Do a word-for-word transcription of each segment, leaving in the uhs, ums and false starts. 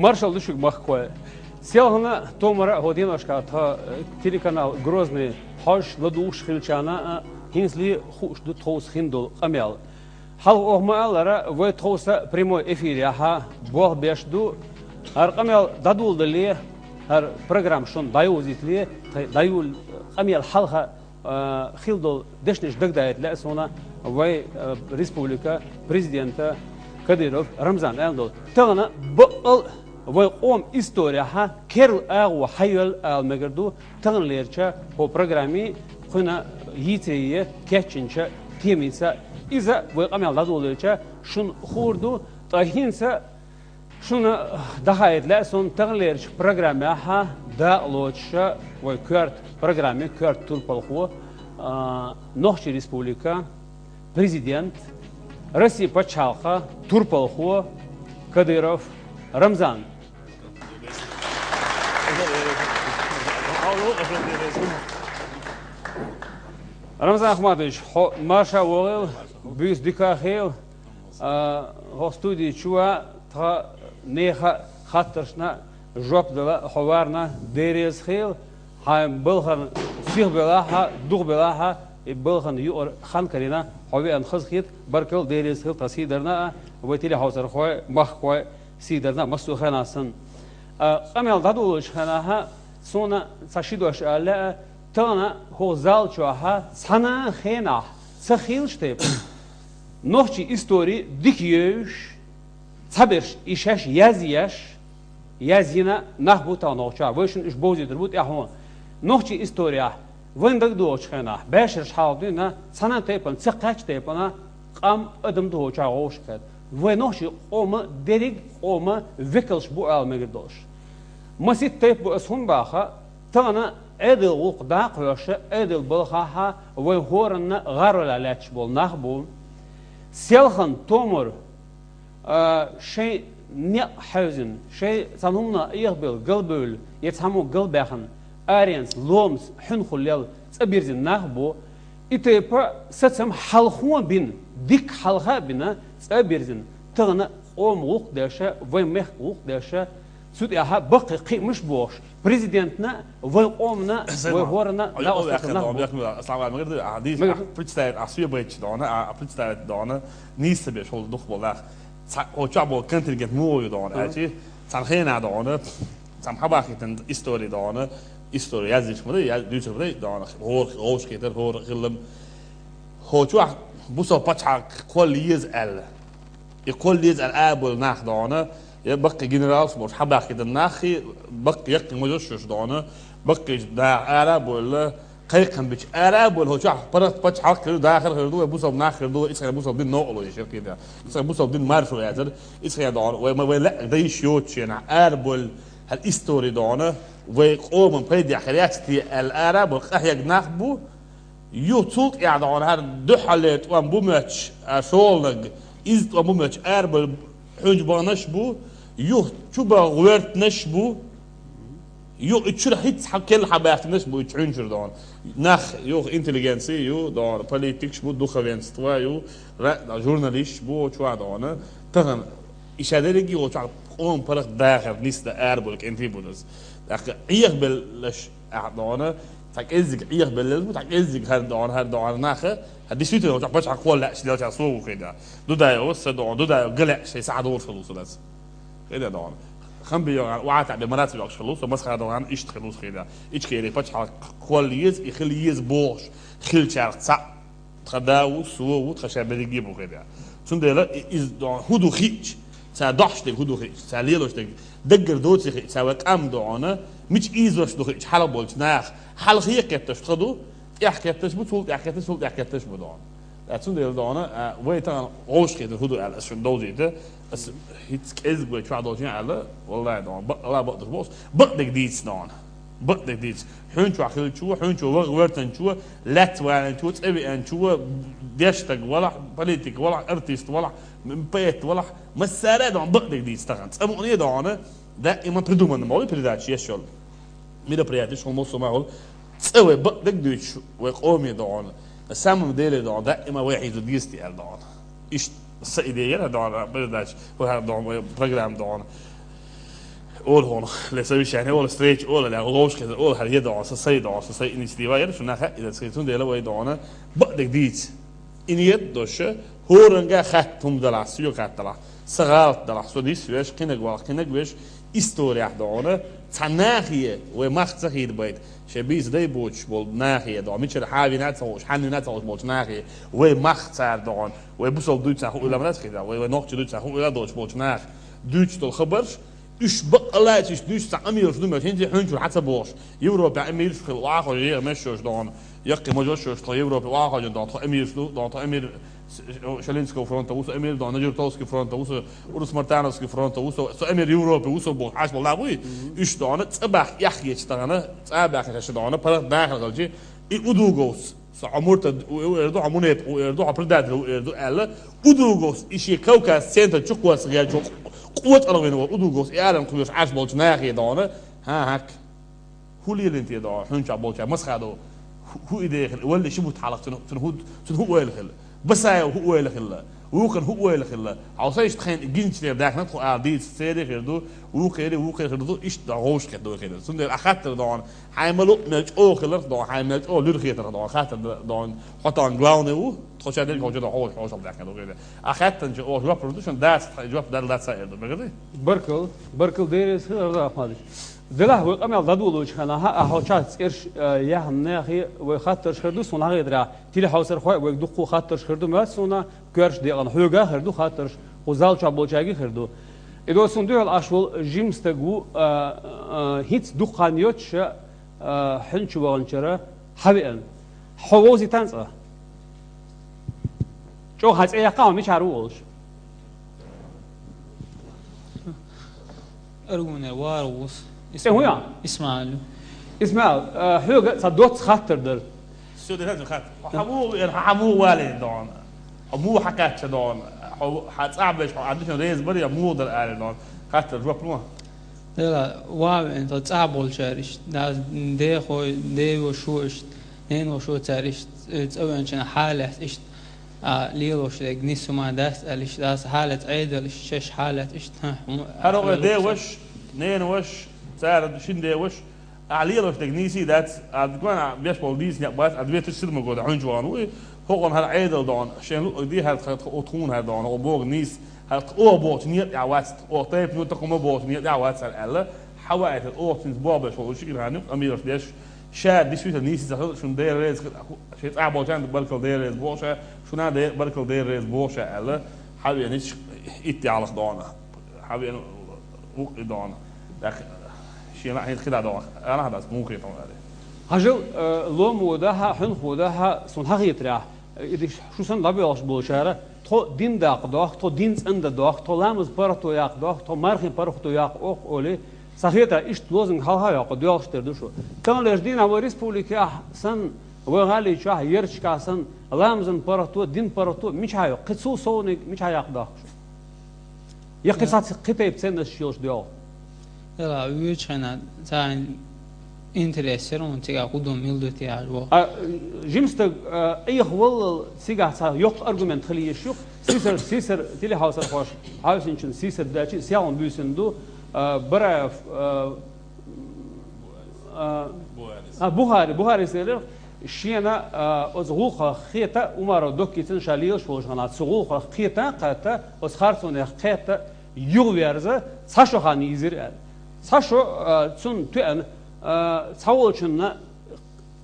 Маршал ду шуьга, махкахой. Селхана томара хӀо деношка тха, э, телеканал «Грозный» хьожаш ладугӀуш хилчарна, а, хӀинцале хууш ду тховса хин долу къамел. Хьалха оха ма-аллара, вай тховса прямой эфирехьа болх беш ду. ХӀара къамел дӀадоладале, хӀара программа шуна дӀайовзийтале, тхай дӀайолу къамел хьалха а, хила долу дешнаш дагадайта лаьа суна вай, а, республика президента Кадыров Рамзан аьлла долу. Тахана баккъал вай къоман историяхьа керла агӀо хьайоьлла ала мегар ду таханлерча хӀо программи кхуьнан йийцаре кечйинча темица. Иза вай къамел дӀадолийча шуна хуур ду, ткъа хӀинца шуна дӀахаийта лаьа суна таханлерчу программехьа дакъа лоцуша вай коьрта программе коьрта турпалхо, а, Нохчийн Республика, президент, Россия пачхьалкха турпалхо Кадыров Рамзан. Рамзан Ахматович, хьо марша вогӀийла, буьйса дика хийла. А, хӀокху студи чу а тхан нехан хаттаршна жоп дала хьо варна дерриг хийла, хьайн балхана сих белахьа, дух белахьа, и балхана юкъара хан карийна хьо веана хазахета, баркалла дерриг хийла тхан сийдарна а, вай телехьовсархой, махкахой сийдарна а массо а хенахь санна. А, къамел дӀадолучу хенахьа суна цхьа ши дош ала лаьа, тахана хӀокху зал чохьа цхьана а хенахь ца хилча тайпа. Нохчийн истори дика евзаш, цхьаберш и шаьш язъеш, язйина нах бу тахана нохчохь. Вай шуна уьш бовзуьйтур бу тӀаьхьо. Нохчийн историяхь вайн дагадогӀучу хенахь, бешарш хьалха дуьйна, цхьана а тайпана, ца кхаьчча тайпана, къам, адам ду хӀокху чохь гӀовшахкхетта. Вай нохчийн къоман дерриг а къоман векалш бу ала мегар долуш. Масийтта тайпа бу аса хӀунда баха, тахана Ӏедал гӀуллакх дӀа а кхоьссуш, Ӏедал балхахьа вайн хӀоранна гӀаролехь лаьтташ болу нах бу. Селхана томара, а, шайн некъ хьаьвзина, шайн цхьана хӀуманах эхабелла, галбевлла, я цхьаммо галбаьхна, аренца, ломца, хьуьнхаллел цӀа бирзина нах бу. И тайпа сацам хьалхо а бина, дикка хьалха а бина, цӀа а бирзина, тахана къоман гӀуллакх деш, вайн мехкан гӀуллакх деш, цу тӀехьа баккхий кхиамаш а бохуш, президентна, вайн къомана, вайн хӀоранна дакъост деш нах бу. Ассаламу алейкум. Мегар ду, а, дийца, а, представить, а, соьбайташ дона, а, представить дона, нийса ца беш хӀума дукха болу нах. Цхьа, хӀокху чохь болу контингент муха ю дона, аьлчи, цхьана хенахь дона, цхьана хьабахийтина истори дона, истори язйича ма дай, яз-, дуьйцур ма дай дона, хӀора гӀовшахкхетар, хӀора хилла. ХӀокху чохь бусалба пачхьалкх кхолла еза аьлла. И кхолла еза аьлла а болу нах дона, я баккхий генералш болуш хьабахкийтина нах, и баккхий яккхий можаш шуьш дона, баккхий даха ара а болла, кхайкхам бича ара а болла, хӀокху чохь паргӀат пачхьалкх хир ду, дахар хир ду, вай бусалба нах хир ду, ицхьа бусалба дин новкъарло еш яхийта. Ицхьа бусалба дин маршо яцара, ицхьа дона, вай, вай лаьа дайш йоцучу хенахь ара болла, хӀара истори дона, вай къоман пайдехь хир яц те аьлла ара а болла, къахьега нах бу, Юха цул тӀаьхьа дона хӀара дуьххьаллера тӀом бу моьттуш, а, шоланаг, иза тӀом бу моьттуш арабевлла хьуьнчу баханаш а бу, юха чу баха гӀоьртинаш а бу, юха и чуьра хӀинцца хьан келла хьан баьхкинаш а бу и чу хьуьнчуьра дона. Нах юха интеллигенци ю дона, политикаш бу, духовенство ю, ра-, журналисташ бу, чохь дона. Тахана и ша дерриге а чохь къоман паргӀат дахар нисдан арабевлла кӀентий бу даза. ТӀаккха Ӏехабеллаш Ахьа дона, цхьа кӀеззиг Ӏехабеллал бу, цхьа кӀеззиг хӀара дона, хӀара дона наха, хӀара действительно, оцу пачхьалкх кхолла лаьаш делча сов ву хеда. Дудаев аса дона, Дудаев ган лаьаш шайн сахьа долуш хила ву со дац. Хеда дона. Хамби йогӀан, ваӀата бе мараци йогӀуш хила ву со, масхара дона иштта хила ву со хеда. Ичкери пачхьалкх кхолла еза, и хила еза бохуш, хилчарах цхьаъ. Тхан да ву, со ву, тхан ша берриге а бу хеда. Цундела и-, иза дона хӀун ду хиъча, цара дохьуш дерг хӀун ду хиъча, цара лелош дерг даггара доций хиъча, цара вай къам дона, мича ийзош ду хиъча, хьалха болчу наха, хьалха хеташ тхан ду, тӀехь хеташ бу, цул тӀехь хеташ, цул тӀехь хеташ бу дона. Ткъа цундела дона, а, вай тахана гӀовшахетар хӀун ду аьлла, ас шуна довзийта, ас хӀинцца кӀеззиг вай чохь долчу аьлла, валлахӀи дона, бакъала бакъдуш боху, бакъдерг дийца дона. Бакъдерг дийца. Хьуьнчохь хиллачо, хьуьнчо ваха вертанчо, лаьцна валанчо, цӀа веанчо, деш стаг валахь, политик валахь, артист валахь, м-, поэт валахь, массара а дона бакъдерг дийца тахана. ЦӀа мукъане а дона, даима придуманный ма ву передача еш йолу. Мероприятиеш хӀума массо а ма хуьлу. ЦӀа вай бакъдерг дуьйцуш, вай къоме дона. На самом деле дона, даима вай хьийза деза те аьлла дона. Иштта сан идея яра дона, передача, вай хьара дона, вай программа дона. Ола хьона, ле совещание, ола встреча, ола ле, ловш хезар, ола хьар е догӀо, са сай догӀо, са сай инициатива яр, шу наха, иза цхьа цун дела вай догӀона, баъдег дийца. И ниет дош, хӀоранга хатта хӀума далахь, соьга хатта далахь, са гӀалат далахь, со дис веш, кхинаг валах, кхинаг веш, история догӀона, цхьа нахе, вай мах ца хийда байт, ше бийца дай боцуш болу нахе догӀо, мичара хьан вина ца хууш, хьан вина ца хууш болчу нахе, вай мах цара догӀона, вай бусалба дуьйцу цхьа хуъула ма дац хида, вай, вай нохча дуьйцу цхьа хуъула долуш болчу нах, дуьйцуш долу хабарш, уьш бакъалла а иштта дуьйцуш цхьа амираш ду, мел хӀинца хьуьнчура хьан ца бохуш. Европе амираш хила, охьахо жеха мешшош догӀу. Яккхий можошшош тхо Европе охьахо жен догӀу, тхо амираш ду, догӀу, тхо амир с-, Шалинского фронта ву со, амир догӀу, Надзиртовский фронта ву со, Урус-Мартановский фронта ву со, со амир Европе ву со бохуш, Ӏаш болу нах буй? Уьш догӀу, цӀа бахка яхъечу тахана, цӀа бахка шаьш догӀу, паргӀат дахар хилчи, и удуговс. Со хьо муртад ву эр ду, хьо мунепакъ ву эр ду, хьо предатель ву эр ду аьлла, удуговс и шен Кавказ центр чу кхоссагӀелчо къотӀалгӀина волу удуговс и алам кхоьруш Ӏаш болчу нахе догӀу, хӀан хӀакка. ХӀун лелийна те догӀу, хьуьнчохь болчара масхадо, хӀу-, хӀу и дехира, валли ши бутт хьалха цуьнан, цуьнан хӀу, цуьнан хӀу ойла хилла. Басаев хӀу ойла хилла, вукхун хӀу ойла хилла. Хьо сан иштта хьайна гинчу тӀера даьхна тхо ала дийца церий хир ду, вукхерий, вукхерий хир ду, иштта догӀу вовшах хир ду хир. Цундела а хаттар догӀу, хьайн ма луъу мел чӀогӀа хиларх догӀу, хьайн мел чӀогӀа луьра хетарх догӀу, хаттар догӀу, хьо тахана главный ву, тхо ша дерг хьо чу догӀу хьо, хьо шал даьхна ду хир. А хаттанча оха жоп лур ду, шун дац тхайн жоп дала дац эр ду, мегар ду? Баркал, баркал, деррис хир ар да, Ахмадович. Делахь вай къамел дӀадолочу хенахь, а хьо чохь цӀерш, а, яьхна нахе вай хаттарш хир ду, суна хьахетарехь, телехьовсархой вайга дуккха хаттарш хир ду, моьтту суна, коьртачу декъана хьоьга хир ду хаттарш, кху зал чохь болчаьрга хир ду. И до суна дуьхьал Ӏаш волу жима стаг ву, а, а, хӀинца дукха хан йоцуш, а, хьуьнчу ваханчара хьан веана. Хьо вовзийтан цкъа? ЧӀогӀа хьан цӀе яккха хьо мичара ву олуш? Аргунера вара вус. ЦӀе хӀун ю? Исмаил. Исмаил, а, хьоьга цхьа доцца хаттар дара. Со дерхьа хатта. Хьан муха веана, хьан муха валийна догӀу? Хьо муха хьакхаьчча догӀу? Хьо, хьан цӀахь беш, хьо Ӏадда реза бара я муха дара аьлла догӀу? Хаттар жоп ло. Дела, ван веана, тхо цӀахь болчара иштта, да, дехой, девошо иштта, неношо цара иштта, э, цӀа веанчана хьалаьцна иштта, а, лелош дерг нисса хӀума дац аьлла иштта, дас хьалаьцна Ӏедал иштта, шаьш хьалаьцна иштта, хӀа, хӀума, хӀара а, вай деваш, ненаваш, цара шина деваш, а, лелош дерг нийса дац, а, гана беш болу дийца некъ бац, а, две тысячи седьмой года хьуьнчу вахана ву и, хӀокхунна хӀара Ӏедал догӀу, шен луъург ди хӀара тха, тха, тхуна хӀара догӀу, хӀара боху нийса, хӀара тха оха бохучу некъа тӀехь вац, оха тайпано тахана бохучу некъа тӀехь вац хӀара аьлла, хьан ваийтар оха цуьнца боху беш волу ши кира хьан юкъа амираш деш, ша дисвитер нийса ца хилла, шуна Дела реза хила, шен цӀахь болчарна баркалла Дела реза боху ша, шуна Де-, баркалла Дела реза боху ша аьлла, хьан веана итт ялх догӀу. Хьан веана вукху и догӀу. ТӀаккха шена хьайна хила догӀу. Ана хьан дац муха хетам аьлла. Хьажал, э, ломо дахьа, хьуьнхо дахьа, суна хьахетарехь, э, и шу санна дӀабоьлхуш болчара, тхо дин даккха дохку, тхо дин цӀандан дохку, тхо ламаз паргӀато яккха дохку, тхо мархин паргӀато яккха оха олий, сан хетарехь иштта лозунг хьалха а йоккху, доьлхуш тера ду шу. Таханлерчу дийнахь вай республикехь санна, вай гӀали чохь, ярташкахь санна, ламазан паргӀато, дин паргӀато, мичахь йоккху, кхин цул совниг мичахь яккха дохку шу? Я кхин сац кхин тайпа ценносташ йолуш доьлху? Дела, вуьйцу хенахь царна интерес яра хьуна цигахь хӀун ду, мила ду те аьлла воху. А, жима стаг, а, Ӏехаваллал цигахь цхьа йоккха аргумент хила йиш ю. Сийсар, сийсар телехьовсархоша хьовсинчун сийсар даьлчи, сехьа буьйсина ду, а, Бараев, а, а, Бухарис. А, Бухари, Бухарис элира, шена, а, оцу гӀуллакхах кхета, Умаров Доккицын ша лелаш волчу хенахь, цу гӀуллакхах кхета а кхетта, оцу харцонех кхетта, юхаверза, цхьа шо хан йийзира аьлла. Цхьа шо, а, цунна тоьана, а, цхьаволчунна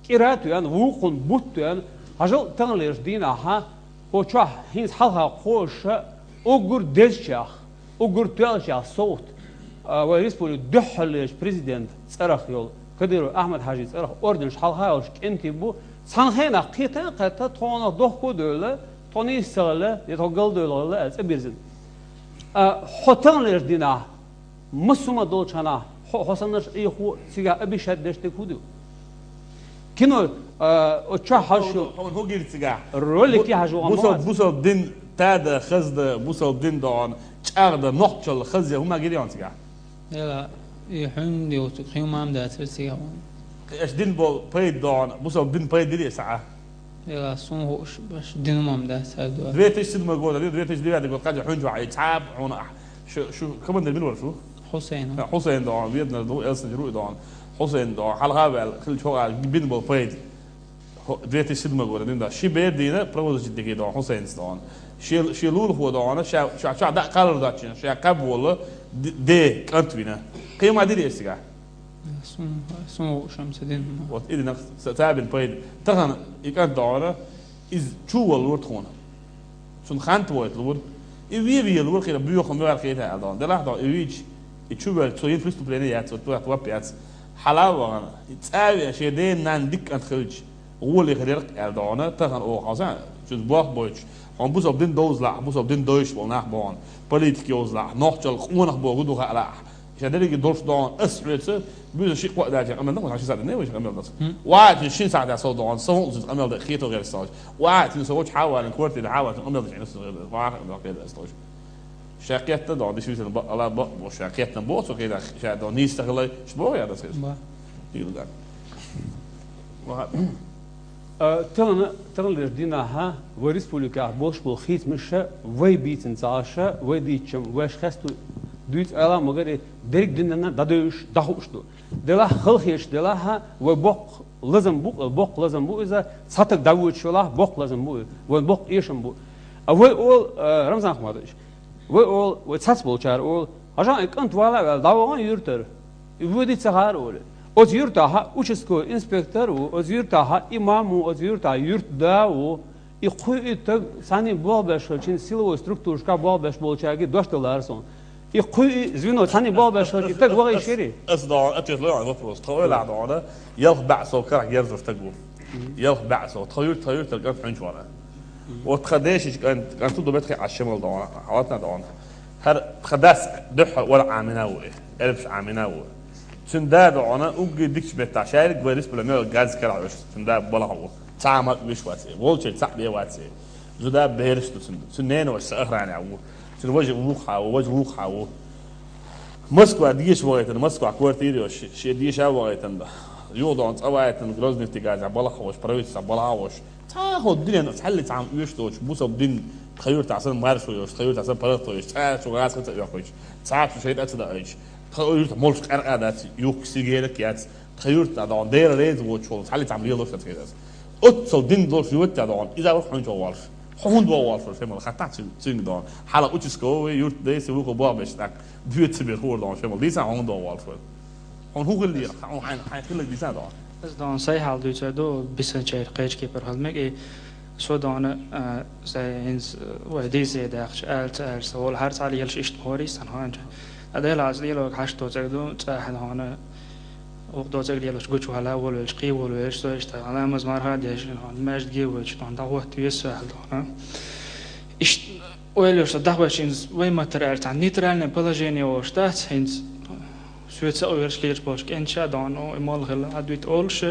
кӀира а тоьана, вукхунна бутт а тоьана, хьажал таханлерчу дийнахьа, хӀокху чохь хӀинца хьалха кхозуша, уггар дезачех, уггар тоьллачех совгӀат, а, вай республикан дуьххьарлерчу президентан цӀарах йолу, Кадыров Ахьмад-Хьаьжин цӀарах орденаш хьалха йолуш кӀентий бу, цхьана хенахь кхета а кхетта, тхуна дохко а девлла, тхо нийса ца хилла, я тхо галдевлла хилла аьлла цӀа бирзина. А, хьо таханлерчу дийнахь, массо а долчу хенахь, хьо, хьо саннарш Ӏехо, цигахь обещать деш дерг хӀун ду? Кино, а, оцу чохь хьажа шу. Хьуна хӀун гира цигахь? Ролик бу-, хьажа вахана бусал-, ма вац. Бусалба дин тада, хазда, бусалба дин догӀу, чӀагӀда, нохчалла, хазъя, хӀума гира йогӀу цигахь? Дела, и хьуна йоцург кхин хӀума ма дацара цигахь ван. Аша дин болу пайда догӀу, бусалба дин пайда дира и саӀа? Дела, суна хууш, баш дин ма дац цара дуьхьа. Две тысячи седьмой год, две тысячи девятый год, кхача хьуьнчу вахьа, и цхьа а хьуна ахь. Шу, шу командир мила вара шу? Хьусейн. Хьусейн дон, Вьетнам ду, Элсанджи руй дон. Хьусейн дон, хьалха вел, хил чога бин бол пайд. Хо-, две тысячи седьмой года дин да. Ши бер дина, провозочить деги дон, Хьусейн дон. Ши, ши лул хо дон, ша, ша, ша да калар да чин, ша каб вола, д-, де, кант вина. Кема дири эсига. Сун, сун ушам седин. Вот, идина, са-, сабин пайд. Тахан, и кант дон, из чу вол лурт хона. Цун хант войт лур. И ви ви лур хира буйохам вар хита алдон. Делах дон и вич. И чу вер цо ин преступление яц, вот туат вап яц. Хала ваган. И цави ше ден нан дик ант хилч. Гули хирерк алдона, тахан о хасан. Чуз бох бойч. Он бусоб дин дозла, бусоб дин дойш бол нах бон. Политик йозла, нохчал кунах бо гуду хала. Ша дерги долш дон, ас хвеца, бюза ши ква дача, амел дон, ши сад не виш амел дас. Ва чи шин сад дас дон, со узис амел да хито гер сож. Ва чи со воч хавалин квартира хавалин амел да чин сож. Ва амел гер сож. Шакетта дон, дишвисен ба, ала ба, бо шакетта бо, со кеда, ша дон, нис тахлай, шбо я дас. Ба. Дилдан. Ва. Э, тылана, тылана лишь динаха, вай республика больше был хит миша, вай битин цаша, вай дичем, вай шхесту, дуйц ала магари, дерг динана, дадуш, дахуш ду. Дела хыл хеш, дела ха, вай бок лазам бу, бок лазам бу иза, цатак давуч вала, бок лазам бу, вай бок ешам бу. А вай ол, э, Рамзан Ахмадович, вай ол, вай цац болчар ол, ажан и кант вала вал, даваган юртер. И вуди цагар оле. Оз юртаха участковый инспектор у, оз юртаха имам у, оз юрта юрт да у. И хуй и таг сани болбеш чин силовой структуршка болбеш болчаги дошталар сон. И хуй и звено сани болбеш чин таг вагай шери. Ас да ответ ло вопрос. Тхой ла да. Ялх ба со кар герзуш тагу. Ялх ба со тхой тхой таг хунч вара. Вот хадеш ич кан кан ту добет хи ашмал да. Халатна да. Хар хадас дух вала амина ву. Элбш амина ву. Цунда да она угги дикч бетта шайрик варис була мел газ кара веш. Цунда бала хаву. Цама виш васи. Волче ца бе васи. Зуда бериш ту цунда. Цун нен ваш са охрана ву. Цун важ вух хаву, важ вух хаву. Москва диш вагайтан, Москва квартири ваш. Ше диш вагайтан да. Юдан цавайтан Грозный тигаза бала хавуш, правительство бала хавуш. Ца хо дилен цалли цам уьш доч, бусаб дин тхаюр тасан марш уьш, тхаюр тасан парат уьш, ца чу газ хата уьш. Ца чу шейт ацда айч. Тхаюр та молш къаръа дац, юк сигерек яц. Тхаюр та дон дер рез вочул, цалли цам лелош тац кезас. Оцол дин долш ювет та дон, иза вах хунч валш. Хунд валш, шемал хата цинг дон. Хала участковый юрт дей се вухо бабеш так. Две тебе хор дон, шемал диса хунд валш. Хун хугыл дир, хун хайн хайн хилик диса дон. Аз дон сай хал дуйца до бисан чайр кайчки пар халмек и со дон, а, сай инс, вай дисе дахч, алц, алц, вол хар цали елш ишт хори сан ханч. Адел аз лило хаш то цег ду, ца хал хана. Ух до цег лило гуч вала вол велш, кий вол велш, со ишта, ала маз марха деш, хана, межд ги вол, тон да вот вес хал дон. Ишт, ойлош, дахбач инс, вай материал, та нейтральное положение оштац, инс, Суэца оверш кеш бош кенча дон, о, и мол хила, адвит олш,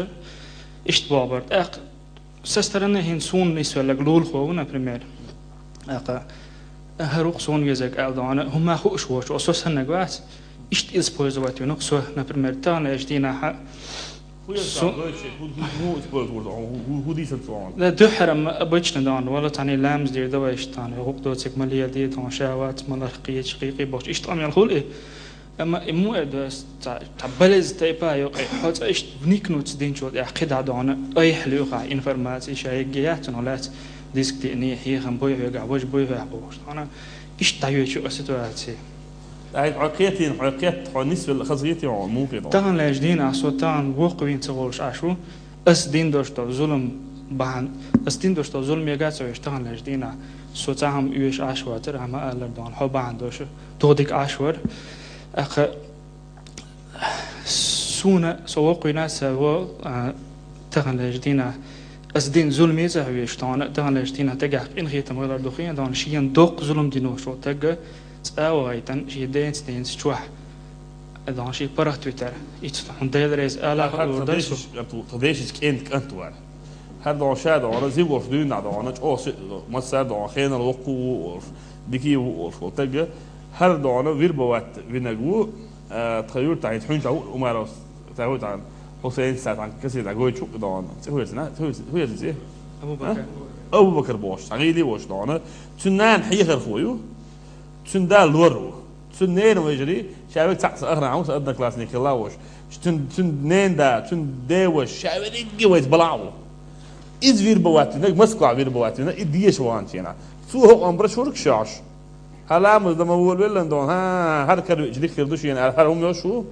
ишт бобар. Так, со стороны хин сун нисвеллаг лул хову, например. Так, харук сун везег ал дон, хума хуш вош, о, со саннаг вац, ишт использовать винук со, например, тан эш дина ха. Су- Ху дисан сон. Да, духарам обычно дон, вала тани ламз дир давай иш тан, хук доцик малия ди дон, шават, малах киеч, кики бош, ишт амел хул и. Ама ему эдвес та, та балез тайпа йоқ, э, хоц ишт вникнуть динчул, я хида дона, ай хлюха информация шайге ятун лац, диск ти ни хи хам бой хега, вож бой хега бош. Ана ишт даючу ситуация. Ай, окетин, окет, хо нисвел хазгити, о, муки дон. Таган леш дин, а со таган вох вин цеголш ашу, ас дин дошто зулум бан, ас дин дошто зулум яга цо иш таган леш дин, а со цагам уеш ашватер, ама аллар дон, хо бан дош, тодик ашвар. Аха, суна, со вокуйна, са во, а, таган леш дина. Ас дин зулми за веш тона, таган леш дина, тагах ин хитам гала духин, дон шиен док зулум дино шо тага, цавайтан, ши денц, денц чуах. Дон ши парах Twitter. Ицу тон дел рез ала Хар урдасу. Тадешиш, тадешиш кент кантуар. Хар дон ша дон, зи вош дуйна дон, чо си, масса дон, хенал воку вош, дики вош, тага. Хар дон, вирбават винагу, Э, тхаюр тахит хунча у-, Умаров, тахут ан, Хусейн Сатан, каси да гой чук дон. Ци хуйцна, ци хуйц-, хуйцна ци? Абу Бакр. А? Абу Бакр бош, сагили бош дон. Цуннан хихар хую, цунда лору. Цуьнан ненавайжарий, ша вега цхьаъ сан ахран хьун, сан одноклассник хилла а волуш. Цуьнан, цуьнан ненада, цуьнан деваша, ша верриге вайца балахь а ву. Иза вирбовать винарг, Москва вирбовать вина, и деша ваханчу хенахь. Цо хӀокху амбара шург шоьш. Хьан ламаз дан ма волавелла дона, хӀан, хӀара каравича дика хир ду шена аьлла, хӀара хӀума йолуш ву?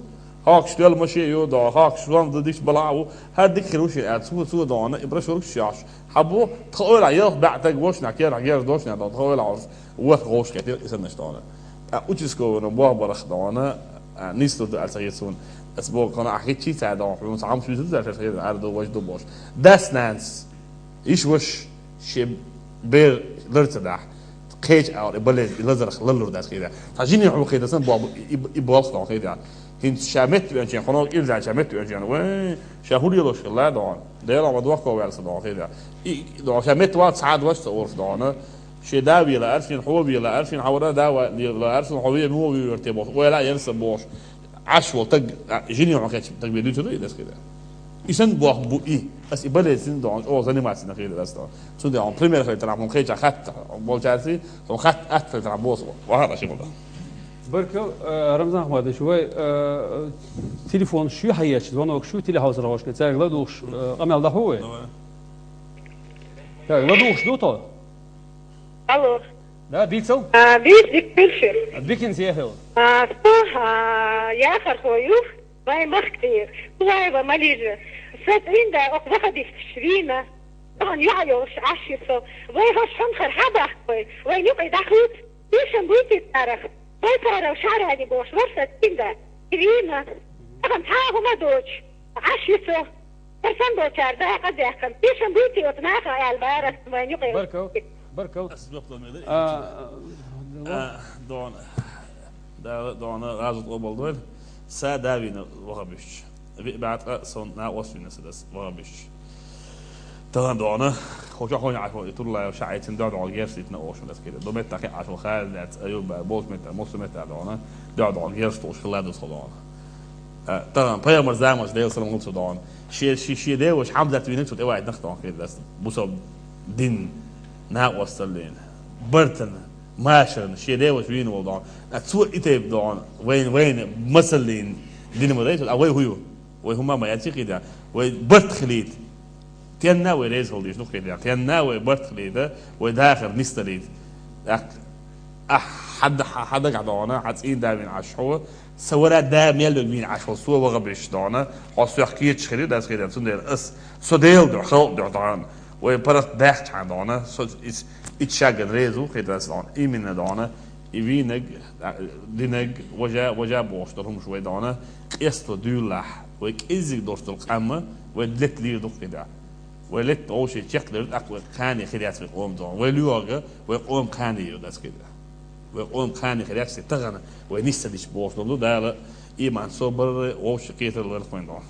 Хьокхуш тоьлла машен ю дона, хьокхуш зонда дикачу балахь а ву, хӀара дика хир ву шена аьлла, цо, цо дона, и бра шург шоьш. Хьан бу, тхан ойла, ялх баьӀ таг вошнах, керахь герз дошнах дона, тхан ойла хьуна. Ваха гӀовш кхетира и саннаш дона. ТӀаккха участковый боху барах дона, а, нислур ду аьлла ца хета суна. Ас боху, кхана ахь хӀитчий ца дона, хьуна ца хьамаш висур ду аьлла ца хета, ара ду, важа ду бохуш. Дас-нанас, йиш-ваша, шен бер лар ца дахь, кхечу агӀор и балез, и лазарх лалур дац хета. Цхьа жине хьуна кхета сан боху, и, и, и болх дона хета. ХӀинца ша метта веанчийн, хьуна кӀирза ша метта веанчийн, вай, ша хӀун лелош хилла дона. Дела ма дохко ваьлла сан дона хета. И, и, дона, ша метта вац, цхьа а дош ца олуш дона. Шен да вела аршин, хьо вела аршин, хьан вара да вела аршин, хьо ве мо ве верте бохуш, ойла а ярса бохуш. Ӏаш волу таг, а, жине хьо кхечу таг бе дуьйцур ду и дас хила. И сан боху бу и. Ас и балецин дона, о, заниматься на хила ас дона. Цундела хьуна пример хила тара хьуна кхеча хатта болчарси, хьуна хатта атта хила тара босу. Вахара ши болу. Баркал, э, Рамзан Ахмадович, вай, э, телефон шу хьаечу, звонок шу, телехьовсар гӀошка, цаьрга ладугӀуш, э, къамел дахьу вай? Давай. Так, ладугӀуш ду тхо? Алло. Да, дийцал? А, дийца дика хуьлуш. А, диканца яхила. А, со, а, яхархо ю, вайн махкахь, Кулаева Малижа. Сан цӀийнда окху вахабисташ вийна. Тахана юьхьа йолуш Ӏаш ю со. Вай хӀорш хьуна хӀара хьан бахка вай? Вайн юкъе дӀахуьйцу. Тешам буьйцу царах. Вай царал шарани бохуш, вара сан цӀийнда. Вийна. Тахана цхьа а хӀума доцуш. Ӏаш ю со. Парсан болчара дакъа а даьккхина. Тешам буьйцу оцу наха аьлла бара ас вайн юкъе. Баркал. Баркал. Ас жоп ло мегар. А, а, дона. Дала дона раза къобал дойла. Са да вийна вахабисташ. Виъ бӀе ткъа сон накъост вийна са дас вахабисташ. Тахана дона. Хо чохь хо Ӏаш ву и Турлаев ша Ӏийцина дуьхьа дона герз дитина оха шуна дас кхида. До метта хи Ӏаш ву Халидец, Аюб бара, болчу метта, муьлхха метта дона. Дуьхьа дона герз тохуш хилла дас хо дона. А, тахана пайхамар заманаш Делан салам гуцу дона. Шен, шен, шен деваша Хьамзат вийна цу тӀе вайтина дона хир дас. Бусал дин, накъосталлин, бартана, машарна, шен деваша вийна волу дона. А цо и тайпа дона, вайн, вайн, масаллин, дин ма дайта, а вай хӀу ю? Вай хӀума ма яций хи да. Вай барт хилийта. Тенна вай реза хила дийш ду хи да. Тенна вай барт хилийта, вай дахар нисдалийта. Ахь, ахь хьад-, хьа-, хьадагахь дона, хьан цӀийна да вийна Ӏаш хьо, Сан вара да мел вега вийна Ӏаш волу со ваха беш дона, хьо соьх кхеташ хир ю, дас хир ю, цундела ас, со Делан дуьхьа, халкъан дуьхьа дона, вай паргӀат даьхча хьан дона, со ис-, ит шагган реза ву хир дас дона, именно дона, и вийнаг, а, динаг, важа, важа бохуш долу хӀумаш вай дона, къесто дуьйлалахь, вай кӀеззиг долуш долу къамма, вай летта лийр ду хир да. Вай летта вовшийн чекхдер ду, тӀаккха вай кхане хир яц вай къоман дона. Вай лоьгӀа, вай къоман кхане ю дас хир да. Вай къоман кхане хир яц, тахана вай нисса дича бохуш долу Дала, иман собар, вовшийн кхетар ларх вайн дона.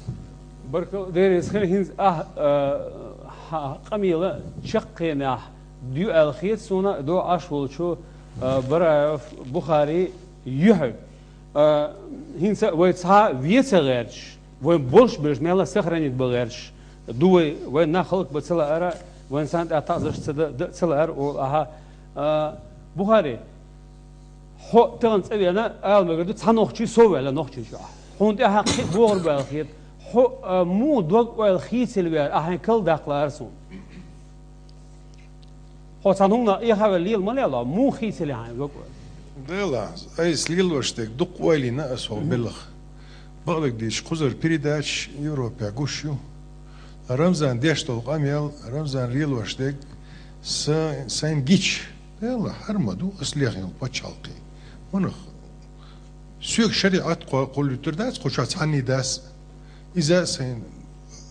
Баркал, Деррис хир хӀинца ахь, а, хьан къамела чаккхенехь ду аьлла хета суна, до Ӏаш волчу, а, Бараев Бухари юьхьиг. А, хӀинца вай цхьа вен ца гӀерташ, вайн болуш берш мелла сохранить бан гӀерташ ду вай, вайн нах халкъ бан ца лаара, вайн санна тӀехь таӀзарш ца дан, дан ца лаара олу ахьа. А, Бухари, хьо тахана цӀа вена, ала мегар ду, цхьа нохчий сов ваьлла нохчий чохь. Хьуна тӀаьхьа кхин а богӀур баьлла хета. Хьо, а, муха дог-ойла хийцалла веара, ахьа хьайн кал даккха лаара суна. Хьо цхьана хӀуманах эхьавелла лела ма лела, муха хийцалла хьайн дог-ойла? Дела, айса лелош дерг дукха ойла йина аса хӀокху белхах. Бакъдерг дийцича, кхузара передачаш Европехь гуш ю. Рамзан деш долу къамел, Рамзан лелош дерг, са-, сайн гича. Дела, хӀара ма ду, аса лехна йолу пачхьалкхе. Мунах, соьга шариӀат кхо-, кхуллуьйтур дац, кху чохь цхьанний дас. Иза сайн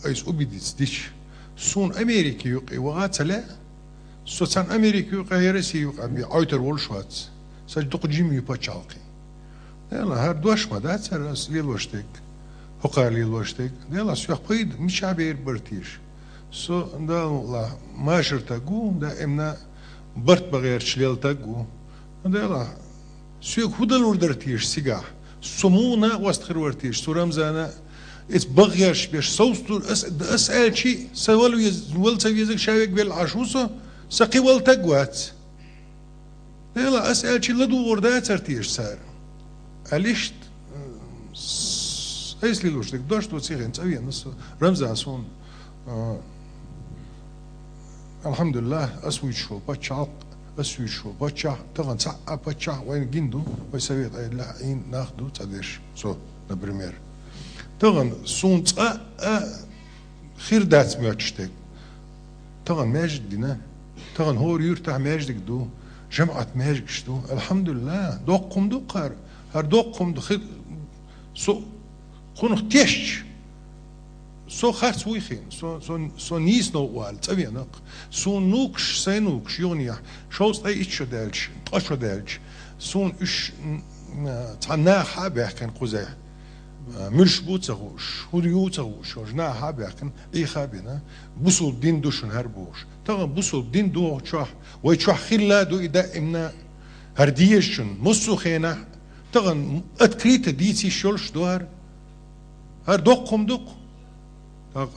айса убедиться дича. Суна Америка юкъе ваха ца лаьа. Со цхьана Америка юкъе я Россия юкъе бен Ӏойтар волуш вац. Сан дукха жима ю пачхьалкхе. Дела, хӀара дош ма дац хӀара ас лелош дерг, хӀокхара лелош дерг. Дела, соьх пайда мичахь бер бара теша? Со, Дала мукълахь, машар таг ву, даимна барт бан гӀерташ лела таг ву. Дела, соьга хӀун далур дара теша цигахь? Со муха накъост хир вара теша, цу Рамзана? Иза бан гӀерташ беш совцалур, ас, ас аьлчи, сан вала вез-, вала ца везарг ша вега велла Ӏаш ву со, сан кхин вала таг вац. Дела, ас аьлчи ладугӀур дацара теша цара? Алишт, э, с-, айслилуш дик дошт, вот сихин цавьян, с-, Рамзан сун, э, алхамдулиллах, ас вичхо пачалх, ас вичхо пачах, таган ца а пачах, вайн гинду, вай совет айла, ин нахду, цадеш, со, например. Таган сун ца а хир дац мёчтек. Таган межд дина. Таган хор юртах междик ду. Жамаат межгиш ду. Алхамдулиллах. Доккум ду кар. Хар доккум ду хи-, со, кунх тешч. Со харц вуйхин. Со, со, со нис но вал, цавьянак. Сун нукш, сай нукш, югния. Шоуц ай ичо дальч, ташо дальч. Сун уш, м, м, цана ха бехкен кузай. Муьлш бу ца гуш, худ ю ца гуш, жна ха бехкен, и ха бина. Бусул дин душун хар буш. Таган бусул дин ду чох, вай чох хилла ду и даимна хар диешчун. Мусу хена, таган открыто дици шолш дуар. Хар доккум дук. Так,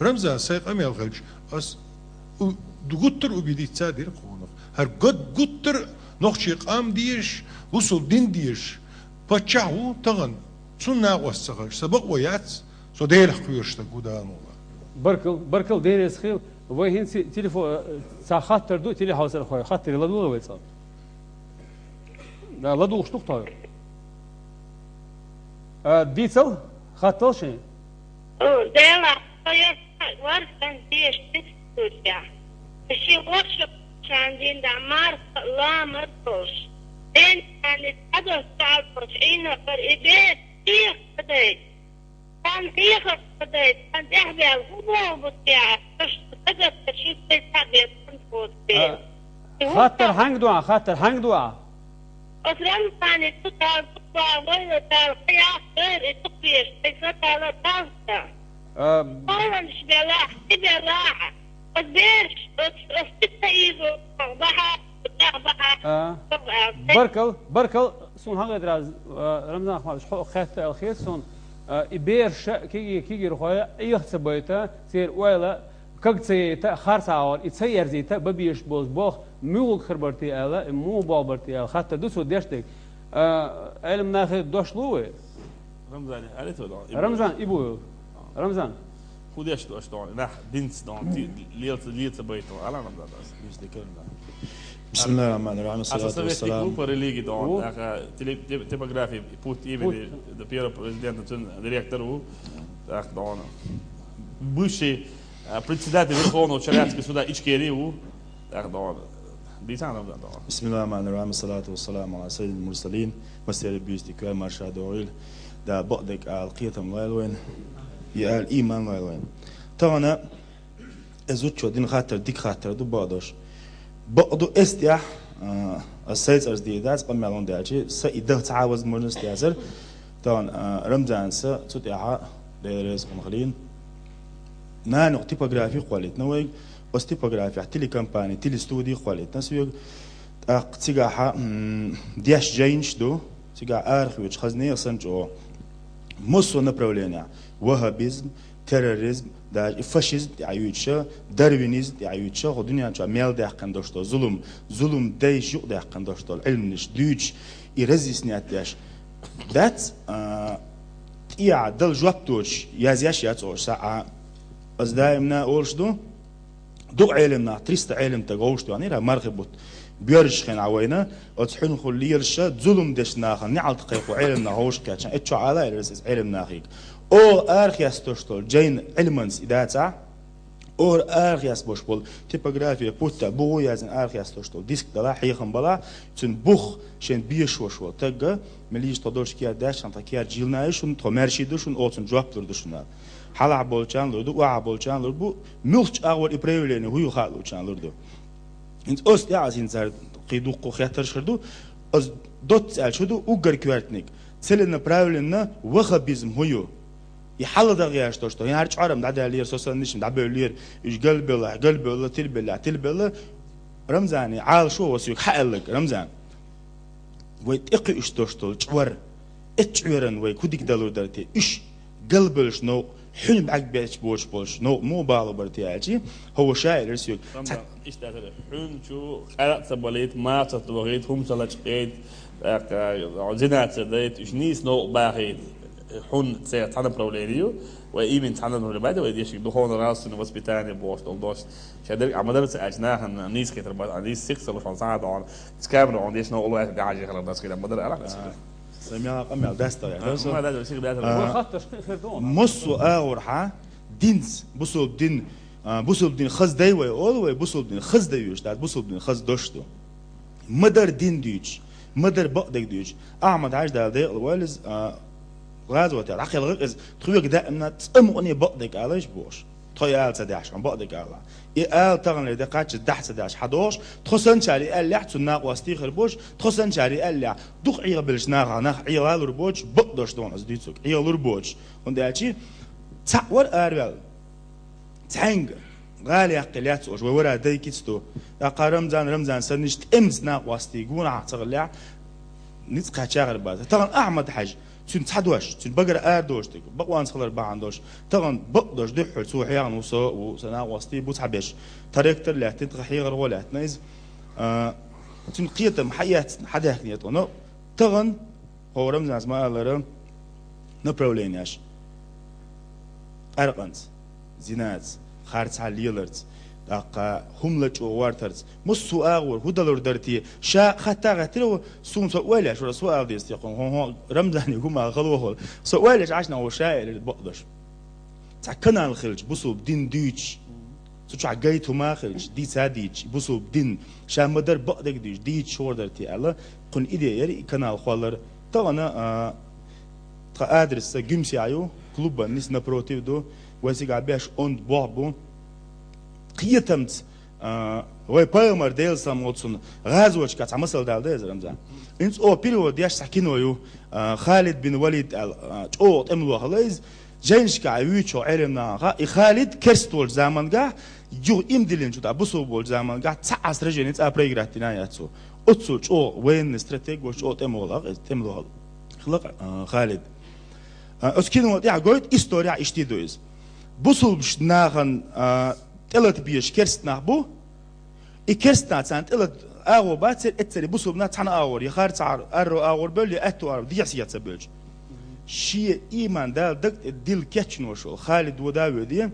Рамзан, сай къамел хилч, ас у-, гуттар убедиться дир хунах. Хар гуд-, гуттар нохчи къам деш, усул дин деш, паччахь ву таган, цун накъост ца хилч, сабакъ ва яц, со Делах кхоьрушта гуда мула. Баркал, баркал, дерес хил, вай хин ци-, телефон, э, ца хаттар ду, телехаусар хой, хаттар ладула вай цал. Да, ладугъуш ду-кх тхо. А, дийцал, хаттал шайн. О, Дела, хьо яхар варган деш дистуча. Ши вошо чандин да марха ламар тош. Ден ани тадо садош ина пар и бе тих кадайт. Тан хихар кадай, тан дехбел, хубо бутя, таш кадат ши тей табе тан кот бе. А, хаттар ханг дуа, хаттар ханг дуа. Отран пани ту тал ту ба война тал хаяхтар и ту пеш, тей сатала талта. А, Паланш бела, ти бела. От берш, от, от ти таизо, баха, баха, баха. А, баркал, баркал. Сун хьагӀедра, а, Рамзан Ахмадович, хьо хетта аьлла хет сун, а, и берша киги-, кигирхой Ӏеха ца байта, церан ойла каг ца яйта, харц агӀор и ца ерзийта, бабеш боз бох, муьлгӀуг хир барти аьлла, и муха бох барти аьлла, хатта ду цо деш дерг. А, Ӏелам нахе дош лу вай? Рамзан, аьлла тхо дон, и Рамзан, и бу. Рамзан. Худеш дош дон, нах динц дон, ти лелца, леца байта, ала Рамзан дас, динц де Рамзан. بسم الله الرحمن الرحيم. Аса الصلاة советник والسلام. Ву по религии дон, У? Аха, теле-, те-, типографии, путь имени, Путь. До первого президента, цун директор ву. Так дон. Бывший, а, председатель Верховного Чернявского суда Ичкерии ву. Так дон. Бийсан Рамзан дон. بسم الله الرحمن الرحيم. الصلاة والسلام على سيد المرسلين. Масера бюсти квер марша доил. Да, бакъдек ал кхетам лайлвен. Я ал иман лайлвен. Тагана Э, зудчо дина хаттар, дика хаттар ду бакъдош. Бакъду эс тӀехь, а, ас сай цӀарз дийр дац, къамел хӀун даьлчи, са и даха цхьа возможность яцар. Тахана, а, Рамзанца цу тӀехьа Дела реза хӀума хилийна. Нанух типографи кхоллийтина вайга, оцу типографехь телекомпани, телестуди кхоллийтина соьга. ТӀаккха цигахьа, м, деш жайнаш ду, цигахь арахоьцуш хаза нехан санна чӀогӀа. Массо а направлениехь, ваххабизм, терроризм, даже и фашизм тӀехь юьйцуша, дарвинизм тӀехь юьйцуша, хӀо дуьнен чохь мел даьккхина долуш долу зулам, зулам дайша юкъадаьккхина долуш долу Ӏилманаш дуьйцуш, и разъяснять деш. Дац, а, тӀехьа дала жоп доцуш, язъеш яц оцу сахьа. Ас даимна олуш ду, дукха Ӏелам нах, триста Ӏелам таг вовшахтоьхнера, мархи бутт боьрзуш хенахь вайна, оцу хьуьнхула лелаша, зулам деш нахана неӀалт кхайкхо Ӏелам нах вовшахкхаьчна, эцу чохь ала аьлла аса иза Ӏелам нахе. Оха арахестош долу жайна Ӏилманца и дацахь, оха арахестабош болу типография путта бугӀу яздина арахестош долу диск далахь, хьехам балахь, цуьнан бух шен бешош волу тагга, милийча тхо долуш кердаьш, тхан тхан керда жилна ю шуна, тхо маьрший ду шуна, оха цунна жоп лур ду шуна. Хьалахь болчарна лур ду, охьа болчарна лур бу, муьлхачу агӀор и проявление хӀун ю хаа лучарна лур ду. ХӀинца оцу тӀехь аса хӀинца цара кхин дуккха хеттарш хир ду, аса доцца аьлча хӀун ду, уггар коьртаниг, целенаправленно ваххабизм хӀун ю? И хьала дагӀа яш то, что хӀара чкъорам дӀадаьллера, со саннишна дӀабевллера, уьш галбелла, галбевлла, тилбелла, тилбелла. Рамзане, Ӏалашо ва соьга хьааьлларг, Рамзан. Вай тӀекхуьуш долуш долу чкъор, эцу чкъоьран вай кху дика далур дара те, уьш галбевллачу новкъа хьуьн бӀаргбеча боцуш болуш новкъа муха бахьалур бара те аьлча, хӀо ву шаӀирара соьга. Рамзан, иштта аса, хьуьнчу къаьркъа ца балийта, мацат вахийта, хӀума ца лачкъийта, тӀаккха зина ца дайта, уьш нийса новкъа бахийта, хьуна церан цхьа направление ю, вай именно цхьа направление баьда, вай дешиг духовно-нравственное воспитание бохуш долу дош. Ша дерг а ма дара ца аьлча, нахана нийса хетар бац, а нийса сих ца луш хьуна сахьа догӀана, цу камера хьуна дешна новкъа лоьхьа баьхьажий хилар дас хилар ма дара, алахь дас хилар. Сан мел къамел дац тагӀа, а, ма дара, сих баьхьара. А, хатташ хир ду. Массо а агӀор хьа, динца, бусулба дин, а, бусулба дин хаза дай вай, олу вай, бусулба дин хаза дай вуьш, дац, бусулба дин хаза дош ду. Ма-дарра дин дуьйцуш, ма-дарра бакъдерг дуьйцуш. Ахьмад-Хьаьжа, Дала декъала войла иза, а, гӀазот яьлла, дӀакхелхира иза, тхоьга даимна цӀа мукъане бакъдерг ала иза бохуш. Тхо и ала ца даьхьаш, хьуна бакъдерг ала. И ала таханлера де кхаччалц дахьа ца даьхьаш хьадогӀуш, тхо санначара и аьллехь, цунна накъостий хир боцуш, тхо санначара и аьллехь, дукха Ӏехабеллачу нахах нах Ӏехалур боцуш, бакъдош ду хьуна иза дуьйцург, Ӏехалур боцуш. ХӀунда аьлча цхьаъ вара араваьлла. Цхьаьнга гӀала яккхий лаьцна олуш, вай вара дай кица ду. ТӀаккха Рамзан, Рамзан саннаш тӀемаца накъостий гонахьа ца хиллехь, ницкъ кхаьчна хир бац. Тахана Ахьмад-Хьаьжа, цуьнан цхьа дош, цуьнан багара арадолуш дерг, бакъонца хилар бахьана долуш, тахана бакъдош дуьххьара цо хьехна ву со, ву сан накъостий бу цхьаберш. Тхан ректор лаьттина, тхан хьехархо лаьттина иза. А, цуьнан кхетам хьаэцна, хьадаьхкина тхуна. Тахана хӀо Рамзанца ма-аллара, направленеш. Къаьркъанца, зинаца, харцахьа леларца, тӀаккха хӀума лачкъо гӀортарца, массо а агӀор хӀун далур дара те? Ша хатта а хаттира ву, суна со ойла еш вара, со ала деза те кхунна, хӀун-хӀун, Рамзане хӀума хала вахала. Со ойла еш Ӏаш нах ву шаӀирера бакъдош. Цхьа канал хилча, бусулба дин дуьйцуш, цу чохь гайта хӀума а хилча, дийца а дийцуш, бусулба дин, ша ма-дарра бакъдерг дуьйцуш, дийцуш хӀора дара те аьлла, кхунна идея яра и канал кхоллар. Тахана, а, тхан адрес сан Гуьмсехь ю, клубан нис напротив ду, вай цигахь беш онда бохь бу. Кхетамца, а, вай пайхамар, Делан салам хуьлда цунна, гӀазоташкахь цхьа масал дала дан иза, Рамзан. ХӀинца оха перевод деш цхьа кино ю, а, Халид бин Валид аьлла, а, чӀогӀа тӀемало хилла иза. Жайнашкахь вуьйцучу Ӏелам нахана хаьа, и Халид керста волчу замангахь, юха иман диллинчу тӀаккха бусулба волчу замангахь цхьа а сражени цкъа проиграть дина а яц цо. Оццул чӀогӀа военный стратег волуш чӀогӀа тӀемало хилла иза, тӀемало хилла, а, Халид. А, оцу кино тӀехь гойту, история иштта ду иза. Бусулбаш нахана, а, тӀелата безаш керста нах бу, и керста нах царна тӀелата агӀо бац, церан эццерийн бусулба нах цхьана агӀор, я харцахьара аьрру агӀор бевлла, я аьтту агӀор, дехьа-сехьа ца бевлча. Шен иман Дала дага тӀе дилла кечйина волуш волу Халид вода а воьдий,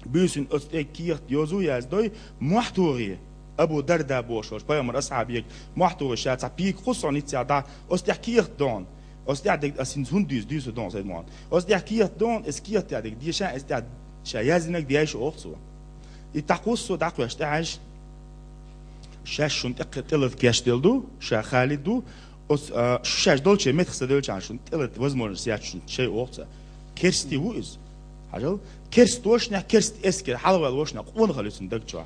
буьйсанна оцу тӀе кехат йозу яздой, мохь тухий, Абу Дарда бохуш волчу пайхамар асхьабега мохь тухий, ша цхьа пика кхуссу хьуна ниццехь дӀа, оцу тӀехь кехат дохьуна. Оцу тӀехь дерг ас хӀинца хӀунда дуьйцу, дуьйцу дохьуна сайд мохь. Оцу тӀехь кехат дохьуна, ас кехат тӀехь дерг дешан, ас тӀехь ша яздинарг деш оха цо. И дӀакхуссу, дӀакхоьссуш тӀехьаьжча, шаьш шуна тӀекхе тӀелата кечделла ду, ша Халид ву, оцу, а, шу шаьш долчу меттах ца девлчахьана шуна тӀелата возможность яц шуна шайн оха цо. Керста ву иза. Хьажал, керста волчунах керста эскар, хьалхаваьлла волчунах къонахалла ю цуьнан даг чохь.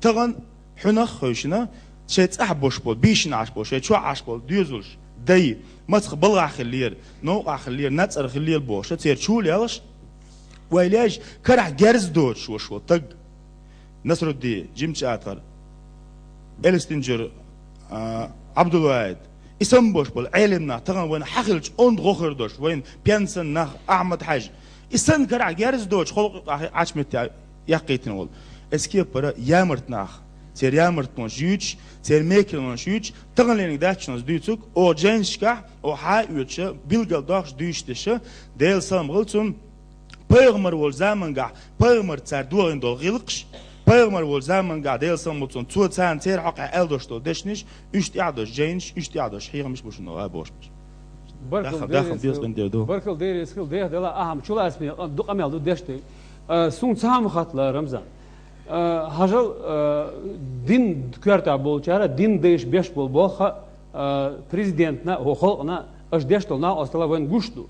Тахана хьуьнах а хевшина, шайн цӀахь болуш болу, бийшина Ӏаш болу, шайн чохь Ӏаш болу доьзалш, дай, мацах балхахь хиллера, новкъахь хиллера, нацара хиллера бохуш, церан чу лелаш, вай леш, карахь герз доцуш волуш волу таг. Насрудди, Жимчу Атхар, Элстинджур, а, Абдулвахид, и санна болуш болу Ӏелам нах, тахана вайна хьахилча онда гӀо хир долуш, вайна пенсан нах, Ахьмад-Хьаьжа. И санна карахь герз доцуш, халкъ юкъахь Ӏачу метте яккхийтина волу. Эс кепара ямарт нах, церан ямартонаш юьйцуш, церан мекалонаш юьйцуш, таханлерниг дац шуна ас дуьйцург, оха жайнашкахь, оха хьа а оьцуша, билгал дохуш дуьйцуш деша, Делан салам хуьлда цунна, пайхамар волчу замангахь, пайхамарца цара дохийна долу гӀиллакхаш, пайхамар волчу замангахь Делан салам хуьлда цунна, цо царна церан хьокъехь аьлла долуш долу дешнаш, уьш тӀехь долуш жайнаш, уьш тӀехь долуш хьехамаш бу шуна оха бохуш. Баркалла, Дела, Дела, Дела, Дела. Баркалла, Дела, Дела, Ахьмад, чулацаме ду къамел ду деш дерг. А, суна цхьа хӀума хаттала, Рамзан. А, хьажал, а, дин коьрта болчара, дин дайш беш болу боху, а, президентна, хӀо халкъна, аша деш долу накъосталла вайна гуш ду.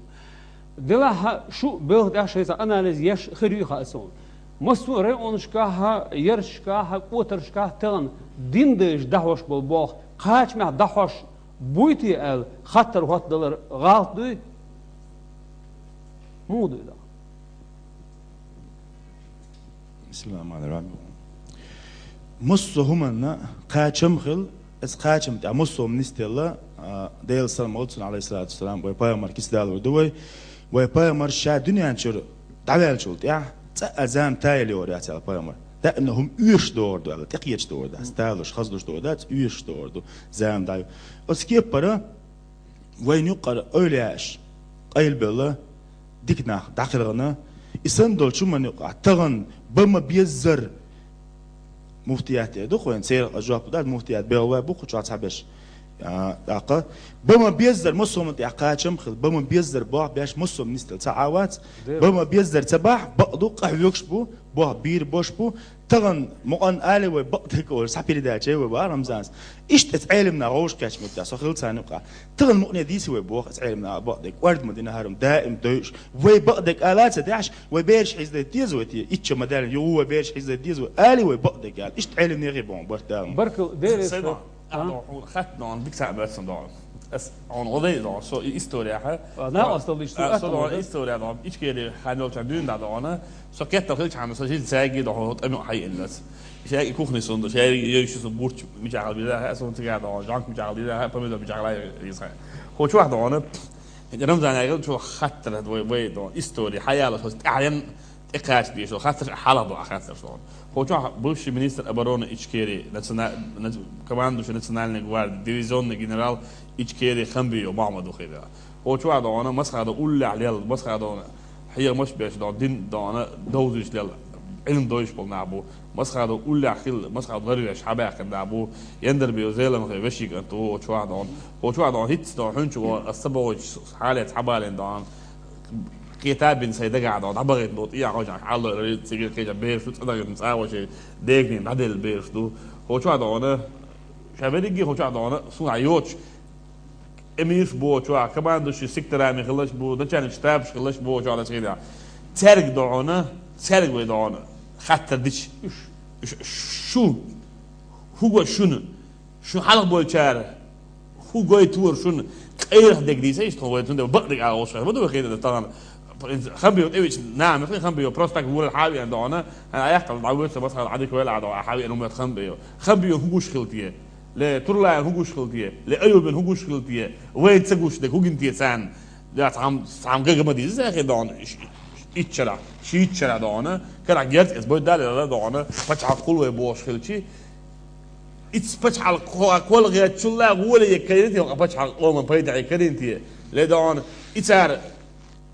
Делахь а шу белхан тӀехь шайца анализ еш хир ю хаьа суна. Массо а районашкахь а, ярташкахь а, кӀотаршкахь а тахана дин дайш дӀахьош болу боху, кхачамехь дӀахьош буй те аьлла, хаттар хӀоттадалар гӀалат дуй? Муха дуй дӀа? Бисмиллахир-рахманир-рахим. Массо а хӀуманна кхачам хила, иза кхачам тӀехь массо а хӀума нисделла, а, Делан салам хуьлда цунна, алейхиссалату вассалам, вай пайхамар кица далур ду вай. Вай пайхамар ша дуьнен чуьра дӀаваьллачул тӀехьа, цӀа а зама тайла йора яц аьлла пайхамар. Даимна хӀума оьшуш догӀур ду аьлла, тӀекхеташ догӀур дац, талуш, хазлуш догӀур дац, оьшуш догӀур ду, зама дӀа. Оцу кепара вайна юкъара эвлаяаш къайлабелла, дика нах дӀакхелхина, и санна долчу хӀуманна юкъахь тахана бан ма беззара муфтият тӀе ду-кх вайн, церан а жоп дац, муфтият белхалой бу-кх чохь цхьаберш. А, тӀаккха, бан ма беззара массо хӀуманна тӀехь кхачам а хилла, бан ма беззара болх беш массо хӀума нисделла ца Ӏа вац, бан ма беззара ца бахь, бакъ ду, къахьоьгуш бу, болх бийр бош бу, тахана мукъан али вай бакъдерг а олуш, цхьа передача вай бахьа Рамзанас. Иштта эца Ӏелам нах вовшахкхетча меттехь, со хилла царна юкъахь. Тахана мукъане дийци вай боху эца Ӏелам нах бакъдерг, орда ма дина хӀара хӀума, даим дойуш. Вай бакъдерг ала а ца дехьаш, вай бераш хьийзадайта деза вай те, ичча ма даьлла, юха вай бераш хьийзадайта деза вай, али вай бакъдерг ала. Иштта Ӏелам нехан боху барт дала. Баркалла, Дела реза хуьлда. Хьуна хатта догӀу, дика цхьаъ бац сан догӀу. Ас хьуна гӀо дайа догӀу, со и историяхь. А, накъосталла дийша, а, со догӀу история догӀу. Ичкери хан йолчу дуьйна догӀу. Со кеттал хилчхьана, со жин цаьрги догӀу, тӀамиъ хьайиллац. Шаьрги кухни сон ду, шаьрги йойшу со бурч мичахьал биза, сон цигара догӀу, жанк мичахьал биза, помидор мичахьал иза. Хо чохь догӀу. Рамзан ягӀал чу хаттар вай, вай догӀу. История, хьаяла со тӀаьхьен тӀекхача дийшо, хаттарш а хьалха бу а хаттарш догӀу. Кху чохь бывший министр обороны Ичкерии, национа-, нац-, командующий Национальной гвардии, дивизионный генерал Ичкерии Хамбиев Мохьмад ву хир. Кху чохь догӀу, Масхадов уллехь лелла, Масхадовна хьехамаш беш догӀу, дин догӀу, довзуьйтуш лелла, Ӏилма дойуш болу нах бу. Масхадов уллехь хилла, Масхадов ларвеш хьабаьккхина нах бу. Яндарбиев Зеламхе вешин кӀант ву, кху чохь догӀу. Кху чохь догӀу, хӀинцца догӀу, хьуьнчу вон, ас ца бохуьйтуш хьалец хьабалийна догӀу. Кхета бина сайн дагахь догӀу, дӀабахийта боху, тӀехьа хьожахь хьаллойра, цигара кхеча бераш ду, цӀа дахийта цӀа воший, дегнийн дӀаделла бераш ду. Кху чохь догӀу, ша берриге кху чохь догӀу, суна йоцуш, эмирш боху чохь, командующий секторами хилаш бу, начальник штабаш хилаш боху чохь, дацахь хӀинца. Цаьрга догӀу, цаьрга вай догӀу, хаттар дича, уьш, уьш, шу, хӀун го шуна? Шун хьалха болчара хӀун гойтора шуна, къайрах дерг дийца иштта вай, цундела бакъдерг агӀо шуна. Ма ду вай хетар тахана. Хамбиев тӀевича нана, Хамбиев просто так вуьйр хьавеана догӀу, хьан а яхкал дӀавоьду, сан Масхадов Ӏадика ваьлла а догӀу, хьавеана хӀума Хамбиев. Хамбиев хӀун гуш хилла те? Ле Турлаев хӀун гуш хилла те? Ле Аюбин хӀун гуш хилла те? Вайн ца гуш дерг хӀун гина те царна? Я, цхьам-, цхьам гага ма дийза, яхе догӀу, ш-, ш-, итт шарахь, ши итт шарахь догӀу, карахь герз эца бойда лела догӀу, пачхьалкх хул вай бохуш хилчи, Ицу пачхьалкх кхо-, кхол гӀертачулла гӀоле е карийна те, пачхьалкх къоман пайда хье карийна те? Ле догӀу, и цара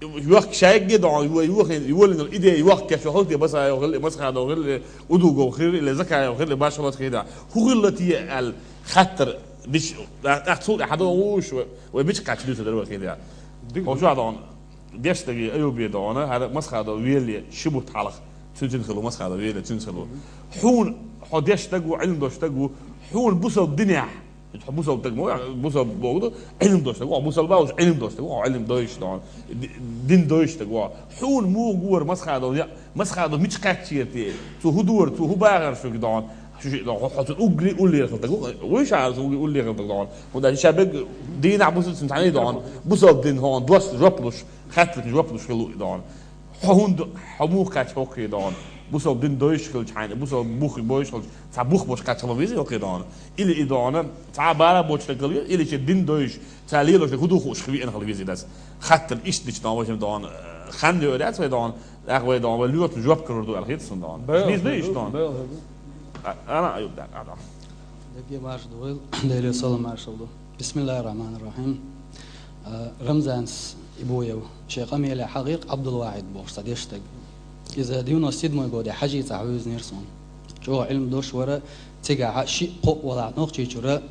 йохка шайгге догӀу, йо-, йохин, йолин идея йохка кечо хилла те, Басаев хилла, Масхадов хилла, Удугов хилла, Закаев хилла, башхаллац хида. ХӀун хилла те аьлла хаттар дича, тӀаккха цул тӀаьхьа догӀуш, вай, вай бича кхача дуьйцур дара вай хида. Дика. Хо шу а догӀу. Деш дерг Аюбе догӀу, хӀара Масхадов велле ши бутт хьалха, цуьнан хилла Масхадов велле, цуьнан хилла. Хьуна, хьо деш дерг ву, Ӏилма дош дерг ву, хьуна бусалба динехь, хьо бусалба дерг ма ву, бусалба боху ду, Ӏилма дош дерг ву, хьо бусалба ву, Ӏилма дош дерг ву, хьо Ӏилма дойуш догӀу, ди-, дин дойуш дерг ву. Хьуна муха гора Масхадов, я, Масхадов мича кхаьччера те, цо хӀун дора, цо хӀун бахара шуьга догӀу, шу шиъ догӀу, хьо цу угли уллера хилла дерг ву, вуй ша цу угли уллера хилла дерг догӀу. ХӀунда аьлча ша берг дийнахь бусалба цуьнан цхьаьна догӀу, бусалба дин хьуна дош жоп луш, Хаттарна жоп луш хилла ву и догӀу. Хьо хӀунда, хьо муха кхаьчча хӀокхе догӀу? Бусалба дин дойуш хилча хьайна, бусалба бух бойуш хилча, цхьа бух бош кхаьчча хила везий хӀокхе догӀу? Или и догӀу, цхьа а бара боцуш дерг хила веза, или шен дин дойуш, цхьа лелош дерг хӀун ду хууш хи веана хила везий дас? Хаттар иштта дича догӀу, вай догӀу, хан лоьру яц вай догӀу, тӀаккха вай догӀу, вай лоьцу жоп карур ду аьлла хета суна догӀу. Бел, иза ду иштта догӀу. Бел, бел. А, ана, аюб, да, а, да. Дагге марша ду вай, Деле салам маршалла ду. Бисмиллахир-рахманир-рахим. А, Рамзанс Ибуев шен къамелехь хьахийра Ӏабдулвахьид бохуш цхьа деш стаг. Иза девяносто седьмой годехь Хьажи цӀа хьуьйзинера суна. ЧӀогӀа Ӏилма дош вара, цигахь шиъ-кхоъ валахь Нохчийчуьра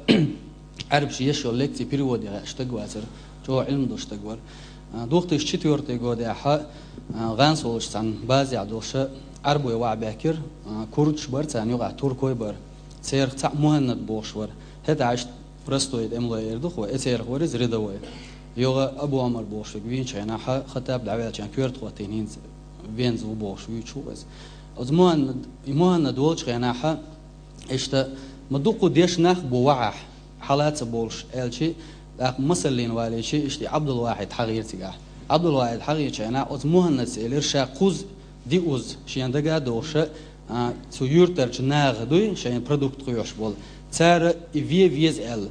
Ӏаьрбаша еш йолу лекций переводе гӀерташ стаг вацара. ЧӀогӀа Ӏилма дош стаг вара. А, две тысячи четвёртый годехь, а, гӀанс волуш цхьана базехь долуша Ӏаьрбой вахьа баьхкира, а, курдаш бара царна юкъахь, туркой бара. Церах цхьаъ Муханнад бохуш вара. ХӀетахь иштта простой тӀемалой эр ду хьо, эцерах вара иза рядовой. ЙогӀа Абу Ӏумар бохуш верг вийначу хенахь, Хаттаб дӀаваьллачу хенахь коьрта хӀоттийна хӀинца венза ву бохуш вуьйцуш ву иза. Оцу Муханнад, и Муханнад волчу хенахь, иштта, ма дукха деш нах бу вахьахь, хьала а ца болуш, аьлчи, тӀаккха масаллина валийчи, иштта Ӏабдулвахьид хьахийра цигахь. Ӏабдулвахьид хьахийчу хенахь, оцу Муханнадс элира, ша кхуза, диъ уз шен дага а дохуша, а, цу юьртарчу наха дуй, шайна продукт кхоьхьуш болу. Цара и ве веза аьлла.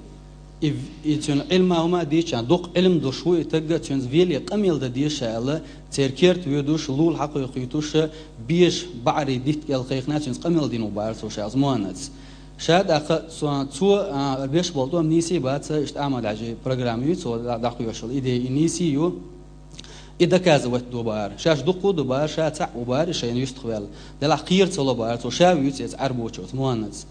И, и цуьнан Ӏилма хӀума дийцча, дукха Ӏилма долуш ву и тагга, цуьнца веле къамел дан деза аьлла, церан керта воьдуш, лула хьакхойкхуьйтуш, беша баӀарий дитта кӀел кхайкхина, цуьнца къамел дина ву бахара цо ша оцу Мухьаннадца. Ша тӀаккха цо, цо, а, беш болу тӀом нийса бац, иштта Ахьмад-Хьаьжин программа ю, цо дӀа-, дӀахоьшуш йолу идея и нийса ю. И доказывать до бахара. Шаьш дуккха а ду бахара, ша цхьаъ ву бахара, и шайна юьстах ваьлла. Делахь кхера ца ло бахара цо, ша вуьйцу эца Ӏаьрбочуьнца, Мухьаннадца.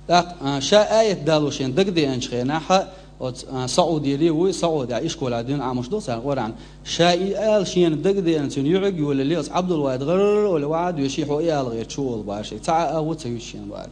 ТӀаккха, а, ша аят дало шена дагадеанчу хенахь, оцу, а, Саудера вуй, Саудехь ишколехь дуьйна Ӏамош ду цара Къуръан. Ша и ала шена дагадеана цуьнан юьхьиг йолале, оцу Ӏабдулвахьид гӀарра олу ваӀад веший, хьо и ала гӀерташ чу олу бахара шайга. Цхьа а агӀо ца юьту шена бахара.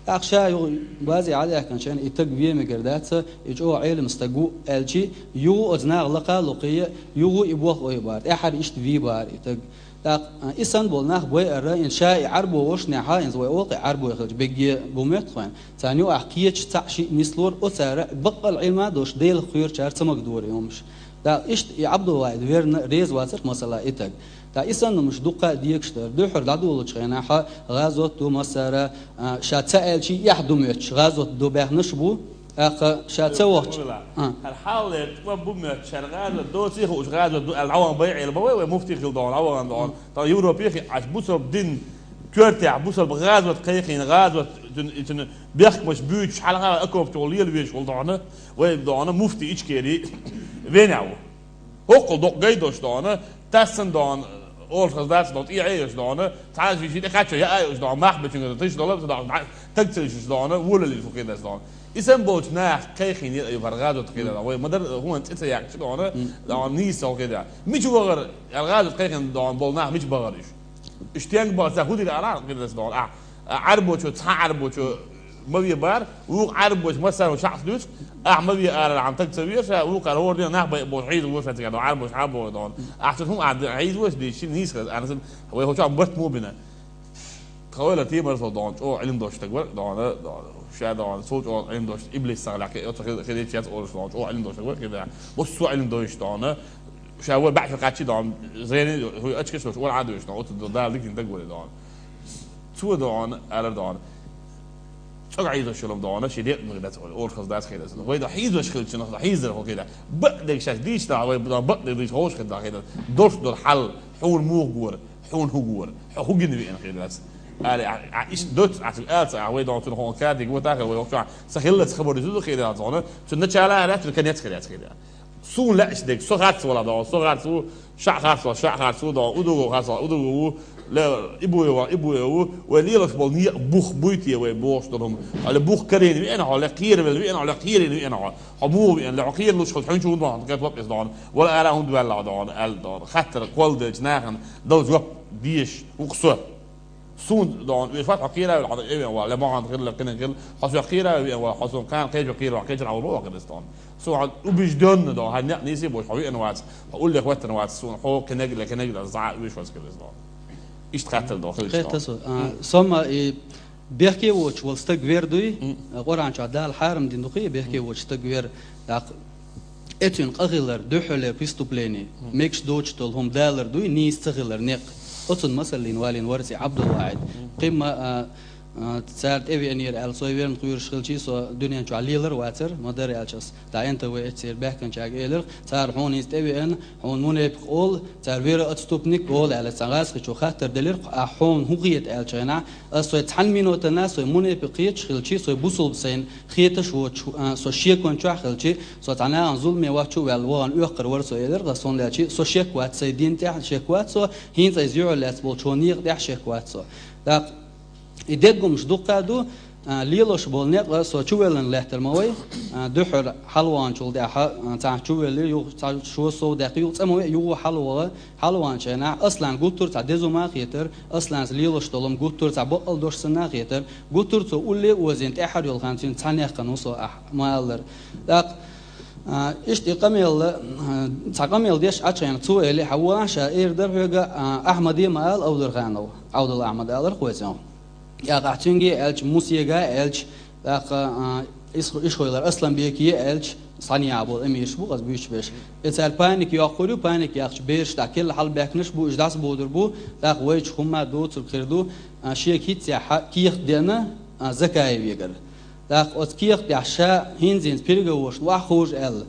ТӀаккха ша юха базе Ӏадаьхкинчарна и таг вен мегар дац, и чӀогӀа Ӏелам стаг ву аьлчи, юха оцу наха лакха а локхий, юха и болх ойу бара. ТӀаьхьара иштта вий бара и таг. ТӀаккха, а, и санна болу нах байъара, ин ша и Ӏаьрбо волуш нехьа, инза вай олу кхин Ӏаьрбой хилча бегге бу моьтту хьайна. Царна юкъахь кхечу цхьаъ шиъ нислора, оцара баккъал Ӏилма а долуш, Делах кхоьручара ца магадора и хӀумаш. ТӀаккха иштта и Ӏабдулвахьид верна реза вацара, масала, и таг. ТӀаккха и санна хӀумаш дуккха а дегаш дара. Дуьххьара дӀадолучу хенахь гӀазот ду массара, а, ша ца аьлчи, эхь ду моьттуш, гӀазот ду баьхнаш а бу. ТӀаккха ша ца вахча. А. ХӀара хьалале тӀом бу моьттуш, хӀара гӀазот доций хууш гӀазот ду аьлла, дӀаван байъийла ма вай, вай муфти хила догӀу, дӀаван догӀу. Тхан Европе хиъ Ӏаш, бусалба дин коьртехь, бусалба гӀазот кхайкхийна, гӀазот, цуьнан, цуьнан бехкамаш буьйцуш, хьалха окопчухула лелавеш волу догӀу, вай догӀу, муфти Ичкери венехь ву. ХӀоккхул докъа гай долуш догӀу, тассана догӀу, олуш хаза дац догӀу, тӀе Ӏе йолуш догӀу, цхьа а ши-ши тӀе кхачо яа йолуш догӀу, мах бечуьнга тиша долу, ца догӀу, таг ца йишуш догӀу, волаллиш ву кхидерш догӀу. И санна болчу наха кхайкхийна яа ю хӀара гӀазот кхидерш, вай ма-дарра хӀун цӀе ца яьккхича догӀу, догӀу нийса хӀокху кхидерш. Мича вахара, аьлла, гӀазот кхайкхийна догӀу болу нах мича бахара уьш? Уьш стенга бахара, ца хӀун дира ала кхидерш догӀу? Ахь, а, Ӏаьрбочо, цхьа Ӏаьрбочо ма ве бара, вукху Ӏаьрбочо массарна шаӀс дуьйцу, ахь ма ве ара, ахьа таг ца вера ша, вукхара хӀора ден нах бай бохуш хьийза ву ша цига, Ӏаьрбош хьан боху догӀу. Ахь цу хӀума ахьа хьийза ву ша дийши, нийса хаза, ана сан, вай хӀокху чохь барт муха бина. Тхан ойла тиймар со догӀу, чӀогӀа Ӏилма долуш стаг вара, догӀу, догӀу, ша догӀу, цул чӀогӀа Ӏилма долуш, иблис сагӀа лаьхкий, оцу хи-, хи-, хи-, яц олуш догӀу, чӀогӀа Ӏилма долуш стаг вара, кхидерш. Массо а Ӏилма долуш догӀу, ша вай баьӀча кхаччи догӀу, зерийн, хӀуй ачкаш долуш, ора Ӏа дуьйш догӀу, оцу Дала дикин даг вара догӀу. Цо догӀу, ара догӀу. ЦӀога хьийзош йолу догӀу, ши декъа дац, олуш хаза дац хир аса. Вай догӀу хьийзош хилча, нах хьийзар хӀокху хир. Бакъдерг шаьш дийш догӀу, вай догӀу бакъдерг дийш ховш хир догӀу хир. Долуш долу хьал, хьуна муха гора, хьуна хӀун гора, хьо хӀун гина веана хир дац. Али, а, а, иш доц, а, цуьнан алца, а, вай догӀу цунах хӀокху кадиг ву тахар, вай хӀокху чохь, сан хиллаца хабар ду хир дац догӀу, цуьнан начала а дац, цуьнан конец хир дац хир. Суна лаьаш дерг, со харц вала догӀу, со харц ву, ша харц вала, ша харц ву догӀу, удуго харц вала, удуго ву, ле, и буй вала, и буй ву, вай лелаш болу некъа бух буй те вай бохуш долу хӀума. Али бух карийна веана хьо, ле, кхеравелла веана хьо, ле, кхерийна веана хьо. Хьо муха веана, ле, хьо кхералуш хаза хьуьнчу хӀунда вахана, кхета вапас догӀу, вала ара хӀунда ваьлла догӀу, аьлла догӀу. Хаттар кхолладелча нахана дала жоп дезаш ву-кх со. Суна догӀу, оьшуш вац хьо кхеравелла, хьо тӀе веана вала, ле, ма хьан хилла, кхинан хилла, хьо соьх кхеравелла веана вала, хьо суна кхана кхечо кхера вала, кхечара хьо вала ваха деза догӀу. Суна хьо убеждённо догӀу, хьан некъ нийса бохуш хьо веана вац, хьо уллех веттана вац, суна хьо кхинег, ле, кхинег, ле, зӀа оьшуш вац хир деза догӀу. Иштта хаттар догӀу, хилча догӀу. Кхета со. А, со ма и бехке воцуш волу стаг вер дуй, Къуръан чохь Дала хьарам дина ду-кх и бехке воцуш стаг вер. ТӀаккха Эцуьнан къахилар, дуьххьарлера преступление, мегаш доцуш долу хӀума далар дуй, нийса ца хилар некъ. Оцунна масаллина валийна вара цӀе Ӏабдулвахьид. Кхин ма, а, а, цара тӀевеанера аьлла, со верна кхоьруш хилчий, со дуьнен чохь лелар а вацара, ма-дарра аьлча ас. ТӀаккха эн тэ вэ эццера баьхкинчаьрга элира, цара хьуна хӀинца тӀевеана, хьуна мунепикъ олу, цара вера отступник олу аьлла, цхьана гӀазкхичо хаттар делира, ахь хьуна хӀун хета аьллачу хенахь, ас вай цхьана минотана, со мунепикъ хеташ хилчий, со бусулба сайна хеташ воцуш, а, со шекон чохь хилчи, со цхьа нахана зуламе вац чу а ваьлла, вахана оьккхар вара со, элира, хӀа, суна лаьчи, со шек вац, сайн дин тӀехь шек вац со, хӀинца иза юьхьар лаьцна болчу хӀун некъа тӀехь шек вац со. ТӀаккха и деггумаш дуккха а ду, а, лелош болу некъа со чувеллан лаьттар ма вай, а, дуьххьара хьалаваханчул тӀаьхьа, а, цхьа чувелли, юха цхьа шо сов даьккхи, юха цӀа ма ве, юха хьалаваха, хьалаван чайнахь, Аслан гуттар цхьа дезума а хетар, Асланца лелош долу гуттар цхьа бакъал дош санна а хетар, гуттар цо улле а озийна тӀаьхьара йолу хан цуьнца цхьа нехкана ву со ахь, ма аллара. ТӀаккха, а, иштта и къамел, а, цхьа къамел деш Ӏачхьайна цо эли, хьан вон ша эр дара хьоьга, а, Ахьмаде ма ала Авдарханов, Ӏавдал Ахьмад алара хойцан. ТӀаккха ахь цуьнге аьлча, Мусега аьлча, тӀаккха, а, иш-, ишхойлар Асланбеке аьлча, схьаниха болу эмираш бу, хаза буьйцуш берш. И цара паника йоккхур ю, паника яхча бераш дӀа келла хьалабаьхкинаш бу, уьш дӀасабодур бу, тӀаккха вайчу хӀумма доцург хир ду, а, шега хӀинццехь кехат деана, а, Закаевегара. ТӀаккха оцу кехатехь ша хӀинца-хӀинца переговорш вахьа ховш аьлла,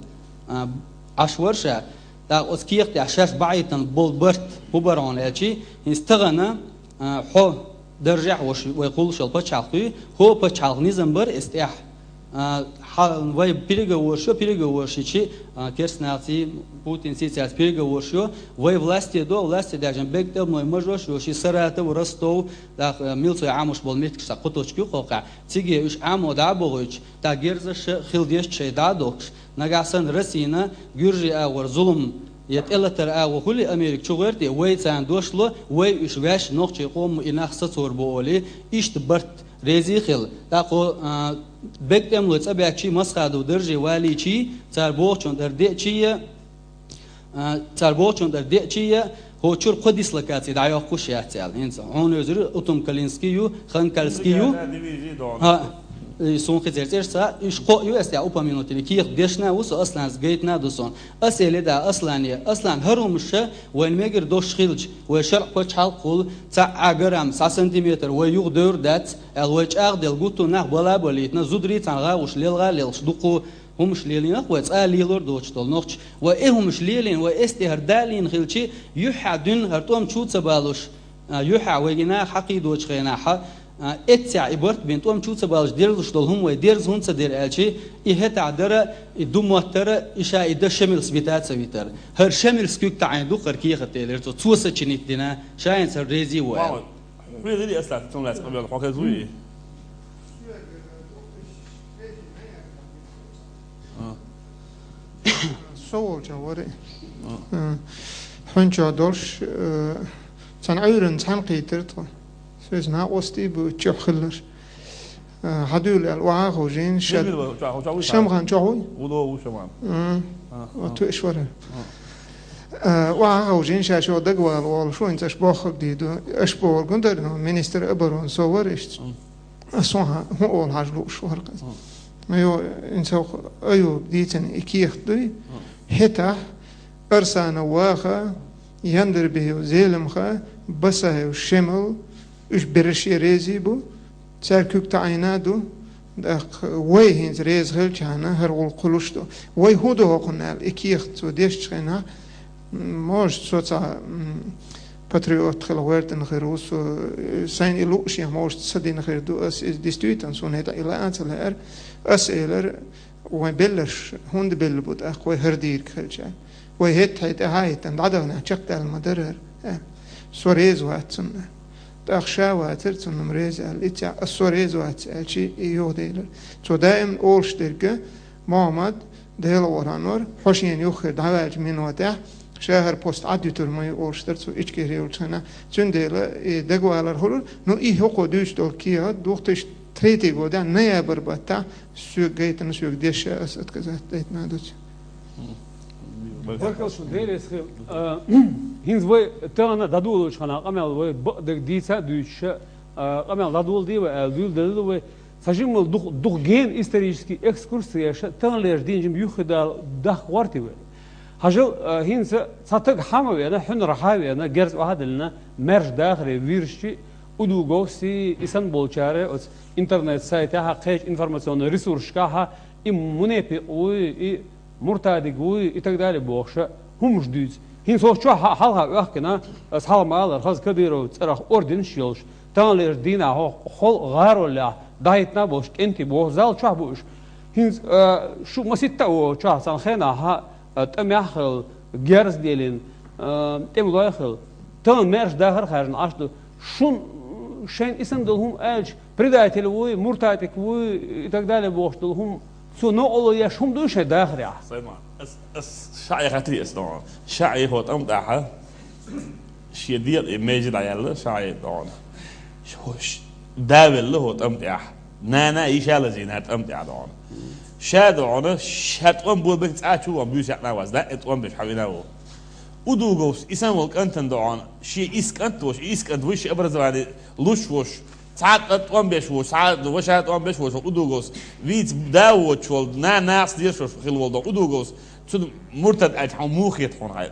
а, Ӏаш вара ша. ТӀаккха оцу кехатехь шаьш бахьийтина болу барт хӀун бара хьуна аьлчи, хӀинца тахана, а, хьо даржехь ваш вай кхуллушал пачхьалкх хуьй, хӀо пачхьалкх низам бара эс тӀехь. А, хьа-, вай переговорш йо, переговорш йичи, а, керстаналций, Путин сийцаьрца переговорш йо, вай власте до, власте даьжна бег тӀемалой мажош йо, ши Саратов, Ростов, тӀаккха, а, милцой Ӏамош болу меттигаш сан кху точка ю кхокхахь. Циге уьш Ӏамо дӀа а бохуьйтуш, тӀаккха герзаш а хила дезаш шайн дӀа а дохкуш, нагахь санна Россина, гуьржий агӀор зулам я тӀелатар агӀо хуьлий Америка чу гӀерте, вай царна дош ло, вай уьш ваьш нохчий къоман и нах сацор бу олий, иштта барт резий хила. ТӀаккха, а, бег тӀемалой цӀа баьччий, Масхадов дарже валийчий, цара бохучун тӀара деачий я, А, цара бохучун тӀара деачий я, хӀо чуьра кхо дислокаций дӀайоккхуш яц аьлла. ХӀинца хьуна везира Утумкалинский ю, Ханкальский ю. Дивизия дона. ХӀа, и суна хезира цӀераш ца, уьш кхоъ ю, ас тӀехь упомянуть йина, кехат дешна а ву со, Асланца гайтина а ду суна. Ас элира да Аслане, Аслан, хӀара хӀумаш ша вайна мегар дош хилча, вай шарӀ пачхьалкх хуьлу, цхьа а грамм, цхьа сантиметр вай юха девр дац, аьлла, вай чӀагӀделла гуттар а нах бала а балийтина, зударий цхьаьна гӀагӀуш лелгӀа а лелхаш дуккха хӀумаш лелийнарх вай, цкъа а лелор доцуш долу нохчий. Вай и хӀумаш лелийна, вай эс тӀе хӀара далийна хилчи, юьххьехь дуьйна хӀара тӀом чу ца балуш, а, юьххьехь вайгина хьакхийдочу хенахь, а, эццехь и барт бина тӀом чу ца балуш дерзуш долу хӀума вай дерза хӀунда ца дира аьлчи, и хӀетахь дара, и ду моттара, и ша и дан Шемилс вита а ца витара. ХӀара Шемилс куьг таӀийна ду хӀара кехат элира цо, цо сочинить дина, ша хӀинца хӀара резий ву аьлла. Хьоьгара аса лаьцна, цунна лаьцна къамел хьо хеза вуй? А. Со волчохь вара и. А. А. Хьуьнчохь долуш, а, цхьана Ӏуьйранна цхьаьна кхийтира тхо. Соьца накъостий бу чохь хилларш. А, хьан дуьйла аьлла, охьа а ховшийна, ша Мила вара, чохь, чохь вуй Шамхан чохь вуй? Ву, ву, Шамхан. А. А, а. Оцу иш вара. А. Э, охьа а ховшийна, ша шо дагавала олуш ву, хӀинца аша бохург дийр ду, аша бохург хӀун дара, ну, министр обороны со вара иштта. Мгм. Ас хьуна хӀун олу хьажа лууш вара хаза. Мгм. Ну, йо, хӀинца хӀокху Аюба дийцина и кехат дуй, мгм, хӀетахь Арсанов Ваха, Яндарбиев Зелимха, Басаев Шемал, уьш берриш а резий бу, цаьрга куьг таӀийна а ду, тӀаккха вай хӀинца реза хилчахьана, хӀара гӀуллакх хуьлуш ду. Вай хӀун ду хӀокхунна аьлла, и кехат цо дешчу хенахь, м, может, со цхьа, м, патриот хила гӀоьртина хир ву, со, э, сайна и лууш я, может, ца дина хир ду, ас иза действительно, суна хӀетахь и лаа а ца лаьара, ас элира, вайн белларш хӀунда белла бу тӀаккха вай хӀара дийриг хилча? Вай хӀетта хье тӀе хьа а хӀиттина, дӀадаханехь чекхдаьлла ма дара хӀара, аьлла. Со реза вац цунна. ТӀаккха ша вацара цунна-м реза аьлла. Иццехь ас со реза вац аьлчи, и юхаделира. Цо даим олуш дерг, Мохьмад, Дела ваханор, хьо шена юххера дӀаваьллачу минотехь, ша хӀара пост Ӏадвитур ма ю олуш дара цо Ичкери йолчу хенахь. Цундела и дагавалар хуьлура, ну, и хӀокхо дуьйцуш долу кехат, две тысячи третий годехь, ноябрь баттахь, соьга гайтина, соьга дешша ас отказать дайтина а дуьйцу. Баркалла шуна, Дела реза хила. А, хӀинца вай тахана дӀадолалучу хенахь къамел вай бакъдерг дийца а дуьйцуша, а, къамел дӀадоладе вай аьлла, дуьйладелла вай. Цхьа жимма дух-, дукха гена исторический экскурс еш, таханлерчу дийнахь жимма юххе дала дахка гӀорти вай. Хьажал, а, хӀинца цхьа таг хьа ма веана, хьуьнара хьа а веана, герз охьа а диллина, маьрша дахаре вирзичи, Удуговси, и санна болчара оцу интернет-сайтехь а, кхечу информационный ресурсашкахь а, и мунепикъ вуй, и муртадиг вуй и так далее бохуша хӀумаш дуьйцу. ХӀинца хӀокху чохь хьалха оьхкина, ас хьалха ма аллара, хаза Кадыровн цӀарах орденаш а йолуш, таханлерчу дийнахь хӀокху холкъа гӀароллехь дӀахӀиттина а болуш кӀентий боху, зал чохь бу уьш. ХӀинца, а, шу маситта а ву чохь цхьана хенахь, а, тӀамехь а хилла, герз а деллина, а, тӀемалой а хилла. Тахана маьрша дахар а хаьржина Ӏаш ду. Шун шайна и санна долу хӀума аьлча, предатель вуй, муртатик вуй и так далее бохуш долу хӀума, цо новкъарло еш хӀума дуй шайн дахарехь? Сайман, ас, ас ша Ӏехатри ас догӀу. Ша Ӏехо тӀам тӀехьа, шен декъе меже дӀаяьлла ша Ӏе догӀу. Ш-, ш-, да велла хӀо тӀам тӀехь. Нана а йиша а лазийна тӀам тӀехь догӀу. Ша догӀу, ша тӀом бо берг цӀа чу ван буьйса яӀна вац, да, э, тӀом беш хьавина ву. Удуговс, и санна волу кӀантана догӀу, шен ис кӀант волуш, ис кӀант вуьйш образование луш волуш, цхьа а тӀом беш волуш, цхьа а ваша тӀом беш волуш, Удуговс, вийца да воцуш волу, на-, нахаца дешош хилла волу догӀу, Удуговс, цунна муртад аьлча хьуна муха хета хьуна хьайн?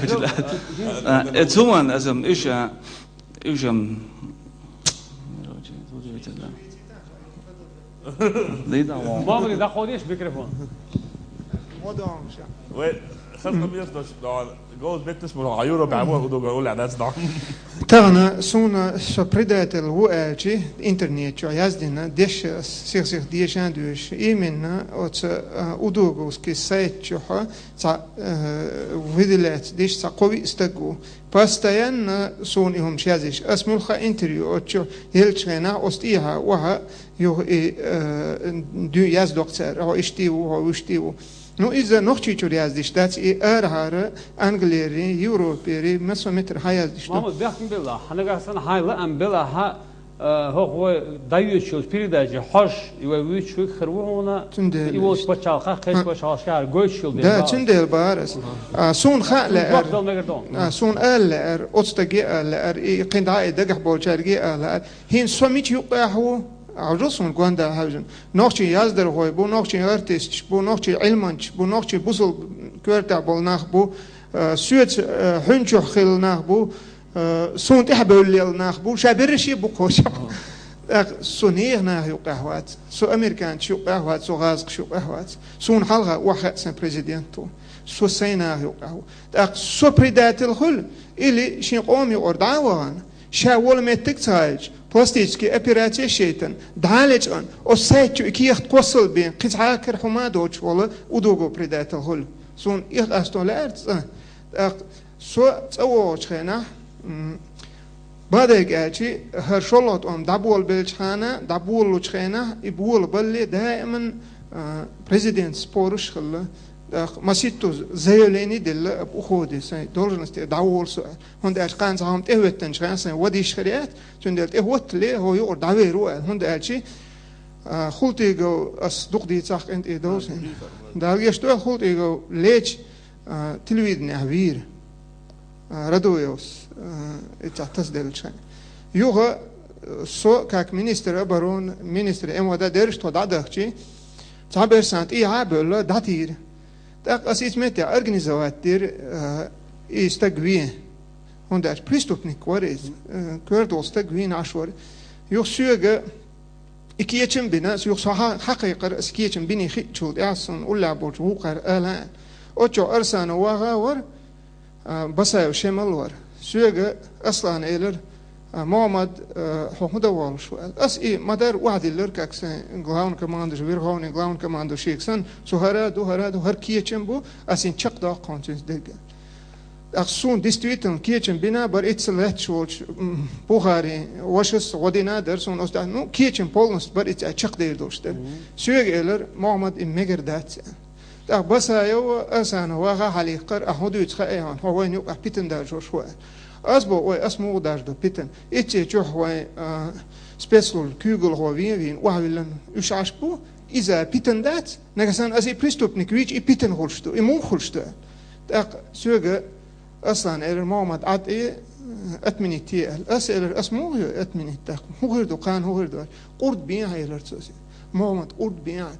короче, да. А, это суман, а сам, ишь, а, ишь, ам, короче, слушайте, да. Да и да, вон. Мамри, доходишь микрофон? Модон ша. Вай, хас там есть, да, голос беттес, может, а Юра, бля, вот, удуга, уля, да, да. Тагана суна со предатель ву аьлчи, интернет чу яздина, деш сих-сих дешан душ. Именно оца, а, удуговский сайт чу ха, ца, э, выделять деш ца кови стагу. Постоянно суна ихум язиш. Ас мулха интервью отчу елчгена остиха, уха, юх и, э, дю яздокцар, о иштиву, о уштиву. Ну, из-за нохчи чур яздиш дац, и архара, Англири, Европери, масо метр ха яздиш да. Мама, бяхтин бела, ханагасан хайла ам бела ха, э, хох вой даючул передача, хош, и вой вичу хервуна, Цунде и вой лишь. Пачал, ха, хеш Ха. Пачал, шар, гойчул бе Да, бала. Цунде барас. А, сун ха ле Сун ар. Вахтал мегердон. А, сун ал ле ар, отстаги ал ле ар, и кинда и дагах болчарги ал ле ар. Хин сомич юкъаху, Ажу сун гонда хавжун. Нохчи яздар хой бу, нохчи артист бу, нохчи илманч бу, нохчи бусул кёрта бол нах бу, э, сюц, э, хунчух хил нах бу, э, сун тихбёллел нах бу, шаберши бу кошаб. Так, су нех нах юкъахват, су американч юкъахват, су газкш юкъахват. Сун халга вахатсан президенту. Су сай нах юкъаху. Так, су предатель хул, или шин къом юкъар даа ваган. Ша вола меттиг цаалч, пластический операция шейтан, далечан, о сайтчу икиехт косал бен, кицхакер хума доч вола удуго предатель хул. Сун их астон лаарца. Так, со цавоч хена, м, бадайг ачи, хар шолот ом дабол белч хана, дабол луч хена, и бул балли даиман, а, президент споруш хилла. Так, маситту заявление делла об уходе, сай должности давол суал. Хунда ач кан сахам те веттен чхан сай вадиш хрият, тюндел те вот ле, хо юр даверу, хунда ачи А, Хултыгов, ас дукха дийцахь къинтӀера довза хӀинца. Дала гешт дойла, Хултыгов леча, а, телевиденехь вийра. А, Радуевс, а, и цхьа тасаделлачу хенахь. Юха, а, со, как министр обороны, министр МВД дераш тхо дӀадахчий, цхьаберш сан тӀехьа а бевлла, дӀатийра. ТӀаккха ас иза меттехь организовать дира, а, и стаг вен. ХӀунда аьлча преступник вара иза, а, коьрта волу стаг вийна Ӏаш вара. Юха соьга и кечам бина, ас юха со хьа-, хьакхайкхара, ас кечам биний хиъчул тӀаьхьа суна уллехь болчу вукхара ала аьлла. Оццо Арсанов ваха а вара, а, Басаев Шемал вара. Соьга Аслана элира, а, Мохьмад, а, хьо хӀун дан волуш ву аьлла. Ас и ма-дарра охьадиллира, как сайн главный командующий, верховный главный командующий санна, цо хӀара а ду, хӀара а ду, хӀара кечам бу, ас хӀинца чекхдоккху хьуна цуьнца дерг. ТӀаккха суна действительно кечам бина бара, итца лаьтташ волчу, м, Бухарин вашас гӀо дина дара суна оцу тӀехь. Ну, кечам полностью бара, итца чекхдер долуш дара. Соьга элира, Мохьмад, и мегар дац аьлла. ТӀаккха Басаев а, Асанов ваха хьалаиккхира, ахь хӀун дуьйцу хаьий хьуна, хьо вайна юкъахь питана даржош ву аьлла. Ас боху, ой, ас муха даржадо питана? Итццачохь вайн, а, спецслужба куьйгалхо вен а вийна, охьавиллина уьш Ӏаш бу, иза питана дац, нагахь санна ас и преступник вийча, и питана хуьлуш ду, и муха хуьлуш ду аьлла. ТӀаккха соьга Аслана элира, Мохьмад, Ӏад и, отменить е аьлла. Ас элира, ас муха йо отменить тӀаккха? ХӀун хир ду, кхана хӀун хир ду? Къурд бен хьан элира цо соьга. Мохьмад, къурд бен хьан.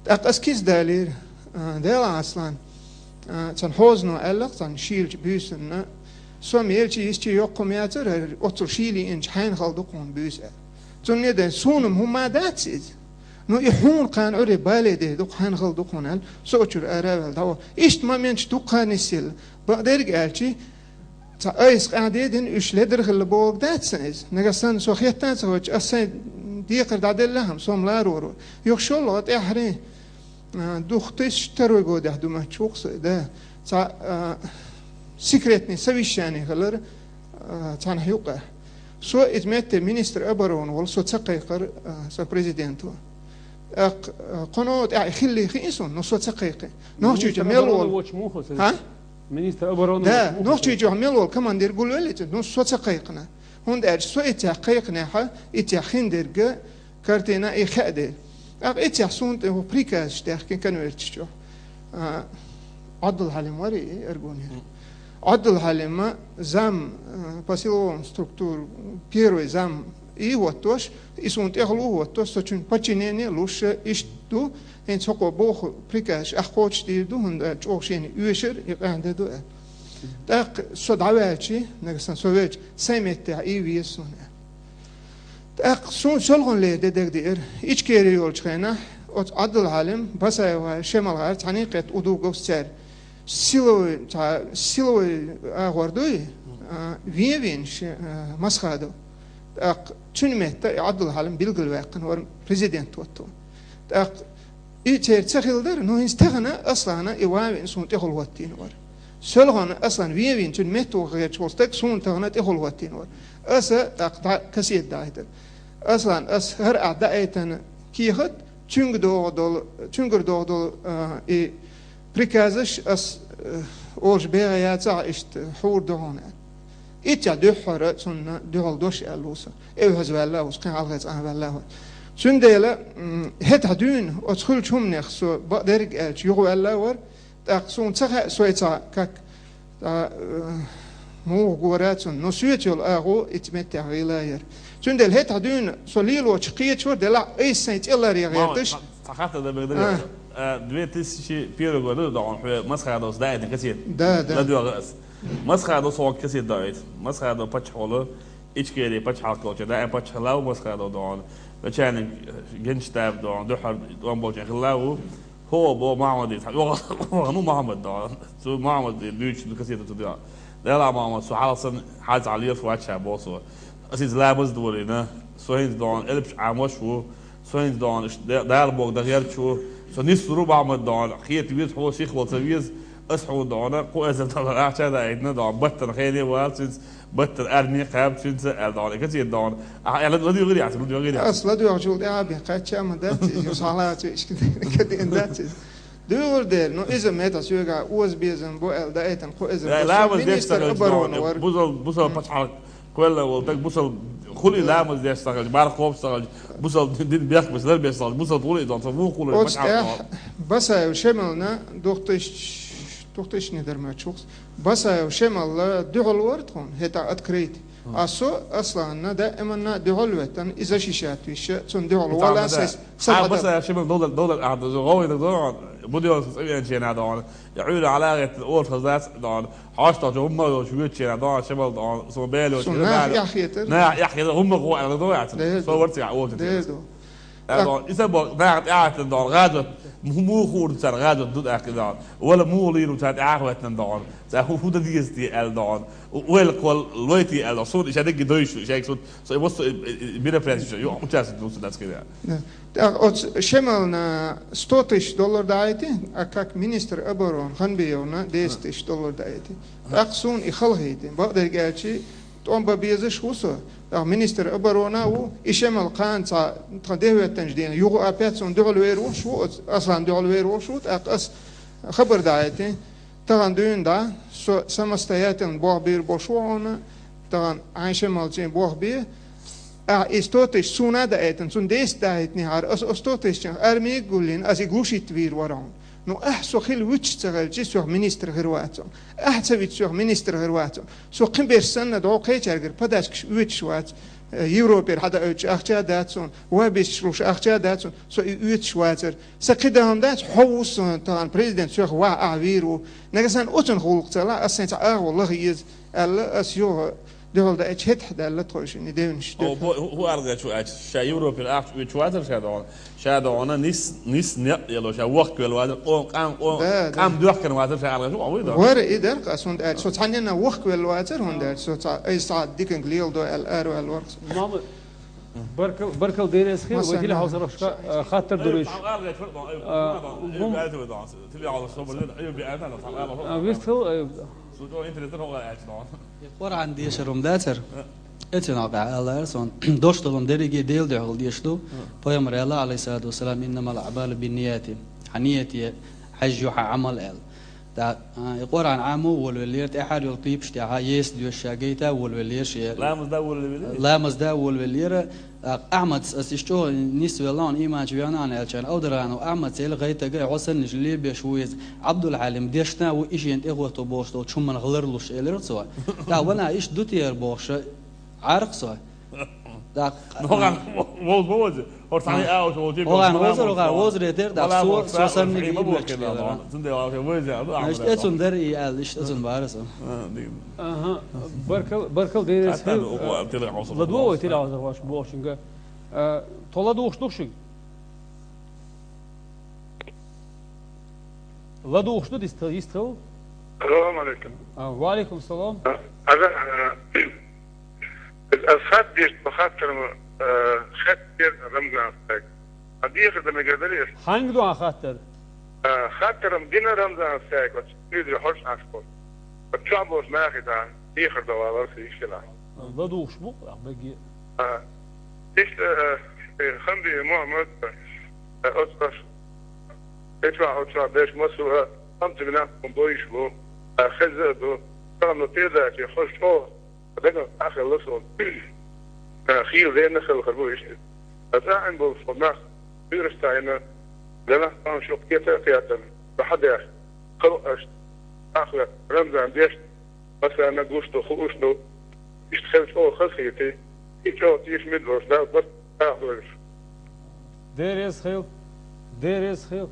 ТӀаккха ас кица далийра, а, Дела Аслан, а, цхьана хьозано аьлла-кх цхьана шийлачу буьйсанна, со мелча йисча йоккха хӀума яцара, оццул шийла йиъначу хьайна хала ду-кх хьуна буьйса аьлла. Цунна ден суна-м хӀумма дац иза. Ну, и хьуна кхана Ӏуьйре бале де ду-кх, хьайна хала ду-кх хьуна аьлла, со оцуьра ара а ваьлла, дӀаваха. Иштта моменташ дуккха а нисъелла. Бакъдерг аьлча, цхьа айса къаьхьа дедина, уьш ледара хилла бохург дац сан иза. Нагахь санна со хетта а ца хӀоьттича, ас сайн декхар дӀаделла-кх-м, со-м ларор вара. Юха шолгӀа тӀаьххьарий, а, две тысячи второй годехь ду моьттуш ву-кх со, да. Цхьа, а, секретный совещание хилира, а, цхьанхьа юкъахь. Со иза метте министр обороны волу, со ца кхайкхара, а, сан президенто. ТӀаккха, а, кхуьнан тӀаьхьа хилли хиъна суна, но со ца кхайкхи. Нохчийчохь мел волу. Министр обороны вочу муха сан? ХӀа? Министр обороны вочу муха сан? Да, Нохчийчохь мел волу командир гулвеллица, но со ца кхайкхина. ХӀунда аьлча со иццехь кхайкхинехь, иццехь хиндерг картина и хеа дела. ТӀаккха иццехь суна тӀе хӀу приказаш даьхкина конверташ чохь. А, Ӏабдул-Хьалим вара и Аргунера. Ӏабдул-Хьалима зам, а, по силовым структурам, первый зам и хӀоттош, и суна тӀехула хӀоттош, со цуьнан подчинение луш иштта ду, хӀинца хӀокхо боху приказаш ахь кхочушдийр ду, хӀунда аьлча чӀогӀа шена оьшура, и къаьхьа де ду аьлла. ТӀаккха со дӀаваьлчи, нагахь санна со ваьлча, сайн меттехь и веза суна аьлла. ТӀаккха суна шолгӀанлера де дагадеара. Ичкери йолчу хенахь, оцу Ӏабдул-Хьалим, Басаев-гӀар, Шемал-гӀар цхьаьний кхетта Удуговс цаьрга. Силовой, цхьа силовой агӀор дуй, а, вен вийна ши, а, Масхадов. ТӀаккха цуьнан метта и Ӏабдул-Хьалим билгалваьккхина вара президент хӀотто. ТӀаккха и церан ца хилла дара, но хӀинца тахана Аслана и ван вийна суна тӀехула хӀоттийна вара. Селхана Аслан вен вийна цуьнан метта ваха гӀерташ волу стаг суна тахана тӀехула хӀоттийна вара. Аса тӀаккха дӀа кассета дӀахӀиттира. Аслан, ас хӀара ахь дӀаайтана кехат, цуьнга догӀу долу, цуьнгара догӀу долу, а, и приказаш ас, а, олуш бегӀа яцахь, иштта хьур ду хьуна аьлла. Иццехь дуьххьара цунна дуьхьал дош аьлла ву со. Эвхьаза ваьлла а ву со, кхин хьалхе цкъа а ваьлла а вара. Цундела, м, хӀетахь дуьйна оцу хуьлучу хӀуманех со бакъдерг аьлча юха ваьлла а вара, тӀаккха суна ца хаьа, со и цхьа как, а, э, муха гора цунна. Но соьца йолу агӀо ицу меттехь гӀийла яра. Цундела хӀетахь дуьйна со лелочух кхеташ вара, делахь айса сайн цӀе ларъян гӀерташ. Цхьа хатта дан мегар ду. А. А, две тысячи первый год ду догӀун хьоьга Масхадовс даийтина кассета. Да, да. ЛадоьгӀу ас. Масхадовс хьоьга кассета даийтина. Масхадов паччахь волу, Ичкери пачхьалкх йолчу даим паччахь хилла ву Масхадов догӀун. Начальник генштаб догӀун, дуьххьара тӀом болчу хилла ву. ХӀо бо Махьмадис, хьан оха, оха, ну, Махьмад догӀун. Цу Махьмадис дуьйцучу кассета цу догӀун. Дела Махьмад, со хьалха санна хьаьца лелаш вац ша боху со. Ас иза ламаз дворина. Со хӀинца догӀун, элпаш Ӏамош ву. Со хӀинца догӀун, иштта Дала боху дан гӀерташ ву. Со нислур ву Махьмад догӀун. Хета веза хьо, сихвала ца веза. Ас хьуна догӀун, кху эзар доллар ахча даийтина догӀун. Баттана хене вац иза. Баттана армин кхаьбчуьнца аьлла догӀун, и кассета догӀун. Ахьа аьлла ладуьйгӀира яц, ладуьйгӀира яц. Ас ладуьйгӀучул тӀаьхьа бен кхаьчча а ма дац иза, юха схьалаца ишкаден дац иза. ДуьйгӀур дера, ну, иза метта соьга оза безам бу аьлла даийтина кху эзар. Э, доллар. Со министр обороны вара. Бусал, бусал пачхьалкх кхоьллина волу стаг, бусал Хули ламаз деш сахалж, бар хоп сахалж, бусал дин бехбаш дар беш сахалж, бусал хули дон, са ву хули Оц мача тӀехь дон. Басаев Шемална двух тысяч-, двухтысячный дар мачухс. Басаев Шемалла дуьхьал вар тхун, хӀета открыть. А со Асланна даиманна дуьхьал веттан, и защищать виша, цун дуьхьал вала сес. Са Басаев Шемал доллар, доллар, а, даже гой да дон, будён со цӀивен чена дон. Я Ӏуьйра гӀалагӀетта ош хаздац дон. Хьоштахь чу хӀумма йолчу воьдучеран догӀан шамал догӀан, со баьллачу Со нах яхьхетар. Нах яхьхетар, хӀумма гӀо аьлла догӀан яц. Дер Со ду. Варцехь олчу Дер ду. ДогӀан, иза бо-, нах тӀаьхьатан догӀан, гӀазот, муха хӀур цара гӀазот ду аьлла догӀан. Вала муха лийр цара тӀаьхьахӀоьттан догӀан. Цара хӀу, хӀу дан деза те аьлла догӀан. Ойла кхол лой те аьлла догӀан. Суна иша дегги дойшу, шайк суна. Со и вассо и, и, и мероприятие шу, ю, участвовать ду цу дацкида. Да. Так, оц Шемална сто тысяч доллар даийти, а как министр обороны Ханбиевна десять тысяч доллар даийти. Так, суна и халахийти. Бакъдерг аьлчи, тӀом бан безаш ву со. Так, министр обороны ву, и Шемал кхана цхьа, тхан дехӀоьттанчу дена, юха опять суна дуьхьал вер вуш ву, оц Аслан дуьхьал вер вуш ву, так, ас хабар даийти. Тахана дуьйна дӀа, со самостоятельно болх бийр бош ву хьуна, тахана хьайн Шемалчийн болх бе. Ахь и сто тысяч суна а даийтина, цунна десять даийтинехьара, аса оцу сто тысячах армига а гуллина, аса и глушить вийр вара хьуна. Ну, ахь со хила вуьтуш ца хилчи, соьх министр хир вац хьуна. Ахь ца вуьту, соьх министр хир вац хьуна. Со кхин берш санна догӀу кхечаьргара подачкаш оьцуш вац. Э, Европера хьадоуьйтуш ахча а дац суна, вай бисчуш ахча а дац суна, со и оьцуш вацара. Сан кхин дан дац, хьо ву со, тахана президент соьх ваха ахь вийр ву. Нагахь санна оцунах гӀуллакх ца лахь, ас сайн цхьа агӀо лаха еза, аьлла, ас юха дуьхьал даьлча хӀетахь даьлла тхойшинна девнаш О, дуьхьа. Бо-, хӀу аргӀечу аьлча, ша Европера ахча оьцуш вацара ша догӀана. Ша догӀана нис, нис некъ ело, ша вохкавелла вацара, къом, къам, къом, Да, да. къам доьхкина вацара ша аргӀечу, а вуй догӀана? Вара и дерг, ас хӀунда аьлча, со цхьаннена вохкавелла вацара, хӀунда аьлча, со цхьа, ай схьа диканга леладо аьлла, араваьлла вара со. Мама, Баркал, баркал деррес хир, вай Масана. Тиле хьовсархошка, а, хаттар дуьлуьйтуш. А, гум-, а, вистхил, а, Къуръан дешар хӀума дацар? Эцин хьокъехь аьллара сон. Дош долун дерриге Делан дуьхьал деш ду. Пайхамар аьлла, алейхиссалату вассалам: «Иннамал аъмалу биннияти». Хьан нияте хьаьжжа ю хьан Ӏамал аьлла. ТӀаккха, а, и Къуръан Ӏамо волавеллера, тӀаьхьара йолу клипаш тӀехь а, еса доьшуш а гайта волавеллера шен. Ламаз да волавеллера? Ламаз да волавеллера. ТӀаккха Ахьмадс, ас иштта чӀогӀа нисвелла хьуна, иман чу веана хьуна аьллачарна, Авдуранов Ахьмадс элира, гайтага, хьо санна иштта лебеш ву иза. Ӏабдулхьалим дешна ву, и шена тӀе гӀотто болуш долчу хӀуманах ларлуш, элира цо. ТӀаккха ванах иштта ду те хӀара бохуш, Ӏарх со. ТӀаккха Ну, хӀокхарна вовза ма вовза. ХӀора цхьаьна А. а, уьш вовза, ХӀокхарна вовза, хӀокхарна вовза ретер, тӀаккха со, со санна и ма бохкина, вовза, Ахьмад. Цундела вовза, Ахьмад. Значит, эцун дара и аьлла, иштта эцун бара со. А, дигна. Аха. Баркал, баркал деррес хир. Хатта ду, угу, тиле хьовса. ЛадугӀу вай, тиле хьовса, ваш бохучуьнга. А, тхо ладугӀуш ду шуьга? ЛадугӀуш ду дистхил, йистхил? Салам алейкум. А, ва алейкум салам. А, ага, а, Ас хатта деш ду хаттар ма, э, хаттар Рамзан стаг. А дехар дан мегар дарий ас? Хьанга ду хьан хаттар? Э, хаттарам дина Рамзан стаг, оцу уьйдира хьожуш Ӏаш бу. Оцу чохь болчу нахе дехар дан валар аса йиш хилахь. ЛадугӀуш бу, а, бегге. А, иштта, э, э, Хамби Мухаммад, э, оцу аш, эчвахь, оцу аш деш масу, э, амтиг нах бу, бойуш бу, э, хеза а ду, тахана передача хьожуш чӀогӀа Дагахь а хилла суна. Хийла дена хилла хир бу иштта. Аса Ӏин болуш хьо нах, уьйраш тайна, делахь а шух кета а кхетар, бахьа деш, халкъаш, ахвет, Рамзан деш, масана гуш ду, хууш ду, иштта хила чӀогӀа хазахийти, и чӀогӀа тийша мид волуш, Дала барт Деррис хил, деррис хил.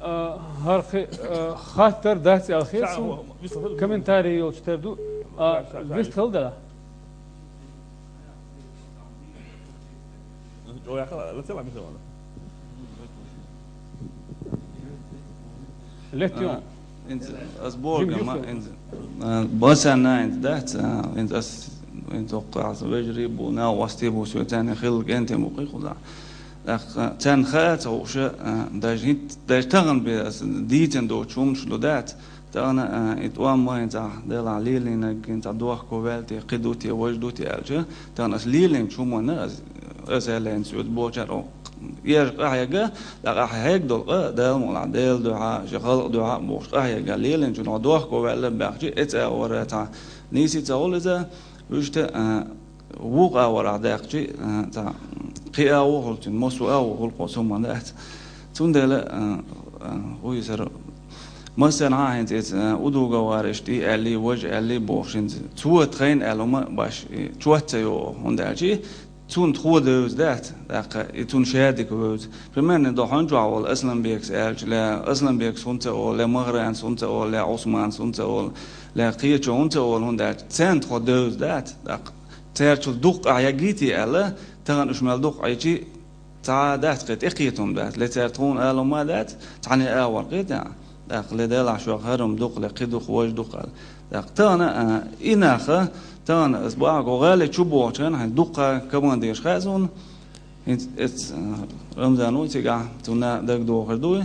А, хӀара кхи-, а, хаттар дац аьлла хир суна. Комментарий йолчу тера ду. А, вистхила дела. Леттион. А, инца, ас боху, Жим ма, юххе. Инца, а, басанна инца дац, а, инца ас, инца оккха аса вежарий бу, нагӀа вастий бу, соьца царна хилла кӀентий бу кхин кхузахь. ТӀаккха царна хаа ца хууш, а, даже хӀинт-, даже тахана бен аса дийцина доцу хӀуманаш ду дац. Тахана, а, и тӀом ма хӀинца делахь лелийнарг, хӀинца дохко ваьлла те, кхин ду те, важа ду те аьлча, тахана аса лелийначу хӀуманна аса, аса аьлла, хӀинца соьца бохучара Эша къахьега, тӀаккха ахьа хьега долу къа, Дала мукъалахь, Делан дуьхьа, шен халкъан дуьхьа а бохуш, къахьега, лелийначунах дохко ваьлла баьхчи, эца а вара цхьа нийса ца хуьлу иза, вуьшта, а, Вукху агӀорахь даьккхича, а, цхьа кхин агӀо хуьлу цуьнан, массо а агӀо хуьлу кхо суман дац. Цундела, а, а, вуй сара, массарна а хӀинца иза, а, удугавар иштта и аьллий, важа аьллий бохуш хӀинца. Цо тхайна аьлла ма баш, и чот ца йогӀу, хӀунда аьлча и цунна тхо девза дац, тӀаккха и цунна шадика вевза. Примерно, до хьуна чохь волу Асланбекас аьлча, ле Асланбекас хӀунда ца олу, ле Махранас хӀунда ца олу, ле Ӏусманас хӀунда ца олу, ле кхечо хӀунда ца олу, хӀунда аьлча царна тхо девза дац, тӀаккха цаьрчул дукха ахь яггийти аьлла, тахана уьш мел дукха Ӏийчи, цхьа а дац кхин тӀекхетам дац, ле цара тхуна алума дац, цхьаьна а агӀор кхетахь, тӀаккха ле делахь шух хӀара-м дукха, ле кхин дукха, важа дукха аьлла. ТӀаккха тахана, а, и наха, тахана ас бахьа гӀали чу бохучу хенахь, хьайн дуккха командираш хаьа суна, хӀинца эц, а, Рамзан ву цигахь, цунна дагадохур дуй.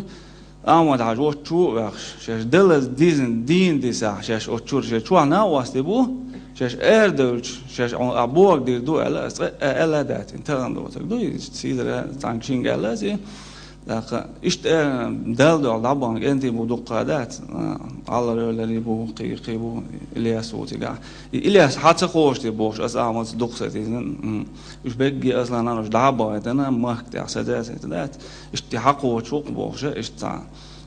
Ахьмад-Хьаьжа оцу чу а ваьхаш, шаьш далаза дизина, дийна дисахь, шаьш оцу чуьра шаьш чохь накъостий бу, шаьш арадевлча, шаьш Ӏун а бога дийр ду аьлла, ас цкъа а аьлла а дац, тахана доцург ду, иза Сийзара цхьаьнга шинга аьлла ас и. ТӀаккха иштта, э, Далла дуьхьал дӀабахна кӀентий бу дуккха дац, э, Алла Ревлари бу, кхи, кхи бу, Ильяс ву цигахь. И Ильяс хьан ца кхочуш те бохуш, ас Ахьмадца дукха сатийсина, м, уьш бегги Асланан уьш дӀа а бахийтина, махка тӀехь сатесийтина дац. Иштта хьан кхочуш ву-кх бохуш, иштта цхьа.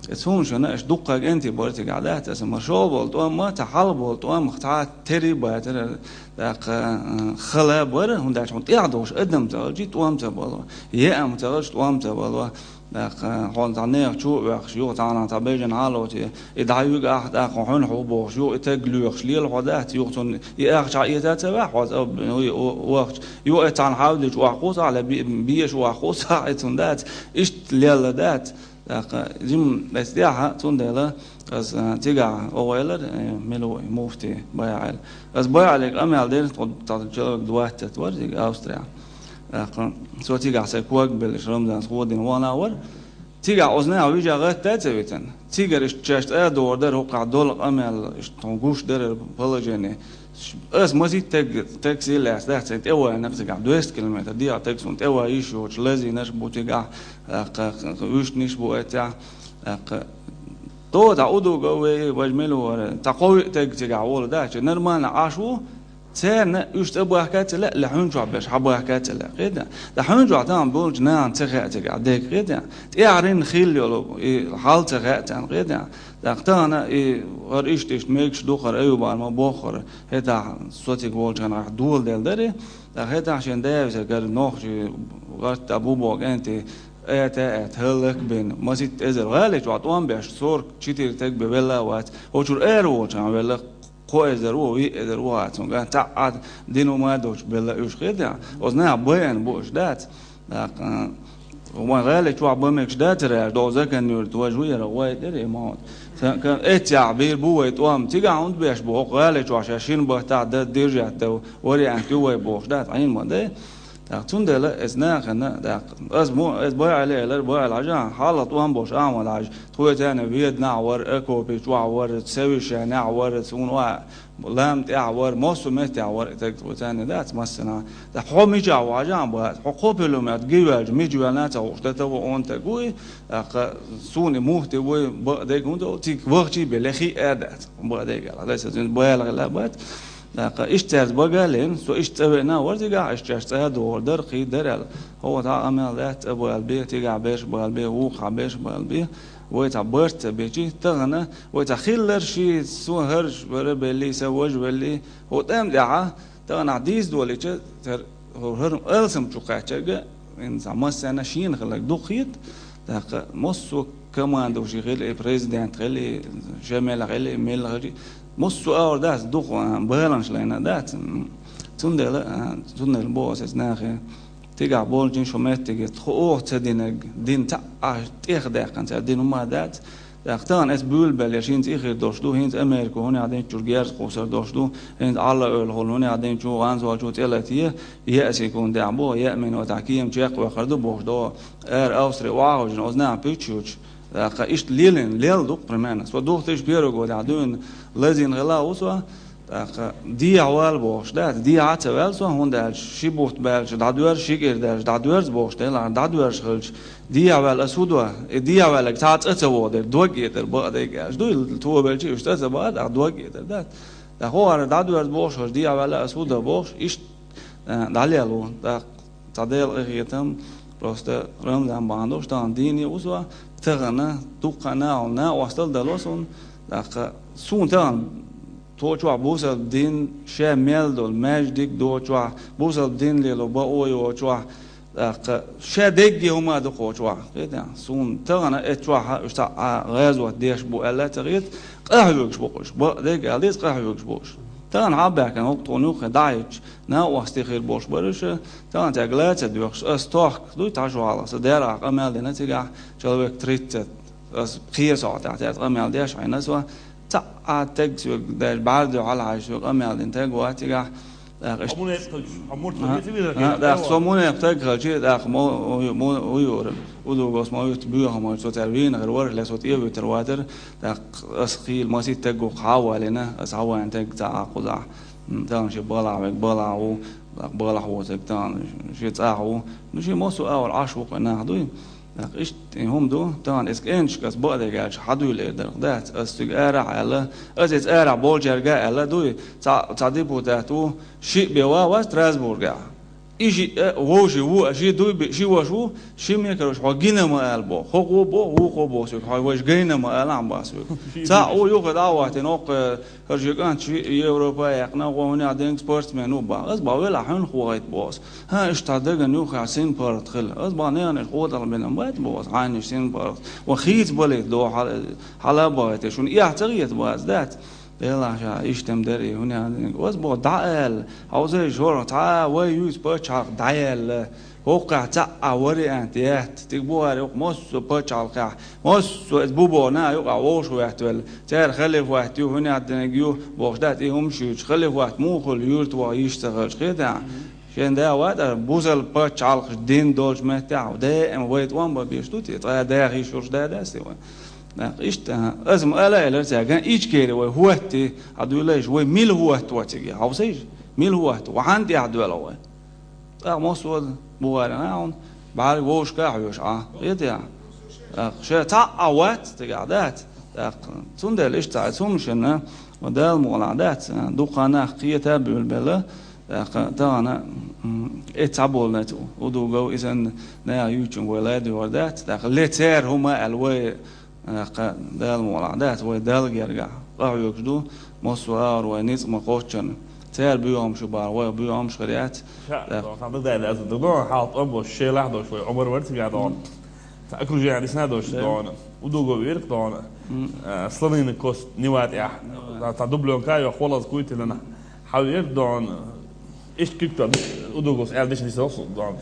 Эцу хӀуманашна аша дуккха кӀентий бара цигахь дац, аса ма шо болу тӀом ма, цхьа хьал болу тӀом, цхьа тери а бацара, тӀаккха, э, хала а бара, хӀунда аьлча хьуна тӀехь долуш адам ца хилча, тӀом ца бало, еам ца хилча, тӀом ца бало, тӀаккха хьуна цхьа нехан чу а ваьхаш, юха цхьана цхьа бежана хьалоций, и дӀаюьгу ахь, тӀаккха хьуна хьу бохуш, юха и таг лоьхуш лела хьо дац, юха цунна и ахча хьаэца ца ваьхьа, хьо ца об-, ой, о-, вахча, юха и цхьана хьаьвдича охьакхуссахь, ле би-, беша охьакхуссахь, и цунна дац, иштта лелла дац. ТӀаккха жима эцу тӀехьа, цундела ас, а, цигахь охьаэлира, э, мила ву и муфти Байа Ӏели. Ас Байа Ӏеле къамел дира, тхо цхьа человек двадцать вара цига Австрия. ТӀаккха со цигахь сайн ког беллаш Рамзанца гӀо дина вахана вара. Цигахь оцу наха вижа гӀатта а ца витина. Цигара иштта шаьш цӀа а догӀур дара, хӀокхахь долу къамел, иштта тхуна гуш дара положение. Ас масийтта таг, такси лаьцна дац, сайн тӀе вайна цигахь, двести километр дехьа таг суна тӀе вай йиш йоцуш, лазийнарш бу цигахь, тӀаккха вуьшнаш бу эццехь, тӀаккха. Тоха удуга вай, важа мила вара, цхьа кхо-виъ таг цигахь волу дац, нормально Ӏаш ву, царна уьш цӀа бахка а ца лаьа, ле хьуьн чохь берш хьан бахка а ца лаьа, кхетахь? Ткъа хьуьн чохь тахана болчу нахана ца хаьа цигахь, дега, кхетахь? ТӀаьхьарна хилла йолу и хьал ца хаьа царна, кхетахь? ТӀаккха тахана и хӀара иштта-иштта мегаш ду хӀара Аюбана ма боххура, хӀетахь со цига волчу хенахь доладелла дара и, ткъа хӀетахь шен дайвисаргара нохчий гӀатта бу боху кӀентий, аьтта а аьтта, хӀаллак а бина, масийтта эзар гӀали чохь тӀом беш, сорок четыре таг бен велла а вац, хӀокху чуьра ара волчу хенахь велла, кхо эзар ву, виъ эзар ву хьацунга, цхьаъ а дина ма доцуш белла уьш, хетахь? Оцу наха байина бу уьш дац. ТӀаккха, а, вайн гӀали чохь бан мегаш дацара аьлча, догӀу закан нуьйр тожа ву яра, вай тӀера и ма хӀотту. Сан кан эццехь бийр бу вай тӀом, цигахь хӀунда беш бу, хӀокху гӀали чохь шаьш шина баттахь дан, держать дан вариант ю вай бохуш дац, Ӏийна ма дай. ТӀаккха цундела эцу нахана, тӀаккха, ас мо, эс Байа Ӏели элира, Байа Ӏели хьажа, хьалха тӀом болуш Ахьмад-Хьаьжа, тхоьца цхьаьна Веданахь вара, окопи чохь вара, совещанехь вара, суна а, лам тӀехь вара, массо а меттехь вара, и таг тхоьца цхьаьна дац массанхьа. ТӀаккха хьо мичахь ву хьажа, бац, хьо кхо пилу меттиг ваьлча, мича ваьлла а ца хууш, тата ву онтаг вуй, тӀаккха суна и муфти вуй, бакъдерг хӀунда олу, цига вахчий бен, ле хи а дац, бакъдерг аьлла, ле сан зуьнца бала хила бац. ТӀаккха иштта цаьрца бага а лена, со иштта цӀа веана а вара цигахь, иштта шаьш цӀа а догӀур дара, кхийдара аьлла. ХӀокху тӀаккха къамел дац, цӀа бала бе, цигахь берш бала бе, вукхахь берш бала бе. Вай цхьа барт ца бичи, тахана вай цхьа хилларш ши, со хӀорш вара белли, сан важа велли, хӀокху тӀам тӀехьа, тахана ахь дийца долийча, тера хӀара алсам чу кхаьччарга, ин цхьа массарна шена хилларг дукха хета, тӀаккха массо а командующий хила, и президент хила, и Шемел хила, и милла хила, массо а агӀор дац, дукха, а, баланаш лайна дац. М, цундела, а, цундела боху ас эцу нахе, цигахь болчийн шун меттиге тхо оха ца динарг, дин цхьаъ а тӀех даьккхина цара дин хӀума дац. ТӀаккха тахана эс буьйлабелла, я хӀинца и хир долуш ду, хӀинца Америко хӀунех динчуьра герз кхуссар долуш ду, хӀинца Ӏалла ойла хуьлу, хӀунех динчу, гӀанзолчу цӀе латае, яа секундехь бу, яа минотехь кема чекхваккхар ду бохуш до. Ара Австри охьа а хӀуьжина, оцу наха пуьччучу, тӀаккха иштта лелийна, лелла ду-кх примерно. Со духтиш пирогодехь дуьйна лазийна хила а ву со, тӀаккха дехьа вала бохуш дац, дехьа а ца ваьлла со, хӀунда аьлча ши бутт баьлча дӀадоьрза, ши кӀира даьлча дӀадоьрза бохуш делахь, дӀадоьрзаш хилча, дехьа ваьлла ас хӀу до, и дехьа ваьлларг цхьа а цӀа ца вогӀу дерг, дог а этар, бакъдерг аьлча. Дуй, тоба белча уьш цӀа ца баха, тӀаккха дог а этар дац. ТӀаккха хӀокхара дӀадоьрза бохуш, хӀара дехьа ваьлла ас хӀу до бохуш, иштта э, дӀалело. ТӀаккха цхьа Делан къинхетам, просто Рамзан бахьан долуш, тахана дийне ву со, тахана дуккха а накъостал дало суна, тӀаккха суна тахана тхо чохь бусалба дин, ша мел долу маьждиг ду чохь, бусалба дин лело бакъо йо чохь, тӀаккха ша дегге хӀума ду кхо чохь. Кхетий, суна тахана эцу чохь уьш цхьа а гӀазот деш бу аьлла а ца хета, къахьоьгуш бу уьш. Бакъдерг аьлла деза, къахьоьгуш бу уьш. Тахана хьан баьхкина хӀокху тхуна юххе дӀахӀиттича, накъостий хир болуш бара уьш, тахана цаьрга ла ца доьхуш, ас тохка дуй цхьа шо хьалха, сан дера къамел дина цигахь, человек тридцать, ас кхечу сохьтехь цаьрца къамел деш хьийна со, цхьа а таг соьга даже бӀаьрзе хьалахьаьжча соьга къамел дина таг вац цигахь, тӀаккха иштта Хьо мунепакъ хилча, хьо мурталла А, ца вирза а, хилча, тӀаккха со мунепакъ таг хилча, тӀаккха мо, мо, мо, мо юра. Удугос ма вуьту боьха ма вуьту, со цара вийна хир вара, ле со тӀе а вуьтур ватар, тӀаккха ас хийла масийтта таг ву хьа а валийна, ас хьа вайна таг ца а кхузахь. М, тахана шен балахь вега балахь ву, тӀаккха балахь ву таг тахана шен цӀахь ву. Ну, шен массо а агӀор Ӏаш ву кху нах дуй. ТӀаккха иштта и хӀума ду, тахана иза кӀенташка ас бакъдерг аьлча, хьан дуьйлур дара, дац, ас цига арахь а аьлла, ас иза арахь болчаьрга а аьлла дуй, цхьа, цхьа депутат ву, шиъ бен ван вац Страсбургехь. И шиъ а, вовши ву, а ши дуй би-, ши ваша ву, ши мекаруш хьо гина ма ала боху, хӀокхо боху, вукхо боху соьга, хьо вайша гайна ма алахь бан соьга. Цхьаъ ву юха дӀа а вахтина, хӀокху ХӀара ши кӀант шиъ Европа яьккхина, гӀо хӀун аьлла динга спортсмен ву бан. Ас бан велахь хьуьнах вахийта боху ас. ХӀан, иштта дагана юххехь синпаргӀат хила. Ас бан ненан иштта къотӀалгӀа бина ма бац боху ас, хьайна иштта синпаргӀат. Ван хийца балийта доху хьала, хьала а бахийтар. Шуна эхь ца хета бан ас дац. Делахь ша иштта-м дара и хӀун аьлла динга. Ас боху дӀа а аьлла. Хьовсийша хӀора цхьа а вай юьйцу пачхьалкх дӀаяьлла. ХӀокхахь цхьа а вариант яц. Тига бухара юкъа массо а пачхьалкхехь, массо а иза бу боху нах юкъахь вовшахветтавелла. Церан халифат ю, хӀун яц динарг ю, бохуш дац и хӀума шуьйцуш. Халифат муха хуьлу юьрта ваха йиш ца хилча, кхетахь? Шен да ватӀара, бусалба пачхьалкхаш дин долчу меттехь, даим вай тӀом бан беш ду те, цкъа а даха йиш йолуш да дац те вай. ТӀаккха иштта, аса ма ала а элира цаьрга, Ичкери вай хӀотти, хьан дуьйлайша, вай мила хӀотто цига, хьовсийша, мила хӀотто, вай хьанна тӀехь доьлху вай? ТӀаккха массо а бухарина а хьуна, бӀаьрга вовшашка а хьоьжуш Ӏа. Кхетий? ТӀаккха ша цхьаъ а вац цигахь, дац? ТӀаккха цундела иштта цхьа хӀума шина, ва Дала мукъалахь дац, дуккха нах кхета а буьйлабелла, тӀаккха тахана, м, эццахь болу нацу удугов и санна наха юьйцучун вай ладуьйгӀур дац, тӀаккха ле церан хӀума аьлла вай ТӀаккха Дала мукъалахь дац, вай Далла гергахь къахьоьгуш ду, массо а агӀор вай ницкъ ма кхоччарна. Церан боьхамаш ю бахьа, вай боьхамаш хир яц. Ша, ТӀаккха сан ду дай лаьцна ду, дон, хьалха тӀом болуш, шелахь долуш вай Ӏумар вара цигахь, дон. Цхьа окружение дисна долуш, дон. Удуго вирх, дон. Э, слониный кость Нева тӀехь. Цхьа дублёнка а йо, хвалаза куйтина. Хьан вирх, дон. Иштта куьйгтон Удугос аьлла дешна дисна, дон.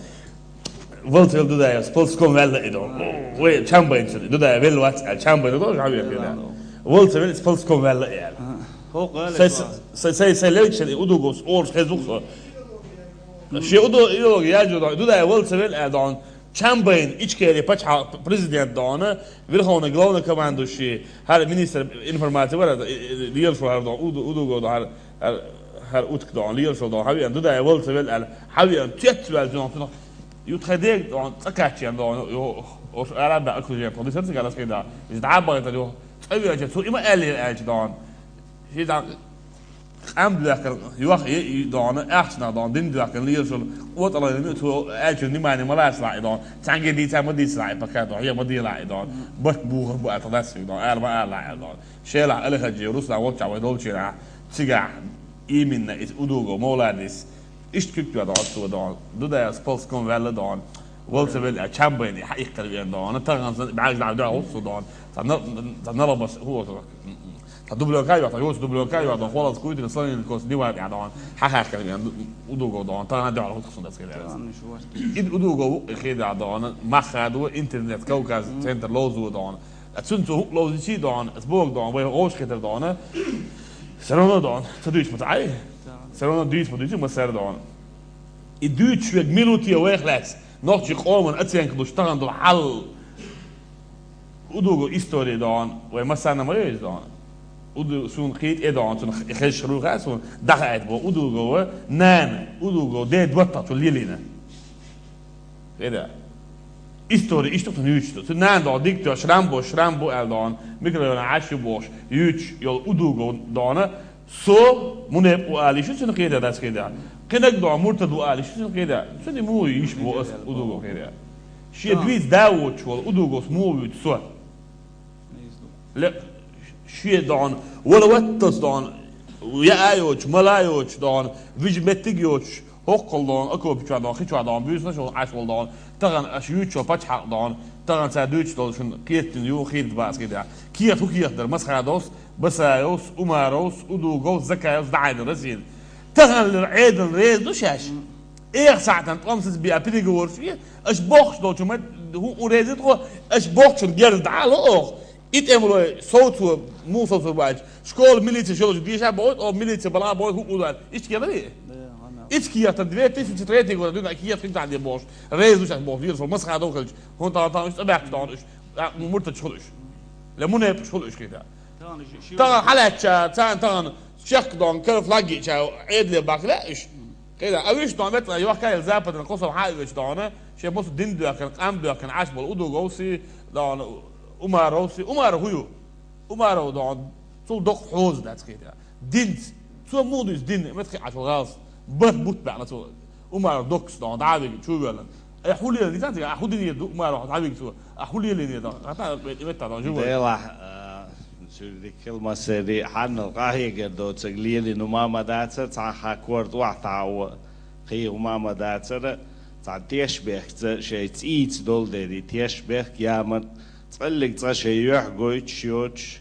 Валца велла Дудаев, с ползком ваьлла и, дон. Вай, чамбайнца, Дудаев велла вац аьлла, чамбайна дон, жа вер кхина. Валца велла, с ползком ваьлла и аьлла. Сай, сай, сай, сай левча и Удугос орус хезух со. Ши Удо, идеологи яжу, дон, Дудаев валца велла аьлла, дон. Чамбайн, Ичкери пачхьа президент, дон, верховный главный командующий, хӀара министр информации вара, лелаш вара, дон, Уду-, Удуго, дон, хӀара ХӀара, хӀара утка, дон, лелаш вара, дон, хьан веана, Дудаев валца велла аьлла, хьан веана, цец ваьлла, дон, цунах, ю тхайн дега, дон, цӀа кхаьччена, дон, ю, ош арабаьа окружение, тхо дисар цига ласкхий, дон. Иза дӀа а бахийтар, ю, цӀа веача, цо и ма аьллера аьлча, дон. Ши дӀа къам доьхкар, йох е и, дон, ахчанах, дон, дин доьхкар, лелаш вала, къотӀалгӀа йина, цо аьллачун внимание ма лацалахь и, дон. Цхьаьнгге дийца ма дийцалахь и, пока, дон, е ма делахь и, дон. Барт бухар бу аьлла, тхан дас виг, дон, ала ма алалахь аьлла, дон. Шелахь Алихаджи, Руслан волча вай долчийнахь, цигахь именно иза Удуго, Мовладис, иштта куьг тоьхна оццо, дон. Дудаев с ползком ваьлла, дон. Валца велла, а, чамбайна хьаиккхар веана, дон. Тахана сан бӀаьргаш дӀа дуьхьал хӀутту со, дон. Цхьа на-, цхьа налабас хӀу со. Цхьа дублёнка а йохта, йоца дублёнка а йохта, дон. Хвалаза куйтина, слониный кость Нева тӀехь, дон. Хьахаьхкина веана Удуго, дон. Тахана дуьхьал хӀутту со дацкхий лаьцна. Ид Удуго ву, хеда, дон. Мах хадо, интернет, Кавказ центр ловзо, дон. А цунна цо хӀуъа ловзичий, дон, ас боху, дон, вай гӀовш хетар, дон. Всё равно, дон, ца дуьйцу ма ца Ӏай. Всё равно дуьйцу ма дуьйцу, ма сара, дон. И дуьйцуш верг мила ву те вайх лаьцна, нохчийн къоман оценка луш тахана долу хьал. Удуго истори, дон, вай массарна ма вевза, дон. Уду-, суна кхета, э, дон, цунна х-, хезаш хир ву хаьа суна, дӀахаийта боху, Удуго ва, нана, Удуго ден доттагӀчо лелийна. Хеда. Истори иштта цунна юьйцуш ду. Цу нана догӀу дигтош, шрам бу, шрам бу аьлла догӀу. Микрорайона Ӏаш ю бохуш, юьйцуш йолу Удугов догӀу. Со мунепкъ ву ала йиш ю цуьнан кхетаде, дац кхетаде. Кхинаг догӀу муртад ву ала йиш ю цуьнан кхетаде. Цуьнан муха йиш бу ас удуго кхетаде. Шен дуьйца да воцуш волу удуго муха вуьйцу со? Ле, шен догӀу, вала ватталц догӀу, яа йоцуш, мала йоцуш догӀу, вижа меттиг йоцуш, хӀоккхул догӀу, окопи чохь догӀу, хи чохь догӀу, буьйсанаш йолу Ӏаш волу догӀу, тахана аша юьйцучо пачхьалкх догӀу, тахана цара дуьйцуш долу шуна кхетина ю, хийра бац кхетаде. Кехат хӀун кехат дара, Масхадовс, Басаевс, Умаровс, Удуговс, Закаевс дӀаайдина Россина. Тахана лер Ӏедална реза ду шаьш? Эха сахьтан тӀом саца беа переговорш е, аша бохуш долчу ма хӀун реза тхо, аша бохучун герз дӀа а ло оха. И тӀемалой совцо, муха совцор баьлча, школа милиция шелчу деша а бохуьйту, оха милиция бала а бохуьйту, хӀун узар. Иштта кехат ду? Иштта кехат ду, две тысячи третий год, дуьйна кехат хин тахьде бохуш. Реза ду шаьш бохуш, вирусал Масхадов хилча. ХӀунда тахана, тахана уьш цӀа баьхкича тахана уьш. А, муртаташ хуьлу уьш кхетаде. Тахана, тахана хьалаьцча, царна тахана чехка догӀу, кара флаг йиъча, Ӏедале баккха лаьа уьш. Кхетаде, а уьш догӀу меттана йохкаяьлла западана кхо сов хьан а веача догӀу, шен массо дин доьхкина, къам доьхкина Ӏаш болу Удуговси, догӀу Умаровси. Умаров хӀун ю? Умаров догӀу, цул доккха хьоза дац кхетаде. Динца. Цо муха дуьйцу дин, меттахи Ӏаш волу гӀалас. Барт бутт баьхна цо. Умаров доккхас догӀу, дӀа а вигна, чу а воьллина. Э, хӀун лелийна цига? А хӀун динера ду Умаров дӀавигна цо? А хӀун лелийна догӀу? ХӀаъ, тӀе метта догӀу, жугӀа. Делахь, а, цуьрдиккхил массерий хьаннал къахьегар доцург лелийна хӀума ма дацара, цхьа хьан корта охьатаӀо кхин хӀума ма дацара, цхьа тешнабехкаца шайн цӀийца долу дерриг тешнабехк, ямарт, цкъа а цкъа шайн юьхь гойтуш йоцуш,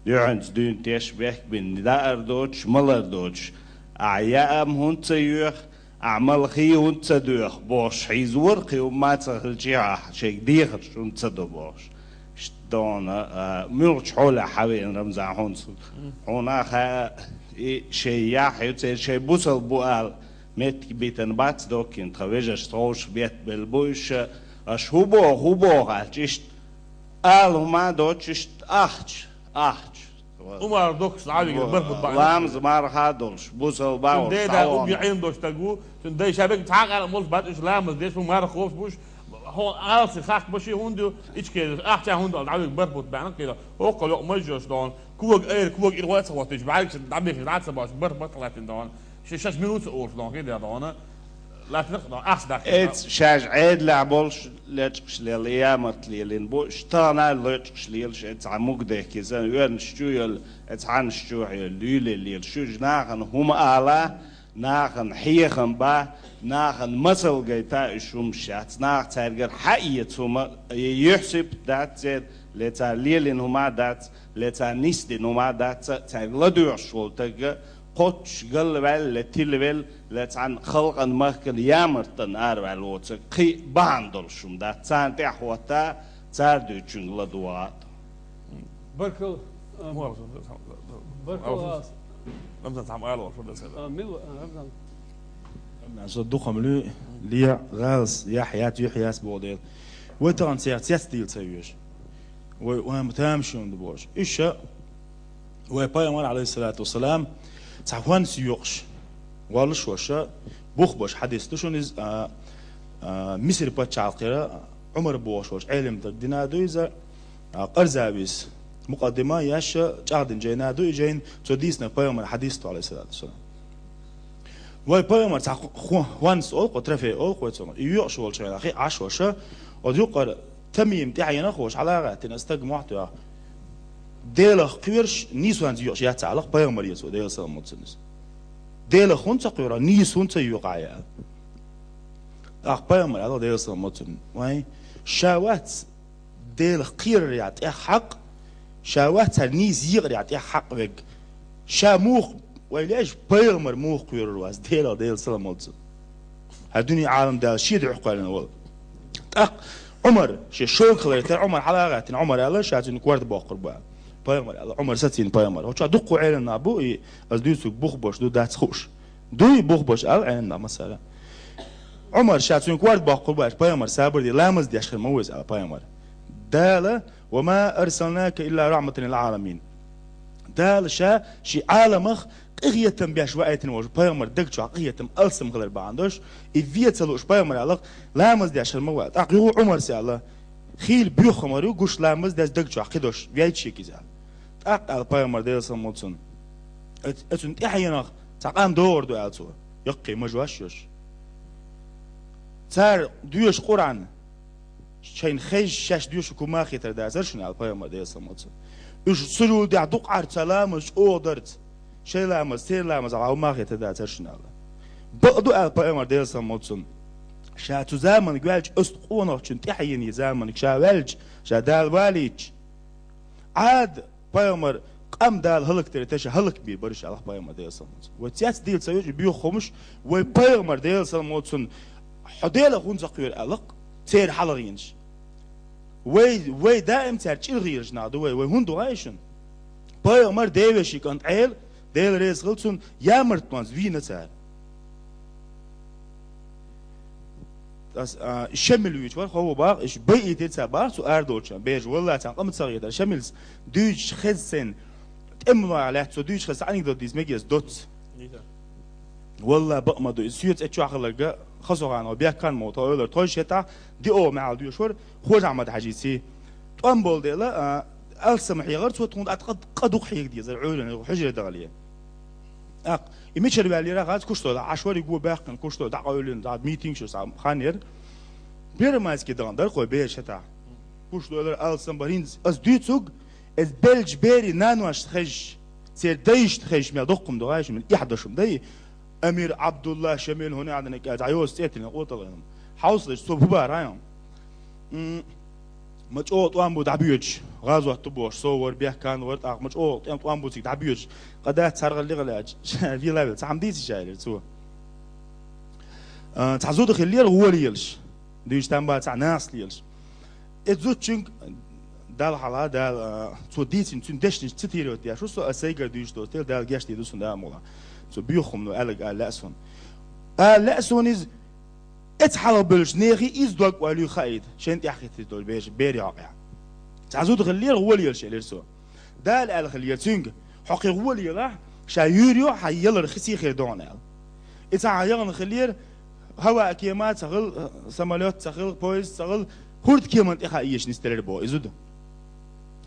дуьхьанца дуьйна тешнабехк бина, даар доцуш, малар доцуш. Ахьа яа-м хӀунда ца йоьху, ахьа мала хи хӀунда ца доьху бохуш, хьийзавора кхин хӀума ца хилча, ахьа шайга дехарш хӀунда ца до бохуш. Иштта догӀу, а, муьлхачу хьолехь хьан веана, Рамзан, хьуна со? Хьуна а хаьа, и шайн яхь ю, церан шайн бусалба бу ала меттиг битина бац, доккхийна тхан вежаршца ховшах беттабелла бу уьш, аша хӀун боху, хӀун боху аьлча, иштта ала хӀума а доцуш, иштта ахча, ахча. Умар доккхас дӀавигира, барт бутт баьхна. Ламаз марха а долуш, бусалба а волуш, деда дӀавахана. Угги Ӏилма долуш стаг ву, цуьнан дай ша бегга цхьа а къаркъа молуш бац, уьш ламаз деш бу, марха кхобуш бу уьш, хьо алси хахка баши хӀунда ю, ичкераш, ахча хӀунда ала дӀавигира, барт бутт баьхна кхетаде. ХӀоккхул йокъа мажжош догӀу, кога айра, кога иргӀо а ца хӀоттийча, бӀаьргаш дӀабехаш дӀа ца баш, барт бутт латтина догӀу. Ши шаш минут а олуш догӀу, кхетаде догӀу. Латтина догӀу, ахча даккхина. Эца шаьш Ӏедалехь болуш лечкъаш лела, ямарт лелийна бу, тахана а лечкъаш лелаш, эца хьан мугдехкизан, оьрнаш чу а йолу, эца хьанаш чу а йолу, луьйле лелаш. Уьш нахана хӀума ала, нахана хьехам бан, нахана масал гайта уьш хӀумаш яц. Наха цаьргара хьаэца хӀума, е юьхь-сибат дац церан, ле цара лелийна хӀума дац, ле цара нисдина хӀума дац, цаьрга ладоьгӀуш волу таг кхоччуш галваьлла, ле тилавелла, ле цхьана халкъан, махкан ямартана араваьлла воцург кхин бахьана долуш хӀума дац. Царна тӀаьхьахӀотта, цара дуьйцучуьнга ладогӀа. Баркалла. Ам, баркалла. Рамзан, цхьа ма ала вац, шу дан ца. А, мила, а, Рамзан. Рамзан, со дукха ма луьй, ле, гӀалас, яхь яц, юьхь яц боху дела. Вай тахана цех цецдийла ца везаш. Вай, вай ма тамашийна ду бохуш. Уьш ша, вай пайхамар, алейхиссалату вассалам, цхьа хӀонс юкъаш, воллуш ваша, бух баш хьадис ду шуна иза, а, а, Мисир пачхьалкхера Ӏумар бохуш волуш Ӏелим стаг дина ду иза, а, Къарзавис мукъаддима еш чӀагӀдина жайна ду и жайна, цо дийцина пайхамар хьадис ду, алейхиссалату вассалам. Вай пайхамар цхьа ху-, ху-, хӀонс олу кхо, трофей олу кхо цунах. И юкъаш волчу хенахь, хи Ӏаш ваша, оцу юкъара Тамим тӀаьхьенах ваша, хьала а гӀаьттина, стаг мохь тоьхна. Делах кхоьруш, нийсонца юкъаш яц аьлла, пайхамар яцо, Делан салам моцунис. Делах хӀунда ца кхоьру, нийса хӀунда ца йоькъу ахь аьлла. ТӀаккха пайхамар аьлла, Делан салам моцунна: вайн, ша вац Делах кхерарехь тӀех хьакъ, ша вац цара нийса екъарехь тӀех хьакъ вег. Ша муха, вай леш, пайхамар муха кхоьрур вац, Делах, Делан салам моцунна. Хьан дуьне Ӏалам Дала шен дуьхьа кхоьллина волу. ТӀаккха Ӏумар, шен шовкале тера Ӏумар хьала а гӀаьттина, Ӏумар аьлла, ша цуьнан корта боккхур бу аьлла. Пайхамар аьлла, Ӏумар сацийна пайхамар. ХӀокху чохь дуккха Ӏелам нах бу, и ас дуьйцург бух баш ду, дац хууш. Дуй, бух баш аьлла Ӏелам нах масала. Ӏумар ша цуьнан корта боккхур бу аьлла, пайхамар сабар де, ламаз деш хир ма ву иза аьлла пайхамар. Дала, «Ва ма арсалнака илла рахматан лил Ӏаламин». Дала ша ши Ӏаламах къинхетам беш ваийтина волчу пайхамар даг чохь къинхетам, алсам хилар бахьана долуш, и вен ца лууш пайхамар аьлла, ламаз деш хир ма ву аьлла. ТӀаккха юха Ӏумарс аьлла, хийла боьха хӀума ю гуш ламаз деш даг чохь кхидолуш, вейча шега иза аьлла. ТӀаккха аьлла пайхамар, Делан салам моцунна: Оц-, оцун тӀаьхьенах цхьа къам догӀур ду аьлла цо. Яккхий мажош йош. Цара доьшу Къуръан, шайна хезаш шаьш доьшург хӀу ма хетар дацар шуна аьлла пайхамар Делан салам хилда цунна. Уьш сужудехь дукха Ӏар ца ламаз чӀогӀа дарца, шайн ламаз, церан ламаз хьа хӀу ма хетар дацар шуна аьлла. Бакъ ду аьлла пайхамар Делан салам хилда цунна. Ша цу заманга ваьлча, оцу къонахчун тӀаьхьенийн заманга ша ваьлча, ша Дала валийча, Ӏад пайхамар къам Дала хӀалакдер тӀе ша хӀалакбийр бара ша аьлла пайхамар Делан салам хилда цунна. Вай цецдийла ца веза боьха хӀумаш, вай пайхамар Делан салам хилда цунна, хьо Дела хӀунда ца кхоьру аьлла, церан хьалха гӀийнаш. Вай, вай даим цара чӀир гӀийраш нах ду вай, вай хӀунда ду гӀай шуна? Пайхамар девеший кӀант Ӏела, Дела реза хилда цунна, ямартлонца вийна цара. Ас, а, Шамил вуьйцуш вара, хӀо ву бах, иш байийтира ца бах, цу арадолча бераш, валла, цхьа къам ца гӀетара. Шамилс дуьйцуш хеза сайна, тӀемалойх лаьцна цо дуьйцуш хеза анекдот дийца мегаш доц. Валла, бакъ ма ду, иза соьца цӀе чохь хилларг, Хасоханов Бекхан ма ву, тхо ойлар, тхойша хетахь, диъо маьӀал доьшуш вара, Хожа-Ахьмад-Хьаьжийций. ТӀом болу дела, а, алсам хьегара цо тхуна, а, ткъа, ткъа дукха хьега дезара, Ӏуьйранна хьуьжаре дахале. ТӀаккха и мичара ваьллера хац, Куштойла Ӏаш вара, и го баьккхина, Куштойла дӀакъевлина, дӀа митинг шу схьа хан яра. Первомайский дахана дара кхо бераш хетахь. Куштойла алсам бара, хӀинца ас дуьйцург, иза беллачу берийн наношна хезаш, церан дайшна хезаш мел доккха хӀума ду гӀай шуна, мел эхь дош хӀума дай. Амир Абдулла, Шамил хӀун яхьдина кӀел, цхьа йоцу цӀе тиллина къоталгӀина. Хьовсалаш, цо хӀун бара, хьан? М, ма чӀогӀа тӀом бу дӀабоьдуш, гӀазот ду бохуш, со вара, Бекхан вара, тӀаккха ма чӀогӀа тӀем тӀом бу цига дӀабоьдуш, къа дац цхьаргӀа лигӀа лаьцча, вела вела, цхьа хӀума дийцича аьллера цо. А, цхьа зуда хиллера гӀолаелаш, дуьйцу там бан цхьа нахаца лелаш. И зудчуьнга Далла хьалха, Дала, а, цо дийцина цуьнан дешнаш цитировать деш ву со, ас сайгара дуьйцуш доцу дела, Дала гечдийр ду суна, Дала мукъ лахь. Цо боьха хӀума аьлларг ала лаьа суна. Ала лаьа суна иза, Эца хьалха бевллачу нехан иза дог ойла ю хаийта, шайна тӀаьхьахӀиттийта долу бераш, берийн хьокъехь. Цхьа зуда хиллера, гӀолаелаш, элира цо. Дала аьлла хиллера цуьнга, хьо кхин гӀолаелахь, ша юьйр йо, хьан ялар хи сий хир ду хьуна аьлла. И цхьа хьан яхана хиллера, хӀаваан кема ца хилла, самолёт ца хилла, поезд ца хилла, хӀордкеман тӀе хаа езаш нисделира боху и зуда.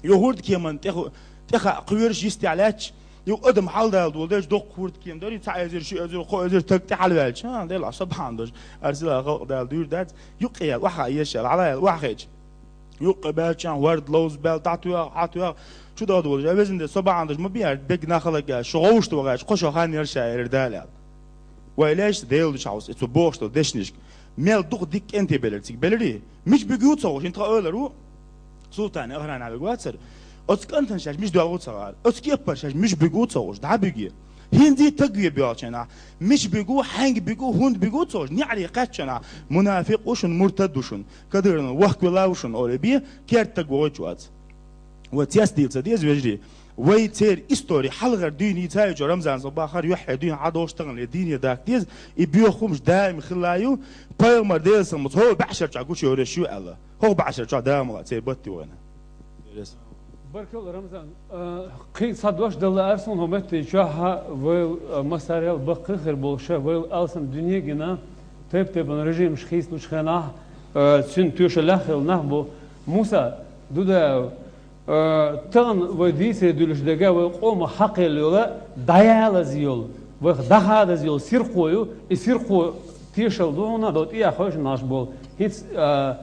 Юха хӀордкеман тӀе ху-, тӀе хаа кхоьруш йистехь лаьтташ, юха адам хьалдала долу дерш доккха хӀордкема дара, цхьа эзар, ши эзар, кхо эзар стаг тӀе хьалаваьлча, а, Дела, субхьана долуш, ара сила халкъ Дала дуьйр дац, юккъе яьлла, охьа а еш аьлла, хьала а яьлла, охьахиъча. Юккъе баьлча, хӀорд ловза баьлла, дӀатоьху, хьатоьху, чу даха долуш, а, везан Дела, субхьана долуш, ма бен аьлла, бегга нах хала гаш, шу гӀовшта вахача, кхо шо хан яра ша, элира Дала аьлла. Вай леш Делан дуьхьа хьовса, и цу бохуш долу дешнашка. Мел дукха дика кӀентий белира цига. Белирий? Мича буьгу ца хууш, хӀинца тхан ойлар ву. Султан Ахран хьавиг вацара. Оцу кӀантана шаьш мича доьлху ца гӀара. Оцу кеппара шаьш мича буьгу ца хууш, дӀа буьге. ХӀинций таг ве боьлхучу хенахь, мича буьгу, хьаьнга буьгу, хӀунда буьгу ца хууш, неӀаре кхаьччу хенахь, мунафикъ ву шуна, муртад ву шуна, кадырна вахквелла ву шуна, олий бе, керта таг вохуьйтуш вац. Вай цецдийла ца деза, вежарий. Вай церан истори хьалхара дуьйна ца йича, Рамзан, со бахара, юьххьера дуьйна хьадолуш тахана дийне даккха деза, и боьха хӀумаш даим хилла ю, пайхамар Делан салам хилда цунна, хӀокху бӀешарчохь гучуйовр ю аьлла. ХӀокху бӀешарчохь Дала мукъ лахь церан батте вайна. Баркалла, Рамзан. Э, кхин цхьа дош дала лаьара суна хӀокху меттан чохь, вай, э, массарел баккхий хир болуш, вай алсам дуьне гина, тайп-тайпана режимаш хийцалучу хенахь, э, цуьнан тоьшаллехь хилла нах бу. Муса Дудаев, Э, тахана вай дийцаре дуьллуш дерг вай къоман хьакхел йолу, дӀаялаза йолу, вайх дӀахадаза йолу сирхо ю, и сирхо тешалла ду хьуна, до тӀехь хойшинаш болу. ХӀинца, э,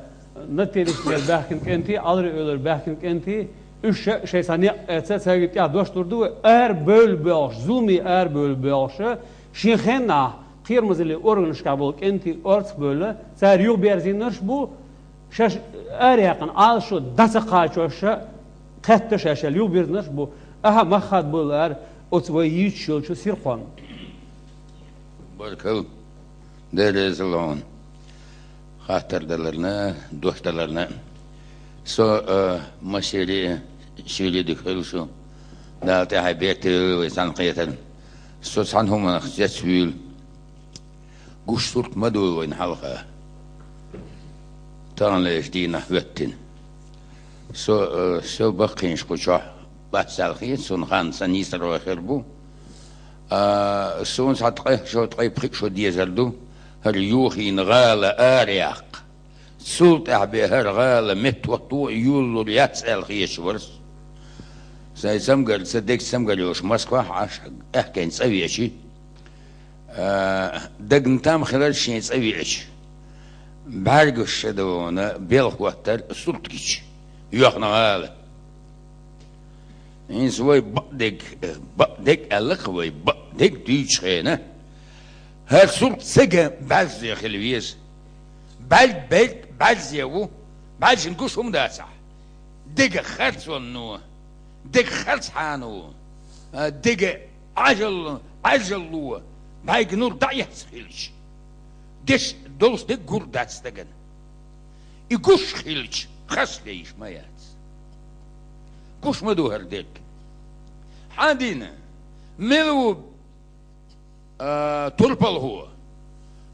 Наттериш лер баьхкина кӀентий, Ӏалри Эвлара баьхкина кӀентий, уьш ша шайн цхьа некъ эца, цаьрга тӀехь дош лур ду вай, ара бевлла боьлхуш, зуламе ара бевлла боьлхуш, шен хеннахь кхерамазаллин органашкахь болу кӀентий орцах бевлла, цара юхаберзийнарш бу, Шаьш араяьккхина Ӏалашо дӀа ца кхачош, кхетта шаьш аьлла юхабирзинарш бу. Ахьа мах хадабойла ара оцу вай йийцуш йолчу сирхонна. Баркалла. Дела реза хьуна. Хаттар даларна, дош даларна. Со, а, масери шире дика хуьлу шу. Дала тӀаьхье бертевлла вай цхьаьнакхетар. Со цхьана хӀуманах цецвуьйлу. Гуш сурт ма ду вайна хьалха. Таханлерчу дийнахь хӀоьттина. Со, э, со баккхийша кху чохь бац аьлла хета, суна хан сан нийсаро хир бу. А, суна цхьа ткъе шо, ткъе пхиъ шо дезар ду, хӀара юхийна гӀала араяккха. Цул тӀаьхьа бен хӀара гӀала меттахӀотто а юллур яц аьлла хеташ вара со. Дай цамгар, ца дег цамгар йолуш Москвахь Ӏаш аьхкенан цӀа веачи, а, дагна там хилар шен цӀа веача, бӀаьргаш ша дона белха хӀоттар сурт гича, йоьхна гӀала. ХӀинца вай бакъдерг, бакъдерг аьлла-кх вай, бакъдерг дуьйцучу хенахь, хӀара сурт ца ган бӀаьрзе хила веза. БӀаьрг берг бӀаьрзе ву, бӀаьржина гуш хӀума дацахь. Дега харцонно, дега харцхьано, а, дега Ӏажалло, Ӏаьржалло, бӀаьрган нур дӀаэцна хилча, деш долуш дерг гур дац стагана. И гуш хилча, хас ле йиш ма яц. Гуш ма ду хӀара дерг. Хьан дина? Мила ву, а, турпалхо?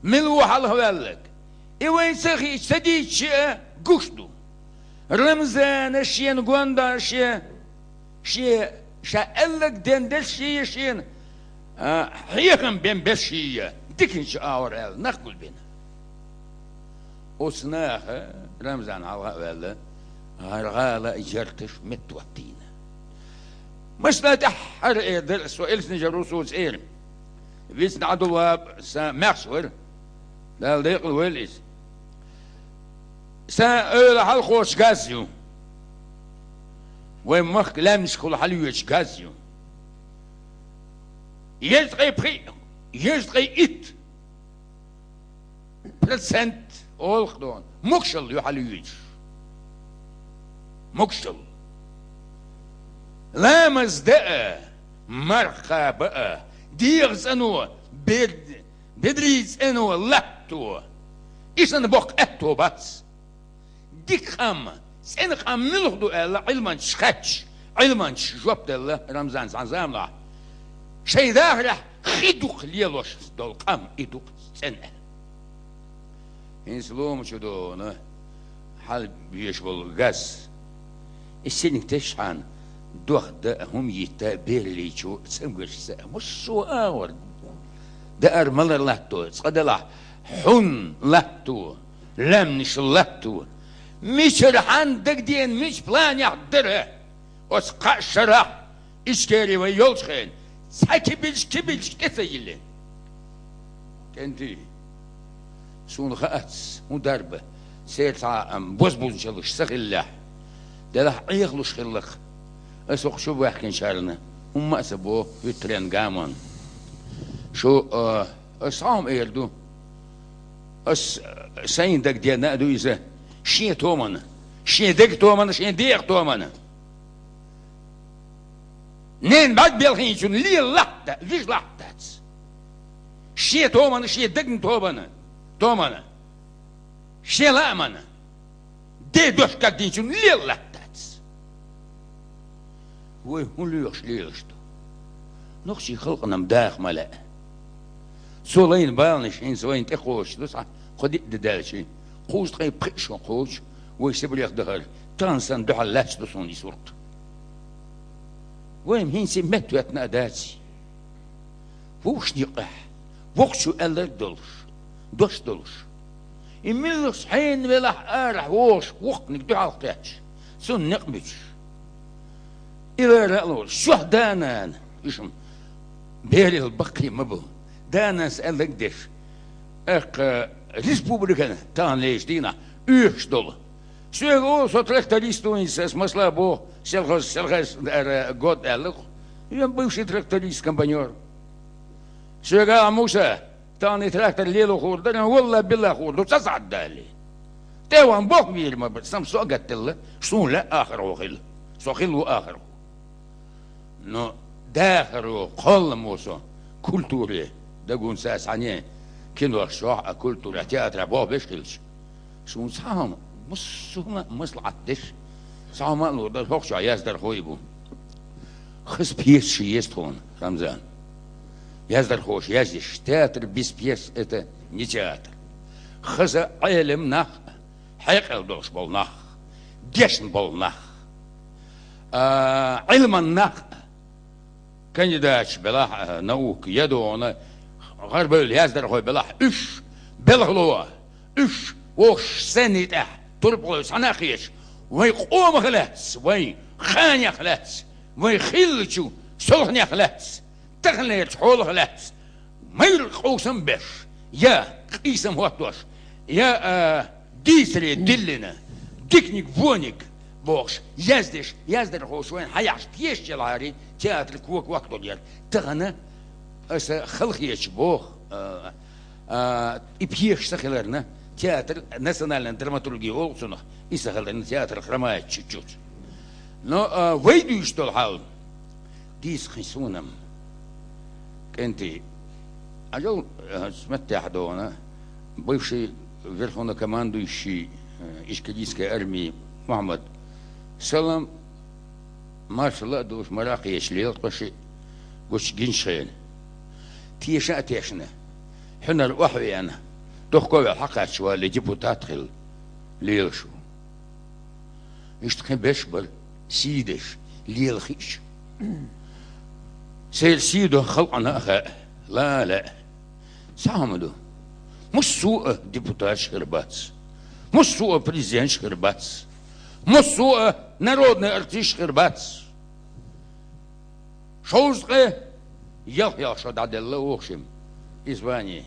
Мила ву хьалхаваьлларг? И вай ца хиъча, ца дийцча а гуш ду. Рамзана шена гондон шен, шен, ша аьлларг ден дерш шен, шена, а, хьехам бен берш шен, диканчу агӀор аьлла, нах гулбина. Оцу наха Рамзан хьалха а ваьлла, гӀар гӀала а жарташ меттахӀоттийна. Масала, тӀаьххьара эр дара, со Эльсинжа ру соца эр. Вицна Ӏадулваба сан маьхча вара. Дала декъала войла иза. Сан эвла хьалхочу газ ю. Вайн махка лаьмнашкахула хьалавоьдуш газ ю. Езткъе пхиъ, езткъе итт процент олу-кх дона. Могушалла ю хьалавоьдуш. Могушалла. Ламаз дан а, марха кхаба а, дегӀан цӀено, бед-, бедрийн цӀено латто. И санна боккха аьтто бац. Дика къам, цӀена къам муьлха ду аьлла, Ӏилманчаш хаьттича, Ӏилманчаш жоп делла Рамзан цхьана заманахь. Шайн дахарехь хи дукха лелош долу къам и ду-кх цӀена аьлла. ХӀинца лома чу дона хьалабоьдуш болу газ. И синиг тешхьана, дохда а, хӀума йитта а, бералличу цамгаршца а, массо а агӀор даар-малар латто, цкъа делахь хьун латто. Лаьмнаш латто. Мичара хьанна дагадеана, мича планехь дара оцу кхаа шарахь, Ичкери вай йолчу хенахь, цхьа кибилча, кибилча тӀе ца йиллина? КӀентий, суна хаац, хӀун дарба, церан цхьа, ам, бозбуунчаллаш ца хиллехь. Делахь Ӏехалуш хилла-кх. Аса хӀокху чу баьхкинчарна хӀумма а ца боху, хӀуьттаренна гамонна. Шу, а, Ас хьо-м эр ду. Ас, э, сайна дагадеана а ду иза. Шен томана. Шен дега томана, шен дегӀа томана. Ненан бӀаьрг белхийначунна лела латта, вижа латта дац. Шен томана, шен дегна томана. Томана. Шен лаамана. Ден дош кагдинчунна лела латта дац. Вай хӀун лоьхуш лелаш ду? Нохчийн халкъана-м даха ма лаьа. Цо лайна баланаш хӀинца вайна тӀекхочуш ду, цхьа кхо-диъ де даьлча, кхузткъе пхиъ шо кхочу, вай Сибрех дахар, тахана санна дуьхьал лаьтташ ду суна и сурт. Вай-м хӀинца и меттахӀоьттина а дац. Вовшашна юкъахь, вокху чу аьлларг долуш, дош долуш. И муьлххачу хьенан велахь арахь вогӀуш, воккханиг дуьхьал кхетча, цунна некъ буьтуш. И лара а лоруш, шоьх да-нана, уьш-м берал баккхий ма бу. Да-нанас аьлларг деш, тӀаккха республикана тахана лежа дийнахь оьшуш долу. Соьга олу, со тракторист ву хӀинца, ас масала боху, сельхоз-, сельхоз-, ара, год аьлла-кх. Я бывший тракторист, комбайнёр. Соьга а, Муса, тахана и трактор лело хуур дара, валла-билла хуур ду, ца схьаддали. ТӀе ван боху вийр ма бара, сам со а гатделла, суна лаьа ахархо хила. Со хила ву ахархо. Но дахаро, кхолламо со культуре дагонца цхьаьна кинош чохь а, культура, театрахь болх беш хилча, суна цхьа хӀума, массо а хӀума маслаӀат деш, цхьа хӀума а лур дара, хӀокху чохь яздархой а бу. Хаза пьеса ши еза тхуна, Рамзан. Яздархоша яздеш, театр без пьес — это не театр. Хаза Ӏелам нах а, хьекъал долуш болу нах, дешна болу нах, а, Ӏилман нах, кандидаташ белахь а, наука, я дона, гӀарбевлла яздархой белахь, уьш белхало, уьш вовшашца санний тӀехь турпалхой цхьаьна а хеташ, вайн къомах лаьцна, вайн кханех лаьцна, Вайн хиллачу солханех лаьцна, таханлерчу хьолах лаьцна майра къовсам беш, я къийсам хӀоттош, я, а, дийцаре диллина, диканиг, вониг бохуш, яздеш, яздархоша вайна хьаяхьаш тешаш елахьара, театр кога ваккхалур яра. Тахана аса халахеташ боху, а, а, и пьеса ца хиларна, театр, национальная драматургия олу цунах, и ца хиларна, театр храмает чуть-чуть. Но, а, вай дуьйцуш долу хьал, дийца кхин суна-м, кӀентий, Ӏажал, а, меттехь догӀу, бывший верховнокомандующий, а, Ичкерийской армии Мухьаммад, салам, маршалла а долуш, маракхечу лела тхо шиъ гучу гинчу хенахь. Теша а тешна, хьуьнар охьавеана, дохко а веана хьакхаьчча валле депутат хилла лелаш ву. Иштта кхин берш бара, сий деш, лела хиъча. Церан сий до халкъана а хаьа, ла а лаьа. Цхьа хӀума ду. Массо а депутаташ хир бац. Массо а президенташ хир бац. Массо а народный артисташ хир бац. Шовзткъе ялх-ялх шо дӀаделла воху шимма. И звание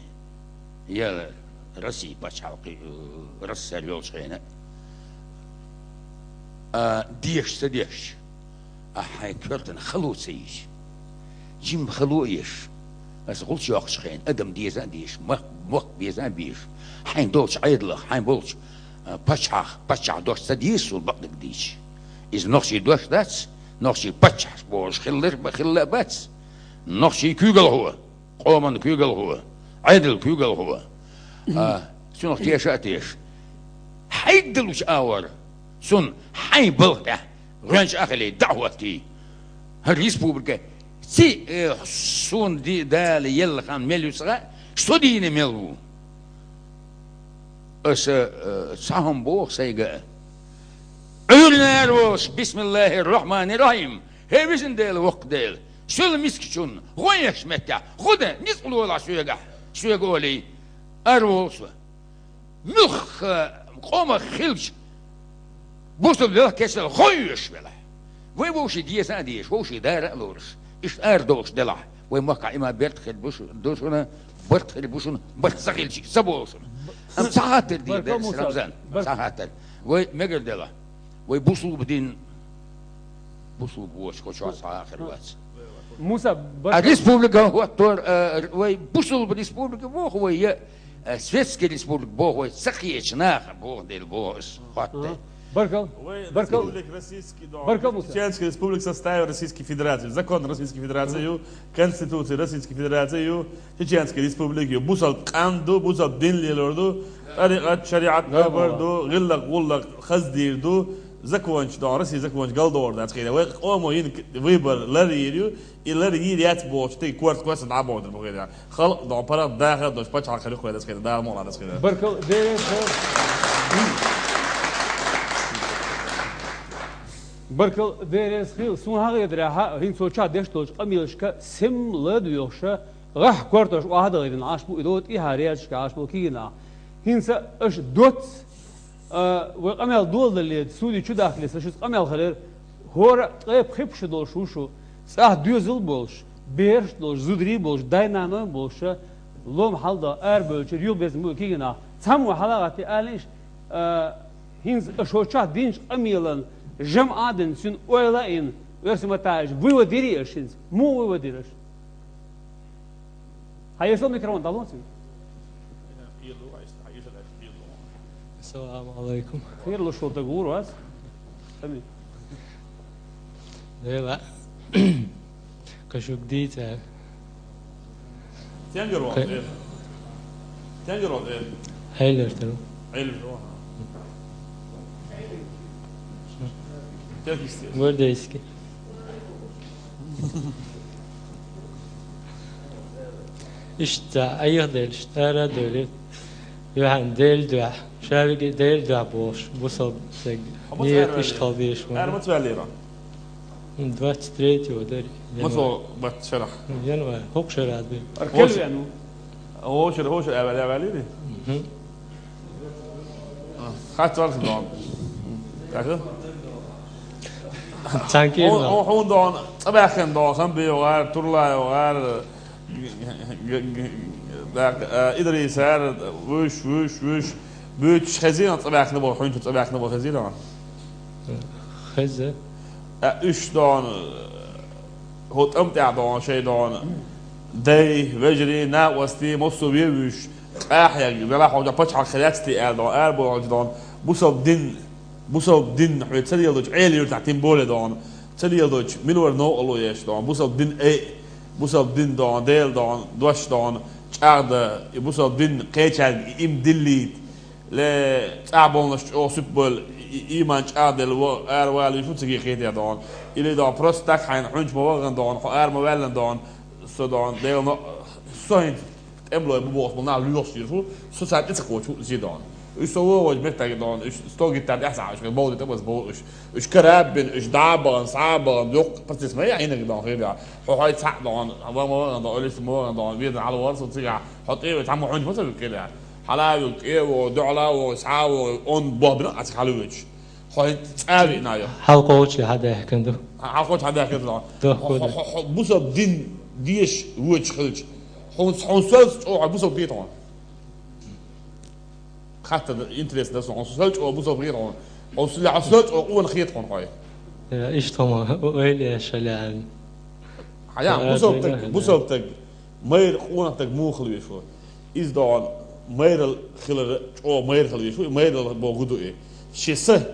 яла Россия пачхьалкхе, э, РСФСР йолчу хенахь. А, дешаш ца дешча, а хьайн коьртана хало ца йича. Жимма хало а еш, аса гӀулч йоккхучу хенахь, адам деза а дезаш, мах-, мохк беза а безаш, хьайн долчу Ӏедалах, хьайн болчу, а, пачхьах, паччахь дош ца деза суна бакъдерг дийча. Иза нохчий дош дац, нохчий паччахьаш бохуш хилла а бац, нохчий куьйгалхо, къоман куьйгалхо, Ӏедал куьйгалхо. А, цунах теша а теша. Хьайгдалучу агӀор, цунна хьайн балха тӀехь гӀоьнча а хилий, дӀа а хӀоттий. ХӀара республика ци, э, суна ди-, Дала елла хан мел ю ца хаьа, со дийна мел ву. Аса, э, цхьа хӀума боху сайга а. Ӏуьйранна ара волуш, бисмиллахӀир-рахьманир-рахьим, хӀей везан Дела, воккха Дела, суьла мискачунна гӀо еш меттехь, гӀо дан ницкъ лолахь соьгахь, соьга олий, ара волу со. Муьлхха къомах хилча, бусалба велахь, кечвелахь, гӀо оьшуш велахь. Вай вовшийн деза а дезаш, вовшийн дара а лоруш, иштта арадолуш делахь, вай махкахь иман беркат хир бу шу-, ду шуна, барт хир бу шуна, барт ца хилча а ца болу шуна. Амма цхьа хаттар дийр дара аса, Рамзан, цхьа хаттар. Вай мегар делахь, вай бусалба дин, бусалба воцуш кху чохь цхьа а хир вац. Муса, а республика хӀоттор, а, вай бусалба республика боху вай, я, а, светский республика боху вай, ца кхечу наха боху дела боху аса, хӀотта. Ага. Баркал. Вай республика российский договор. Баркал, Муса. Чеченская республика в составе Российской Федерации. Закон Российской Федерации ю, Конституция Российской Федерации ю, Чеченская республика ю. Бусалба къам ду, бусалба дин лелор ду, тӀарикъат, шариӀат, абар ду, гӀиллакх, гӀуллакх, хаздийр ду, закончу, дон, Россия закончу галдор дац хӀинца. Вай къомо йина выбор лар йийр ю, и лар йийр яц бохучу тӀе корта кхоьссина дӀабохуьйтур бу хӀинца. Халкъ дон паргӀат даха а долуш, пачхьалкх хир ю кхуьнан аса хӀинца, Дала мукъ лахь аса хӀинца. Баркал, Дерес хил. Баркал, Дерес хил. Суна хьан хетарехь, хӀинца цо чохь деш долчу къамелашка сем ладоьгӀуша, гӀахь кортош охьадахийтина Ӏаш бу, и дола тӀехьа резашка Ӏаш бу кигина. ХӀинца аша доцца А, вай къамел доладалле, суди чу дахкале, сан шуьца къамел хилира, хӀора а ткъе пхи шу долуш ву шу, цӀахь доьзал а болуш, бераш а долуш, зударий а болуш, дай-наной а болуш, лом хьалда арабевллачуьра юха безна бу кигина. Цхьаммо хьалагӀатти алийша, а, хӀинца аша хӀокху чохь динчу къамелан жамӀа а дина, цуьнан ойла а йина, оьрсийн маттахь аьлча, вывод йирий аша хӀинца? Муха вывод йира аша? Хьан эсал микрофон дӀалоций? Ассаламу алайкум. Хир луш волу даг вур вац? Амин. Дела. Кашук дийца. Тенгер вон, Ка- э. Тенгер вон, э. Хайлер тару. Хайлер вон. Тергистер. Гвардейский. Иштта, айхьа делаш, ара а девлира. Юьхьанна Дела дуьхьа, шаьлге Дела дуьхьа бохуш, бусалба стаг. Хьо маца ара ваьллера? Иштта хила дезаш ву. Ара маца ваьллера? Двадцать третьего дара. Маца январь. Бац шарахь? Январь. ХӀокху шарахь бен. Ара кел веана ву? ХӀокху шарахь, хӀокху шарахь ара ваьлла, ваьллийри? Мгм. А, хатта варса дон. Так а? Цхьан кӀира. Хьо-, хьо-, хьуна дон, цӀа баьхкина дон, Хамби йогӀар, Турла йогӀар, г-, г-, г-, г-, дак-, а, Идрисар, вуьш, вуьш, вуьш, буьйцуш хезира, цӀа баьхкина бо, хьуьнчу цӀа баьхкина бо хезира. Хеза. А, уьш дон, хӀо тӀам тӀехь дон, шей дон, дай, вежарий, накъостий, массо ве вуьш, къахьег, вела хьо пачхьалкх хир яц те аьлла дон, ара бохьалча дон, бусалба дин, бусалба дин, хьоьца ца леладочу, Ӏела юьртахь тем более дон, ца леладочу, мила вара новкъарло еш дон, бусалба дин ай, бусалба дин дон, Дела дон, дош дон, чӀагӀда, и бусалба дин кхечаьрга и им диллийта, ле, цӀахь болнаш чӀогӀа суп болу, и, и, ийман чӀагӀделла во, ара валийша ву циге кхетий дон. Или дон, просто так хьайна хьуьнчу ма вагӀан дон, хьо ара ма ваьллан дон, со дон, Дела но, со хӀинца тӀемалой бу бохуш болу нах лоьхуш йира ву, со царна тӀе ца кхочу ву зи дон. Уьш со вогӀочу меттаге дон, уьш стогиттар тӀехь схьа, уьш бовлий тӀе база бовлу уьш. Уьш караббина, уьш дӀа а бахана, схьа а бахана, йоккха процесс ма яхьа хӀиннарг дон хир яхьа. Хьо хьой цхьаъ дон, ма вагӀан дон, олиста ма вагӀан дон, везан хьала вара со цигахь, хьо тӀе а вай цхьаммо хьуьнчу ма ца вуьгу кхетий. Хьала а вуьгу, тӀе а вогӀу, дуьхьала а вогӀу, схьа а вогӀу, онда бохбина а ца хьала воьдуш. Хьо хӀинца цӀа а веана йо. Хьалкхочу хьан даьхкина ду? Хьалкхочу хьан даьхкина ду? Дохко хьо, ду. Хьо, хьо, хьо бусалба дин деш воьдуш хилча, хьуна, хьуна соьлца чӀогӀа бусалба хета хьуна. Хаттар интересно да сон, хьуна соьлца чӀогӀа бусалба хета хьуна. Хьуна соьлца чӀогӀа къона хета хьуна хьой. Э, иштта хьуна ойла еш хьалаьцна. Хьая, э, бусалба таг, да, да. Бусалба таг. Майра къонах таг муха хила веза ву? Иза догӀун майралла хилар, чӀогӀа майра хила веза ву, и майралла боху ду и. Шен са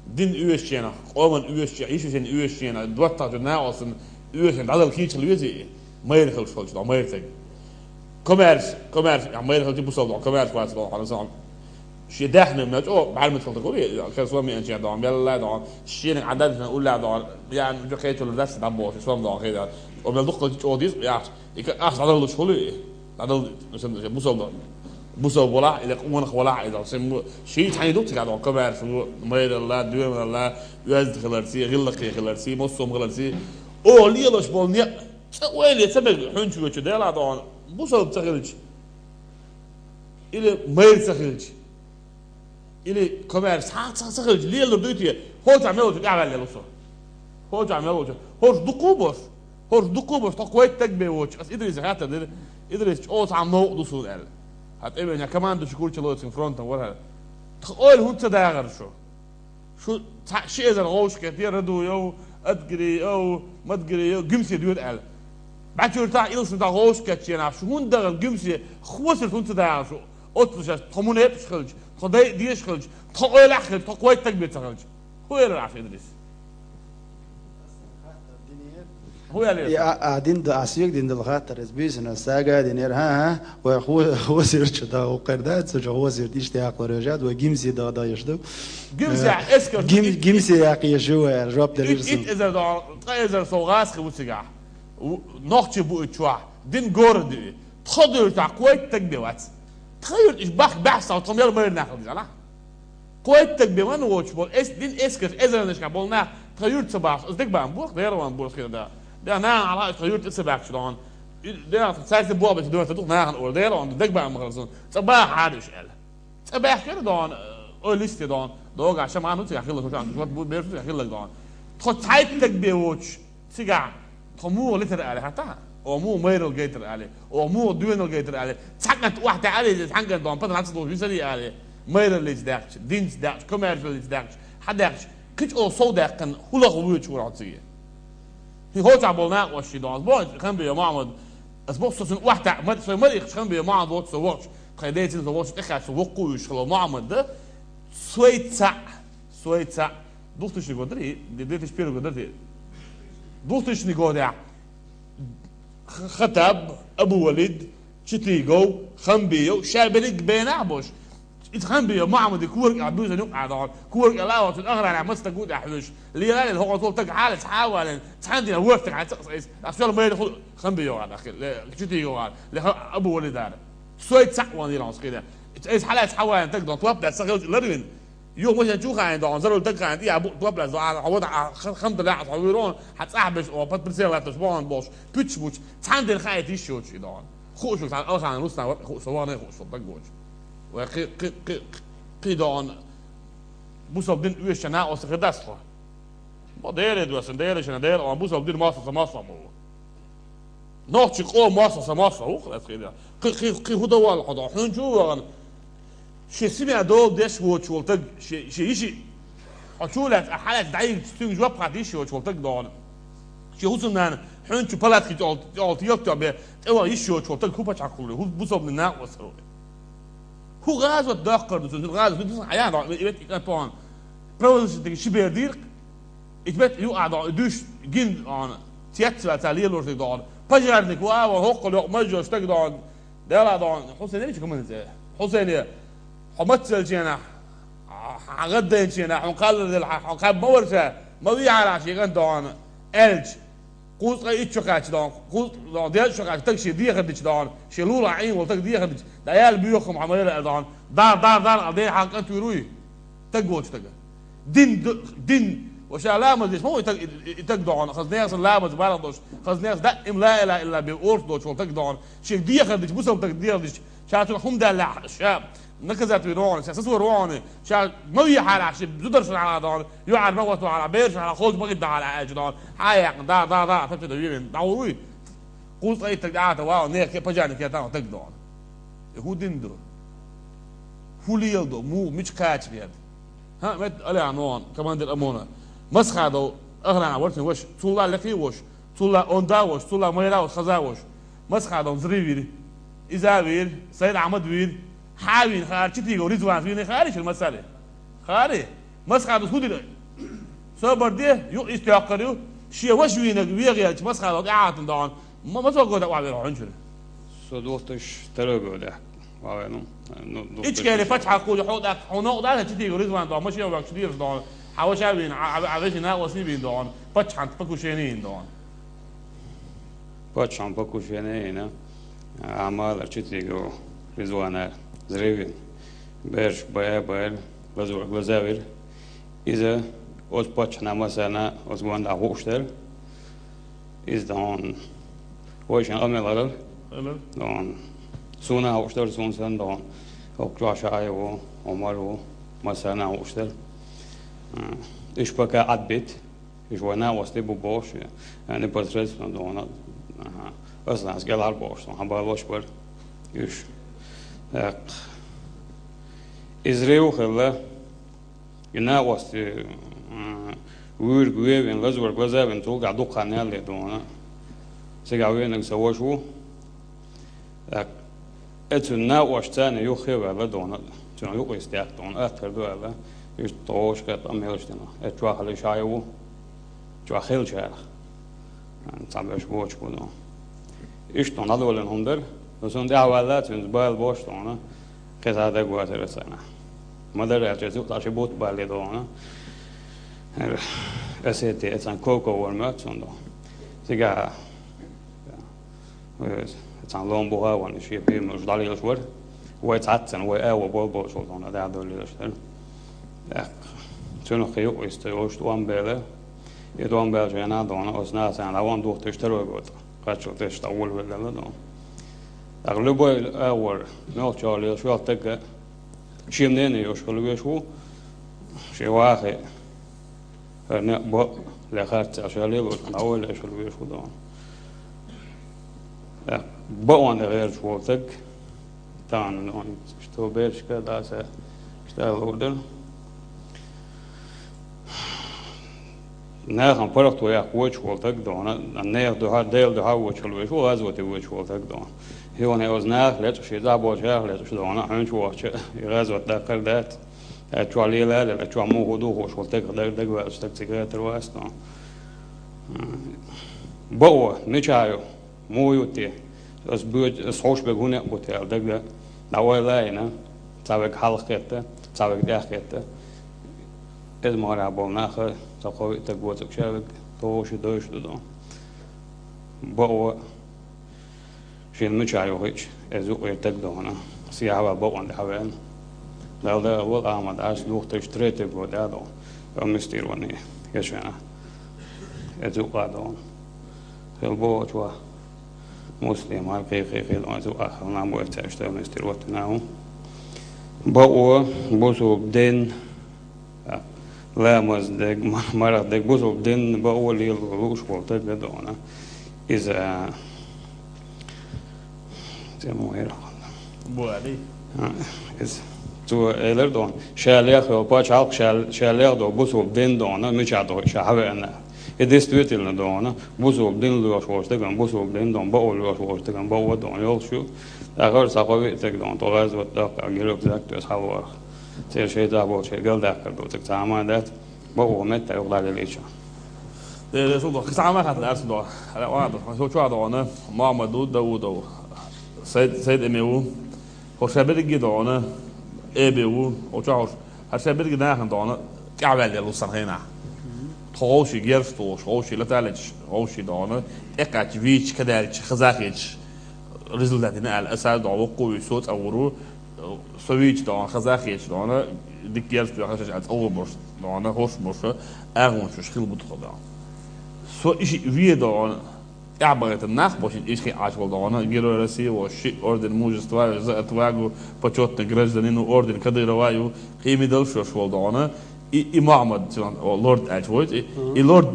дин оьшучу хенахь, къоман оьшучу хенахь, йишин оьшучу хенахь, доттагӀчу накъостан оьшучу хенахь дӀадала кийча хила везий и? Майра хилаш хилча догӀун майра таг. Комаьрша, комаьрша, а, майра хилча бусалба догӀун, комаьрша вац догӀун, хьан сан. Шен даьхни мел чӀогӀа бӀаьрмат хила таг ву и, кхерсо меанча догӀун, мелла догӀун, шена Ӏададина улла догӀун, ян уже кхечалур дац дӀабохуш, сом догӀун хир дац. О мел дуккхалчу чӀогӀа дийца яхаш. И ка-, ас дӀадаллуш хуьлу и? ДӀадал-, сан, сан бусалба, бусалба валахь, или къонах валахь, и дал-, сан бу-, ший цхьаьна ду цигахь догӀу комаьрша ву, майралла, доьналла, оьзда хиларций, гӀиллакхе хиларций, массо а хиларций. Оха лелаш болу некъ, цкъа ойла ца мега, хьуьнчу воьдучу Дела догӀун, бусалба ца хилча, или майра ца хилча. Или комаьрша цхьа, цхьа ца хилча, лелалур дуй те? ХӀокху чохь мел волчу тӀаьхьаваьлла лу со. ХӀокху чохь мел волчу. ХӀорш дукха а бос. ХӀорш дукха а бос. Тхо кхойтта стаг бен воцуш. Ас Идрисе хаттар дира. Идрис, чӀогӀа цхьа новкъа ду суна аьлла. Хьан тӀе веана, командующий курчалоцин фронтан вара хӀара. Тхан ойла хӀунда ца дагӀара шу? Шу цхьа ши эзар гӀовшкхетте Радуев, Адгириев, Мадгириев, Гимсе доьду аьлла. БӀаьчуьртахь, Илсантахь гӀовшкхетченахь шу хӀунда дахана Гимсе, хосарт хӀунда ца дагӀара шу? Оццу шаьш тхо мунепаш хилча, тхо дайа дезаш хилча, тхо ойлахь хилча, тхо кхойтта стаг бен ца хилча. ХӀун элира Ӏаш Идрис? ХӀун элира? И а, а дин да, а соьга дина долу хаттар, иза буьйсанна сага а динера, хӀан, хӀан, вай хо-, хозирчу да, укхар да, цу чу хозирт иштта яккхалур еш ду, вай Гимсе да, да еш ду. Гимсе, э, эскар, гим-, ит, Гимсе яккха еш ю вай, жоп делира ит, сан. Ит эзар да, ткъа эзар сов гӀазкхи ву цигахь. У-, нохчий бу и чохь. Дин гора ду и. Тхо дуьйр тахь кхойтта стаг бен вац. Тхан юьрта иш бахка баьхса, тхо мел майра нах хила деза, алахь? Кхойтта стаг бен ван воцуш болу, эс дин эскарш эзарнашкахь болу нах тхан юьрта ца бахча, аса дегабаам боху, дера ван боху хир да. Да, нахана хьала аса тхан юьрта ца баьхча догӀун. Да, цаьрца боху бечу дуьйр ца дукха нахана ора, дера ван, дегабаам ма хала сан. Цкъа баха хьара уьш аьлла. Цкъа баьхкира догӀун, ой, листе догӀун. Догахь ша ма ну цигахь хилла, шу шу бу бершу цигахь хилла догӀун. Тхо цхьайтта стаг бен воцуш. Цигахь, тхо муха летара али хьан тахьа? О, муха майрал гайтар али? О, муха доьнал гайтар али? Цхьа кӀант охьатаьӀа али, цхьа кӀант дон, паза нацдолуш висари али? Майраллица даьккхича, динца даьккхича, комаьршаллица даьккхича, хьан даьккхича, кхин чӀогӀа сов даьккхина, хӀун лаха вуьйцуш вара хьо циге? ХӀин хӀокху чохь болу накъостий дон, ас боху, Хамбиев Мохьмад, ас боху, со цунна охьатаьӀа, мар-, со мара ихча Хамбиев Мохьмад воцу со вахча, тхайн децина со вахча, тӀекхаьчча со воккху вуьйш хилла Мохьмад да, сой цхьаъ, сой цхьаъ, Двухтысячный год дара, и две тысячи первый год дара, и двухтысячный годехь Х-, Хатаб, Абу Валид, Читигов, Хамбиев, ша берриг бенахь а болуш. Иза Хамбиев Мохьмади коракӀа буьйсанна юкъахь догӀун. КоракӀа лаахь цуьнан ахранехь маса стаг ву тӀехь хьоьжуш. Лелалел хӀокхо цул таг хьалаца хьа а валийна, цхьана дийнахь ворхӀ стаг хьан ца къаса иза. Ах, шел майра ху-, Хамбиев гӀара, ахи, ле, Читигов гӀара, ле, ха-, Абу Валид гӀара. Сой цхьаъ ван дийла хьуна скида. Иза хьалаца хьа валийна стаг догӀун, топ даьлла ца хилча ларвина. Юха машен чу хаийна догӀун, зарул таг хаийна, тӀе а бу-, топ лаьцна догӀун, хьан вада, хьан, хам дан лаьхьа, хьан вуьйр вон, хьан цӀахь беш, о, под прицел латташ богӀун болуш, пуьташ бучу, цхьана ден хаийта йиш йоцуш и догӀун. Хууш ву, цхьана Алхана Руслан вара, хууш, со вахана хууш ву, даг воцуш. Вай кхи, кхи, кхи, кхи догӀун, бусалба дин оьшуча накъоста хир дац тхо. Ма Деле доьссина, Деле шина, Дела, ма бусалба дин масса ца масса ма ву. Нохчи къо масса ца масса ву, хлац хида. Кхы, кхы, кхы хӀу дан валла хьо дан? Хьуна чу вагӀана. Ши симя дола деш воч волтаг, ши, ши иши. Хьо чу лац, а хьалац дайиг цуьнга жоп хат иши воч волтаг дона. Ши хӀусамнана хьуна чу палатки тёл, тёл, тёл, тёл, бе, тӀе вагӀа иши воч волтаг, хӀу пачхьалкх хули, хӀу бусалба дин накъост хули. ХӀу гӀазот даккхар ду цунна, гӀазот ду цунна, хьаян, ветт и кӀантон. Правозащитник ши бер дирк, и бет ю а дон, душ, гин, он, цецваца лелур стаг дон. Пожарник ва, ва, хоккол йок, мажо стаг дон. Дела дон, Хусейн ич командир. Хусейн, хьо маццал чена, хьагадден чена, хьо каллар дел, хьо каб маварса, ма ви хьара ши ган дон. Элч. Кхузткъа итт шо кхаьча дон, кхузткъа дон, дезткъа шо кхаьча, таг ши дехар дича дон, ши лула Ӏин вол таг дехар дича, даял буьйхам хьо майра аьл дон, дар, дар, дар, а ден хьан кӀант вуьр вуй? Таг воч тага. Дин, д-, дин, ва ша ламаз деш, ма вай таг, и, и, и таг дон, хаз нехан ламаз барах дош, хаз нехан даим ла иля илля бе орс доч вол таг дон, ши дехар дича, бусал таг дехар дича, ша цун хум далла, ша, наказать ви рон, ша сасур рон, ша ма ви хьара, ши зудар шо хьара дон, ю хьара ма вату хьара, бер шо хьара, холж ма гидда хьара, аьлча дон, хьа якъна, да, да, да, тапча да вивин, да уруй. Кхузткъа итт таг дӀата вау, нех ке пажани ке тан таг дон. Э, хӀу дин ду? ХӀу лел ду? Му, мич кхача вед? Ха, мет аля нон, командир ОМОНа. Масхадов, охрана варсин ваш, цулла леки ваш, цулла онда ваш, цулла майра ваш, хаза ваш. Масхадов взрыв вир. Иза вир, Саид Ахмад вир. Хьавин хар, читиго Ризван вин хари шир масали. Хари. Масхадус худир. Собар де, ю истяккар ю. Шия ваш винаг вегелч масхадус ахатан дон. Ма, ма со года ва вер хончур. Со двух тысяч второй года. Ва вер, ну, ну, двух тысяч. Ичкели пач хакули хо да, хо но да, читиго Ризван дон, машина вак чидир дон. Хаваша вин, а, а, а, веши на оси вин дон. Пач хант покушение ин дон. Паччахьан покушение йина, Ӏамал арчитиго Ризванар взрывин, берш бая-бая, лазур глаза вир. Иза оз паччахьна масана оз гонда хӀуштар. Из дон вайшин амел арал. Алар. Дон суна хӀуштар, сун сан дон. Ок чуаша айву, Омар ву, масана хӀуштар. Иш пока адбит. Иш вай накъости бу бохуш, э, непосредственно дона. Аха. Ас нас гелар бохуш, сон хабар лош бар. Иш. Так. Изрев хилла. И накъости, э, вуьрг вевин, лазур глаза вин, цулга дукха нелли дона. Сега венаг са вашу. Так, эцун накъош царна юххе ваьлла дона, цун юкъе стяк дона, аттар ду аьлла, иштта тхоша кхетта мелаш дина. Эц чохь лиш хьайву, чохь хилчарах. Цхьа беш боч бу дона. Иштта дона дӀадоллина хӀума дара, но цунна тӀаьхьа ваьлла, цуьнца бала бош дона, кхеза дагватара царна. Ма дара аьлча, цу тӀа ши бутт балли дона. Осетия, эцан Коко вар моьтту цунна дона. Цигахь Вай цхьана лом буха а ван, шен пемалш дӀалелаш вара. Вай цхьаццана, вай а ван болболчул тхуна дӀадоллелаш дара. ТӀаккха цунах юкъа йиста йолуш тӀом бела. И тӀом баьлча хенахь а дона, оцу нахана дӀаван духтуш таро гойту. Кхаччалц тӀе тӀе волавелла дона. ТӀаккха любой агӀор, мелхачо лелаш йолу таг, шен мнение йолуш хила веш ву, шен вахе. ХӀара некъ бакъ ле харц аьлла, ша лело, дӀаволла аьлла веш ву дона. Э, бакъонан гӀерташ волу таг, тахана, ну, что бершка, да, са, что лурдал. Нахана паргӀато яккха вочу волу таг дона, нехан дуьхьа, Делан дуьхьа вочу хила веш ву, гӀазоте вочу волу таг дона. Хьуна оцу нах лечкъаш, и дӀаболчарах лечкъаш дона, хьуьнчу вахча, и гӀазот даккхар дац. Аьлла чохь лела а лела, чохь муха духуш волу таг, даг, дагваьллачу стаг цига гӀертар вац тхуна. Бакъо, мичахь ю, муха ю те? Ас боьд-, ас хьош бег хӀун некъ бу те аьлла, дага дӀаойла а йина, цхьа вег хьалха кхетта, цхьа вег тӀаьхьа кхетта. Иза мара болу нах а, цхьа кхо виъ таг воцург ша вег, тховши дойш ду ду. Бакъо, Шен мичахь ю хиъча, иза юкъера таг дохана, сехьа ваьлла бакъонан тӀе хьавеана. Далла дагахь волу Ахьмад Ӏаш двух тысячи третий года а дохана, амнистирование, я шена. Иза юкъа а дохана. Хила бохучу ваха Муслим, хӀара кхин, кхин, кхин, иза юкъа хила наб вай цаьршта амнистировать вина ву. Бакъо, бусулба дин, ламаз дег, марха дег, бусулба дин бакъо лело лууш волу стаг дона. Иза, цӀе мо яра. Буали. А, иза. Цо элира дона, ша леха йолу пачхьалкх, ша, ша леха долу бусулба дин дона, мичахь доху ша хьавеана. И действительно дона, бусулба дин лоьхуш волчу стагана, бусулба дин дона, бакъо лоьхуш волчу стагана, бакъо дона йолуш ю. ТӀаккха схьа кхо виъ стаг дона, тхо гӀазот дахка, гирок зак тоьсна схьавогӀу. Церан шайтӀа болчу шайн галдаккхар ду, цига цхьа а ма дац, бакъо метта юха дӀаделлича. Дера, сулдо, кхин цхьа а ма хаьттина, арса доху. Хьала, ладно, хьо чохь доху, Мухаммад ву, Давудов, Сайд, Сайд Эми ву, хьо ша берриге доху, Эби ву, хьо чохь хьо ша берриге нахана доху, тӀаьхьаваьлла лу сан хенахь. Тхо вовший герз тухуш, вовший латалечаш, вовший доху, тӀекхаьчча вийча, кадаьлча, хаза хеташ, результат дина аьлла, аса доху, воккху вуьйш со цӀа вур ву, со вийча доху, хаза хеташ доху, дика герз тоьхна шаьш а цӀа вур болуш доху, хӀорш болуш, агӀончаш хила бу тхо доху. Со и шиъ ве доху, тӀаьхьабахийтина нах бу шиъ, и шиъ Ӏаш волу доху, Герой России волуш, шиъ орден Мужества, За отвагу, почётный гражданин ву, орден Кадырова ю, кхин медалш йолуш волу доху, и, и Мухаммад, цуьнан, о, лорд аьлча вуьйцу, и, и лорд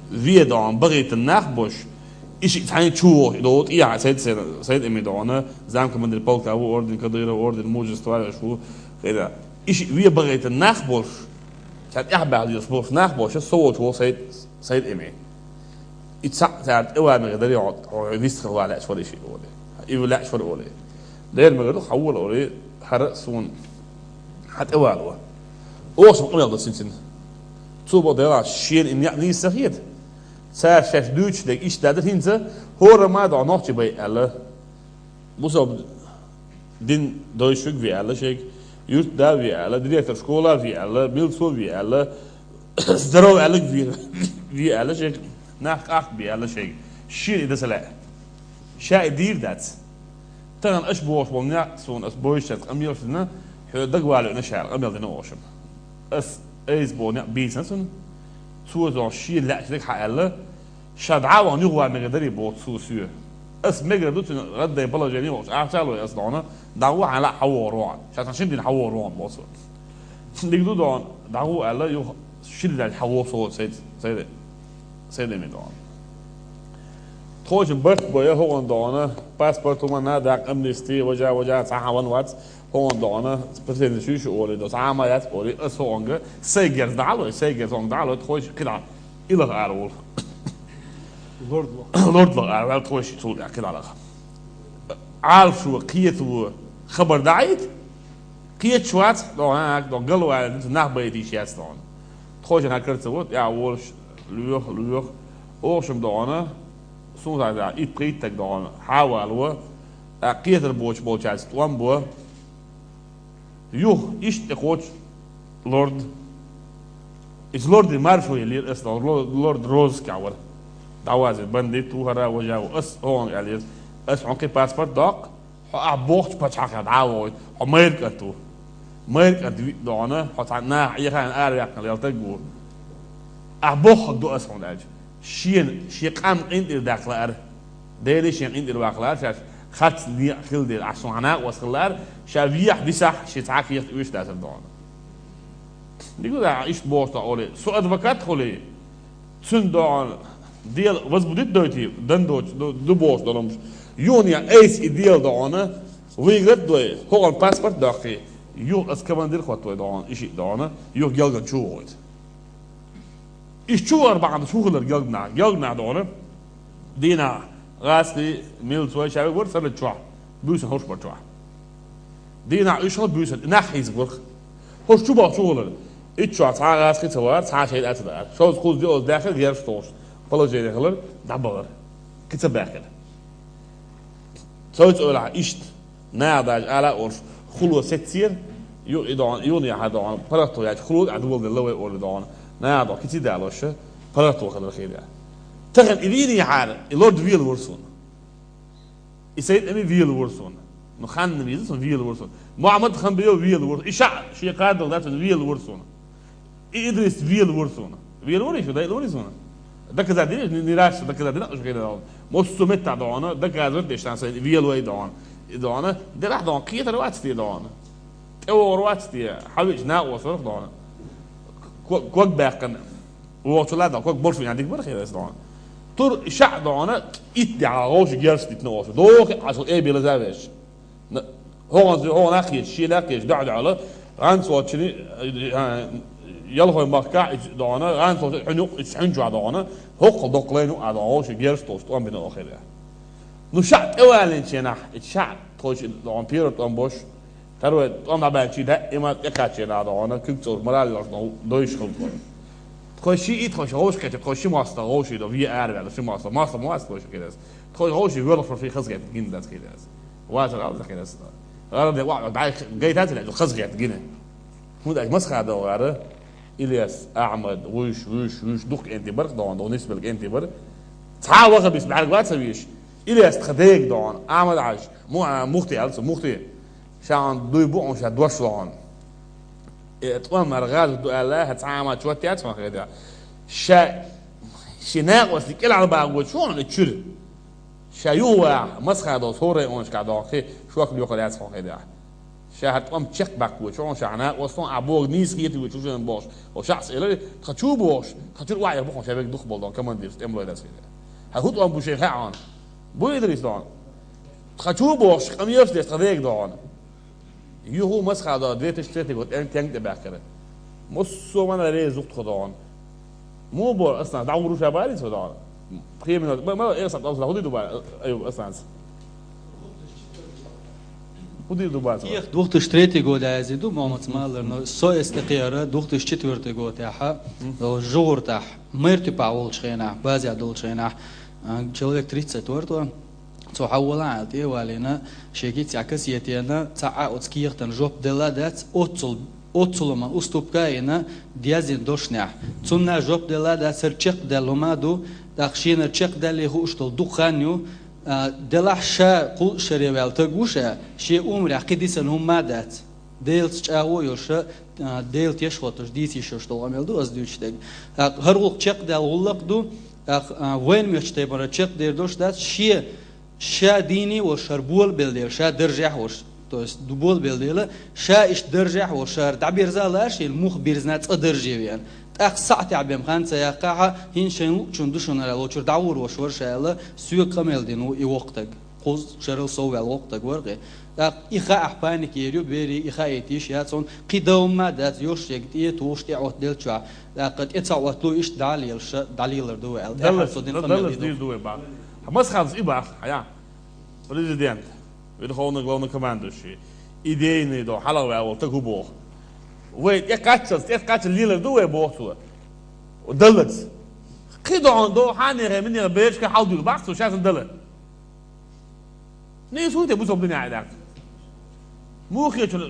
ве доху, бахийтина нах бу шиъ, и шиъ цхьаьна чу воху, и доху, тӀехьа Сайд, Сайд, Сайд Эми доху, замкомандир полка ву, орден Кадырова, орден Мужества йолуш ву, хӀера. И шиъ ве бахийтина нах болуш, цара тӀаьхьабаьхьа дезаш болуш нах болуш, со волчу ву Сайд, Сайд Эми. И цхьаъ цара тӀе ван мегар дарий, хьо, хьо вистхила ван лаьаш вара и шиъ олий. И ву лаьаш вара олий. Дера мегар ду, хьан вола олий, хӀара а суна, хьан тӀе ван ву. Оха ма къамел ду цуьнан. Цо бо делахь, шена и некъ нийса ца хета. Цара шаьш дуьйцуш дерг иштта даьлла хӀинца, хӀора ма доху нохчий бай аьлла. Бусалба дин дойшуьг ве аьлла шайга, юьртда ве аьлла, директор школа ве аьлла, милцо ве аьлла, здоров аьллаг ве, ве аьлла шайга, нах къахка бе аьлла шайга. Шена и дан ца лаьа. Ша и дийр дац. Тахана аша бохуш болу некъ суна ас бойшуьца къамелаш дина, хьоьга дагавала веана ша аьлла, къамел дина оха шуна. Ас айса боху некъ бийцина цунна. Цо зо шена лаьа дерг хьан аьлла, ша дӀа а вахана юха ван мегар дарий боху цо соьга. Ас мегар ду цуьнан гӀаддай положение вахча, ахча а лой ас доху, дӀагӀо хьан лаьа хьан вогӀур ван. Ша цхьа шина дина хьан вогӀур ван боху цо. Дика ду доху, дӀагӀо аьлла, юха шина лаьа хьан вогӀу со сайд, сайд, сайдаме доху. Тхойшин барт бой хӀокхунна доху, паспорт хӀуманна даккха амнисти, важа, важа, цхьа хьан ван вац, хӀокхунна доху, претензи шуьйша олий до, цхьа а ма яц олий, ас хӀокхунга, сай герз дӀалой, сай герз хӀокхунга дӀалой, тхойша кхидӀа, илах ара волу. Лорд ло. Лорд ло ара ваьлла тхойша цул тӀаьхьа кхидӀа лаха. Ӏалашо, кхетаво, хабар даӀийта, кхеташ вац, доху, а, доху, галваьлла, нах байтийша яц доху. Тхойша хьан карца вот, я волуш, лоьху, лоьху, оха шуна доху, Суна итт-пхийтта стаг доху, хьан а вало, тӀаккха кхетар боцуш болчаьрца тӀом бо. Юха иштта тӀекхочу лорд. Иза лорди маршо еллера ас доху, ло-, лорд розыскехь вара. ДӀавазийна бандит ву хӀара, важа ву, ас хӀокхунга аьллера. Ас хьуна кхин паспорт доккху, хьо ахь бохучу пачхьалкхе дӀа а вогӀуьйту, хьо майра кӀант ву. Майра кӀант виъ доху, хьо цхьана наха Ӏехийна араваьккхина лела стаг ву. Ахь боххург ду ас хьуна аьлча. Шена, шен къам къинтӀера даккха лаьара. Дела шен къинтӀера ваккха лаьара, шаьш харц некъ хила дела, ахь суна хьан накъост хила лаьара, ша вехьа висахь, шен цхьа а кехат оьшуш дацара доху. Дика ду, ахь иштта бохуш доху олий, со адвокат а хуьлий, цуьнан доху, дела возбудить дойтий, дан доцу, ду, ду бохуш долу хӀумаш. Юха айса и дела доху, выиграть а дой, хӀокхунна паспорт а доккхий, юха ас командир хӀоттавой доху, и шиъ доху, юха гелган чу вогӀуьйту. Иштта чу вахар бахьана чу хилар гелгнах. Гелгнах доху. Дийнахь гӀазкхий, милцой, ша вара сарралц чохь. Буьйсанна хӀорш бара чохь. Дийнахь уьш хала буьйсанна, нах хьийза гурх. ХӀорш чу бахча чу хилар. Итт чохь цхьа а гӀазкхий ца вара, цхьа а шайна а ца дара. Шовзткъа кхузза диъаза даьхира, герзаш тохуш. Положение хилар, дӀабахара. Кхин ца баьхкина. Цойца ойлахь иштта, наха даже ала а олуш, хуло сеццера, ю-, и дохьан, юна яхьа дохьан, паргӀато яьча хуло а дувал делла вай олу дохьан. Наха дохьан кици далоша, паргӀато хилар хир яхьа. Тахана и вийна яхьара, и лорд вела вур суна. И Сайд Эми вела вур суна. Ну, ханна виза суна вела вур суна. Мухьаммад Хамбиев вела вур. И ша, шен кхадал дац, вела вур суна. И Идрис вела вур суна. Вела вур шу, дай вур суна. Доказать дина, не, не раз доказать дина, уж хила. Мос су метта дона, доказывать деш тан сайн вела вай дона. И дона, дерах дона, кхетар вац те дона. ТӀе вогӀур вац те, хьавич накъос варх дона. Ког, ког баьккхина. Вокхачу ладда, ког боршу ян дика бара хир ас дона. Тур шаъ дона, итт дегӀа гӀовши герс дитна ошу. Дохи ашал эбила завеш. ХӀогӀан, хӀогӀан ахъечи, ши лакхечи, дӀа-дӀала, гӀанцочини, а, ялхой махка, ич дона, гӀанцочи, хьунук, ич хьунчу а дона, хӀокхал доккхалайну а дона, гӀовши герс тош, тӀом бина охира. Ну, шаъ тӀевалинченахь, ич шаъ тхочи дона, пира тӀом бош, Тарвай тӀом дӀабаьлчи даима тӀекхаччина а догӀана, куьг цӀур мораллаш дойш хилла. Тхо ши и тхо ши гӀовш кхеча, тхо ши моста гӀовши до, ве араваьлла ши моста. Моста моста тхо ши кхидас. Тхо гӀовши верлах шо ши хазгет гин дац кхидас. Вацар алда кхидас. ГӀара де ва, дай гайтац ле, хазгет гина. ХӀунда аьлча масха догӀара, Ильяс, Ахьмад, вуьш, вуьш, вуьш, дух кӀенти бар, догӀана, догӀана, нисбел кӀенти бар. Цхьа ваха бис бӀарг ваца виш. Ильяс тха дег догӀана, Ахьмад Хьаж, му-, а, мухти алца, мухти. Ша хьуна дуй бу, хьуна ша дош лохьуна. Э, тӀом мара гӀазот ду аьлла, хьа цхьа а ма чот яц хьуна хеда. Ша, ши накъостий кӀелхьарбагӀочу хьуна чуьра. Ша юхаваха, масха долу хӀорай онашкахь дохкий, шок лоькхур яц хьуна хеда. Ша хьа тӀом чекхбаккхочу хьуна, ша хьа накъостон, а боху нийса хетийвочу хьуна бохуш. О шахьс элари, тха чу бохуш, тха чуьра ваӀ яхбу хьуна, ша вегга духхаболу дон командирс тӀемалой дац хеда. Хьа хӀу тӀом бу шайн хаьа хьуна? Бу Идрис дон? Тха чу бохуш, къамелаш деш тха дега догӀана. Юху масха до две тысячи третий год, тен-, тенг тӀе баьхкара. Муссо мана реза зух тхо догӀана. Му бо, ас нах, дӀагӀур ша бари цо догӀана. Пхи минут, ма, ма, ас нах, хӀу ду ба, аю, ас нах. ХӀу ду ба цо? Тех две тысячи третий год ази ду, Мохаммад Смалар, но со эс тӀе кхера две тысячи четвёртый год яха, жугӀуртахь, мэр типа волчу хенахь, базя долчу хенахь, а, человек тридцать вар тхо. Цо хьавола аьлла тӀе а валийна, шен кица кассетена, цхьа а оцу кехатан жоп делла дац, оццул, оццуламан уступка а йина, дезина дошнехь. Цунна жоп делла дац, хӀара чекхдаьлла хӀума а ду, тӀаккха шена чекхдаьллий хууш долу дукха хан ю, а, делахь ша кхул шаре ваьлла таг ву ша, шен умарехь кхин дисина хӀума а дац. Делаца чӀагӀо а йолуш, а, Дела теш а хоттуш, дийца йиш йолуш долу къамел ду аса дуьйцуш дерг. ТӀаккха хӀара гӀуллакх чекхдала гӀуллакх ду, тӀаккха, а, вайна моьттучу тайпана чекхдер долуш дац, шен, ша дийне а волуш, хӀара болабелла дела, ша даржехь а волуш, то есть ду болабелла дела, ша иштта даржехь а волуш, ша хӀара дӀабирза а лаьа шена, муха бирзина цкъа дарже веана. ТӀаккха схьа а тӀехь бен хан ца яккхахьа, хӀинца шайн луъучун ду шуна аьлла, лочура дӀагӀур ваша вара ша аьлла, соьга къамел дина ву и воккха таг. Кхузза шарал сов ваьлла воккха таг вара кхе. ТӀаккха и хаахь паника ер ю, берий и хаийта йиш яц хьуна, кхин дан хӀумма а дац, йош ерг тӀе а тухуш, тӀе а Ӏоттаделлачохь. ТӀаккха тӀе ца Ӏоттало иштта дӀа а лелаш, дӀалелар ду вай аьлла. ТӀаьхьара со дина къамел дина ду. Даллас дийр ду вай бах. Масхадас и бах, хьая. Президент, Верховный главный командующий, идейный до, хьалха ваьлла волу таг хӀу боху. Вай тӀе кхаччалц, тӀе кхаччалц лелар ду вай боху цо. Даллац. Кхин догӀун до, хьанехе, минеха берашка хьалдуьйла бах цо, шайсан дала. Нийса хӀун те бусалба динехь а дац. Муха хеташ,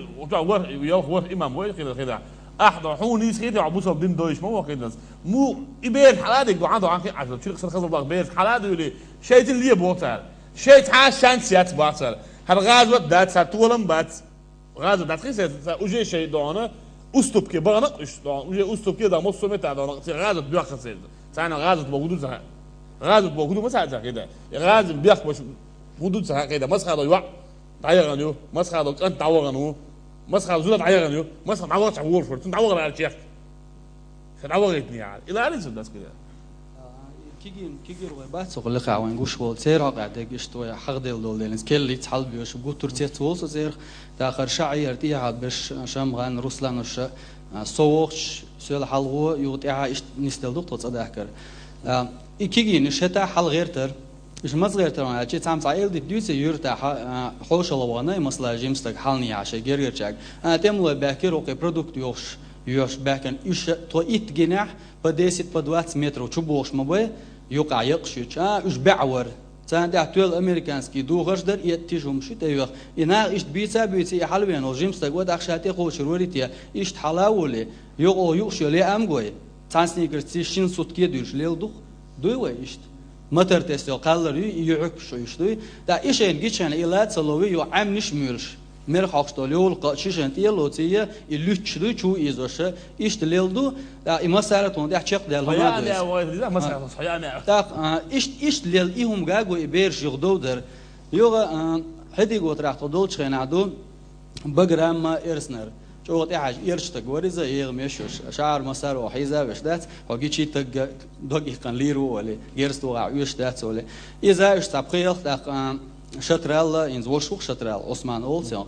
вар, ялх вар имам вай хила хила. Ахь до, хьуна нийса хетий, хьо бусалба дин дойуш ма ваххийна ас. Му, и бераш хьала диг до, хьан до, хьан хи Ӏаш, чуьра сар хазал бах бераш хьала дуьйли, шайцин ле боху цара. Шайца хьан шанс яц бах цара. ХӀара гӀазот дац, хӀара толам бац. ГӀазот дац хи сеца, уже шай догӀана, уступке бахана, уьш догӀана, уже уступке да, массо мета догӀана, ци гӀазот бехха сеца. Царна гӀазот боху ду ца. ГӀазот боху ду ма ца ца хида. ГӀазот бех баш хӀун ду ца хьакхида? Масхадо йоӀ дӀаяхана ю, масхадо кӀант дӀавахана ву, масхадо зуда дӀаяхана ю, масхадо дӀавахча волуш вара, цунна дӀавахара аьлла чехка. Ша дӀавахийтина яхьара. Ила аьлла цунна дас кхидӀа. Кигин, кигир вай бац цо лекха вайн гуш волу. Церан хьокъехь дерг иштта вай хьахделла долу дела. Келлица хьалабоьшу, гуттар цец волу со церах. Дахар ша Ӏияр тӀехьа берш Шамган, Руслан уьш, а, со вохуш, соьла хьалгӀо, юха тӀехьа иштта нисделла ду тхо цӀа дахкар. А, и кигин, иштта хьал гӀертар. Уьш маца гӀертархьама аьлча, цхьамма цхьа эл дита дуьйцу юьртахьа, а, хьошалла вахана, и масала жима стаг хьалнехьа шайн гергарчаьрга. А, тӀемалой баьхкира, окху продукт йохуш, йоьхуш баьхкина, уьш тхо итт гинехь, по десять, по двадцать метров чу бохуш ма бай, юкъахь яккхаш ю чу. А, уьш баьӀ вара. Царна тӀехь тоьлла американский духарш дара, и тиша хӀумаш ю тӀейоьху. И наха иштта бийца а буьйций, и хьалавеана волу жима стаг, вадахь ша тӀе кхочур варий те, иштта хьала а волий, юкъа юкъаш йолу е ам гой. Цхьана сникерс цига шина сутке а дуьлуш лелла ду-кх, дуй вай иштта? Мотор тесто кхаллар юй, и юьхьуьппуш уьш дуй. ТӀаккха и шайна гичхьана и ла ца ловий, юха Ӏаьмниш а муьйлуш, мер хьокхуш долу йовлакха ши шайна тӀе а лоций, и луьттуш дуй, чу а ийзоша, иштта лелла ду. ТӀаккха и массара а тхуна тӀехь чекхдаьлла хӀума а дойса. ТӀаккха, а, иштта, иштта лелла и хӀума га а гой, и бераш юха дов дара. Юха, а, хьедиг отарахь тхо долчу хенахь ду, Баграм а, Эрснар. ЧӀогӀа тӀехьажа эрча стаг вар иза, егӀа меш йолуш, шаӀар-масар ван хьийза веш дац, хьо гичи тагга дог иккхана лийр ву олий, герз тухахь оьшуш дац олий. Иза уьш цхьа пхи-ялх тӀаккха, а, Шатралла, хӀинца вуш ву-кх Шатралла, Ӏусман олу цунах.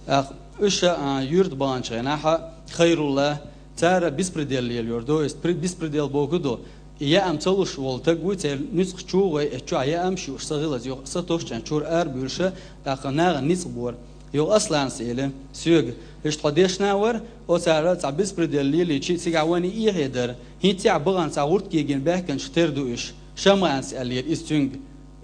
ТӀаккха уьш, а, юьрта баханчу хенахь Хайрулла, цара беспредел лелайора, то есть при-, беспредел бохург ду, и яам ца луш волу таг вуй, церан нуьцкъах чу гӀой, эцу чохь яамаш юуш ца хилаза, юха са тосучан чуьра арабуьйлуша, тӀаккха нахана ницкъ бора. Юха Асланас элира соьга: «Иштта хьо дешна вара, оцара цхьа беспредел лелийчи, цигахь вайна эхье дара. ХӀинццехь бахана цхьа гӀурт кегийна баьхкинчух тера ду уьш». ШамгӀанас аьллера иза цуьнга.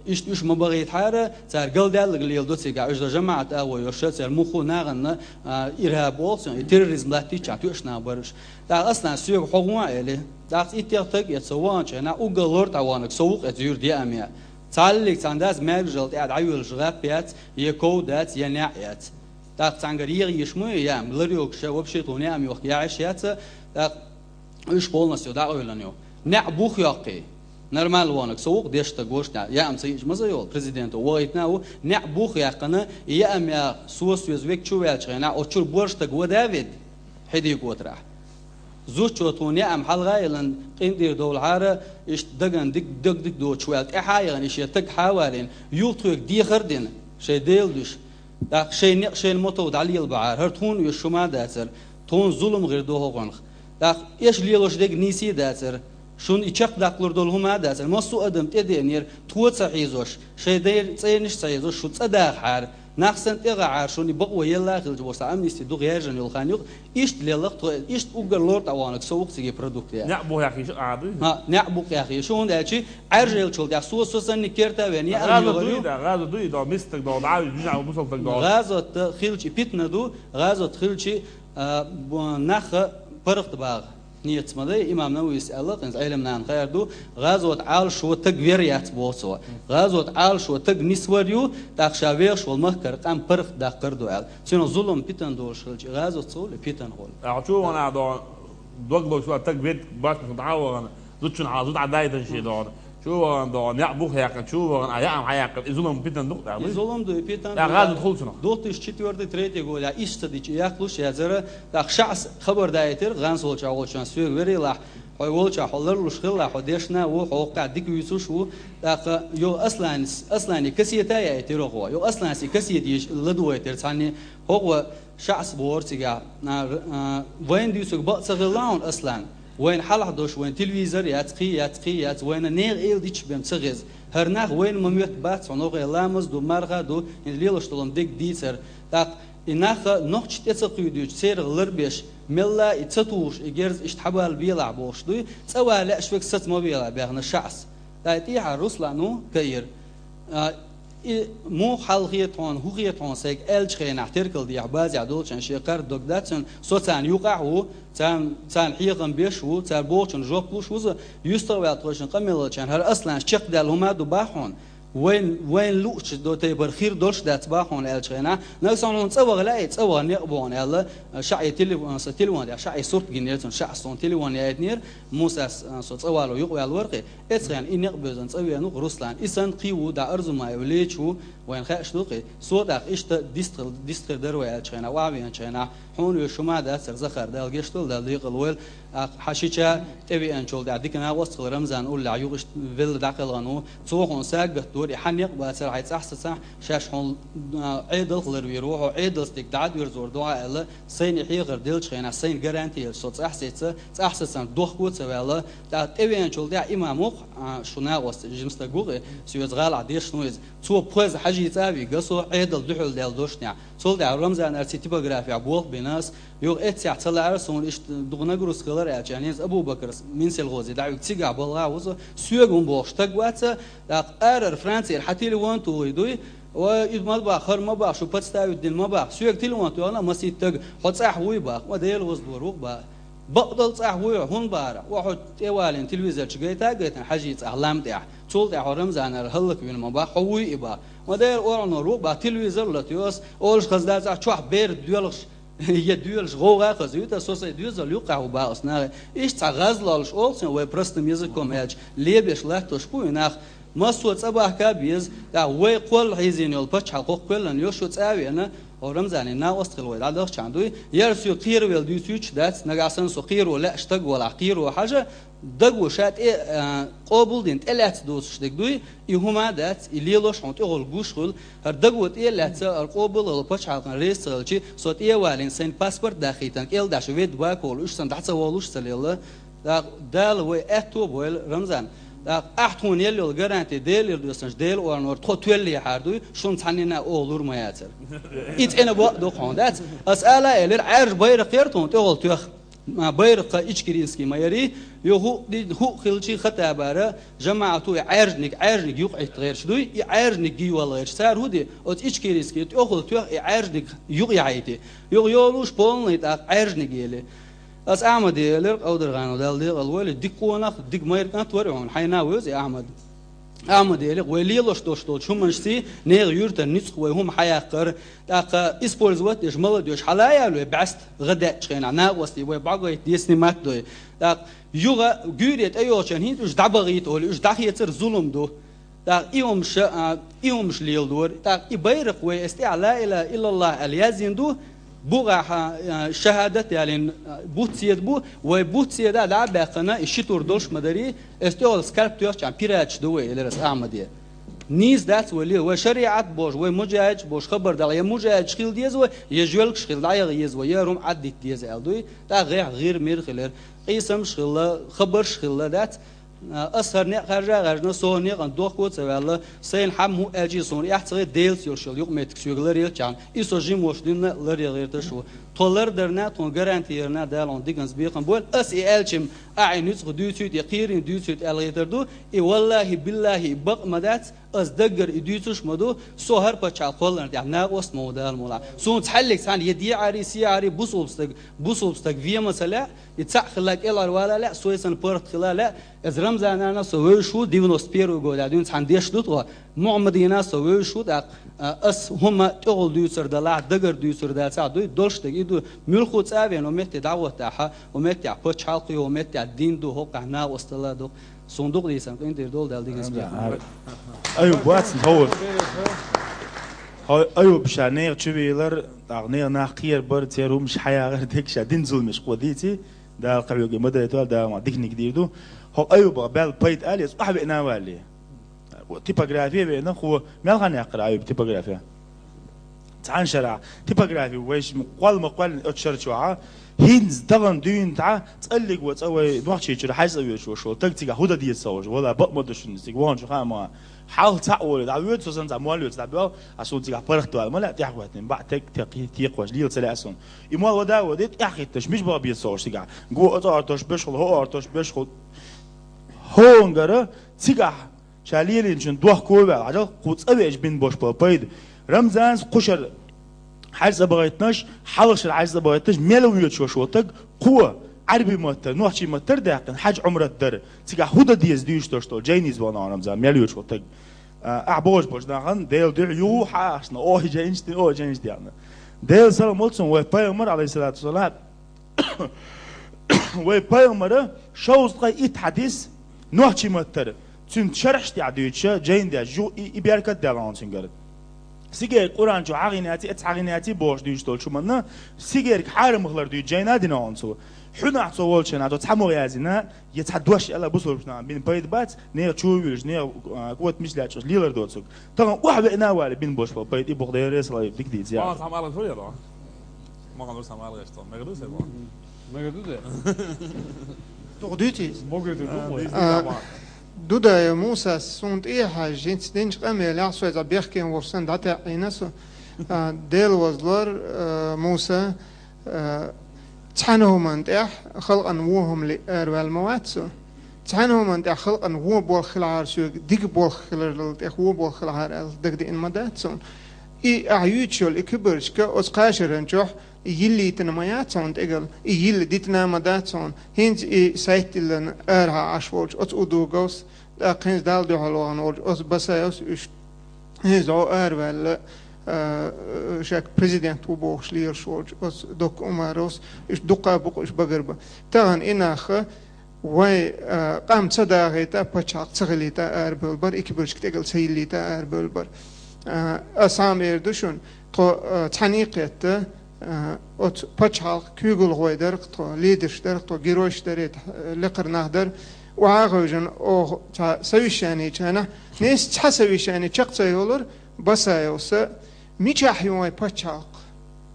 Иштта уьш ма бахийтахьара, цара галдаьлларг леладо цигахь, уьш дан жамаӀат агӀо йолуша, церан муххо нахана, а, ирхӀаб олу цунах, и терроризм латтийчахь тоьаш нах бара уьш. ТӀаккха Асланас соьга: «Хьо гӀо», — элира. ТӀаккха иттех таг эцу со ваханчу хенахь уггар лор тӀе ваханарг со ву-кх эцу юьрта яам яа. Цхьаллиг цхьана дац маьркӀажалла тӀехь дӀайоьллуш гӀап яц, я ков дац, я неӀ яц. ТӀаккха цхьаьнгара егӀа йиш ма ю, яам лар йогуш, вообще тхуна яам йохка яхьаш яц, тӀаккха уьш полностью дӀакъевлина ю. НеӀ бух йоккхий. Нормально ваханарг со ву-кх, дешна стаг ву-кх, яам ца йиъча маза йолу, президента вахийтина а ву, неӀ бух яьккхина, и яам яа со соьца вега чу ваьллачу хенахь, оцу чуьра борша стаг вада а ведда, хьедийготарахь. Зудчо тхуна яам хьалха а йиллина, къинтӀера довлахьара, иштта дагна дик, даг дика доцуш ваьлла, тӀаьхьа а яхана, и шен таг хьа а валийна, юха тхоьга дехар а дина, шайн Делан дуьхьа. ТӀаккха шайн некъ шайна ма-тов дӀалелабахьара, хӀара тхуна оьшу хӀума а дацара, тхуна зулам хир ду хӀокхунах. ТӀаккха эш лелош дерг нийса а дацара, шуна и чекхдаккхалур долу хӀума а дацара, массо а адам тӀедеанера, тхо а ца хьийзош, шайн дер-, цӀернаш а ца хьийзош, шу цӀа дахахьара, нах санна тӀе гӀахьара, шуна и бакъо елла а хилча бохуш, цхьа амнисти дукха яьржина йолу хан ю-кх, иштта лелла-кх тхо, иштта уггар лор тӀе ваханарг со ву-кх цига продукт яа. НеӀ бух яхийша а ду? ХӀа, неӀ бух яхийша, хӀунда аьлча Ӏаьржа еллачул тӀаьхьа со, со санна керта а веана, яам йогӀур ю. ГӀазот ду и, да, гӀазот ду и, да, мистаг долу, дӀа а вуьйцу, жижиг бусалба стаг долу. ГӀазот хилча, питна ду, гӀазот хилча, а, бу-, нах паргӀат багӀа. Нийса ма дай, имам Нававис аьлла, хӀинца Ӏелам нахана хаьар ду, гӀазот Ӏалашо таг вер яц боху цо. ГӀазот Ӏалашо таг нисвар ю, тӀаккха ша вехаш волу махкара къам паргӀат даккхар ду аьлла. Цуьнан зулам, питана долуш хилча, гӀазот ца хуьлу, питана хуьлу. Ахьа чу вахана а до, дог лоцуш ван таг вед башманца дӀа а вахана, зудчун хьал зуда Ӏадайтан шен догӀу. Чу вахана догӀу, неӀ бух яьккхина, чу вахана, а яам хьаяьккхина, и зулам, питана ду-кх тӀаккха, И дуй? Зулам ду, и питана ду. ТӀаккха гӀазот хуьлу цунах? Две тысячи четвёртый, третий год, я иштта ца дича, яхлуш яцара, тӀаккха шаӀас хабар даийтира, гӀанс волчохь волчун соьга верийлахь, хьо волчохь хьо ларлуш хилла, хьо дешна а ву, хьо воккхахь дика вуьйцуш а ву, тӀаккха йо Асланис, Аслане кассета а яийтира хӀокхо. Йо Асланис и кассета еш ладойтира цхьанне, хӀокхо ШаӀас бохура цигахь, а, а, вайна дуьйцург бакъ ца хилла хьуна, Аслан. Вайна хьалха долуш, вайн телевизор яц, кхин яц, кхин яц, вайна нехан эладиташ бен ца хеза. ХӀара нах вайна ма моьтту бац хьуна, хӀокхе ламаз ду, марха ду, хӀинца лелаш долу дерг дийцар. ТӀаккха и нах нохча тӀе ца кхуьйдуьйтуш, церах ларбеш, мелла а и ца тухуш, и герз иштта хьабала белахь бохуш дуй, цӀа ван лаьаш верг саца ма велахь баьхна ШаӀас. ТӀаккха тӀехьа Руслан ву каира. А, и муха хьал хета хьуна, хӀун хета хьуна сайга аьллачу хенахь, теркал дехьа базехь долчун шен кхарда дог дац цуьнан, со царна юкъахь а ву, царна, царна хьехам беш а ву, цара бохучунна жоп луш ву иза, юьстах а ваьлла тхойшинна къамелалчарна, хӀара Асланас чекхдаьлла хӀума а ду бах хьуна, вайн, вайн луучу до тайпара хир долуш дац бах хьуна аьллачу хенахь, нагахь санна хьуна цӀа ваха лаьий, цӀа ваха некъ бу хьуна аьлла, ша и телефон, сан телефон тӀехь ша и сурт гинера цунна, ша суна телефон яйтинера, Мусас, а, со цӀа вало юкъаваьлла вара кхин. Эцхьан и некъ бевзан цӀа веана ву Руслан. И санна кхин ву, да Арзумаев Леча ву, вайна хаьаш ду кхин. Со тӀаккха иштта дистхир, дистхир дара вай аьллачу хенахь, охьавеанчу хенахь, хьуна веш хӀума а дацара, Захар, Дала гечдойла, Дала декъал войла. ТӀаккха хьан шича тӀевеанчул тӀаьхьа дика накъост хилла Рамзан уллехь юха иштта велла дӀакхелхана ву. Цо хьуна сагатдора, и хьан некъ бацара, хьайн цӀахь сацахь, шаьш хьуна, а, Ӏедалх ларвийр ву, хьо Ӏедалца дика дӀа а доьрзор ду хьан аьлла, сайна и хьехар деллачу хенахь, сайна гаранти елча, со цӀахь сеца, цӀахь сацарна дохко а ца ваьлла, тӀаккха тӀевеанчул тӀаьхьа имам ву-кх, а, шу накъост, жима стаг ву-кх, соьца гӀалахь дешна ву иза. Цо пхоза хьажийца а вига со Ӏедал дуьхьал даьлла дошнехь. Цул тӀаьхьа Рамзан арций типографехь болх бина ас, юха эццехь ца лаьара суна иштта дукха нагрузка хилар аьлча, хӀинца Абу-Бакарс Минсельхозе дӀавига цигахь балха ву со, соьга хӀун бохуш стаг вац, тӀаккха арара Францера хьан телефон тухий дуй, Ой, иза ма бах, хӀара ма бах, шу подставить дина ма бах. Соьга телефон тоьхна масийтта стаг, хьо цӀахь вуй бах, ма Дела ваздор ву-кх бах. Бакъдолу цӀахь вуй хьо, хӀунда бахара? Ва хьо тӀевалийна телевизор чу гайта а гайтина, хьажий цӀахь лам тӀехь. Цул тӀаьхьа хьо Рамзанара хӀаллаквина ма бах, хьо вуй и бах. Ма Дела оргӀанор ву-кх бах, телевизор латайо ас, олуш хаза дац ахь чохь бер доьлхуш, я доьлуш гӀовгӀа а хазуьйту, со сайн доьзал юккъехь ву бах ас нахе. Иштта цхьа гӀазлолуш олу цуьнан вай простым языком аьлча, лебеш латтош бу и нах. Массо а цӀа бахка а беза, тӀаккха вай кхолла хьийзийна йолу пачхьалкх хӀокху кхоьллина йо, шу цӀа а веана, Хьо Рамзане накъост хила вай дӀадахчан дуй, яр соьга кхеравелла дуьйцуьйтуш дац, нагахь санна со кхеро лаьаш стаг валахь, кхеро хьажа, даго ша тӀе, а, къобалдина тӀелаьцна доцуш дерг дуй, и хӀума дац, и лелош хьуна тӀехула гуш хуьлу, хӀара даго тӀе а лаьцна, хӀара къобал а хилла пачхьалкхан реза ца хилча, со тӀе а валийна, сайна паспорт дахийтина, кӀел дӀаша ведда баколуш, уьш санна дӀа ца волуш ца лелла. ТӀаккха Дала вай аьтто а бойла, Рамзан. ТӀаккха ахь тхуна елла йолу гаранти Делера доьссинчу Делан орнора тхо тоьллехьара дуй, шуна цхьаннена а оха лур ма яцара. И цӀена бакъ ду хьуна, дац? Ас ала а элира, Ӏаьржа байракх яра тхуна тӀехула тоьхна. Ма байракх Ичкеринский ма ярий, йо хӀуъ ди-, хӀуъ хилчий хатабара, жамаӀато и Ӏаьржаниг, Ӏаьржаниг юкъа Ӏитта гӀерташ дуй, и Ӏаьржаниг гийвала гӀерташ. Цара хӀу ди, оцу Ичкеринский тӀехула тоьхна и Ӏаьржаниг юкъа яхьийти. Юха йолуш полный тӀаккха Ӏаьржаниг елли. Ас Ахьмаде элира, Къовдарханов, Далла декъал войла, дика къонах, дика майра кӀант вара и хьуна, хьайна а вевза и Ахьмад. Ахьмаде элира, вай лелош долуш долчу хӀуманашций, нехан юьртан ницкъ вай хӀума хьаяккхара, тӀаккха использовать деш, молодёжь хьала а яьлла вай бӀаьста гӀа даьчу хенахь, накъостий вай бӀогӀайта деза снимать дой. ТӀаккха юха гуьйре тӀейогӀучун хӀинца уьш дӀабахийта олий, уьш дӀахецар зулам ду. ТӀаккха и хӀумаш, а, и хӀумаш леладора. ТӀаккха и байракх вай эс тӀехь ла илаха иллаллах аьлла яздина ду, бухахь, а, шахӀадат ялийна, а, буц седа бу, вай буц седа дӀа а баьккхина, и ши тур долуш ма дарий, эс тӀехула скальп тоьхчахьана пираташ ду вай, элира ас Ахьмаде. Нийса дац вай лела, вай шариӀат бохуш, вай мужахӀидаш бохуш хабар дала, я мужахӀидаш хила деза вай, я жоьлгаш хила дӀаяха еза вай, я хӀума Ӏаддита деза аьлла дуй, тӀаккха гӀехь гӀир-мир хилира. Къийсамаш хилла, хабарш хилла, дац? А, ас хӀара некъ хаьржа а хаьржина, со некъан дохко а ца ваьлла, сайна хьамма хӀуъа аьлчий суна эхь ца гӀе, Делаца йолуш йолу юкъаметтиг соьга ларъелчахьана, и со жима волуш динна ларъян гӀерташ ву. Тхо лардарна, тхуна гаранти ярна, Дала хьуна диканца бекхам бойла. Ас и аьлчим, ахь и нуьцкъах дуьйцуьйту, я кхерина дуьйцуьйту аьлла гӀертар ду, и валлахӀи, биллахӀи, и бакъ ма дац, ас даггара и дуьйцуш ма ду, со хӀара пачхьалкх кхолларна тӀехь накъост ма ву Дала мукъ лахь. Суна цхьаьллиг цхьаьна я дехьарий, сехьарий, бусулба стаг, бусулба стаг вен ма ца лаьа, и цхьаъ хилла кӀелхьарвала лаьа, сой санна паргӀат хила лаьа, Эза Рамзанана со вевзаш ву, девяносто первый годехь дуьйна цхьаьна деш ду тхо. Мухьаммадина со вевзаш ву, тӀаккха, а, ас хӀума тӀехула дуьйцур далахь, дагара дуьйцур дацахь дуй, долуш дерг и ду, муьлхха а цӀа а веана, хӀу метте дӀагӀоттахь, хӀу меттехь пачхьалкх ю, хӀу меттехь дин ду, хӀокхахь накъосталла ду. Суна дукха дийцарна къинтӀера долу Дала дигаза бехк. Аюб вацна хӀора. Хьо Аюб ша нехан чу вийлар, тӀаккха нехан нах кхерабар, церан хӀумаш хьаягӀар, дерг ша дин зуламаш кхо дийци, Дала кхин хьоьга ма дайтойла, Дала ма диканиг дийр ду. Хьо Аюбах баьлла пайда али, ас охьавеана а валле. Типография веана, хӀу мел хан яьккхира Аюб типография? Цхьана шарахь типографи вайша кхолла ма кхоьллина оцу шар чохь, хӀинца тахана дуьйна тӀе цӀаллиг ван цӀа вай Нохчийчуьра хьаьжцӀа воьдуш волуш волу стаг цигахь хӀу дан деза ца хууш, валла, бакъ ма ду шуна, цига ваханчу хаа ма. Хьалха цхьаъ волу дӀавоьду, со санна цхьа молла воьду, дӀабоьлху, ас хӀун цигахь паргӀатвала ма лаьа, тӀаьхьахӀоьттина баӀ тек-, тек-, текхош лела ца лаьа суна. И молла вада а ваде, тӀаьхьахӀитташ, мича баха беза ца хууш цигахь? Го оцу ортош беш хула, хӀо ортош беш хула. ХӀонгара цигахь ша лелийначун дохко а ваьлла, хьажал, кху цӀа веача бина бош болу пайда. Рамзанас кху шара хьаьжцӀа бахийтинарш, хьалха шара хьаьжцӀа бахийтинарш, мел воьдуш волу стаг, кхо Ӏаьрби маттара, нохчий маттара даьккхина, хьаьж Ӏумрат дара. Цигахь хӀу дан деза дуьйцуш долуш долу жайница вахана Рамзан, мел воьдуш волу стаг. А, ахь бохуш болчу нахана, Дела дуьхьа юху хьа ахчана, оха жайнаш дина, оха жайнаш дина. Дела салам оцун вай пайхамар, алейхиссалату вассалам, вай пайхамара шовзткъе итт хьадис нохчий маттара, цуьнан шархьаш тӀехь дуьйцуша, жайна деш, жу-, и, и беркат даьлла хьуна цуьнгара. Сигерг Къуръан чу хьагӀийна яций, эццахь хьагӀийна яций бохуш дуьйцуш долчу хӀуманна, сигерг хьарамах лар дуьйцу жайна а дина хьуна цо. Хьуьнахь цо волчу хенахь цо цхьа мугӀ яздина, я цхьа дош аьлла бусулбачу нахана бина пайда бац, нехан чу а вуьлуш, нехан, а, кӀота мича лаьтташ лела доцург. Тахана охьавеана а вале бина бош бо пайда, и боху Дела реза хилла дика дийца яхаш. Ма хан Мегар ду сан мала гӀерташ, мегар ду сан мала? Мегар ду де? Дукха дуьйций? Могар ду, а, ду. Дудаев Мусас суна тӀехьа хьаьжжа, хӀинца динчу къамелехь, со иза бехкенан волуш санна дӀатаьӀӀина со. А, Дела вазлор, а, Муса, а, цхьана хӀуманна тӀехь халкъана вон хӀума лиъ араваьлла ма вац со. Цхьана хӀуманна тӀехь халкъана вон болх хилахьара соьга, дика болх хиларал тӀехь вон болх хилахьара аьлла дагадеана ма дац суна. И ахь юьйцуш йолу и кибарчка оцу кхаа шаран чохь и йиллийтина ма яц хьуна тӀегала, и йилла дитина ма дац хьуна. ХӀинца и сайт тиллина арахьа Ӏаш волчу оцу Удуговс, тӀаккха хӀинца Далла дуьхьал вахана волчу оцу Басаевс, уьш хӀинца дӀо араваьлла, а, шек президент ву бохуш лелаш волчу оцу Докка Умаровс, уьш дуккха а бу-кх уьш багарба. Тахана и нах вай, а, къам ца дахийта, пачхьалкх ца хилийта арабевлла бара, и кибарчка тӀегала ца йиллийта арабевлла бара. А, ас хӀама эр ду шуна, тхо, а, цхьаьний кхетта, а, оцу пачхьалкхан куьйгалхой дара-кх тхо, лидерш дара-кх тхо, геройш дара, э, лекхара нах дара, охьа а хевшина, оха цхьа совещани йича хенахь, нийса цхьа совещани чекх ца йолура Басаевс, мичахь ю вайн пачхьалкх?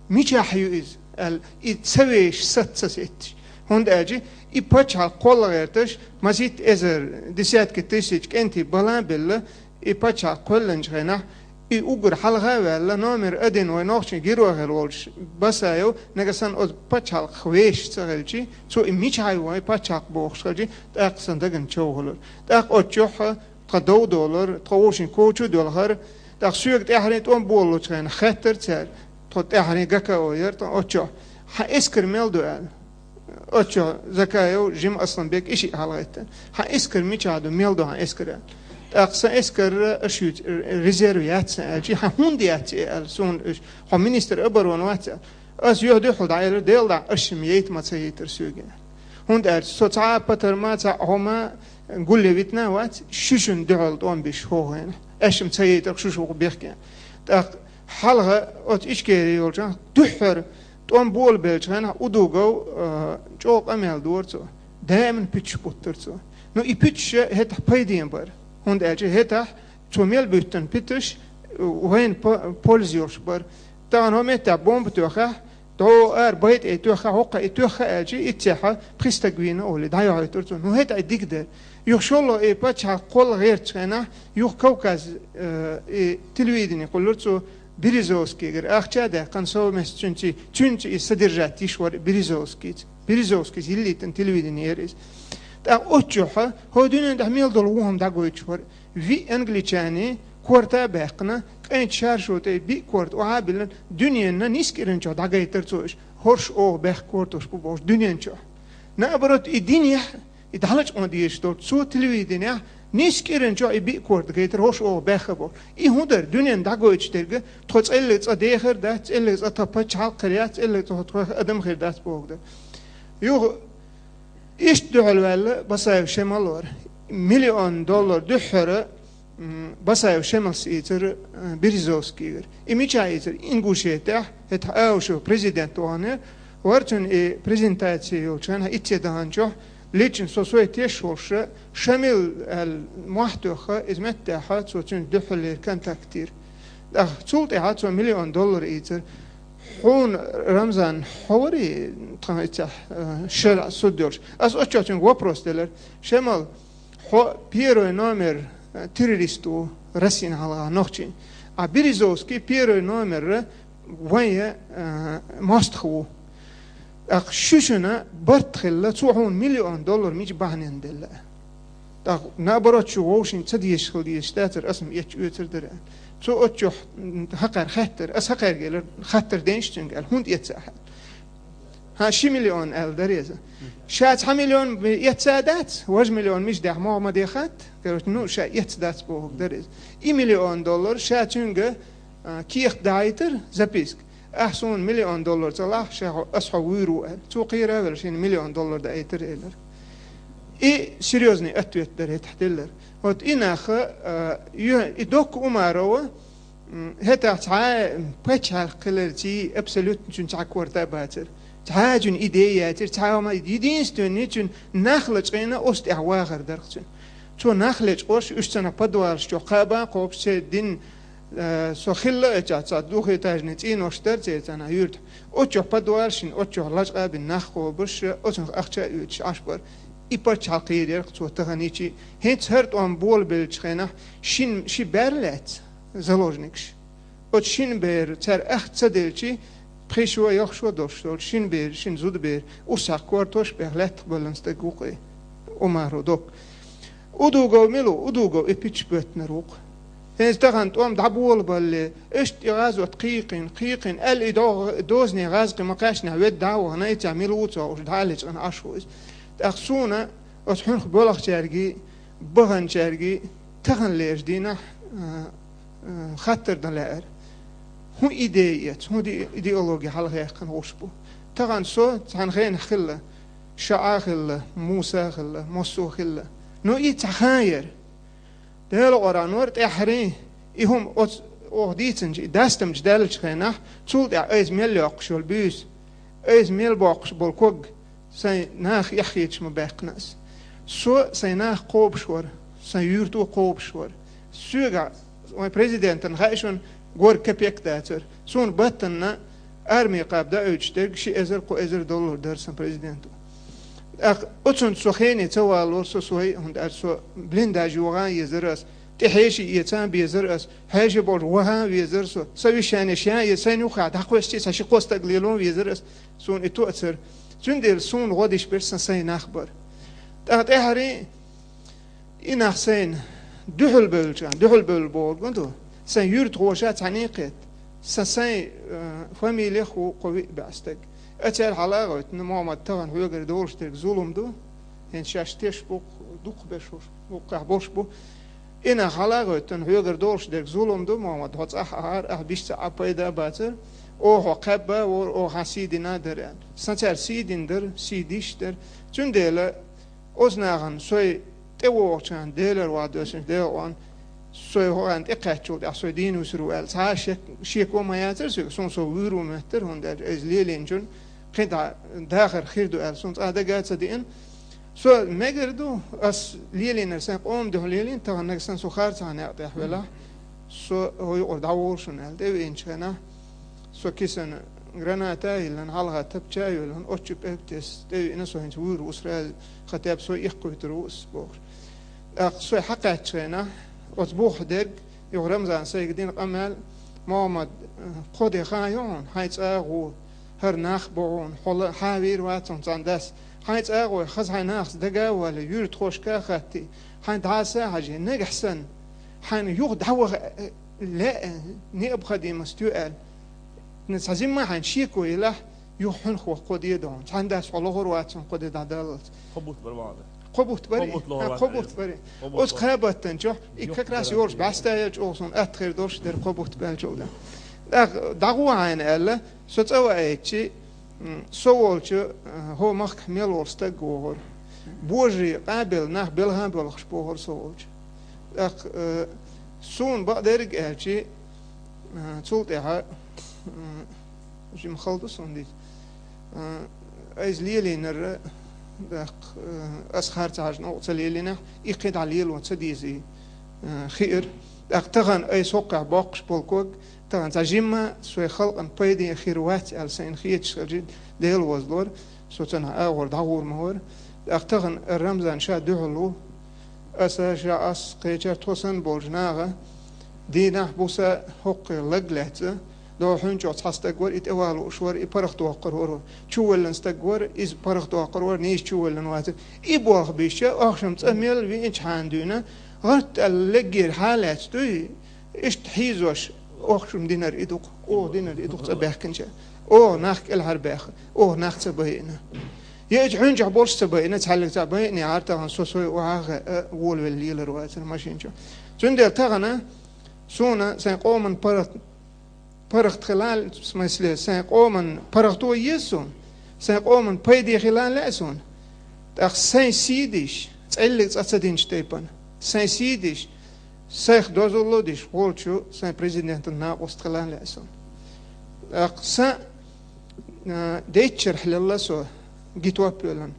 Мичахь ю иза? Аьлла, и ца вешаш, саца ца сетташ. ХӀунда аьлча и пачхьалкх кхолла гӀерташ, масийтта эзар, десятки тысяч кӀентий бала а белла, и пачхьалкх кхоьллинчу хенахь, и уггар хьалха а ваьлла, номер один вайн нохчийн герой хилла волчу Басаев, нагахь санна оцу пачхьалкхах вешаш ца хилча, цо и мичахь ю вайн пачхьалкх бохуш хилча, тӀаккха сан дагна чов хуьлура. ТӀаккха оцу чохь тхан дов долура, тхан вовшийн коча а доьлхура, тӀаккха соьга тӀаьххьарий тӀом болалучу хенахь хаьттира цара, тхо тӀаьххьарий ГКО яра тхан оцу чохь. Хьан эскар мел ду аьлла? Оцу чохь Закаев, Жима Асланбек, и шиъ хьалагӀаьттина. Хьан эскар мичахь ду, мел ду хьан эскар аьлла? ТӀаккха сан эскар аша юьйцу резерв яц сан аьлча, хьан хӀунда яц и аьлла, суна уьш, хьо министр обороны вац аьлла. Ас юьхь-дуьхьал дӀаэлира, Делан дуьхьа, аша-м яйта ма ца яйтара соьга аьлла. ХӀунда аьлча со цхьа а патарма, цхьа а хӀума гулъян витина а вац, шуьшинна дуьхьал тӀом беш хӀокху хенахь. Аша-м ца яйтарх шу шух бехке. ТӀаккха хьалха оцу Ичкери йолчохь дуьххьара тӀом болабеллачу хенахь Удугов, а, чӀогӀа къамел дора цо. Даиман пуьташ буттара цо. Ну, и пуьташ хӀетахь пайден бара. ХӀунда аьлча хӀетахь цо мел буьттина пуьташ вайна по-, польза йолуш бара. Тахана хӀокху меттехь бомба тоьххехь, дӀо ара байтӀе тоьххехь, хӀокху и тоьхха аьлча, иццехьа пхи стаг вийна олий, дӀайохьуьйтура цо. Ну, хӀетахь и дика дара. Юха шолгӀа и пачхьалкх кхолла гӀертачу хенахь, юха Кавказ, э, и телевидени кхуллура цо Березовскийгара. Ахча а даьккхина совместно цуьнца, цуьнца и содержать йиш вара Березовскийца. Березовскийс йиллийтина телевидени яра иза. ТӀаккха оцу чохь хӀокху дуьнен тӀехь мел долу вон хӀума дӀагойтуш вара. Виъ англичане корта а баьккхина, кӀентан шаршо тӀе биъ корта охьа а биллина, дуьненна ниск иран чохь дӀагайтара цо уьш, хӀорш оха бехк кортош бу бохуш дуьнен чохь. Наоборот, и динехь, и дӀалачкъон дезаш долу, цо телевиденехь ниск иран чохь и биъ корта гайтара хӀорш оха бехк бохуш. И хӀун дара, дуьненна дӀагойтуш дерг, тхо цӀеллиг цӀа дехар дац, цӀеллиг цӀа тхан пачхьалкх хир яц, цӀеллиг цӀа тхох адам хир дац боху дара. Юха Иштта дуьхьал ваьлла Басаев Шемал вара. Миллион доллар дуьххьара, м, Басаев Шемалс ийцира, э, Березовскийгара. И мичахь ийцира? Ингушетехь, хӀетахь Аушев президент вахана, вара цуьнан и презентаци йолчу хенахь, итт де даханчохь, лично со сой теш волуш, Шамил аьлла мохь тоьхна, иза меттехь цо цуьнца дуьххьалера контакт йира. ТӀаккха цул тӀаьхьа цо миллион доллар ийцира. Хьуна, Рамзан, хьо варий тхан иццехь, э, шарӀ суд йолуш? Ас оцу чохь цуьнга вопрос делира. Шемал, хьо первый номер, э, террорист ву Россин хьалха нохчийн. А Березовский первый номер вайн, э, мостагӀа ву. ТӀаккха шу шуна барт хилла, цо хьуна миллион доллар мича бахьанина делла? ТӀаккха, наоборот, шу вовшийн ца дезаш хила дезаш дацара, аса-м эцча оьцур дара. Цо оцу чохь, м, хӀокхара хаьттира, аса хӀокхаьрга элира, хаттар дайша цуьнга аьлла, хӀунда эцна ахьа? ХӀан, ши миллион аьлла дара иза. Ша цхьа миллион эцна дац, важа миллион мича даьхьа могӀа ма дехат, короче, ну, ша эцна дац бохург дара иза. И миллион доллар ша цуьнга, а, кехат дахьийтира, записка. Ахь суна миллион доллар ца лахь, ша хьо, ас хьо вуьйр ву аьлла. Цо кхера а велла, шена миллион доллар даийтира элира. И серьёзный ответ дара хӀетахь деллар. Вот и нах, а, ю-, и Докка Умарова, м, хӀетахь цхьа а пачхьалкх хиларций абсолютно цуьнца цхьа корта а бацара. Цхьа а цуьнан идея яцара, цхьа а ма, единственный цуьнан нах лачкъийна оцу тӀехь вахар дара-кх цуьнан. Цо нах лечкъош, уьш цхьана подвалаш чохь кхаба а кхобуш, церан дин Э, со хилла а эццахь цхьа двухэтажный цӀенош дара церан цхьана юьртахь. Оцу чохь подвал шина, оцу чохь лачкъа а бина нах кхобуш, оцунах ахча а оьцуш Ӏаш бара. И пачхьалкх кхийрарх цо таханийчи. ХӀинца хӀара тӀом болабеллачу хенахь шин, ши бер лаьцна заложникаш. Оцу шин бер цара ахча ца делчи, пхи шо, ялх шо долуш долу шин бер, шин зуда бер, уьш цхьа кортош бех лаьттах баллан стаг ву-кх и Умаров Докка. Удугов мила ву? Удугов и пуьташ боьттинарг ву-кх. ХӀинца тахана тӀом дӀаболабалале, иштта и гӀазот кхийкхина, кхийкхина, аьлла и догӀ-, дозане гӀазкхи ма кхаьчнехь ведда дӀа а вахана, и цхьа мила ву ца хууш, дӀа а лечкъина Ӏаш ву иза. ТӀаккха суна оцу хьуьнах болахчаьргий, баханчаьргий таханлерчу дийнахь, а, а, хаттар дан лаьара. ХӀун идея эцна, хӀун ди-, идеология хьалхаяьккхина гӀуш бу? Тахана со цхьана хенахь хилла, ШаӀа хилла, Муса хилла, массо а хилла. Ну, и цхьа хан яра. Делан Къуръан вара тӀаьххьарий, и хӀума оцу Оха дийцинчу и дастамчу даьллачу хенахь, цул тӀаьхьа айса мел йоккхуш йолу буьйса, айса мел боккхуш болу ког сайн нах эхь хеташ ма баьккхина ас. Со сайн нах кхобуш вара, сайн юьрто кхобуш вара. Соьга, вайн президентан хаьа шуна, гор капек дацара. Суна баттанна армийн кхаба даоьцуш дерг ши эзар, кхо эзар доллар дара сан президенто. ТӀаккха оцунца со хене ца валора, со сой, хӀунда аьлча со блиндаж йогӀан езара ас, тӀе хьеший эцан безара ас, хьеший болчу вахьан везара со, сан вешанеш ян я, сайн юххехь дӀакхоьссича, сан ши-кхо стаг лелон везара ас, суна и тоъацара. Цундела суна гӀо диш берш сан сайн нах бара. ТӀаккха тӀаьхьарий и нах сайна дуьхьал бевлча, дуьхьал бевлла бохург ду, сайн юьртахоша цхьаьна кхетта, сан сайн, э, фамилех ву кхо виъ баьа стаг. Ацара хьала а гӀоьттина, Мохьмад, тахана хьоьгара долуш дерг зулам ду, хӀинца шаьш теш бу, дукхахберш бу, гуккхахь болуш бу. И нах хьала а гӀоьттина, хьоьгара долуш дерг зулам ду, Мохьмад, хьо цӀахь ахьара, ахь бишца а пайда а бацара, оха хьо кхаьбба а вора, оха хьан сий дина а дара аьлла. Сан цара сий дина дара, сий диш а дара. Цундела оцу нахана сой тӀевогӀучарна Делера ван доьссинчу Делан, сой хӀокхарна тӀекхаьччул тӀаьхьа сой дийна вуьсур ву аьлла, цхьа а шек-, шеко ма яцара соьга, суна со вуьйр ву моьттара, хӀунда аьлча иза лелийначун кхин дӀа дахар хир ду аьлла, суна цкъа дага а ца деана. Со мегар ду, ас лелийнарг сайн къоман дуьхьа лелийна, тахана нагахь санна со харцахьан некъ тӀехь велахь, со хьо юкъара дӀаволу шуна аьлла, тӀевеъначу хенахь, со кисана граната а йиллина, хьалха тапча а йоьллина, оцу чу пӀелг тесна, тӀевеъна со хӀинца вуьйр ву сразу, хотя бы со иккхуьйтур ву ас бохуш. ТӀаккха со хьакхаьччу хенахь, оцу бухахь дерг, юха Рамзана сайга дина къамел, Мохьмад, э, кхо де хан ю хьуна, хьайн цӀа а гӀо, хӀара нах бу хьуна, хьо ла-, хьан вийр вац хьуна цхьана дас, хьайн цӀа а гӀой, хаза хьайн нахаца дага а валий, юьртахошка а хаттий, хьайн дӀаса а хьажий, нагахь санна, хьайна юха дӀаваха, э, лаьа, необходимость ю аьлла. Цхьа жимма хьайна шеко елахь, юха хьуьнах ваха кхо де ду хьуна. Цхьана дас хьо лохур вац хьуна кхо де дӀадаллалц. Кхо бутт бара вахана. Кхо бутт барий? Кхо бутт лохур вац. Кхо бутт барий? Кхо бутт. Оцу кхаа баттана чохь, и как раз йолуш баьстаяьлча оха суна атта хир долуш дерг кхо бутт баьлчул дан. ТӀаккха дӀагӀо хьайна аьлла, со цӀа ваийтчи, м, со волчу, э, хӀо махкахь мел волу стаг вогӀура. Божий къабелла нах белхан а боьлхуш бохура со волчу. ТӀаккха, э, суна бакъдерг аьлчи, э, цул тӀаьхьа, э, жима хала ду суна дийца. Э, айса лелийнарра, тӀаккха, э, ас харцахьажна оха ца лелийнехь, и кхин дӀа лело ца дезий, э, хиира. ТӀаккха тахана айса хӀокхехь боккхуш болу ког, тахана цхьа жимма, соьга халкъана пайде хир вац аьлла сайна хеташ хилчи, Дела возлора, со цунах агӀор дӀагӀур ма вара. ТӀаккха тахана Рамзан ша дуьхьал ву. Аса ша ас кхечара тхо санна болчу наха, дийнахь, буса хӀокхе лаг лаьцна, догӀу хьуьнчохь цхьа стаг вара, и тӀе валуш вара, и паргӀатдоккхур вара. Чувоьллина стаг вара, иза паргӀатдоккхур вара, нийса чувоьллина вацара. И болх бисча, ахшам цӀа мел веъначхьана дуьйна, гӀарт аьлла леггера хьалаьцна дуй, иштта хьийзош, оха шуна динарг и ду-кх, оха динарг и ду-кх цӀа баьхкинчара. Оха нах кӀелхьарбаьхна, оха нах ца байина. Я иза хьуьнчохь болуш ца байина, цхьаьллиг цхьа байинехьара тахана со сой охьа а хаьа, волавелла лелар вацара машин чу. Цундела тахана суна сайн къоман паргӀат-, паргӀат хила, в смысле, сайн къоман паргӀато еза суна, сайн къоман пайде хила лаьа суна. ТӀаккха сайн сий диш, цӀеллиг цӀа ца динчу тайпана, сайн сий диш, сайх дозалло диш, волчу сайн президентан накъост хила лаьа суна. ТӀаккха сан, а, деччархь лелла со, гитоп йоьллина.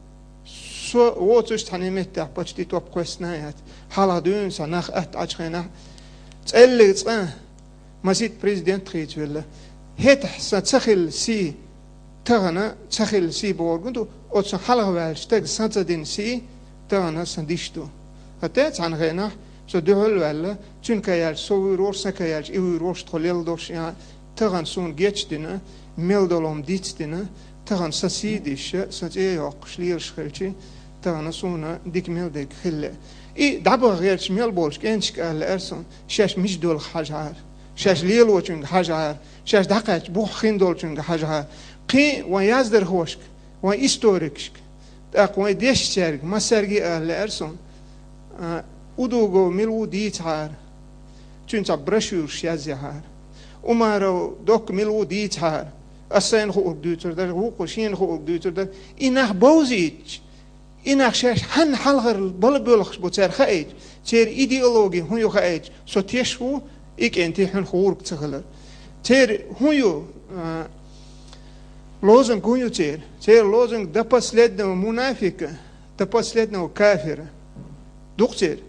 Со воцуш цхьана меттехь почти топ кхоьссина а яц. Хьалха дуьйна сан нах атта Ӏачу хенахь, цӀеллиг цкъа масийтта президент хийца велла. ХӀетахь сан ца хилла сий, тахана ца хилла сий бохург ду, оцу хьалха ваьллачу стага сан ца дина сий, тахана сан диш ду. ХӀаьта цхьана хенахь со дуьхьал а ваьлла, цуьнан ка яьлча со вуьйр волуш, сан ка яьлча и вуьйр волуш, тхо лелла долуш, я тахана суна гечдина, мел долу хӀума дицдина, тахана сан сий диш, сан цӀе йоккхуш лелаш хилчи, тахана суна дика мел дерг хилла. И дӀабаха гӀерташ мел болчу кӀенташка ала лаьара суна, шаьш мича долу хьажахьара, шаьш лелочуьнга хьажахьара, шаьш дӀакхаьчча бухахь хин долчуьнга хьажахьара. Кхин вайн яздархошка, вайн историкашка, тӀаккха вайн дешчаьрга, массаьрга а ала лаьара суна, а, Удугов мила ву дийцахьара, цуьнан цхьа брошюраш язъяхьара. Умаров Докка мила ву дийцахьара, ас сайна хуург дуьйцур дара, вукхо шена хуург дуьйцур дара. И нах бовзийтча, и нах шаьш хьанна хьалхара бала боьлхуш бу цара хаийча, церан идеологи хӀун ю хаийча, со теш ву, И кӀентий хьуьнах гӀург ца хилар. Церан хӀун ю, а, лозунг хӀун ю церан? Церан лозунг: «До последнего мунафика, до последнего кафира». Дукха церан.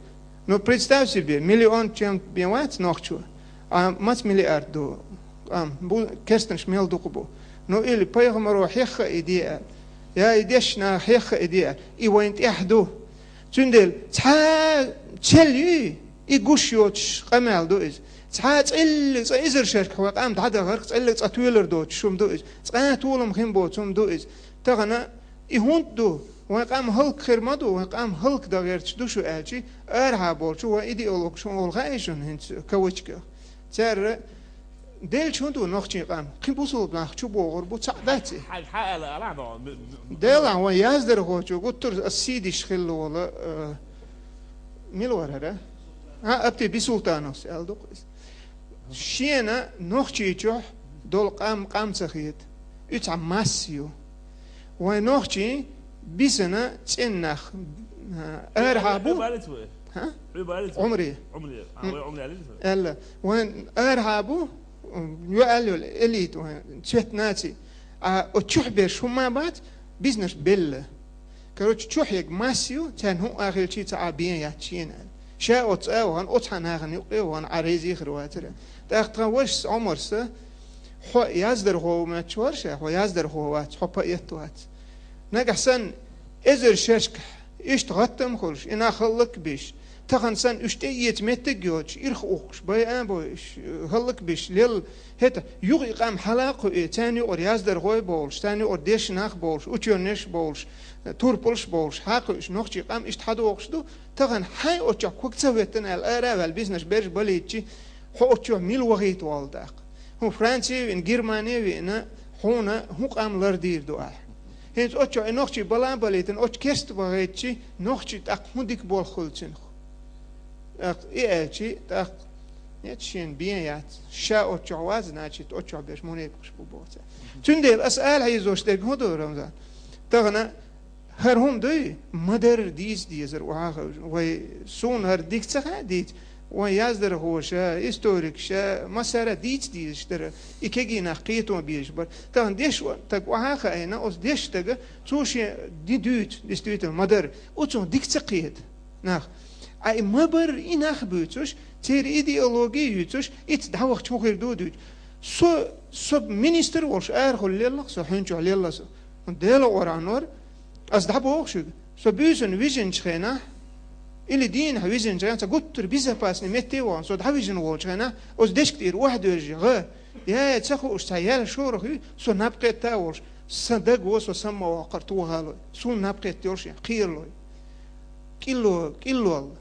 Ну, представь себе, миллион чем бен вац нохчо, а маца миллиард ду? Ам, бу-, керстанаш мел дукха бу? Ну, или пайхамаро хьеха и де аьлла, я и дешна хьеха и де аьлла, и вайн тӀехь ду. Цундела цхьа цел юй, и гуш йоцуш къамел ду иза. Цхьа цӀеллиг, цкъа эзар шеркахь вай къам дӀадахарх, цӀеллиг цкъа тоьлар доцуш хӀума ду иза. Цкъа а толам хин боцу хӀума ду иза. Тахана и хӀунда ду? Вайн къам хӀаллакьхир ма ду, вайн къам хӀаллакдан гӀерташ ду шу аьлчи, арахьа болчу вайн идеологаш хӀун олу хаьий шуна хӀинца кавычках? Цара делча хӀун ду нохчийн къам? Кхин бусулба нах чу богӀур бу, цхьаъ дац и? Хьан, хьан ала, ала, но, м-, м-, Делахь вайн яздархочо гуттар а ас сийдиш хилла волу, э, мила вара хӀара? А, Апти Бисултановс аьлла ду-кх иза. Шена Нохчийчохь долу къам къам ца хета. Уьцхьа масса ю. Вайн нохчийн бисана цӀен нах, а, арахьа бу. Хьо балица вай? ХӀа? Хьо балица вай? Ӏумри. Ӏумри. А, вай Ӏумри алица вай? Аьлла. Вайн арахьа бу, ю аьлла йолу элита вайн, цвет наций. А оцу чохь берш хӀумма бац, бизнес белла. Короче, чохь ерг масса ю, царна хӀун а хилчий ца Ӏа бен яц шена аьлла. Ша оцу цӀа а вахана, оцу хьан нахана юккъе а вахана, Ӏа резий хир вацара. ТӀаккха тхан вашас Ӏумарса, хьо яздархо ву моьттуш вара ша, хьо яздархо вац, хьо поэт вац. Нагахь санна, эзар шершкахь, иштта гӀаттам хуьлуш, и нах хӀаллак а беш, тахана санна уьш тӀеэца меттиг а йоцуш, ирх ухкуш, байа а бойуш, хӀаллак а беш, лел, хӀета, юха и къам хьала а кхуьий, царна юкъара яздархой а бовлуш, царна юкъара дешна нах а бовлуш, учёнеш а бовлуш, турпалш а бовлуш, хьакхуьуш, нохчийн къам иштта хьадогӀуш ду, тахана хьайн оцу чохь ког ца хӀоьттина аьлла, ара а ваьлла, бизнес берш балийтчи, хьо оцу чохь мила вахийта воллу тӀаккха? ХӀун Франция а веана, Германия а веана, хьуна хӀун къам лардийр ду ахь? ХӀинца оцу чохь и нохчий бала а балийтина, оцу керста вахийтчи, нохчий тӀаккха хӀун дика болх хуьлу цуьнах? ТӀаккха и аьлчи, тӀаккха, нет, шена бен яц. Ша оцу чохь вац, значит, оцу чохь берш мунепакъаш бу боху цара. Цундела аса ала хьийзош дерг хӀун ду, Рамзан? Тахана хӀара хӀума дуй, ма-дарра дийца дезара охьа а хевшина. Вай, суна хӀара дика ца хаьа дийца. Вайн яздархоша, историкаша, массара а дийца дезаш дара. И кегий нах кхето безаш бара. Тахана деш стаг охьа а хаийна, оцу дешначу стага, цо шен ди дуьйцу, действительно, ма-дарра, оцунах дика ца кхета нах. Ткъа и ма-барра и нах буьйцуш, церан идеологи а юьйцуш, ицца дӀавахча хӀун хир ду дуьйцу. Со, со министр волуш арахула лелла-кх со, хьуьнчохь лелла со. ХӀунда Делан Къуръанор, ас дӀабоху шуьга, со буьйсанна вижинчу хенахь, или дийнахь вижинчу хенахь, сан гуттара безопасный метте а вахана, со дӀавижина волчу хенахь, оцу дешка тӀера охьадоьжжи гӀа, я, я, ца хууш цхьа ял шорах ю, со наб кхетта а волуш, сан даг во со самма воккхура тохалой, суна наб кхетта йолуш я, кхералой. КӀилло-, кӀиллолла.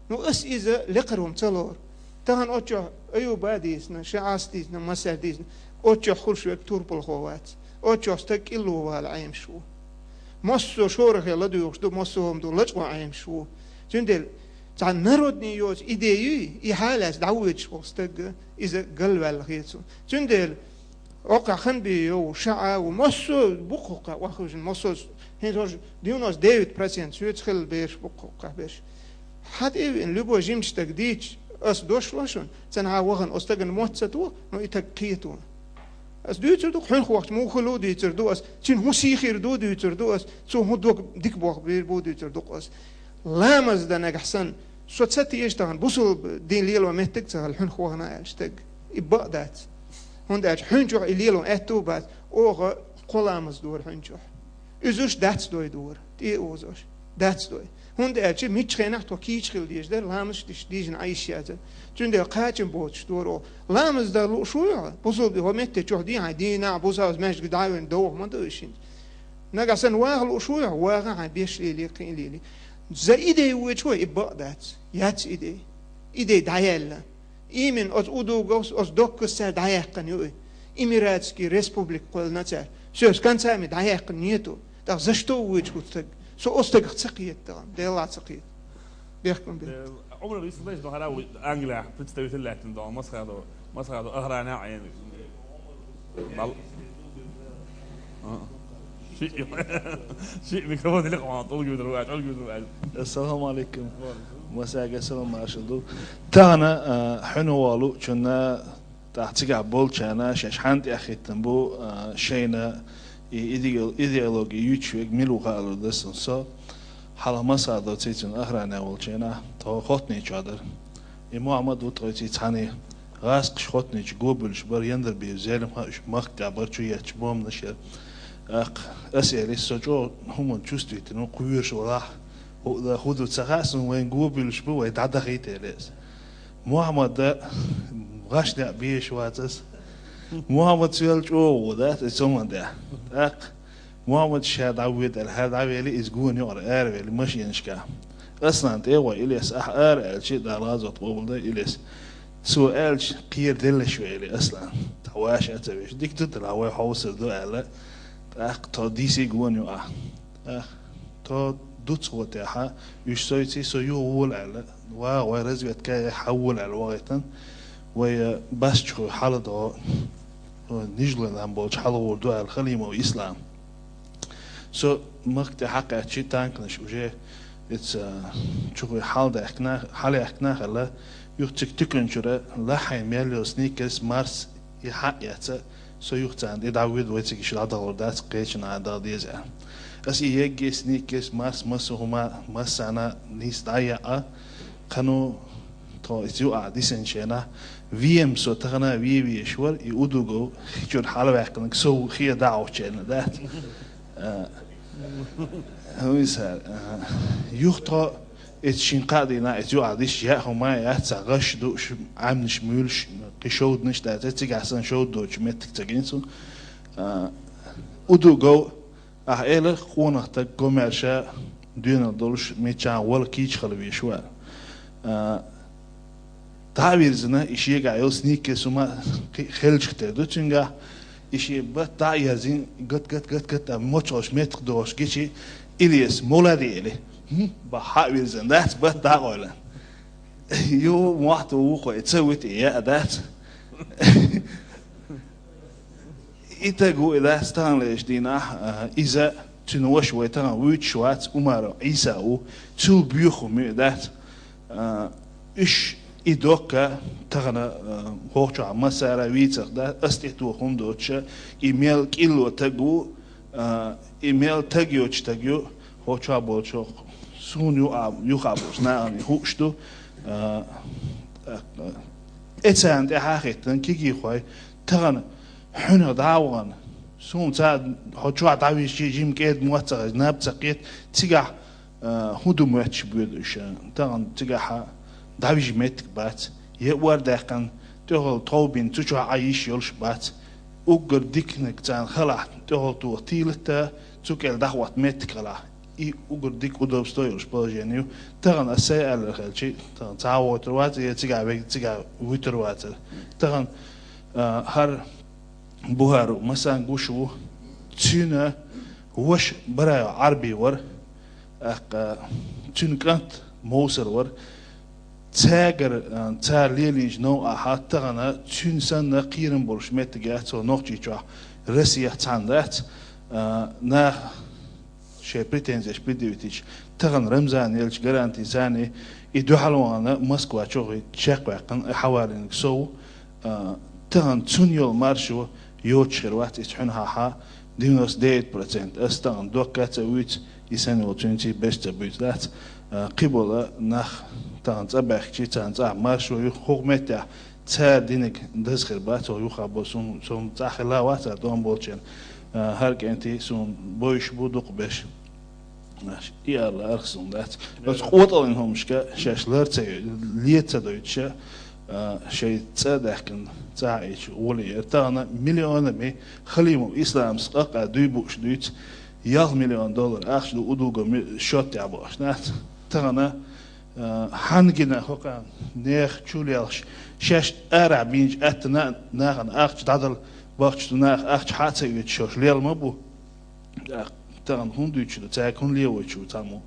Ну, ас иза лекхара хӀума ца лору. Тахана оцу чохь Аюба а дийцина, ШаӀас дийцина, массара дийцина. Оцу чохь хуьлуш верг турпалхо вац. Оцу чохь стаг кӀилло вала Ӏемаш ву. Массо а шорахе ладуьйгӀуш ду, массо а хӀума ду, лачкъо Ӏемаш ву. Цундела цхьа народный йоцу идея юй, и хьалаца дӀавоьдуш волу стаг, иза галваьлла хета суна. Цундела Оккхахь хан бийо, ШаӀа а ву, массо а бу-кх хӀокхахь охьахевшина, массо а, хӀинца хӀорш девяносто девять процент соьца хилла бераш бу-кх хӀокхахь берш. Хьан тӀе а веана, любой жимачу стага дийцча, ас дош ло шуна, цхьанхьа вахана, оцу стагана мотт ца туху, но и стаг кхета ву. Ас дуьйцур ду-кх, хьуьнах вахча муха хила ву дуьйцур ду ас, цуьнан хӀун сий хир ду дуьйцур ду ас, цо хӀун дог дика болх бийр бу дуьйцур ду-кх ас. Ламаз дан нагахь санна, со ца теша тахана, бусулба дин лело меттиг а ца хилла, хьуьнах вахана аьлла стаг. И бакъ дац. ХӀунда аьлча хьуьнчохь и лело аьтту а бац, оха кхо ламаз дора хьуьнчохь. Уьзуш дац дой дора, тӀе а озош. Дац дой. ХӀунда аьлча миччу хенахь тхо кийча хила дезаш дара, ламазаш диш дийжина Ӏайш яза. Цундела кхачам боцуш дора оха. Ламаз дан лууш вуй хьо? Бусулба хӀо метте чохь дий хьайн дийнахь, бусалба маьждиг дӀа а вина, довха ма ду уьш хӀинца. Нагахь санна ваха лууш вуй хьо? Ваха хьайн беш лелий, кхин а лелий. За идей вуьйчу вай, и бакъ дац. Яц идей. Идей дӀаяьлла. Именно оцу удугов, оцу доккхас цара дӀаяьккхина ю и. Эмиратский республика кхоьллина цара. Всё, с концами дӀаяьккхина нету. ТӀаккха за что вуьйчу хӀу стаг? Со оцу стагах ца кхета тахана, Делахь ца кхета. Бехкам бе. Э, Ӏумар Исмаилович, ну, хӀара ву Англияхь представитель лаьттина догӀу, масхадо, масхадо охрана Ӏен. Мал-, а. Ши, ши микрофон или къон, тӀулгуьйдур вац, тӀулгуьйдур вац. Ассаламу алейкум. Масага салам маршал ду. Тахана, а, хьуна волу чунна тӀаккха цигахь болчарна шаьш хьан тӀехӀиттина бу, а, шайна и идео-, идеологи юьйцуш верг мила ву хаалур дара сан со. Хьалха Масхадов цийцина охране волчарна, тхо Хотни чохь дара. И Мухьаммад ву тхоьций цхьаьний, гӀазкхаша Хотни чу гобуьйлуш бара, Яндарбиев Зелимха, уьш махка тӀехь бара, чу етташ бомбанаш яра. ТӀаккха ас элира, со чӀогӀа хӀуманна чувствительный ву, кхоьруш валахь, хӀу-, хӀу ду ца хаьа суна, вайн гобуьйлуш бу, вай дӀадахийта элира ас. Мухьаммада гӀаш даа безаш вац ас. Мухьаммад соьл чӀогӀа ву, дац, и цоман даа. ТӀаккха Мухьаммад ша дӀавоьду аьлла, хӀара дӀавели, иза гонах юкъара аравели машинашкахь. Аслан тӀе а гӀой, Илес, ахь ара аьлча, Дала гӀазот къобалдойла, Илес. Цо аьлча, кхера деллаш вели Аслан. Тхьа ваша а ца веш. Дика ду тӀе, вай хьовсур ду аьлла. ТӀаккха тхо дийсиг гонах юкъахь. ТӀаккха тхо дуцахо тӀехьа, уьш сойций, со юха вола аьлла. Ва, вай разведка яхь хьан вола аьлла вахийтина. Вай, э, басчухуй хьала догӀу, э, нижлан болчу хьала гӀур ду аьлла Халимов Ислам. Со махка тӀе хьакхаьччи танканаш уже эца чухуй хьалдаьхкина, хьалаяьхкина а хилла, юха цига туьканчура лахьайн мел йолу сникерс, марс и хьаъ яца, со юха царна тӀе дӀавоьду, вай цига иштта дӀадахалур дац, кхечанхьа дала деза аьлла. Ас и егги сникерс, марс, массо а хӀума, массарна нийса дӀаяьккха, кхано тхо иза юкъахь дисинчу хенахь, вен со тахана а вен везаш вара, и Удугов хи чуьра хьалаваьккхинарг со ву хе дӀа а гӀоччерна дац. А, хӀун ю сара, а, юха тхо эцу шин кхаа дийнахь эцу юкъахь дисча яа хӀума а яц, цхьа гӀаш дууш, Ӏаьмнаш муьйлуш, кхин шовданаш дац, цигахь санна шовда доцучу меттиг ца гина суна. А, Удугов, ахь элира, къонах стаг, комаьрша, доьналла долуш, миччахьа вала кийча хила везаш вара. А, дӀа а вирзина, и шегахь йолу сникерс хӀума кхин хелчах тера ду цуьнгахь, и шен бат дӀа а ерзийна, гат, гат, гат, гат, а, мочхалш меттах дохуш гичи, Илес, моладе эли. ХӀм, бахьа а вирзина дац, бат дӀа а къойлина. Ю, мохь ду вукхо, и ца вуьту, и яа дац. И таг ву и дац таханлерчу дийнахь, а, иза цуьнан ваша вай тахана вуьйцуш вац, Умаров Ӏийса ву, цул боьха хӀума ю и дац. А, уьш и доккха тахана, а, хӀокху чохь массара а вийцах дац, ас тӀе тоха хӀума доцуша, и мел кӀилло таг ву, а, и мел таг йоцуш таг ю, хӀокху чохь болчу, суна юкъа, юха болчу нахана хууш ду, а, тӀаккха, э, царна тӀаьхьа а хӀиттина, кегийрхой, тахана хьуьнах дӀа а вахана, суна ца, хьо чохь дӀавижчи, жима кӀеда мотт ца хезна, наб ца кхета, цигахь, а, хӀун ду моьттуш боьду уьш, а, тахана цигахь а дӀавижа меттиг бац, я ор даьккхина, тӀехула тхов бина, цу чохь Ӏан йиш йолуш бац. Уггар диканиг царна халахь, тӀехула тоха тийлатта, цу кӀел дӀахӀотта меттиг халахь. И уггар дика удобство йолуш положение ю. Тахана ас сайн аьлларг хилчи, тахана цхьа а вогӀуьйтур вац, я цигахь вег-, цигахь вуьтур вацара. Тахана, а, хӀара Бухару, масанга гуш ву, цуьнан ваша Бараев Ӏарби вара, тӀаккха цуьнан кӀант Мовсар вара. Цаьргара, а, цара лелийначу новкъахь тахана цуьнан санна кхерам болуш меттиг яц хӀокху Нохчийчохь, Россехь цхьаьна дац, а, наха шайн претензеш предъявить йича, тахана Рамзана еллачу гарантийца и дуьхьал вахана Москва чохь чекхваьккхина и хьавалийнарг сов, а, тахана цунна йолу маршо йоцуш хир вац иза хьуьнахьа девяносто девять процент. Ас тахана доккха а ца вуьйцу, и санна йолу цуьнций беш ца буьйцу дац. А, кхиболу нах тахана цӀа баьхкичи, царна цӀахь маршо ю, хӀокху меттехь цара динарг даза хир бац, хӀокху юха бо сум-, сум цӀахь хилла а вац, а, тӀом болчеран. А, хӀара кӀентий суна бойуш бу дукха беш. Аш, и аьлла арх суна дац. Оцу къотӀаллин хӀумашка шаьш лар ца йо-, ле ца дойтуша, а, шайн цӀа а даьхкина, цӀа а ийча, гӀоле яра. Тахана миллионами Халимов Исламс къакъа дуй бууш дуьйцу, ялх миллион доллар ахча ду Удугов ми-, счёт тӀехь бохуш дац. Тахана, а, хьан гина хӀокхарна нехан чу лелхаш, шаьш арахь бийначу аьттана нахана ахча дӀадала бахча ду, наха ахча хьа а ца оьцуш, шаьш лел ма бу. ТӀаккха тахана хӀунда дуьйцуш ду, цаьрга хӀунда левочу цхьаммо?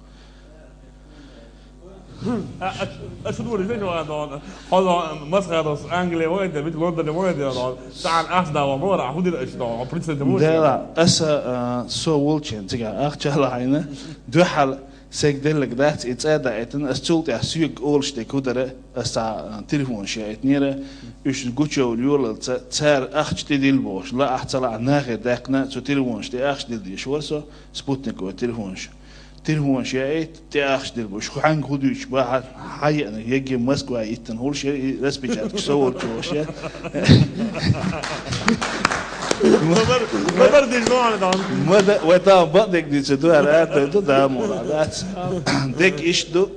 А, а, а шу дуьйцуш ду, хьо Масхадовс Англия вахийта, вит Лондоне вахийта, цхьана ахча дала ма вара, хӀун дира аша, хьо прецедент ма вара? Дела, аса, а, со волчен цигахь ахча а лахьийна, дуьхьал Сайга деллаг дац и цӀа даийтина, ас цул тӀаьхьа соьга олуш дерг хӀу дара, ас цхьа, а, телефонаш яийтинера, уьш гучуйовла йолалца, цара ахча тӀедилла бохуш, лаахь ца лаахь нахе даьккхина, цу телефонаш тӀе ахча дилла дезаш вара со, спутниковый телефонаш. Телефонаш яийта, тӀе ахча дилла бу. Уьш хьанга хӀу дуьйцуш бахьа, хьаеана, егге Москва йиттина хӀулш яра, и распечатка со волчу ваш я. Ма дар, ма дар диш ма дан. Ма да, вай там бакъдерг дийца ду, ара ара ду, да, мо, дац. Дерг иштта ду.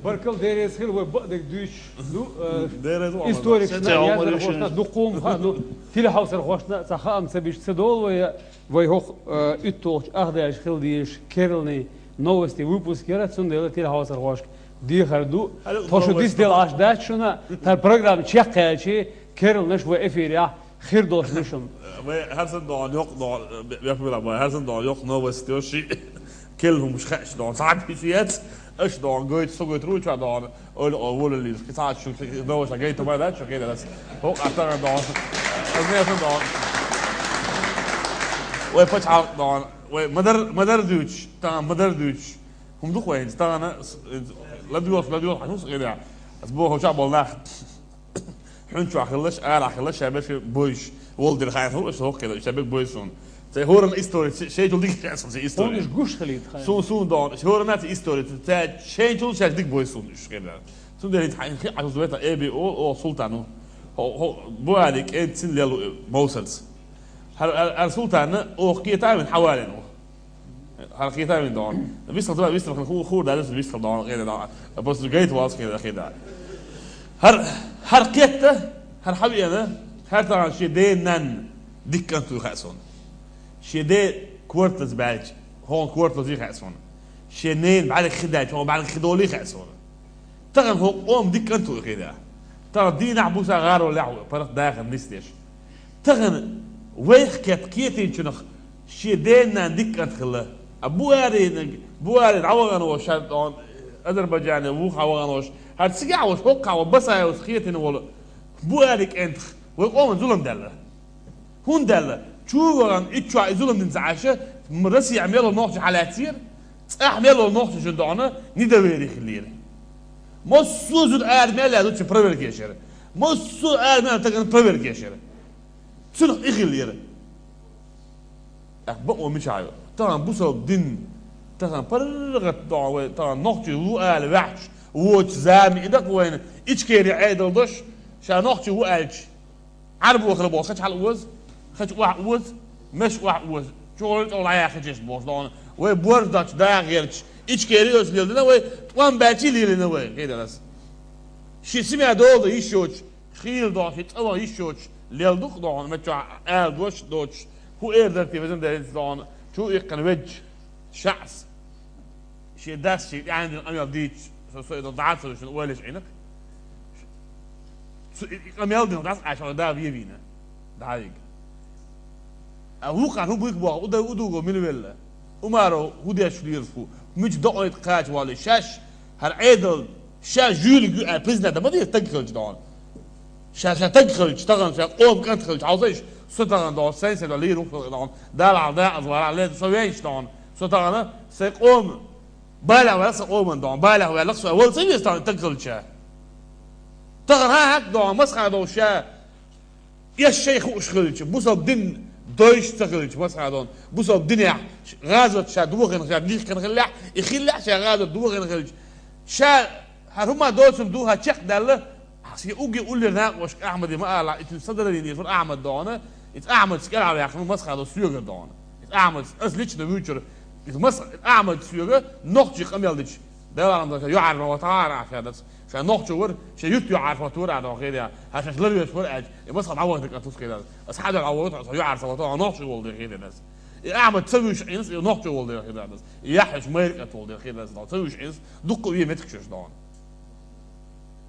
Баркал, дерригаш хир, вай бакъдерг дуьйцуш ду, э, Дерригаш вай историк Ца шна, Ӏумар яздархошна, Юшин. Дуккхум ха, ну, телехьовсархошна, ца хаам ца биш, ца долу вай, вай хӀокху, э, уьтталгӀачу ахдаьллачу хила дезаш, керланийн новости выпуск яра, цундела телехьовсархошка дехар ду. Хьалха Тхо шу новости. Дис дела Ӏаш дац шуна, тар программа чекхъяьлчи, керланаш вай эфирехь хир долуш ду шуна. Вай хӀара санна догӀу йоккха догӀу, бе-, бе-, бе-, бе-, хӀара санна догӀу йоккха новости йо ши. Керла хӀумаш хаьаш догӀу. Цхьа а писи яц, аша догӀу, гойту, со гойту руча догӀу. Ойла о волаллиз. Кхин цхьа а шу, шу, довуша гайта ма дац, шу хӀеда дац. ХӀокху а тагӀан догӀу. Аз не сан догӀу. Вай пачхьалкх догӀу. Вай мадар, мадар дуьйцуш, тагӀан мадар дуьйцуш. ХӀума ду-кх вай хӀинца, тагӀана, с-, ладоьгӀуш, ладоьгӀуш, хьан хӀун сан хӀеда? Аз боху чохь болу нах. Хьуьнчохь хилалаш, арахь хилалаш, ша берш бойш. Волу дира хаьа хуьлу, аша хӀокху хилла, ша берг бой суна. Цай хӀоранна истори, ше-, шайчул дика хаьа суна цай истори. Хьуна уьш гуш хилийта хаьа. Суна, суна догӀу, хӀоранна цай истори, цай шайчул шаьш дика бой суна уьш хилла. Цундела хӀинца хьайн хи Ӏаш ву вета эби о, о, Султан ву. Хо-, хо-, Буари кӀентцин лел ву, э, Мовсарца. ХӀара, хӀара, хӀара Султанна оха кхета а вина хьавалийна ву. ХӀара кхета а вина догӀу. Вистхила, вистхила, ху-, хуур даьлла, вистхила догӀу, хӀеда догӀу. Просто гайта валс хӀеда, хӀеда. ХӀара, хӀара кхетта, хӀара хьавеана, хӀара тахана шен ден нанна дика кӀант вуй хаьа суна. Шен ден кортаза баьлча, хӀокхуьнан кортазий хаьа суна. Шен ненан бӀаьрг хи даьлча, хӀокхуьнан бӀаьрг хи долий хаьа суна. Тахана хӀокху къоман дика кӀант ву и хӀеда. Тахана дийнахь буса гӀаролехь ву, паргӀат дахар нисдеш. Тахана вайх кхетта кхетийначунах шен ден нанна дика кӀант хилла. А Буаринаг, Буари дӀавахана волу ша догӀу, Азербайджане вуха вахана волуш, хӀара цигахь волуш, хӀокхахь волу Басаевс кхетийна волу Буари кӀентах вай къоман зулам даьлла. ХӀунда аьлла, чу вахана итт чохь и зулам дина ца Ӏаш, м-, Россехь мел волу нохчий хьалаьцнера, цӀахь мел волу нохчашна догӀу недоверие хиллера. Массо а зуда ара мел яьлла цу проверка еш яра. Массо а ара мел тагана проверка еш яра. Цунах и хиллера. Эх, бакъо мичахь ю? Тахана бусалба дин, тахана паргӀат догӀу вай, тахана нохчий ву ала ваьхьаш, воцу зама и дакъа вайна, Ичкери Ӏедал дош, ша нохчий ву аьлча. Ӏарбо хила боху хача хьала оза, хача охьа оза, меш охьа оза, чугӀур чӀогӀа дӀаяхачеш боху догӀу. Вай борз доцчу дагӀа гӀерташ, Ичкери оцу лелдина вай, тӀом баьлчий лелина вай, хӀеда аса. Ши сима долу дан йиш йоцуш, хийла догӀу, ши цӀа ван йиш йоцуш, лел дукха догӀу, маччохь ала дош доцуш, хӀун эр дара те везан деррица догӀу, чу иккхина ведж, шаьс. Шен дас шен тӀаьхьа дина къамел дийцча, со, со и дӀа ца вуьшина ойла еш Ӏийна-кх. Цу и, и къамел дина дас Ӏаш хьо да ве вийна. ДӀа а вига. А вукхарна хӀун буьйцу боху, уда, удуго мила велла? Умаров хӀун деш лийра фу? Мича докъойта кхача валли? Шаьш хӀара Ӏедал, ша жуьйлиг ю аьлла признать дан ма деза таг хилча догӀу. Ша, ша таг хилча, тахана ша къоман кӀант хилча, хьовсийша, со тахана догӀу, сайн, сайн догӀу, лийр ву хила догӀу, Дала хьал дакъаза вара, лен со вейша догӀу, со тахана сайн къоман балехь ваьлла сан къоман догӀу, балехь ваьлла со, вала ца веза тахана таг хилча. Тахана хьан хьаьг догӀу, масхьа догӀу ша, эш шай хууш хилча, бусалба дин дойш ца хилча, масхьа догӀу, бусалба динехь гӀазот ша дохийна, ша дихкина хиллехь, и хиллехь ша гӀазот дохийна хилча, ша хӀара хӀума доцург ду, хӀара чекхдаьлла, Сан угги уллера накъошка Ахьмаде ма алахь, и цуьнан садарийна еза вара Ахьмад догӀу, иза Ахьмадца кӀелхьарваьккхина масхьа долу соьгара догӀу. Иза Ахьмадца, ас лично вуьйцура, иза мас-, Ахьмадца соьга нохчий къамел дича, Дала ма-дарра, ша юьхьӀаьржа хӀоттахьара ахьа дац. Ша нохчо вара, ша юьртта юьхьӀаьржа хӀоттавара ахьа догӀу хедаьлла. Хьан шаьш ларвеш вара аьлча, и масхьа дӀавахийтина кӀант ву хедаьлла. Ас хьан дагахь вахийтахь, со юьхьӀаьржа ца вахийтахь, нохчо волу дела хедаьлла. И Ахьмад ца вуьйш Ӏийна, и нохчо волу дела хедаьлла. И Яхьъяш майра кӀант волу дела хедаьлла. Ца вуьйш Ӏийна, дуккха а вен меттиг шуьш догӀу.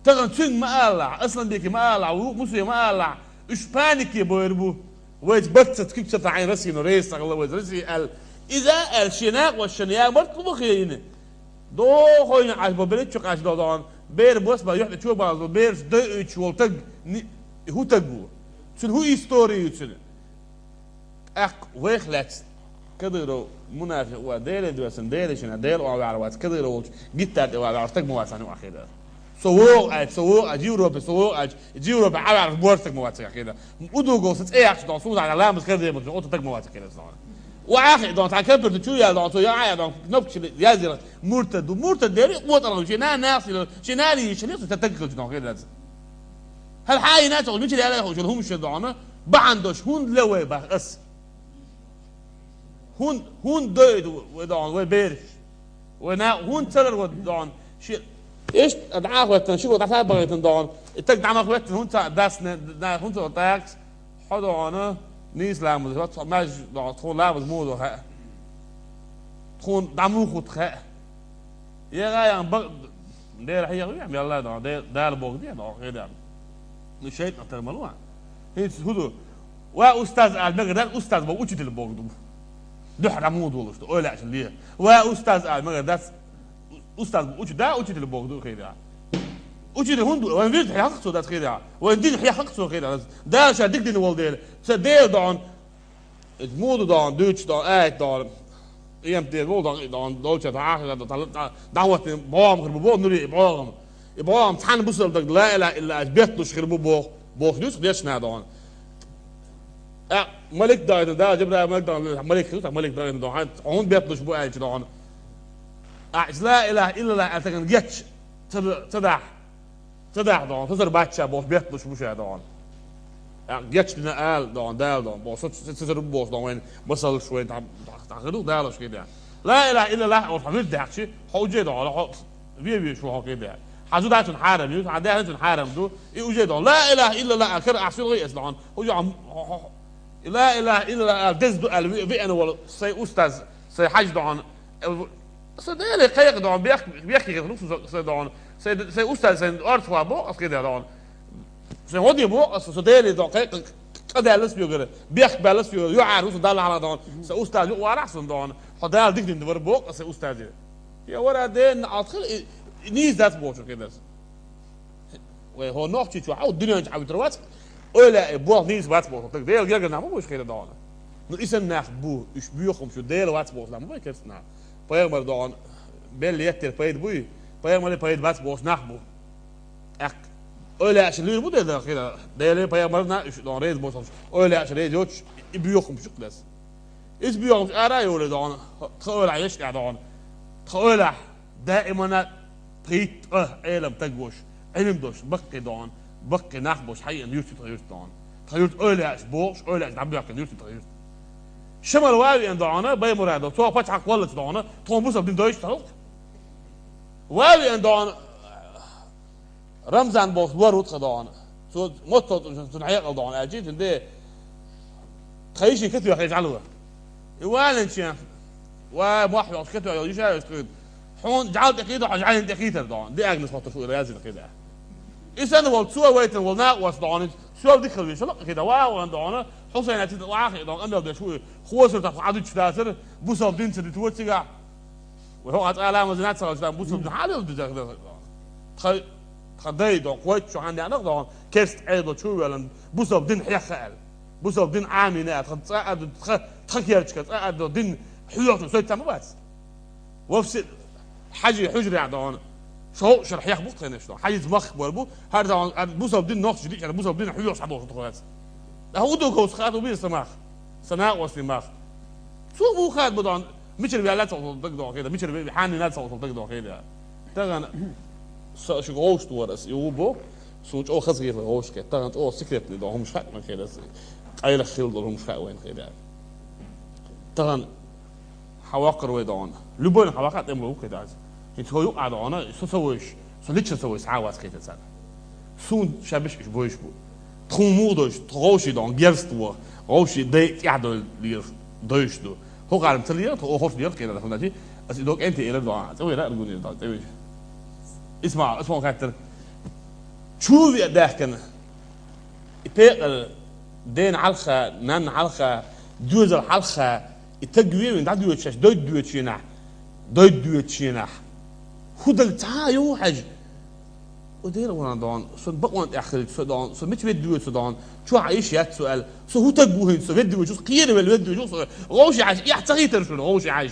Тахана цуьнга ма алалахь, Асланбеке ма алалахь, вукху Мусе ма алалахь, уьш панике бойур бу. Вайца барт ца, куьг ца таӀийна Россино, рейс ца хилла вайца Россия аьлла. Иза аьлла шен накъошна я мартло ма хейна. Дохийна Ӏаш бо, берчу Ӏаш догӀу догӀу. Бер бос ма юьхь тӀе чу базо, бераш дойуьйтуш волу таг, ни-, хӀун таг ву? Цуьнан хӀун истори ю цуьнан? ТӀаккха вайх лаьцна. Кадыров мунафикъ ва, Деле доьсна, Деле шина, Деле ва ваьр вац, Кадыров волчу гиттар тӀе ва ваьр стаг ма вац, хьан юкъахь хир дац. Со вогӀу аьлча, со вогӀу аьлча, Европе со вогӀу аьлча, Европе Ӏа ваьр бор стаг ма вац хир дац. Удугов сан цӀе яхча дон, суна ламаз хир дебар, оцу стаг ма вац хир дац. Ва ахи дон, цхьа компьютер чу ял дон, со я Ӏа дон, кнопка чили язира, муртад ду, муртад дери, къотӀалгӀа, ши на, на, ши на, ши на, ши на, ши на, стаг хилча дон хир дац. Хьал хьайна цо, мича яла хьо, шул хӀума ши дона, бахьана дош, хӀунда ле вай бах ас? ХӀун, хӀун дойту вай дон, вай бераш? Вай на, хӀун царар вай дон? Ши, иштта дӀахӀоттан, ши гӀо дӀасабахийтан дон. И таг дӀамах веттан, хӀун ца дас не, на, хӀун ца такс? Хьо дона, нийса ламаз, хьо ца маж дон, тхуна ламаз муха хаьа. Тхуна дӀа муха хаьа. Яга ян бак, дера хьеха вехьа, мелла дон, де, Дала бог де, дон, хедан. Ну, шайтӀан тар ма луан. ХӀинца хӀу ду? Ва устаз аьлла мегар дац, устаз боху учитель боху ду. Дуьхьа муха долуш ду, ойла аьлла ле. Ва устаз аьлла мегар дац, устаз боху учи-, да, учитель боху ду хир яц. Учитель хӀунда ду? Вайн вирд хьехах цо дац хир яц. Вайн дин хьехах цо хир яц. Дала ша дика дина волу дела. Ца дела дон. Иза муха ду дон, дуьйцуш дон, аят дон. Къемат ден волу дон, дон, долча дон, ахира дон, дӀа-, дӀа-, дӀахӀоттина бӀогӀам хир бу боху, нури, и бӀогӀам. И бӀогӀам цхьана бусалба даг, ла илаха иллаллах, бетталуш хир бу боху, боху дуьйцу, дешна дон. А, малик дайна, да, Жабраил малик дайна, малик хир, малик дайна дон, хьан, хьуна бетталуш бу аьлча дон. А, ла илаха иллаллах аьлла стагана геч, ца, ца дахь, ца дахь дон, Цезар бачча боху бетталуш бу ша дон. А, геч дина ала дон, Дала дон, боху, со, со, Цезар бу боху дон, вайн масалш вайн там, там, там, хир ду, Далаш хир ян. Ла илаха иллаллах, хьо вирд даьхчи, хьо уже дон, хьо ве-, ве шу хьо хир ян. Хьан зуда цун хьарам ю, хьан даьхна цун хьарам ду, и уже дон. Ла илаха иллаллах, а, кара ахь силгӀа эс дон. Уже, хьо, хьо, хьо, ла илаха иллаллах, а, деза ду аьлла, ве-, веана волу, сайн устаз, сайн хьаьжа дон, э, со Деле кхайкха дон, бех-, бехке хир ду, со, со дон, сайн, сайн устаз, сайн орцахо боху, ас хир ян дон. Сайн гӀо де боху ас, со Деле дон, кхайкха, къа даьлла соьгара, бехк баьлла соьгара, юьхьара ву со Далла хьалха дон, сан устаз юкъа варахь сан дон, хьо Дала дика дина вара боху ас сайн устазе. Я вара ден, алт хир, и, и нийса дац бохучу хир дац. Вай хьо нохчи чу хьо дуьнен чу хьан витар вац, ойла и боху нийса вац боху, так Дела гергана ма бу уьш хир дон. Ну, и сан нах бу, уьш боьху хӀума шу Дела вац боху нах ма бу, керст нах. Пайхамар дон, белла еттера пайда буй, пайхамаре пайда бац боху нах бу. Экк, ойла аьлча луьйр бу де дан хир, Деле пайхамарна уьш дон реза бохуш, ойла аьлча реза йоцуш, и боьху хӀума шу дас. Иза боьху хӀума ара а йолу дон, тха ойла еш а дон. Тха ойла даимана пхийтта а Ӏелам таг вош, Ӏилм дош, баккхий дон, баккхий нах бош, хьайина юрт тха юрт дон. Тха юрт ойла аьлча бохуш, ойла аьлча дӀабоьхкина юрт тха юрт. Шамал вавиан дон, Баймурадов, цо пачхьалкх валлаца дон, тхуна бусалба дин дойш тхалх. Вавиан дон, Рамзан боху лор ву тхан дохана. Цо мотт цуьнан хьекъал дохана аьлчи, цуьнан де тхан йишин катоьхна жӀаьла вара. И валанчен, ва, мохь йолуш катоьхна йолу йиша йолуш тхуьйда. Хьуна жӀаьла тӀе кхийда, хьо жӀаьлина тӀе кхийтар дохана. Де агнас хоттуш ву и разина кхийда. И санна волу цо вайтина волу накъост дохана, соьл дика хила веза, лакха кхийда, ва, ван дохана, Хьусайна цита вахи дохана, амел деш ву, хосур таху Ӏадуьтуш дацара, бусалба дин ца диту цигахь. Вай хӀокху цкъа ламаз нацахалча там бусалба дин хьалайолу деза хила. Тхан, тхан дай дон, кхойтта чу хьан деанах дон, керста Ӏедал чу ваьлан, бусалба дин хьеха аьлла. Бусалба дин Ӏамийна аьлла, тхан цкъа а ду, тхан, тхан керчка цкъа а ду, дин хьоьхучу соьца ма бац. Вовсе хьажи хьуьжарехь дон, шовзткъа шара хьех бу тхайнаш дон. Хьажица махка бор бу, хӀара дон, а, бусалба дин нохчаш диъчара, бусалба дин хьоьхуш хьан боху тхо вац. ТӀаккха удуков схьа ду бийр сан мах, сан накъостий мах. Цо муха хадабо дон, мичара ваьлла цхьа даг дон хеда, мичара ве-, хьанна цхьа даг дон хеда. Тахана со шуьга гӀовшта вара ас, и ву бо, суна чӀогӀа хаза гӀирла гӀовшка, тахана чӀогӀа секретный дон, хӀумаш хаьа вайн хеда ас, къайлах хила долу хӀумаш хаьа вайн хеда. Тахана хьан воккхар вай дон, любойна хьан вакха тӀемло ву хеда ас. ХӀинца хьо юкъа дон, со ца войш, со лично ца войш, схьа а вац хета царна. Суна ша биш уьш бойш бу. Тхуна муха дойш, тхо гӀовший дон, герза тхо, гӀовший дай тӀехь дойла лелаш дойш ду. ХӀокхарна ца лела, тхо охуш лела кхера, хӀунда аьлча, аса и дог кӀентий элар дон, цӀа вера аргуни дон, цӀа вера. Исмаил, ас хьуна хаьттира. Чу веа даьхкина, и пекъар дена хьалха, нанна хьалха, доьзал хьалха, и таг вевин, дӀадоьчу шаьш, дойд доьчу шенахь, дойд доьчу шенахь. ХӀу даг цхьа а ю хьаьжа? Дера ван дон, со бакъон тӀехь хилча со дон, со мича веддуьйцу дон, чохь Ӏийш яц со аьлла, со хӀу таг ву хӀинца, со веддуьйцу, кхера велла веддуьйцу, со гӀовши Ӏаш, эхь ца хийтара шуна, гӀовши Ӏаш.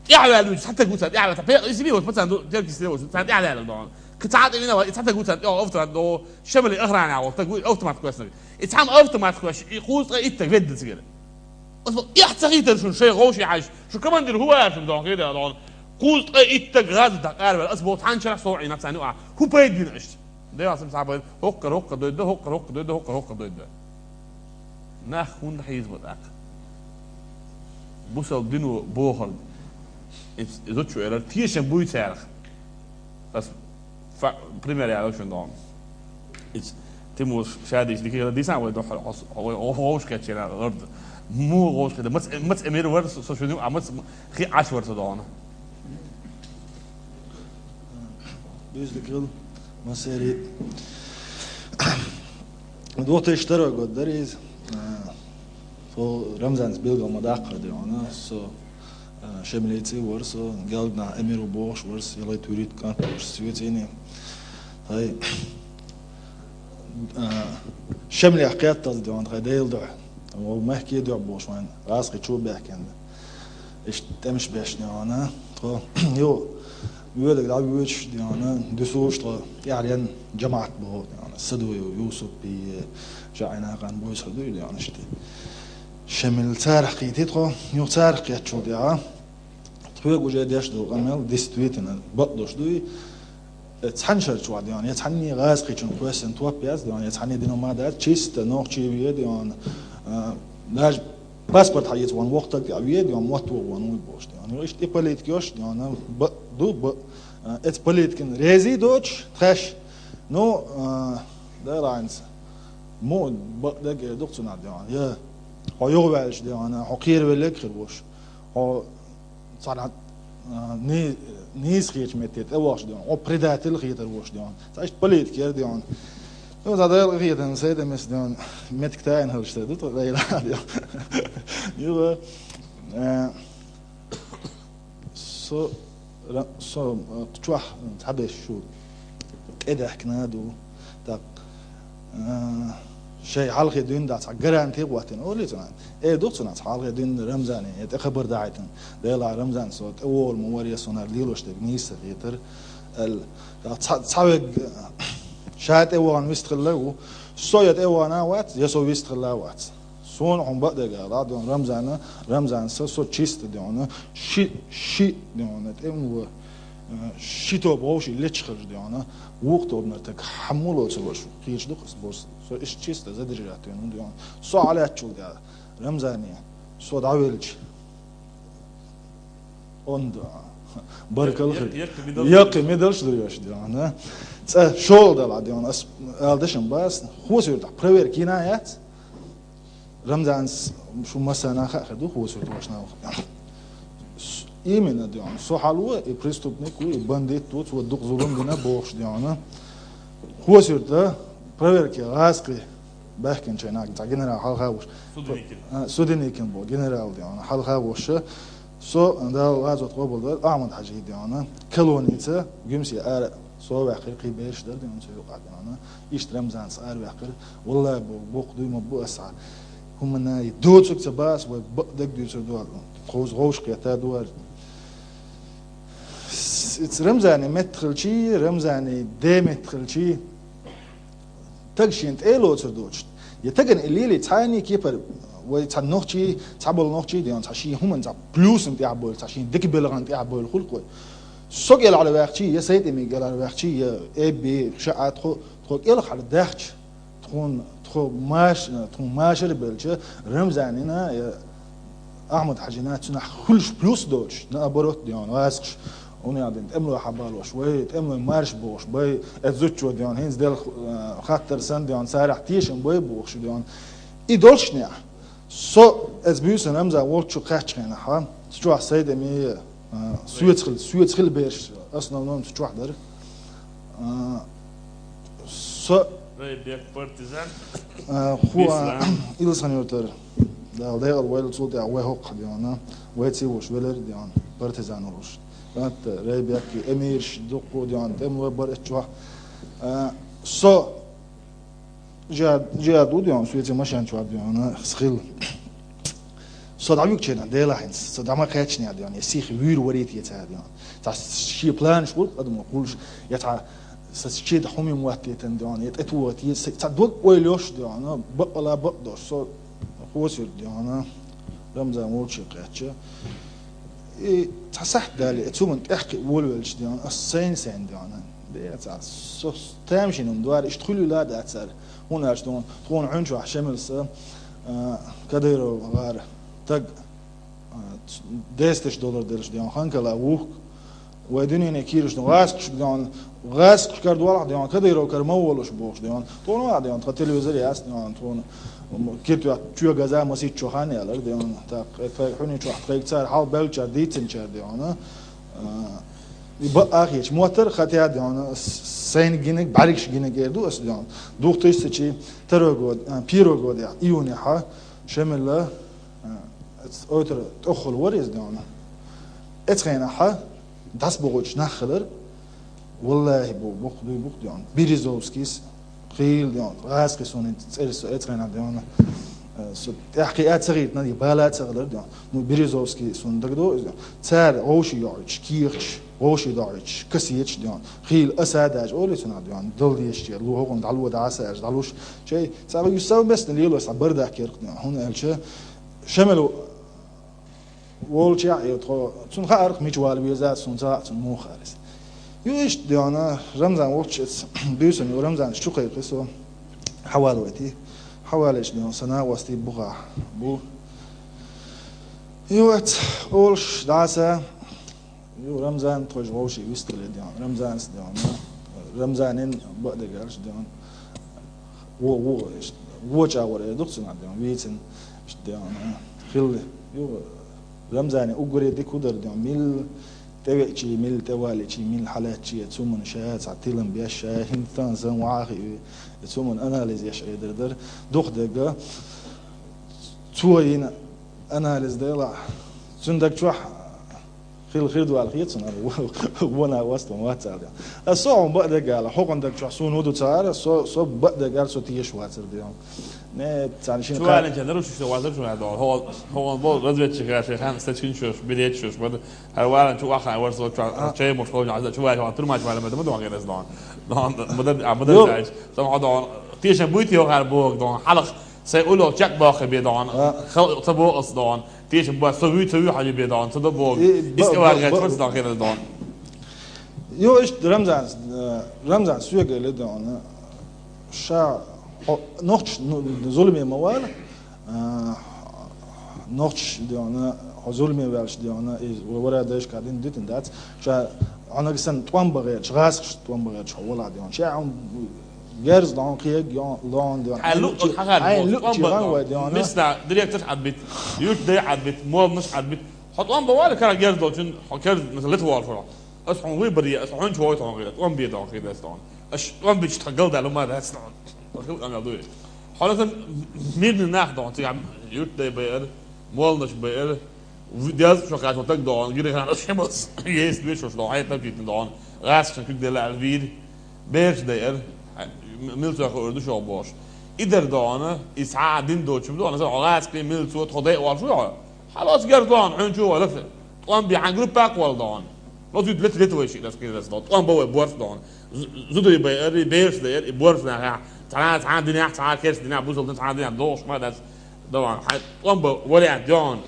ТӀехь ваьлла вуьйцу, цхьа таг ву царна тӀехь ваьлла, пе-, иза ми вот, пацан ду, теркис ле вот, царна тӀехь ваьлла дон. Кхин цхьа тӀе вина ваьлла, и цхьа таг ву царна тӀехь, автомат до, шамали охрана вол, таг ву, автомат кхоьссинарг. И цхьамма автомат кхоьссича, и кхузткъе итт таг ведда цигара. Ас бо, эхь ца хийтара шуна шайн гӀовши Ӏаш, шу командир хӀу вара шуна дон, хӀира дон. Кхузткъе итт таг гӀаза тӀе къарваьлла, ас бо цхьана шарахь со Ӏийна царна юкъахь. ХӀу пайда бина аша? Дела сам схьабайна, хӀокхара хӀокху дойда, хӀокхара хӀокху дойда, хӀокхара хӀокху дойда. Нах хӀунда хьийза бо тӀаккха? Бусалба дино бохург. Иза, иза чу элар, тешам буй царах. Ас фа-, пример яла шуна дон. Иза Тимур шадийш дикира дийсан вай дохьа, хос-, вай гӀо-, гӀовш кечера лард. Му гӀовш кечера. Мац, мац эмир вар со, со шуна, а мац хи Ӏаш вар со дон. Бездикил, масери. Две тысячи второй год дара иза. А, со Рамзанца билгал ма даккхара дона, со, а, шемлийци вар со, гелгна эмиру бохуш вар со, ялай туьрит кӀант вар со, светини. Тай, а, шемлех кхетталц дона, тай Дела дуьхьа. Вол мехке дуьхьа бохуш вайн, гӀазкхи чу бехкенда. Иштта тӀемаш беш дона, тхо, йо, воьлаг дӀавоьдуш дона, дуьсуш тхо, тӀаьхьарен жамаӀат боху дона, Садуев Юсупи, ЖаӀина кхан бойсхьа дуй дона иштта. Шемил царах кхийти тхо, юха царах кхетчул тӀаьхьа. Тхоьга уже деш долу къамел, действительно, бакъдош дуй. Э, цхьана шар чохь дона, я цхьанне гӀазкхичун кхоьссина топ яц дона, я цхьанне дина ма дац, чисто нохчий ве дона, а, даже паспорт хьаийца ван вохтаг тӀе ве дона, мотт вогӀу ван вуй бохуш дона. Ну, иштта и политика йош дона, б-, ду, б-, а, эц политикан рези доч, тхеш. Ну, а, да лайнца. Му бакъдерг эр ду-кх цунах дона. Я, хьо юхаваьлча дона, хьо кхеравеллиг хир вуш. Хьо цхьана, а, ни-, нийса хетачу метте тӀе вахаш дона, хьо предатель хетар вуш дона. Цхьа иштта политика яр дона. Ну, цхьа Дала хетан, сайда мис дона, метка тайна хилча ду, тхо Дала дона. Юха, а, со, ра-, со, а, чохь, цхьаберш шу тӀедаьхкина ду. ТӀаккха, а, шайн хьалхе дуьйна дӀа цхьа гаранти гӀоттина, олий цунах. Э, ду-кх цунах, цхьа хьалхе дуьйна Рамзане, э, тӀе хабар дахьийтина. Дела Рамзан со тӀе вогӀур ма вара, я сонар лелош дерг нийса хетар, аьлла. ТӀаккха цхьа, цхьа вег, ша тӀе вахана вистхилла ву. Со я тӀе вахана вац, я со вистхилла вац. Суна хьуна бакъдерг ала, дона Рамзана, Рамзан са, со чисто дона, ши, ши дона, тӀе ву, э, ши тоба вовший лечхалш дона, вукху тобанара таг хьамуло ца лош, кхечу ду-кх ас бос. Со иштта чисто задержать вина ву дона. Со Ӏалаьччул дела, Рамзане, со дӀавелча. Онда. Баркалла хир. Яккхий медалш дуьйш дона. Цкъа шола дала дона, ас ала дашам бас, хосуьйтахь проверка йина яц. Рамзанс шу массана хаа хир ду, хосуьйту вашна ваха. С-, именно дона, со хьало, и преступник ву, и бандит ву, цо дукха зулам дина бохуш дона. Хосуьйту проверка гӀазкхи баьхкинчайнаг, цхьа генерал хьалха вуш. Суденикин. А, Суденикин бо, генерал дона, хьалха вуш. Со, Дала лазот къобалдойла, Ахьмад-Хьажи дона, колоница, гуьмсе ара, со ваьккхира, кхин бераш дара дона, со юкъахь дона. Иштта Рамзанс ара ваьккхира, валлай бо, боккха дуй ма бу аса. ХӀуманна и доцург ца бац, вай бакъдерг дуьйцур ду, кхуза гӀовш кхета ду. С-, Рамзане меттахилчи, Рамзане де меттахилчи, таг шен тӀе а лоцур доцуш. Я тагана и лели цхьаьнний кепара, вай цхьа нохчий, цхьа болу нохчий дена, цхьа шен хӀуманца плюсна тӀехь бойла, цхьа шен дика белхана тӀехь бойла хуьлу кхой. Со кӀелхьара ваьхчий, я Сайтами кӀелхьара ваьхчий, я Эбби, ша а тхо, тхо кӀелхьара даьхча, тхуна, тхо маш-, тхуна машар а белча, Рамзанина, я Ахьмад-Хьажина цунах хуьлуш плюс доцуш, наоборот, дена, васакхаш, унахдина тӀемло хьабалош, вай тӀемлой марш бохуш, бай, эцу зудчо дена, хӀинца делла, э, хаттар санна дена, царах тешам бай бохуш дена. И долчунехь, со, эцу буьйсан Рамзан волчу кхаьччахьана хьан, цу чохь Сайдами, э, соьца хила, соьца хила бераш, основном цу чохь дара. Э, со Райбек партизан. А, хӀу, а, Беслан. Илсхан-Юртара. Дала декъал войла цул тӀаьхьа вай хӀокху дена. Вай ца вуш велар дена. Партизан волуш. ХӀанз Райбеккий эмираш дуккха, дий хьона, тӀемалой бар эццахь. А, со жа-, жа ду, дий хьона, соьца машен чохь, дий хьона, хилла. Со дӀавуьгучу хенахь, Делахь хӀинца, со дӀа ма кхаьчнехь, дий хьона, я сиха вуьйр варий те цара, дий хьона. Цхьа шен планаш бу адамо кхуллуш, я цхьа сан чеда хӀума моттийтан, дий хьона, я тӀетоха те, цхьа дог ойла йолуш, дий хьона, бакъала бакъдолуш, со хосуьйту, дий хьона, Рамзан волчу кхаьчча. И цхьа сахьт дале, цу хӀуманна тӀаьхьа кхин а волавелча, дий хьона, ас сайна-сайна, дий хьона, де, цхьа со тамашийна хӀума дара, иштта хуьлийла а дац цара. ХӀунда аьлча тхуна, тхуна хьуьнчохь Шемалса, а, Кадыров гӀара таг, а, дезткъа тысяч доллар деллачу, дий хьона, Ханкала вухку. Вай дуьнене кийраш ду гӀазкхашка, дий хьона, гӀазкхашкара долахь, дий хьона, Кадыров кара ма волуш бохуш, дий хьона. Тхуна а, дий хьона, тхан телевизор яц, дий хьона, тхуна киртоьхна чоьгаза масийтта чохь хан ялар, дий хьона. ТӀаккха тхайга хьуьнан чохь тхайга цара хьалабаьллачара, дийцинчара, дий хьона. А, и бакъ а хеташ, моттар а хатта, дий хьона, с-, сайна гинарг, бӀаьргаш гинарг эр ду ас, дий хьона. Двух тысячи второй год, а, первый годехь, июнехьа, Шемалла, а, ойтар тӀехула вара иза, дий хьона. Эцу хенахьа дӀасабохуьйтуш нах хилар, валлахӀи, бу-, букх дуй, букх, дий хьона. Березовскийс, хийла, дий хьона, гӀазкхи суна цӀераш со эцу хенахь, дий хьона, э, со тӀаьхьа кхиа а ца хийтина, и бала а ца хилар, дий хьона. Ну, Березовский суна дагадогӀу иза, дий хьона. Цара вовший йоӀуьйтуш, кехаташ, вовший доӀуьйтуш, кассеташ, дий хьона. Хийла аса а даьжа, олий цунах, дий хьона, дала дезаш, лу хӀокхунна дӀало дӀа а саьжа, дӀалуш. Шай, цхьа юьсса совместно лело сан бардак керкх, дий хьона. ХӀунда аьлча, Шемалла волчехь а, тхо, цунна хаьара-кх мича вала веза, суна ца хаьа, цунна муха хаьара иза. Ю иштта, дий хьона, Рамзан волчу эца, буьйсанна ю Рамзанца чу кхайкхи со. Хьавала вай те. Хьавалийча, дий хьона, сан накъостий бухахь бу. Ю эца, олуш дӀаса, ю Рамзан тхойша вовший вистхилира, дий хьона, Рамзанца, дий хьона, Рамзанин бакъдерг аьлча, дий хьона, Во, во, иштта, воча вара эр ду-кх цунах, дий хьона, вийцина, иштта, дий хьона, хилла. Ю, Рамзане уггаре дика хӀун дара, дий хьона, милла тӀевеачий, милла тӀевалийчий, милла хьалаьттачий, цу хӀуманна ша цхьа тилам беш, ша хӀинца тахана санна вахьа а хиъна, цу хӀуманна анализ еш Ӏедар дара. Дукха дерг цо йина анализ делахь, цуьнан даг чохь хила хир ду аьлла хета суна, ара, вон а вац, вон вац аьлла. Аса со хьуна бакъдерг аьлла, хӀокхуьнан даг чохь суна хӀун ду ца хаьара, со, со бакъдерг аьлла, со тешаш вацара, дий хьона. Не, царна шина Чувалин кара- чан даруш шуьца вацара шуна, дон. ХӀо-, хӀокхуьнан бо разведчик аьлла, шайн хан стачкин шуьш, билет шуьш, бада, хӀара валан чу вахана варсо, чу, а, чай муш ховна, чу валан тумач валан, бада, ма дон хезас, дон. Дон, бада, а, бада, йо, чай. Сам хьо, дон, тешам буй те хӀара боху, дон, хьалха, сайн улло чекбоккхий бе, дон, а, хал-, ца боху ас, дон. Тешам бац, со вуьй, ца вуьй хьажа бе дон, ца до богу. И, ба-, Искавар ба-, гӀайт, ба-, ца дон, хенас дон. Йо, иштта Рамзан, э, Рамзан соьга элира дон, ша хьо-, нохча, ну, зуламе ма вала, э, нохча дон, хьо зуламе ваьлча дон, и вара дайшка дин дитин дац, ша хьо нагасан тӀом бан гӀерташ, гӀазкхаш тӀом бан гӀерташ хьо вала дон. Ша хьо герз лон, кхег лон, лон, дон. Хьайн луъ-, хьайн луъ-, хьайн луъ-, тӀом бан вай, дон. Мисла, директор Ӏадбит, юрт дай Ӏадбит, молнаш Ӏадбит. Хьо тӀом бан вала, кара герз долчун, хьо керз, мисла, лета вала хьо. Ас хьуна вуй баре, ас хьуна чу войта хьуна гӀира, тӀом бе дон, хи дас дон. Ас тӀом бичу тхан галда лума дац дон. Ас хил къамел дуй. Хьо асан мирный нах дон, цигахь юрт дай байар, молнаш байар, деза шо кхачо таг дон, гири хан ас химас, есть вешуш дон, хьайн тапчитин дон. ГӀасшан куьг дела аль вир. Бераш дайар, м-, милцо хуур ду шо бохуш. И дар дона, и схьа а дин доцчу дона, сан хьо гӀаскхий милцо тхо дайа валш ву хьо. Хьалоц герз дона, хьуьнчу валла. ТӀом бе хьан группа а кхолла дона. Ло зуьд лет, лет вай ши дас кирас дона. ТӀом бан вай борс дона. З-, зудуй бай ари, бераш дайар, и борс нахьа. Цхьана, цхьана динехь, цхьана керс динехь, бусал дин, цхьана динехь, дохуш ма дас. Даван, хьан тӀом бан вариант дона.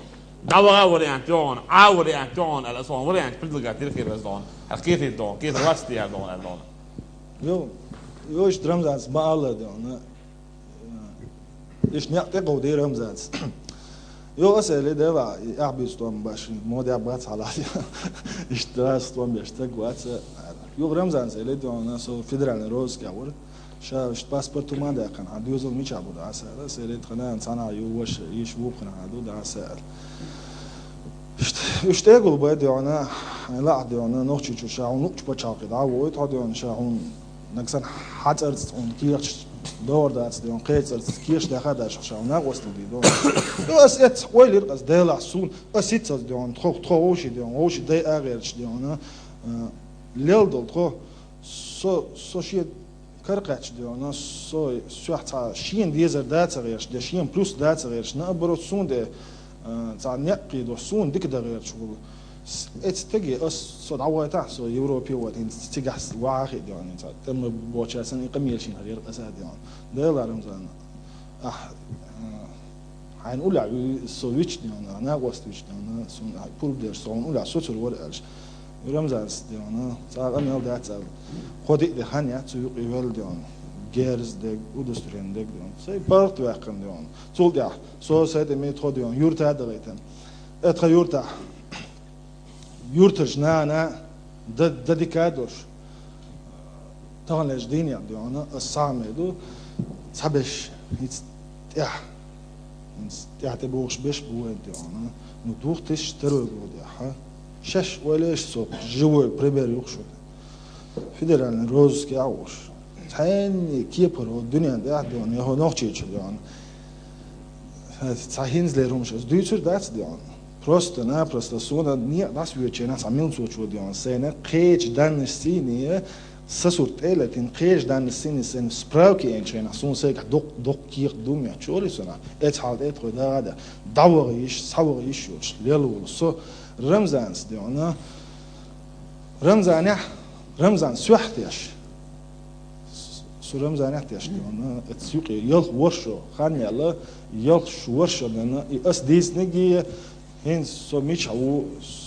ДӀаваха вариант дона, Ӏа вариант дона, ала сон вариант предлагать дира хирас дона. Хьан кхетий дона, кхетар вац тияр дона, ала дона. Йо, йо, иштта Рамзанца ма алла де вана. Иштта некъ тӀекховдий Рамзанца. Йо, аса элира дела, и ахь буьйцу тӀом баш, модехь бац хьала. Иштта аса тӀом беш стаг вац. Йо, Рамзанца элира де вана, со федеральный розыскехь вара. Ша иштта паспорт хӀума а даьккхина, хьан доьзал мичахь бу, аса элира, аса элира, тхан нана цхьана ю, ваша, йиша вукхана хьан ду, аса элира. Иштта, уьш тӀегул бай де вана, хьайн лаахь де вана, Нохчийчу ша хьуна луъучу пачхьалкхе дӀа а вохуьйту хьо де вана, ша хьуна Нагасан хьацӀарца хьуна кехаш догӀар дац, дегӀан, кхечарца кехаш даха даш хьуна накъостал ди, дегӀан. Ас эц ойла йир аз Делахь суна, ас иццалц, дегӀан, тхо, тхо вовши, дегӀан, вовши дай а гӀерташ, дегӀан, а, лел дол тхо, со, со шен каракхаьчча, дегӀан, со, соьх цхьа шена дезар даца гӀерташ, де шен плюс даца гӀерташ, наоборот, суна де, а, цхьа некъ кхийдош, суна дика да гӀерташ вула. С-, эц теге ас со дӀавайтахь, со Европе вайта, хӀинца цигахь с-, вахахи, дегӀан, хӀинца тӀема боча сан и къамелшин хьарера аса, дегӀан. Дела, Рамзан, ахь, а, хьайна уллехь ви-, со вич, дегӀан, накъост вич, дегӀан, суна ахь пурба деш, со хьуна уллехь соцур вара аьлча. Рамзанс, дегӀан, цкъа къамел дац аьлла. Кхо-диъ де хан яц цу юкъе велла, дегӀан. Герз дег, удостоверени дег, дегӀан. Сай паргӀат ваьккхина, дегӀан. Цул тӀаьхьа со сай тӀе ме тхо, дегӀан, юрта а дагӀийтина. Э, тха юртахь, юртарчу нана да, да дика а долуш, таханлерчу дийнехь, дегӀан, ас схьа а ме ду, цхьаберш хӀинца тӀехь, хӀинца тӀехь тӀе бохуш берш бу вайн, дегӀан. Ну, двух тысяч второй год яхьа. Шаьш ойла еш, со живой пример ю-кх шуна. Федеральный розыске а вуш. Цхьаьнний кепара дуьнен тӀехь, дегӀан, я хӀо нохчийчу, дегӀан. Цхьа хӀинзалера хӀумаш ас дуьйцур дац, дегӀан. Просто-напросто суна некъ дӀасавоьдучу хенахь цхьа милцочо, дегӀан, сайна кхечу даннаш сийне, са сурт тӀе а латийна, кхечу даннаш сийне сайна справки эйначу хенахь, суна сайгахь доккха, доккха кехат ду моьттуш йолу и суна. Эцхьалла тӀе тхо дагӀа а даьхна, дӀаваха йиш, схьаваха йиш йолуш лелла волу со Рамзанс, дегӀан. Рамзанехь, Рамзан соьх теш. Со Рамзанехь теш, дегӀан, эцу юкъе ялх ворхӀ шо хан яьлла, ялх ш-, ворхӀ шо, дегӀан, и ас дийцинарг, хӀинца со мичахь ву,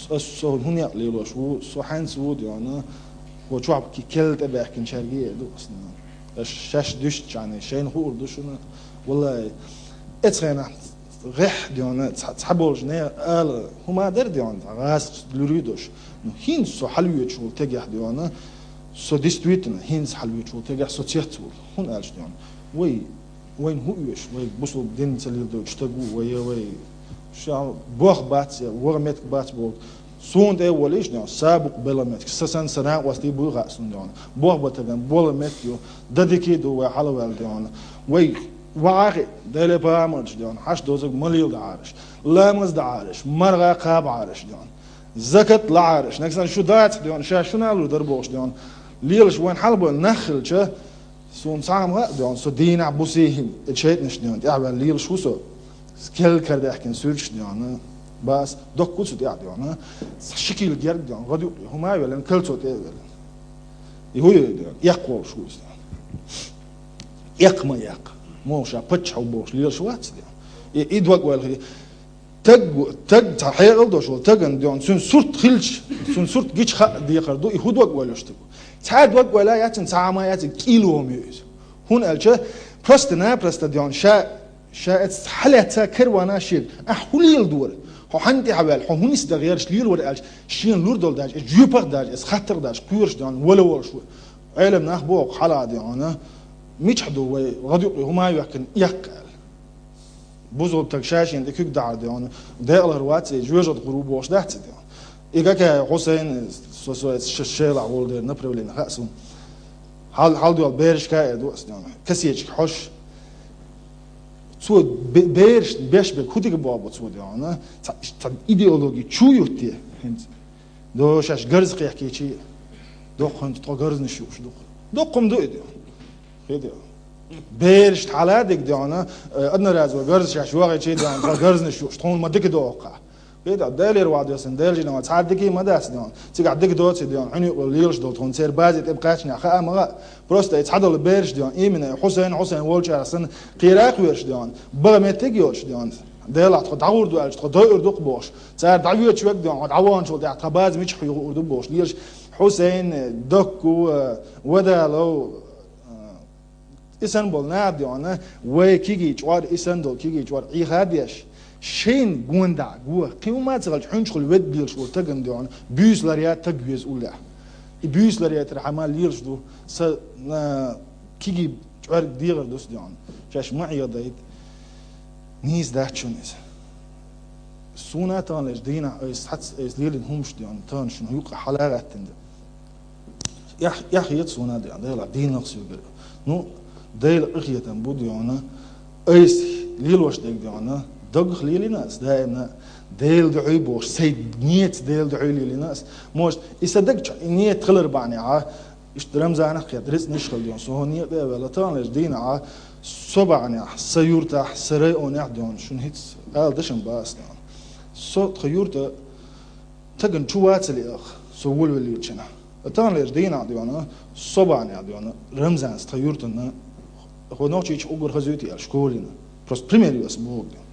ас со хӀун некъ лелош ву, со хьаьнца ву, дегӀан, хӀо чохь ки-, келла тӀебаьхкинчаьрга а ду ас, дегӀан. Ас шаьш дуьстичхьана, шайна хуур ду шуна. Валлай, эцу хенахь гӀехь, дегӀан, цхьа, цхьаболчу нехан ала хӀума дара, дегӀан, гӀазкхашца луьра долуш. Ну, хӀинца со хьалавоьдуш волу тегехь, дегӀан, со действительно хӀинца хьалавоьдуш волу тегехь со цецволу. ХӀунда аьлча, дегӀан, вай, вайна хӀун оьшу, вай бусулба дин ца леладойту стаг ву, вай, я вай, ша бох бац, я ваха меттиг бац боху. Суна тӀе а волийша, дегӀан, са букъ бала меттиг, са санна сан накъостий буй хаьа суна, дегӀан. Бох бан таган бола меттиг ю, дан дика ду вай хьалаваьлла, дегӀан. Вай вахахь, Деле памарча, дегӀан, хьаш дозаг ма леладахьараш, ламаз дахьараш, марха кхабахьараш, дегӀан. Закат лахьараш, нагасан шу дац, дегӀан, ша шуна лур дара бохуш, дегӀан. Лелаш вайн хьалабойла нах хилча, суна цхьа а ма хаьа, дегӀан, со дийнахь бусе хӀинца, и шайтӀанаш, дегӀан, тӀаьхьаваьлла лелаш ву со. Келла карадаьхкина суьрташ, дегӀан, бац, доккху цу тӀехь, дегӀан. Ши килла герга, дегӀан, гӀадъюкъе хӀума а веллина, кольцо тӀе а веллина. И хӀун ю, дегӀан, эккха волуш ву иза, дегӀан. Эккха ма эккха. Муха ша паччахь ву бохуш лелаш вац, дегӀан. И, и дог ваьлла хи-, таг, таг цхьа хьекъал долуш волу тагана, дегӀан, цуьнан сурт хилча, цуьнан сурт гича хаа декхар ду, и хӀун дог ваьлла стаг. Цхьа а дог ваьлла яцина, цхьа а ма яцина, кӀийла вон ю иза. ХӀунда аьлча, просто-напросто, дегӀан, ша, ша эцна хьалаьцна каравана шега, ахь хӀун леладора? Хьо хьанна тӀаьхьаваьлла, хьо хӀун нисдан гӀерташ лелавара аьлча, шена лур долу даьлча, иза жоьпах а даьлча, иза хаттар а даьлча, кхоьруш, дегӀан, вала волуш ву. Ӏелам нах боху хьала, дегӀан, мичахь ду вай, гӀадъюкъе хӀума а ваьккхина, эккха аьлла. Бусулба таг ша шена тӀе куьг дахьар, дегӀан, декъалхар вац, и жоьжахатин гӀур ву бохуш дац, дегӀан. И какая Хьусайн, со, со, ш-, шелахь волу дера направление хаьа суна. Хьал-, хьалдоьлла берашка а эр ду ас, дегӀан. Касечка хьош. Цо бе-, бераш беш берг хӀун дика боху цо, дегӀан? Цхьа, цхьа идеологи чу юьтте хӀинца. До шаьш гарз кхехкийчи, доккха хӀинца тхо гарзнаш юуш ду-кх. Доккха хӀума ду и, дегӀан. Хи де. Берашна хьала дика, дегӀан, э, одноразовый гарз шаьш йохийчи, дегӀан, тхо гарзнаш юуш, тхуна ма дика догӀу-кх. Хи де, Делера ваха доьссина, Делан жино вац, цхьа дика ма дац, дегӀан. Цигахь дика доций, дегӀан, хьуьнуьйкъа лелаш долу тхуна церан базе тӀе кхаьчнехь хаа ма хаьа. Просто и цхьадолу бераш, дегӀан, именно Хьусайн, Хьусайн волчарах санна, кхерах а хьоьжуш, дегӀан, бага меттиг а йолуш, дегӀан. Делахь тхо дӀагӀур ду аьлча, тхо дойур ду-кх бохуш. Цара дӀавоьдуш верг, дегӀан, хьо дӀаваханчул тӀаьхьа тхан база мичахь юхур ду бохуш. Лелаш Хьусайн, Докку, Вадалов, а, и санна болу наха, дегӀан, вай кегий чкъор, и санна долу кегий чкъор Ӏеха а деш, шайна гонаха го, кхин хӀума а ца хилча, хьуьнчухула ведда лелаш волу тагана, дегӀан, буьйса ларъян таг веза уллехь. И буьйса ларъяйтархьама лелаш ду, сан, а, кегий чкъор дегӀар ду сан, дегӀан. Шаьш ма Ӏехадайта. Нийса дац шуна иза. Суна а таханлерчу дийнахь айса схьац-, айса лелийна хӀумаш, дегӀан, тахана шуна юккъе хьала а гӀаьттина ду. Эхь, эхь яц суна, дий хьона, Дела дийнахь соьгара. Ну, Дела къинхетам бу, дий хьона, айса лелош дерг, дий хьона, дагах лелийна ас даимна, Дела дуьхьа бохуш, сайн неца Дела дуьхьа лелийна ас. Может, и сан даг чу, и нет хилар бахьанехь, иштта Рамзанах кхетта, рицкъанаш хила, дий хьона, со хӀун некъа тӀе а ваьлла, таханлерчу дийнахь, со бахьанехь, сан юьртахь, сан районехь, дий хьона, шуна хӀинца ала дашам бац, дий хьона. Со тхан юьрта тагана чу вацале ах, со волавеллачу хенахь. Таханлерчу дийнахь, дий хьона, со бахьанехь, дий хьона, Рамзанца тхан юьртана, хӀо нохчийчу уггар хазуьйту аьлла, школина. Просто пример ю ас боху, дий хьона.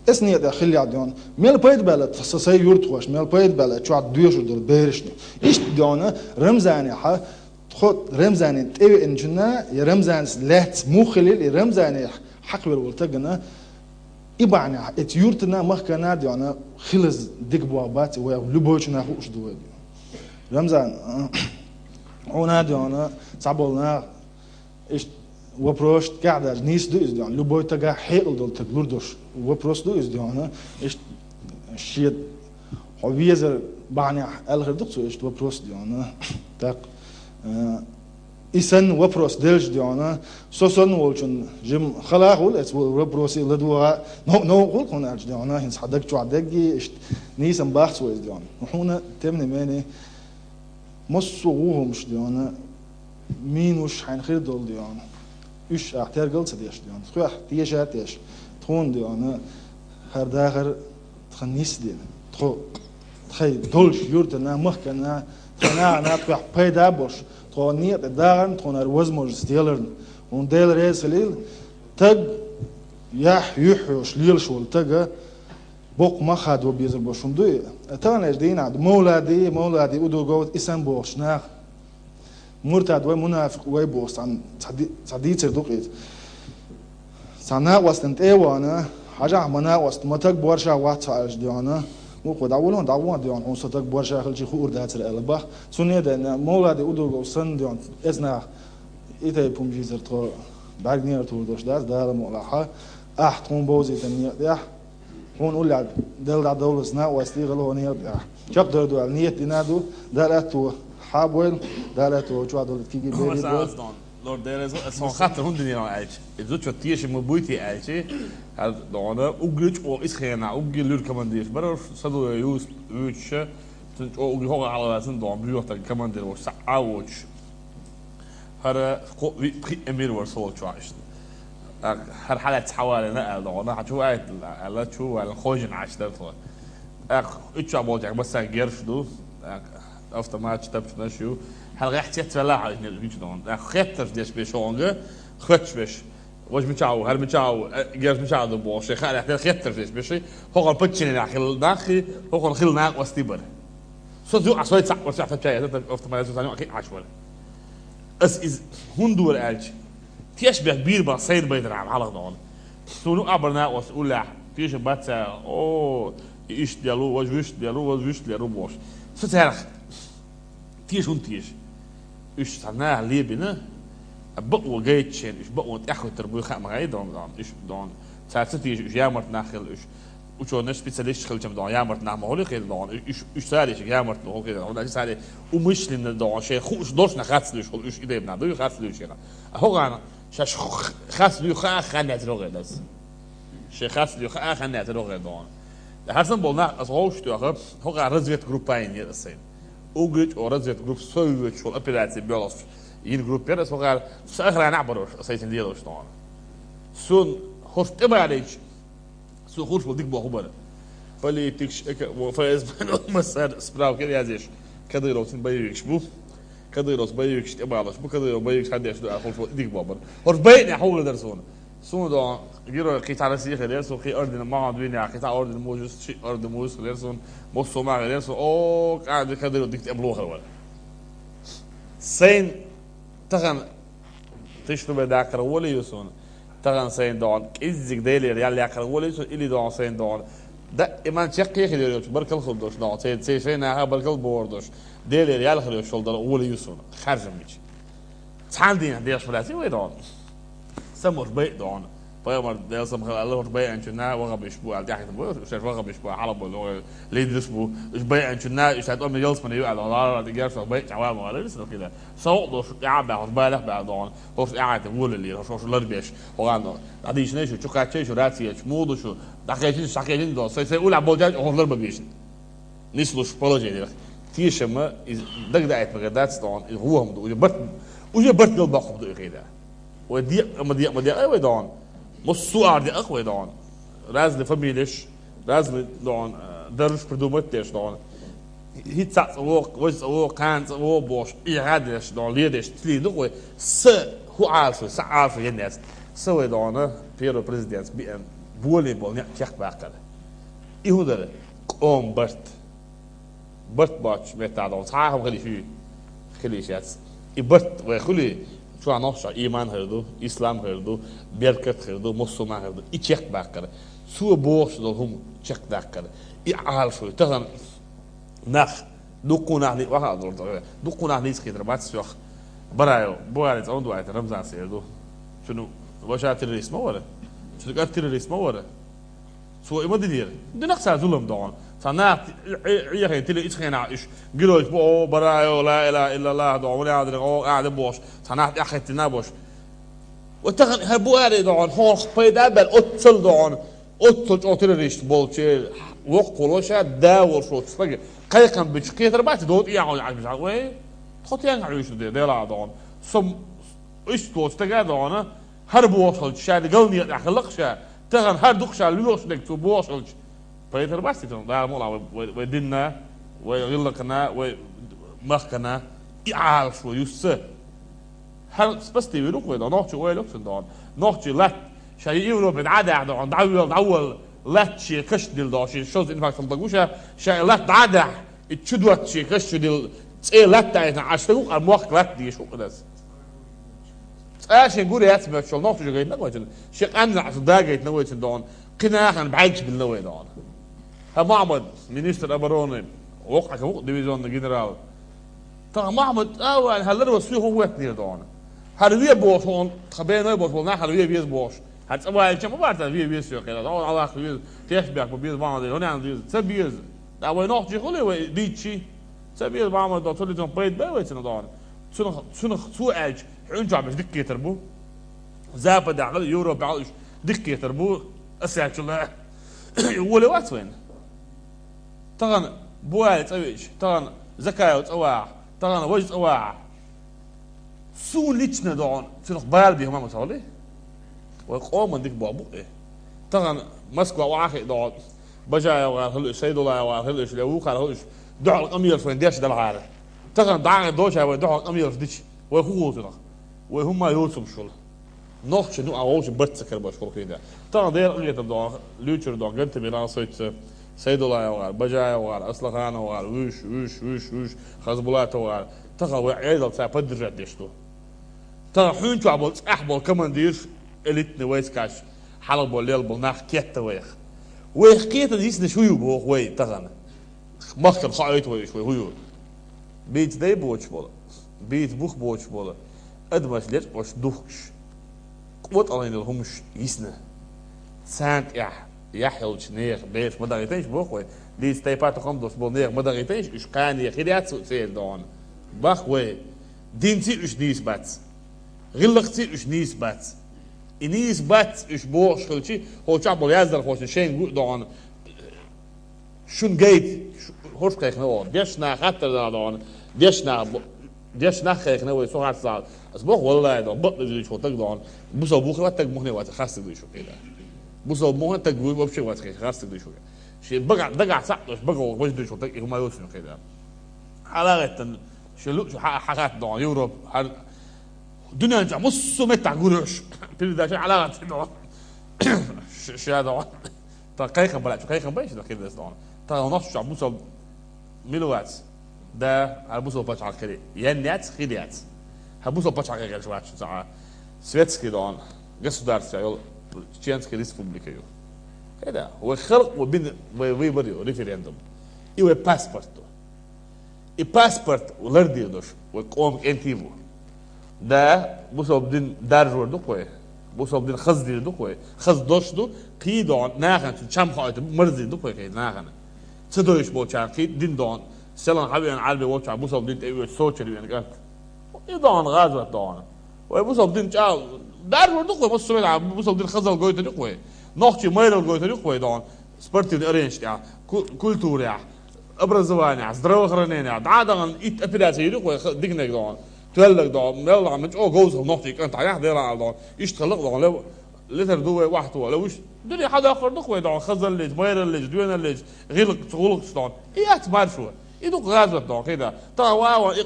Эс некъа тӀехь хиллехь, дий хьона, мел пайда баьлла тхан, сан, сайн юьртахошна, мел пайда баьлла чохь доьшур долу берашна. Иштта, дий хьона, Рамзанехьа, тхо Рамзанин тӀевеанчунна, я Рамзанца лаьцна муха хилийла, и Рамзане хьакхавер волу тагана, и бахьанехь, эца юьртана, махкана, дий хьона, хилаза дика боху бац, и вай любойчунна хууш ду вай, дий хьона. Рамзан, хьуна, дий хьона, цхьаболу наха, иштта вопрос тӀехь а даьлча, нийса ду иза, дий хьона, любой тагахь хьекъал долу таг лур долуш вопрос ду иза, дий хьона, иштта шен хьо везар бахьанехь аьлла хир ду-кх цо иштта вопрос, дий хьона. ТӀаккха, э, и санна вопрос делча, дий хьона, со санна волчунна жимма хала хуьлу эца вопросе ладогӀа, но-, новкъа хуьлу хьуна аьлча, дий хьона, хӀинца хьан даг чохь дерг, иштта нийса бац вай иза, дий хьона. Хьуна, тем не менее, массо а ву хӀумаш, дий хьона, минус хьайна хир долу, дий хьона. Уьш ахь тергал а ца деш, дий хьона, тхоьх теша а теш, тхуна, дий хьона, хӀара дахар тхан нисдина. Тхо, тхайн долчу юьртана, махкана, тхайн нахана тхоьх пайда а болуш, тхо некъа тӀе дахарна, тхуна хӀара возможность яларна. ХӀунда Дела реза хилийла, таг, яхь, юьхь йолуш лелаш волу тага, боккха мах хадо безар бу шуна дуй? Таханлерчу дийнахь ду Мовлади, Мовлади Удугов, и санна бохучу наха. Муртад вай, мунафикъ вай боху, цхьа, цхьа ди-, цхьа дийцар ду-кх иза. Цхьа накъостана тӀе а вахана, хьажахь, ма накъост, ма таг борша вац хьо аьлча, дий хьона. Вукхо дӀаволо, дӀавон, дий хьона, хьуна со таг борша хилча хуур дацара аьлла бах. Цунна а даьлла, Мовлади Удугов санна, дий хьона, эцнах и тайпа хӀума жийцар тхо бӀаьргнера тур долуш дац, Дала мукъалахь. Ахь тхуна бовзийтина некъа тӀехь, хьуна уллехь Дала дӀадовллалц накъостий гӀалгӀа некъа тӀехь. Чекхдер ду аьлла, ниет дина а ду, Дала аьтто хьа а бойла, Дала аьтто чохь долу киги бери а бойла. Лор дереза, сон хаттар хӀунда динера аьлча, и зудчо тешам ма буй те аьлча, хьал дона, уггар чӀогӀа иза хенахь, уггар луьра командираш бара, Садоев Юсуп вуьйцуша, цунна чӀогӀа уггар хӀокху хьалха цунна дона, буьйхатаг командир волуш, схьа а воцуш. ХӀара кхо, виъ, пхиъ эмир вара сол чохь иштта. ТӀаккха хӀара хьалаьцна хьавалийна аьлла догӀу, хьан чу ваийтина аьлла, чу валийна хожина Ӏаш дара тхо. ТӀаккха уьттачохь болчаьрга массарна герш ду, тӀаккха автоматаш, тапчанаш ю. ХӀара гӀехь цецваьлла хьан иза нерг гича догӀу. ТӀаккха хеттарш деш беш хьуна, хоьттуш беш. Важа мичахь ву, хӀара мичахь ву, э, герз мичахь ду бохуш, шайн хаа лаьттара хеттарш деш беш, хӀокхуьнан подчиненехь хилла нах, хӀокхуьнан хилла накъостий бара. Со юкъахь сой цхьаъ вара, сохьта чай, автомобиль со санна юкъахь кхин Ӏаш вара. Ас иза хӀунда дора аьлча, тешнабехк бийр бан сайна байдара хьалха догӀу. Суна юкъахь бара накъост уллехь, тешам бац цара, о, и иштта лело, важа вуьшта лело, важа вуьшта лело бохуш. Со царах теша хӀунда теша? Уьш цхьа наха лебина, бакъо гайта шена, уьш бакъонан тӀаьхьахӀуьттур буй хаа ма гӀай догӀу, догӀу, уьш догӀу. Цара ца теша, уьш ямарт нах хила, уьш учёный специалисташ хилчам догӀу, ямарт нах ма хуьлий хила догӀу, уьш, уьш цара ишига ямарт ма хуьлу хила догӀу, хӀунда аьлча цара умышленно догӀу, шайн хууш долуш нах харц луьйш хуьлу, уьш и тайпа нах дуй харц луьйш хила. А хӀокхарна шаьш харц дуй хаа хан яцара гӀерта ас. Шайн харц дуй хаа хан яцара гӀерта догӀу. ХӀара санна болу нах ас вовшах тоьхна, хӀокхара разведгруппа йина яра ас сайна. Уггар чӀогӀа разведгруппа со воьдуш волу операци боьлхуш йина группа яра ас, хӀокхара со охранехь а барош, ас сайцина лелош догӀу. Суна хӀорш тӀебалийча, суна хууш болу дика боху бара. Политикаш, эко-, во-, ФСБ, массара справка язъеш, кадыровцийн боевикаш бу. Кадыровс боевикаш тӀебалош бу, Кадыров боевикаш хьан деш ду аьлла, хӀорш болу дика боху бара. ХӀорш байинехь хӀун хир дара суна? Суна догӀу, герой кхин цхьа Россия хир яра суна, кхин орден, ма-, дуьйна кхин цхьа орден мужас, ши орден мужас хир яра суна, массо а ма хир яра суна, о, кӀант Кадыров дика тӀебалохур вара. Сайна тахана тишту бен даккхар гӀоле ю суна. Тахана сайна догӀу, кӀеззиг Делера ял яккхар гӀоле ю суна, или догӀу сайна догӀу. Да, и ман чеккхе хир йолчу баркалла хир долуш догӀу, церан, церан шайн наха баркалла бохур долуш, Делера ял хир йолуш йолу дара гӀоле ю суна, харжам мича. Цхьана дийнахь дехаш ма дац вай догӀу. Самурш байа догӀу. Пайхамар, Даьла салам хилда цунна, аьлла, хӀорш байанчунна ваххабиш бу аьлла, тӀехьа бу, уж ваххабиш бу, хьалха болу, лидерс бу, уж байанчунна, уж цхьа тӀом ялсмане ю аьлла, лара дигар со бай чавал ма валар, со хила. Со долуш тӀаьхьа баьхьа, хӀорш балех баьхьа догӀун, хӀорш тӀаьхьа вула лира, хӀорш, хӀорш лар беш, хӀогӀан дӀадийшина шу, чу кхаччай шу, рацияч, муду шу, дӀакхечина, дӀакхечина догӀун, сай, сай уля болчаьрчу хӀорш лар ма бийшина. Нислуш положениях. Тешама, из дагдаайт магар дац догӀун, из гӀохам ду, уже барт, уже барт гал баккхам ду, и хила. Вай декъа, ма декъа, ма декъа, вай догӀун. Массо а ар декъа вай догӀун. Разные фамилияш, разные догӀун, э, дарж придумать деш догӀун. ХӀица цӀа вокх, вай цӀа вокх, кхана цӀа вокх бош, и хьадеш догӀун, ледеш, тли ду вай. Са хӀу Ӏалашо, са Ӏалашо еннец. Са вай догӀун, первый президент, биъан, боле бол, некъ чекх баккхар. И хӀун дара? Къом барт. Барт боцчу меттахь долу цхьа а хӀума хила йиш ю? Хила йиш яц. И барт вай хуьлий, чохь нохча иман хир ду, ислам хир ду, беркат хир ду, мусулман хир ду. И чекхбаккхара. Цо бохуш долу хӀума чекхдаккхара. И Ӏалашо ю. Тахана нах, дуккха нах ни-, ваха а долу, дуккха нах нийса кхетар бац соьх. Бараев, Бухари цӀа ма ду, айта Рамзан сер ду. Цуьнан ваша террорист ма вара. Цуьнан кӀант террорист ма вара. Цо и ма динера. Динах цара зулам догӀун. Цхьа нах Ӏе-, Ӏехийна тиле ицхьенахь уьш геройш бу, о, Бараев, ла илаха иллаллах догӀун, валла хьадарах, о, ахьа де бохуш. Цхьа нах тӀаьххьиттина бохуш. Ва тахана хӀара бу аре догӀун, хьох пайда а баьлла, оццал догӀун, оццал чӀогӀа террорист болчеран воккхалла ша, да волуш волчу стага кхайкхам бича кхетар бац, и дота тӀехьа хьуна Ӏаш бижа. Вай, тхо тенга хьуьйсу де, Делахь догӀун. Со иштта волчу стага догӀун, хӀара бохуш хилча, ша де галне тӀехь хилла-кх ша, тахана хӀара дукха ша лоьхуш дерг цо бохуш хилча, пайтар бац и тахана, Дала мукъ лахь вай, вай, вай динна, вай гӀиллакхана, вай махкана, и Ӏалашо юьсу. ХӀара спасти виру вай догӀун, нохчо ойла йоккхуш догӀун. Нохчий латта, ша и Европе дӀа а даьхьа догӀун, дӀавоьлла, дӀаволла, латта шен каш дилла догӀун, шен шозза инфаркт хилла даг ву ша, ша и латта дӀа а даьхьа, и чу доццу шен каш чу дилла, цӀе латта а йитина Ӏаш стаг ву, а мохк латта дезаш ву-кх иза. Цкъа шен гур яц моьттуш волу нохчо гайтина вайцунна, шен къаьмнаш цу да гайтина вайцунна догӀун, кхин нахана бӀаьргаш биллина вай догӀун. ХӀа, Мохьмад, министр обороны, воккхачу ву-кх дивизионный генерал. Тахана Мохьмад цӀа а ваьлла, хӀара ларван соьх хӀун хӀоьттинера догӀун. ХӀара ве бохуш, хьуна тхан беной бохуш болу нах хӀара ве веза бохуш. ХӀара цӀа ваьлча ма бара цара ве веза соьх хилла. ДогӀун Аллах веза, тешнабехк ма беза, Мохьмад, хӀун ян деза. Ца беза. ТӀаккха вай нохчий хуьлий вай дийцчий? Ца беза, Мохьмад, догӀун, цу лицом пайда бай вайцунна догӀун. Цунах, цунах цо аьлча, хьуьнчохь беш дика кхетар бу. Западехь хила, Европехь хила уьш дика кхетар бу. Ас аьллачул а, и воле вац вайна. Тахана Буали цӀа веача, тахана Закаев цӀа ваха, тахана важа цӀа ваха. Суна лично догӀун, цунах бала бен хӀума ма ца хилий? Вай къоман дика боху бу-кх и. Тахана Москва охьахиъ догӀун, Бажаев гӀар хила уьш, Сайдулаев гӀар хила уьш, ле вукхар хила уьш, дуьхьал къамелаш вайн деш далахьара. Тахана дӀа а доцуш вай дуьхьал къамелаш дича, вай хӀун хуьлу цунах? Вай хӀумма йоцурш хуьлу. Нохчий ну а вовшийн барт ца карабаш хуьлу хида. Тахана дера къинхетам догӀун, луьйчуьра догӀун, Гантамир Алсойца, Сайдулаев гӀар, Бажаев гӀар, Аслаханов гӀар, вуьш, вуьш, вуьш, вуьш, Хазбулатов гӀар. Тахана вай Ӏедал цара поддержать деш ду. Тахана хьуьнчохь болу цӀахь болу командирш, элитный войскаш, хьалха болу лелла болу нах кетта вайх. Вайх кхетан йиснаш хӀун ю боху вай тахана? Махкана хоуьйту вай уьш вай хӀун ю? Бийца дай боцуш болу, бийца бух боцуш болу адамаш лечкъош духкуш, къотӀалгӀина йолу хӀумаш йисна. Царна тӀехь яхь йолчу нехан бераш ма дагӀийтайша боху вай. Дийца тайпа тохам долуш болу нехан ма дагӀийтайша, уьш кхане хир яц церан догӀун. Бах вай. Динций уьш нийса бац. ГӀиллакхций уьш нийса бац. И нийса бац уьш бохуш хилчи, хӀокху чохь болу яздархошна шайна гур а догӀун. Шуна гайта, шу-, хӀорш кхайкхина вогӀу. Дешна хаттар дала догӀун. Дешна бо-, дешна кхайкхина вай, со харц дала. Ас боху, валлай догӀун, бакъ дуьйцуш волу таг догӀун. Бусал бухе вац таг мухне вац, харц стаг дуьйцуш ву кхидӀа. Бусал мухе таг ву вообще вац, харц стаг дуьйцуш ву. Шен бага-, дагахь цхьаъ долуш, бага вогӀу, важа дуьйцуш волу таг, и хӀума йоцуш ву кхидӀа. ХьалагӀеттан, шен луъчу хьа-, хьахатта догӀун, Европа, хьар-, дуьнен чохь муссу меттахь гур йолуш. Передача хьалагӀатта догӀун. Ш-, ша догӀун. Тхан кхайкхам балаьча, кхайкхам бай шуна хир деза догӀун. Тхан нохча чохь бусал мила вац. Да, хьан бусал пачхьалкх хир яц, хир яц. Хьан бусал пачхьалкх хир яц вац шу цхьа. Светский догӀун. Государство йолу Чеченская республика ю. ХӀеда, вай халкъо бина вай выбор ю, референдум. И вай паспорт ду. И паспорт лардийр долуш, вай къоман кӀентий ву. Да, бусалба дин даржор ду-кх вай. Бусалба дин хаза дин ду-кх вай. Хаза дош ду, кхийдола нахана цу чам хоуьйту марзин ду-кх вай кхийда нахана. Ца дойш болчарна кхийда дин дола, селан хьавеана Ӏарбе волчарна бусалба дин тӀе оьцу сочар веана кӀант. И дола гӀазот дола. Вай бусалба дин чӀа, даржор ду-кх вай, массо а вай бусалба дин хазал гойтур ю-кх вай. Нохчий майрал гойтур ю-кх вай дола. Спортивный аренаш тӀехь, ку-, культурехь, образованиехь, здравоохранениехь, дӀа а дахана итт операци йир ю-кх вай ха-, диканиг дола, тоьллаг дола, мелла а ма чӀогӀа говзал нохчий кӀант хьаях, Дела Ӏала дола. Иштта хала а дола, ле-, летар ду вай вахьто, ле уьш. Дуьне хьадоккхур ду-кх вай дола, хазаллича, майраллича, доьналлича, гӀиллакхца, гӀулакхца дола. И яц маршо. И ду-кх гӀазот дола, кхийда. Тахана ван-ван, и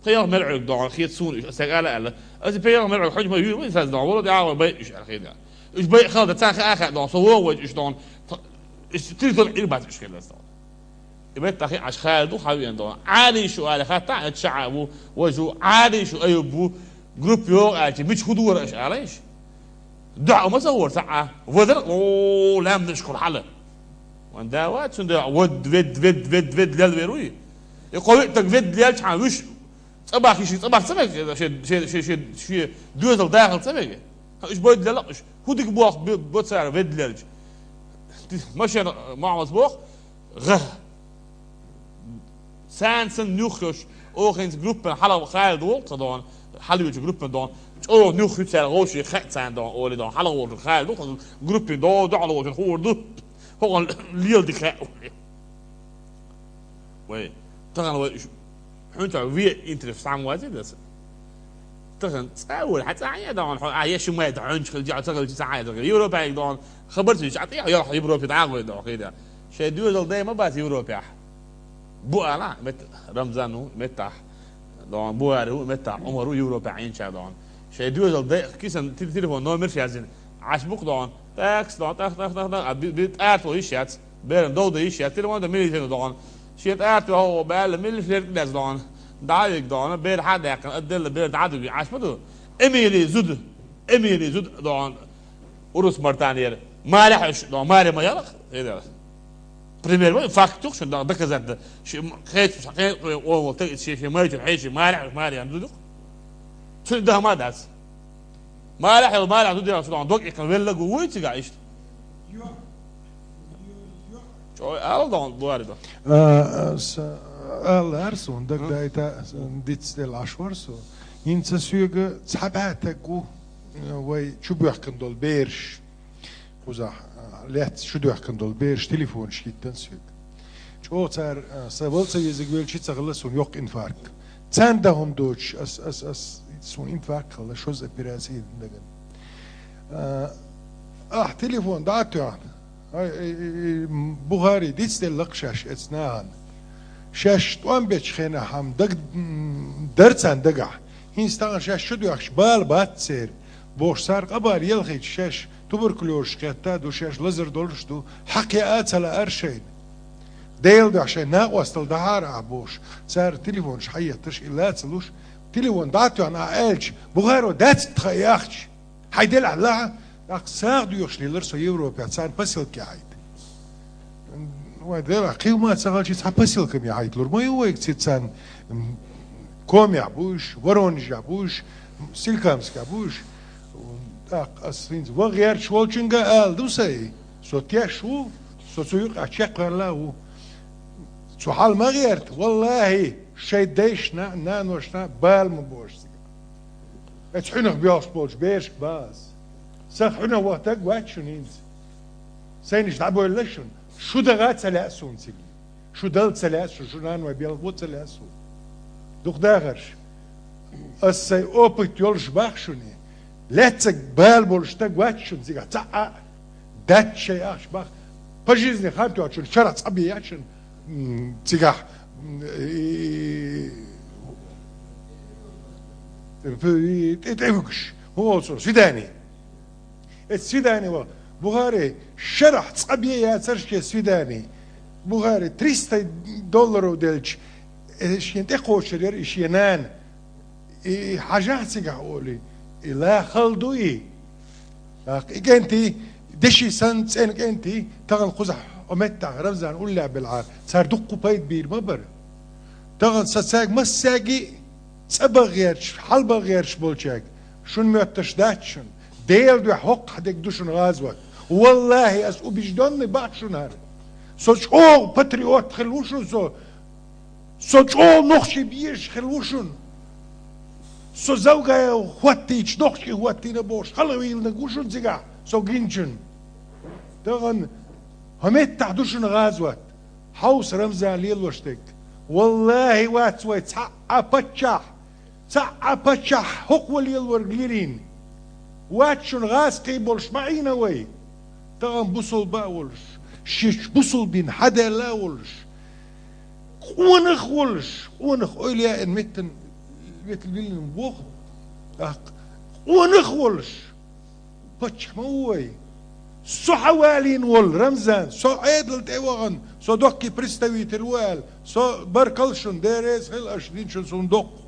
пхи-ялх мел Ӏуьрг дола, хета суна уьш, аса ала аьлла. Аса пхи-ялх мел Ӏуьрг хьуьнча ма юьйр вай, саза дола, вала дӀа а вай, бай уьш аьлла, хийда. Уьш бай хала дан, царна хаа хаа дола, со вогӀу вайча уьш дола, т-, уьш телефон Ӏийр бац уьш хила аса дола. И меттахь Ӏаш хала ду хьавеана дола. Ӏали шу ала хатта, а чаӀа ву, важа ву, Ӏали шу Аюб ву, группа йогӀу аьлча, мича хӀу дора аша ала уьш? Дуьхьа ма ца вора цхьа а. Вадар, о, лаьмнаш кхур хьала. Ван да вац, цуьнан дуьхьа вад, вед, вед, вед, вед лел вер вуй. И кхо виъ таг вед лелча хьан вуьш, цӀа бахи ши, цӀа бах ца мега, ши, ши, ши, ши, ши доьзал дахал ца мега. Хьан уьш бойда лела уьш. ХӀу дика бох б-, бо цара вед лелча. Машина, Мохьмад бох, гӀа. Царна санна нюххуш, оха хӀинца группан хьала хала ду волу тха дола, хьалавечу группан дола. ЧӀогӀа нюххуьйту цара вовшийн хаьа царна дола, олий дола. Хьала волчун хала ду, тхан группин дола, дуьхьал волчун хуур ду. ХӀокхун лела дика хаьа олий. Вай, тахана вай уьш, хьуьнца ве интерес схьа ма вазе даса. Тахана цӀа а вара, хьан цӀа а я дола, хьо, а, я шу май да хьуьнчу хилча, ца хилча цӀа а я дола. Европа а дола, хабар ца йича, а, тӀе, я Европе дӀа а гӀой дола, хӀейда. Шайн доьзал дай ма бац Европехь. Бу ала, мет-, Рамзан ву, меттахь. Дон, Буари ву, меттахь, Умар ву, Европехь Ӏийнача дон. Шайн доьзал дай, кисан тел-, телефон номерш яздина. Ӏаш бу-кх дон. Такс дон, тах, тах, тах, тах. А би, би тӀарто йиш яц. Беран довда йиш яц. Телефон да милитарна дон. Шен тӀарто хьо баьлла, милли флерт дез дон. ДӀа а виг дон. Бер хьа а даьккхина, а делла бер дӀа а дуги. Ӏаш ма ду. Эмили зуда. Эмили зуда дон. Урус мартан яра. Маре хьуьш, но маре ма ялах, хӀеда. Пример ма, факт юх шун, да, доказать да. Ши, м, хеч, хе, о, о, те, ши, ши, майчу, хе, ши, маре хьуьш, маре ан дудух. Цу да ма дац. Маре хьуьш, маре ан дудух, шун, док, икъан велла гу, уй, цига ишт. Чой, ал дон, дуари дон. А, а, с-, ал арсун, даг М? Дайта, диц дел ашвар су. Инца сюга цхьа бӀатагу, э, вай чу бехкан дол берш. Кхузахь, а, лаьцна шу доьхкина долу бераш телефонаш хӀиттина соьга. ЧӀогӀа цара, а, сан вал ца везиг велча, ца хилла суна йоккха инфаркт. Царна дан хӀума доцуш, ас, ас, ас, суна инфаркт хилла, шозза операци йина дагана. А, ахь телефон дӀа а тоьхна, ай, ай, ай, ай, м, Бухари дицделла-кх шаьш эцу нахана. Шаьш тӀом бечу хенахь хьан даг, м, дара царна дагахь. ХӀинца тахана шаьш чу доьхкуш бала бац церан. Бохуш, цара къа бала елхийча шаьш туберкулёзаш кхетта а ду, шаьш лазар долуш а ду, хьакха яа а ца лаьара шайна. Делан дуьхьа шайн накъосталла дахьара ахь бохуш, цара телефонаш хьаетташ, и ла а ца луш, телефон дӀа а тоьхна ахь аьлча, Бухаро дац тхан и ахча. Хьайн делахь лахьа, тӀаккха сагӀа доьхуш лелара со Европехь, царна посылка яхьийта. Вай делахь, кхин ма ца хилча, цхьа посылка ма яхьийта лур ма ю вайга цига царна, м, Комехь бу уьш, Воронежехь бу уьш, Соликамскехь бу уьш. ТӀаккха ас хӀинца ван гӀерташ волчуьнга ала ду сайн, со теш ву, со цу юкъахь чекхваьлла а ву. Цу хьал ма гӀерта, валлахӀи, шайн дайшна а, наношна а бала ма бохуш цига. Эцу хьуьнах боьлхуш болчу берашка баха ас. Сан хьуьнах вахтаг вац шуна хӀинца. Сайнаш дӀабевлла шуна. Шу даха а ца лаьа суна цига. Шу дала ца лаьа суна, шу наной белхо ца лаьа суна. Дукха дахарш. Ас сайн опыт йолуш баха шуна. Лаьццаг бала болуш стаг вац шуна цигахь цхьа а. Дац шайн ахча баха. По жизни хан тоьхначун шарахь цхьа бен яц шуна, м, цигахь, м, и, и, тӀе, тӀе вуьгуш. ХӀун олу цо? Свидание. Эцу свидание ваха. Бухари шарахь цкъа бен яцара шен свидание. Бухари триста долларов делча, э, шен тӀекхочур яра и шен нана. И хьажахь цигахь олий, и ла хала ду и. ТӀаккха и кӀентий, деши санна цӀена кӀентий, тахана кхузахь хьо меттахь Рамзан уллехь белахьара, цара дуккха пайда бийр ма бара. Тахана сан цаьрга массаьрга а цӀа бан гӀерташ, хьал бан гӀерташ болчаьрга, шуна моьтташ дац шуна, Делан дуьхьа хӀокхахь дерг ду шуна гӀазот. Валлахи, ас убеждённый боху шуна хӀара. Со чӀогӀа патриот хилла ву шуна со. Со чӀогӀа нохчий безаш хилла ву шуна. Со Завгаев хӀоттийча, нохчий хӀоттийна бохуш, хала вийланиг ву шуна цигахь, со гиначун. Тахана хӀокху меттехь ду шуна гӀазот. Хьовса, Рамзан, лелош дерг. Валлахи, вац вай цхьа а паччахь, цхьа а паччахь хӀокхо лелорг лелийна. Вац шуна гӀазкхий болуш ма Ӏийна вай. Тахана бусулба а волуш, шича бусулбина хьадаьлла а волуш, къонах а волуш, къонах ойла яьна меттан, меттан виллина боху, тӀаккха къонах а волуш, паччахь ма ву вай. Со хьавалийна волу, Рамзан, со Ӏедал тӀе вахана, со доккхий представитель ву аьлла, со баркалла шуна, Дела реза хила аша динчун суна доккха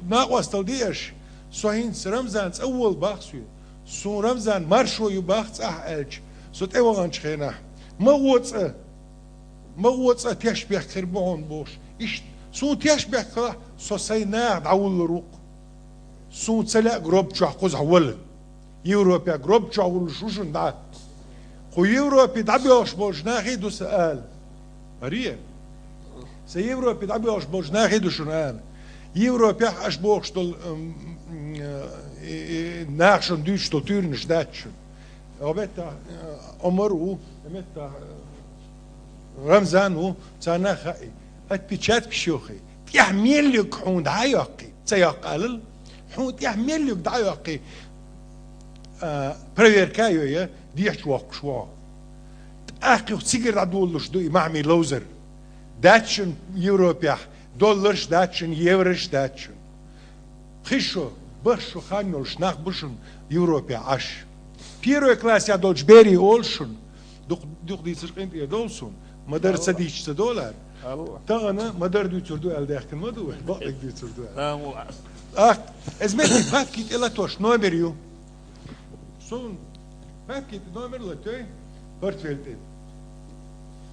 накъосталла ди аша. Со хӀинца, Рамзан, цӀа вола боху соьга. Суна, Рамзан, маршо ю боху цӀахь аьлча, со тӀе ваханчу хенахь. Ма гӀо цӀа, ма гӀо цӀа, тешнабехк хир бу хьуна бохуш. Иштта, суна тешнабехк хилахь, со сайн наха дӀавуллур ву-кх. Суна ца лаьа гроб чохь кхузахь вала. Европехь гроб чохь вуллуш ву шуна дӀа. Кху Европе дӀабоьлхуш болчу нахе ду сан ала. Маре? Сан Европе дӀабоьлхуш болчу нахе ду шуна ала. Европехь аша бохуш долу, м, м, э, э, наха шуна дуьйцуш долу туьйранаш дац шуна. Оха меттахь, э, Омар ву, оха меттахь, э, Рамзан ву, царна хаьа. Отпечаткаш йохий. ТӀехь мел юг хьуна дӀа а йоккхий, ца йоккху алал, хьуна тӀехь мел юг дӀа а йоккхий, а, проверка а йой, дехьа воккхуш ву хьо. ТӀаккха юха цигара дӀадолалуш ду и маьхьамий ловзар. Дац шуна Европехь долларш, дац шуна еврош, дац шуна. Кхин шо, бархӀ шо хан йолуш нах бу шуна Европехь Ӏаш. Первый классехь долчу берийн олу шуна, дукха, дукха дийцар къинтӀера долу суна, ма-дарра ца дийцича ца долу аьлла. Алло. Тахана ма-дарра дуьйцур ду аьлла даьхкина ма ду вай, бакъдерг дуьйцур ду аьлла. Ах, иза метте папки тӀе латош номер ю. Суна папки тӀе номер латтой, портфель тӀе.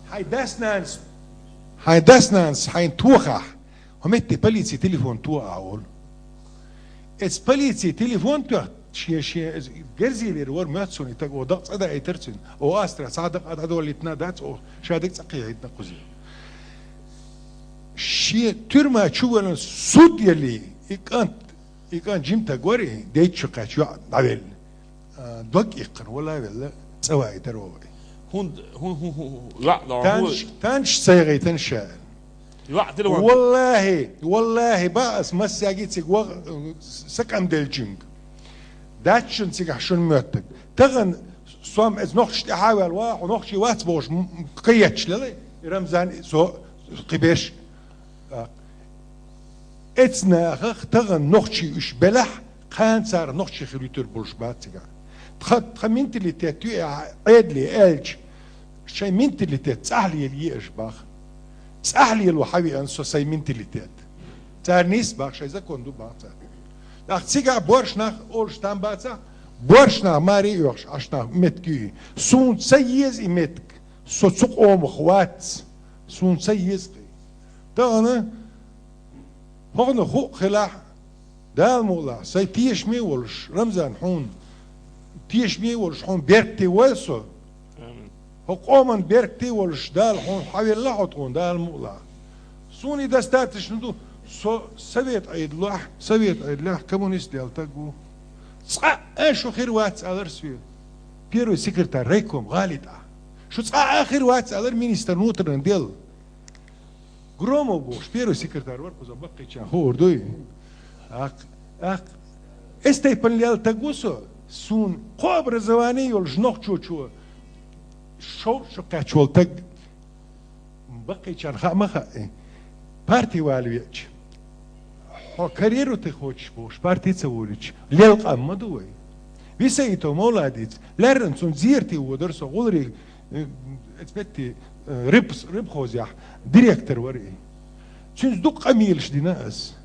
Хьайн дас-нанас, хьайн дас-нанас хьайна тохахь, хӀокху метте полицин телефон тоха ахь олу. Эцу полицин телефон тоьхна, шен, шен, иза герзийлера вара моьтту суна и таг, оха дакъа цӀа даийтара цуьнан. Оха астрахь цхьа дакъа дӀадолийтина дац, оха ша дерг цӀа кхехьийтина кхуза. Шен тюрьма чу валан суд ялий, и кӀант, и кӀант жима таг вара и, дейтта чу кхаьчча йоӀ дӀавелла. А, дог иккхина, вала а велла, цӀа ваийтара вай. ХӀунда, хӀун, хӀун, хӀун, хӀун, йоӀ дан, танш, хӀун? Танш ца яхийтина ша. ЙоӀ дила ван. Валлахи, валлахи, бан ас массаьрга цига ваха, э, сакъам деллачуьнга. Дац шуна цигахь шуна моьттург. Тахана со-м эцу нохчашна тӀаьхьа а ваьлла, ва, хьо нохчи вац бохуш, м, м, кхин етташ лелай, и Рамзан, со, кхиберш. А, эцу нахах тахана нохчий уьш белахь, кхана цара нохчий хир вуьтур болуш бац цигахь. Тхан, тхан менталитет ю и Ӏедале аьлча, шайн менталитет цӀахь лелае аша боху. ЦӀахь лело хьан веана со сайн менталитет. Цара нис боху, шайн закон ду боху цара. ТӀаккха цигахь боьрша нах олуш там бацахь, боьрша нах маре а оьхуш, Ӏаш нах меттиг ю и. Суна ца еза и меттиг, со цу къомах вац, суна ца еза кхин. Тахана хӀокхунах хӀуъа хилахь, Дала мукъалахь, сайн тешаме а волуш, Рамзан, хьуна, тешаме а волуш, хьуна беркате войла со. Амин. ХӀокху къоман беркате а волуш, Дала хьуна хьавелла хьо тхуна, Дала мукъалахь. Суна и достаточно ду, со совет Ӏедалехь, совет Ӏедалехь коммунист даьлла таг ву. Цкъа а шу хир вац алар соьга. Первый секретарь райком гӀалитӀа. Шу цкъа а хир вац алар министр внутренних дел. Громов бохуш, первый секретарь вара кхуза баккхийчан хуур дуй. Ах, ах, эс тайпана лелла таг ву со, суна кхо образование йолуш нохчочо шовзткъа шо кхаьчча волу таг баккхийчан хаа ма хаьа. Парти вала веача, хьо карьеру тӀе кхочуш бохуш, парти ца волуьйтуш, лелла къам ма ду вай. Висаитов Мовладис, лаьрран цунна зерате водара со, гӀуларий Э, эцпетти, э, рыб-, рыбхозехь директор вара и. Цуьнца дукха къамелаш дина ас.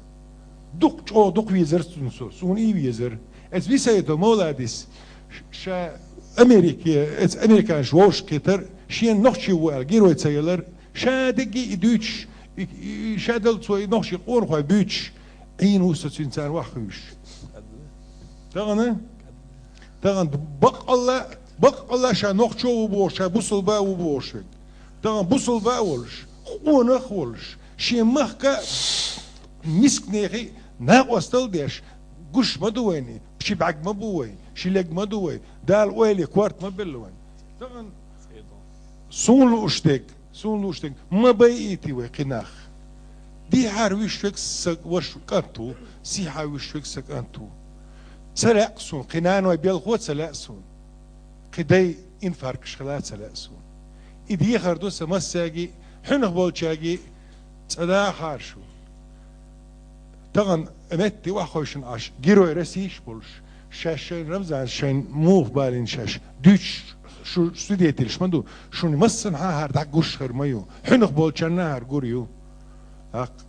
Дукха чӀогӀа дукха везара цунна со, суна и везара. Эцу Висаитов Мовладис ш-, ша Америке, эцу американаш вовшахкхетара, шена нохчи ву аьлла, герой ца ялара, ша дерриге и дуьйцуш, и, и, и ша дала цо и нохчий къонахой буьйцуш, Ӏийна ву со цуьнан царна ваххуьйсуш. Тахана Тахан бакъалла, бакъалла ша нохчо ву бохуш, ша бусулба ву бохуш верг. Тахан бусулба а волуш, къонах а волуш, шен махка мисканехи накъостал деш, гуш ма ду вайна, ши бӀаьрг ма бу вай, ши лег ма ду вай, Дала ойла корта ма белла вайна. Тахан суна лууш дерг, суна лууш дерг, ма байийти вай кхин нах. Дехьара вуьш верг сан ваша кӀант ву, сехьара вуьш верг сан кӀант ву. Ца лаьа суна, кхин наной белхо а ца лаьа суна. Кхин дай инфаркташ хила а ца лаьа суна. И дехар ду сан массаьрга а, хьуьнах болчаьрга а, цӀа дахар шу. Тахана метте охьахевшина Ӏаш, герой России болуш, шаьш шайн Рамзан шайн муха балийна шаьш, дуьйцуш шу свидетелаш ма ду, шуна массанхьа а хӀара дӀагуш хир ма ю, хьуьнах болчарна а хӀара гур ю. ТӀаккха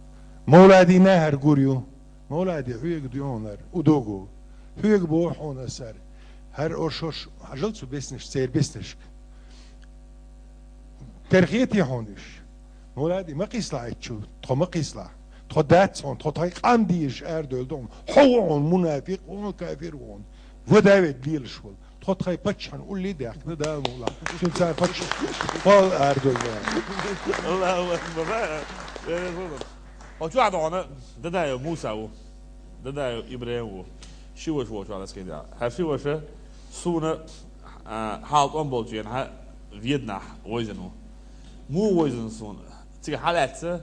Мовладина а хӀара гур ю. Мовлади, хьоьга дуьхьал хӀара, удугу. Хьоьга боху хьуна аса хӀара. ХӀара ош-ош, хьажал цу беснаш, церан беснашка. Терхетий хьуна уьш? Муради, ма кхийсалахь итт чу, тхо ма кхийсалахь. Тхо дац хьуна, тхо тхайн къам дезаш арадевлла ду хьуна. Хьо ву хьуна, мунафикъ ву хьуна, кафир ву хьуна. Вадавет лелаш волу. Тхо тхайн паччахьна уллий даьккхина, Дала мукъ лахь. Цуьнан цара паччахь кхолла арадевлла. Аллаху акбар. Хьо чохь дохьуна, Дадаев Муса ву. Дадаев Ибрахим ву. Ши ваша волчохь аса кхийда. Хьан ши ваша суна, а, хьал тӀом болчу хенахь Веданахь вайзина ву. Муха вайзина суна? Цига хьалаьцна,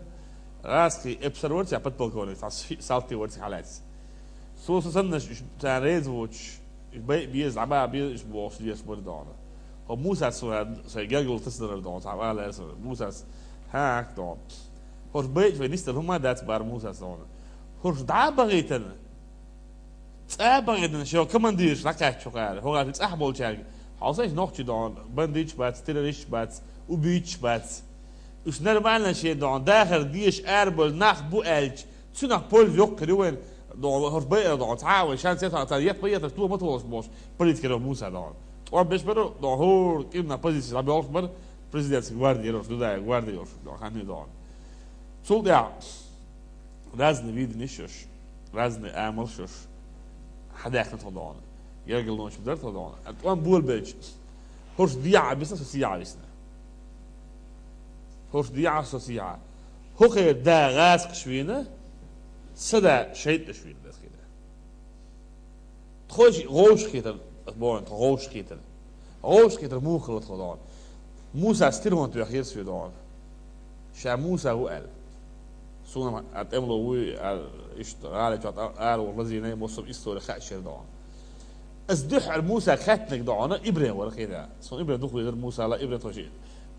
гӀазкхий эпсар вара цхьа подполковник, цхьа ши-, салти вара цига хьалаьцна. Суна сан саннаш, уьш царна реза воцуш, уьш байа беза, дӀабаха беза, уьш бохуш леш бара дохьуна. ХӀо Мусас суна шайн гергарло тасадар дохьуна, цхьа валар суна. Мусас, хӀа, дохьуна. ХӀорш байча вай нисдала хӀума дац бара Мусас дохьуна. ХӀорш дӀа а бахийтина, цӀа а бахийтина, шен командираш дӀакхаьчча хӀара, хӀокхара цӀахь болчаьрга, хьо сайша нохчий дохьуна, бандиташ бац, террористаш бац, убийцаш бац. Уьш нормально шен дохьуна, дахар дезаш арабевлла нах бу аьлча, цуьнах польза йоккха хир ю вайна, дохьуна, хӀорш байар дохьуна, цхьа а вай шанс яц, цара ета ма ета, туо ма тхолуш бохуш, политикера Муса дохьуна. ТӀом беш бара, дохьуна, хӀора кӀирнах позицеш дӀабоьлхуш бара, президентский гвардия йолуш, Дудаев гвардия йолуш, дохьуна, ханна дохьуна. Цул тӀаьхьа разные видения йолуш, разные амалш йолуш, хьадаьккхина тхо дохьуна. Гергарлонаш ма дара тхо дохьуна. ТӀом болабелча, хӀорш дехьа а бисна, со сехьа а висна. ХӀорш дехьа а, со сехьа а. ХӀокхеран да гӀазкхаша вийна, сан да шайтӀанаша вийна, дас хилла. Тхо ши гӀовшахетар, ас боху, тхо гӀовшахетар. ГӀовшахетар муха хилла тхо дохьуна? Мусас тирхона тоьхира соьга дохьуна. Ша Муса ву аьлла. Суна а тӀемало вуй аьлла, иштта гӀала чохь ара ваха лазийна, массо а истори хаьа шера дохьуна. Ас дуьххьара Мусага хаьттинарг дохьуна Ибрахим вара хета. Суна Ибрахим дукха везара Мусала, Ибрахим тхо ши,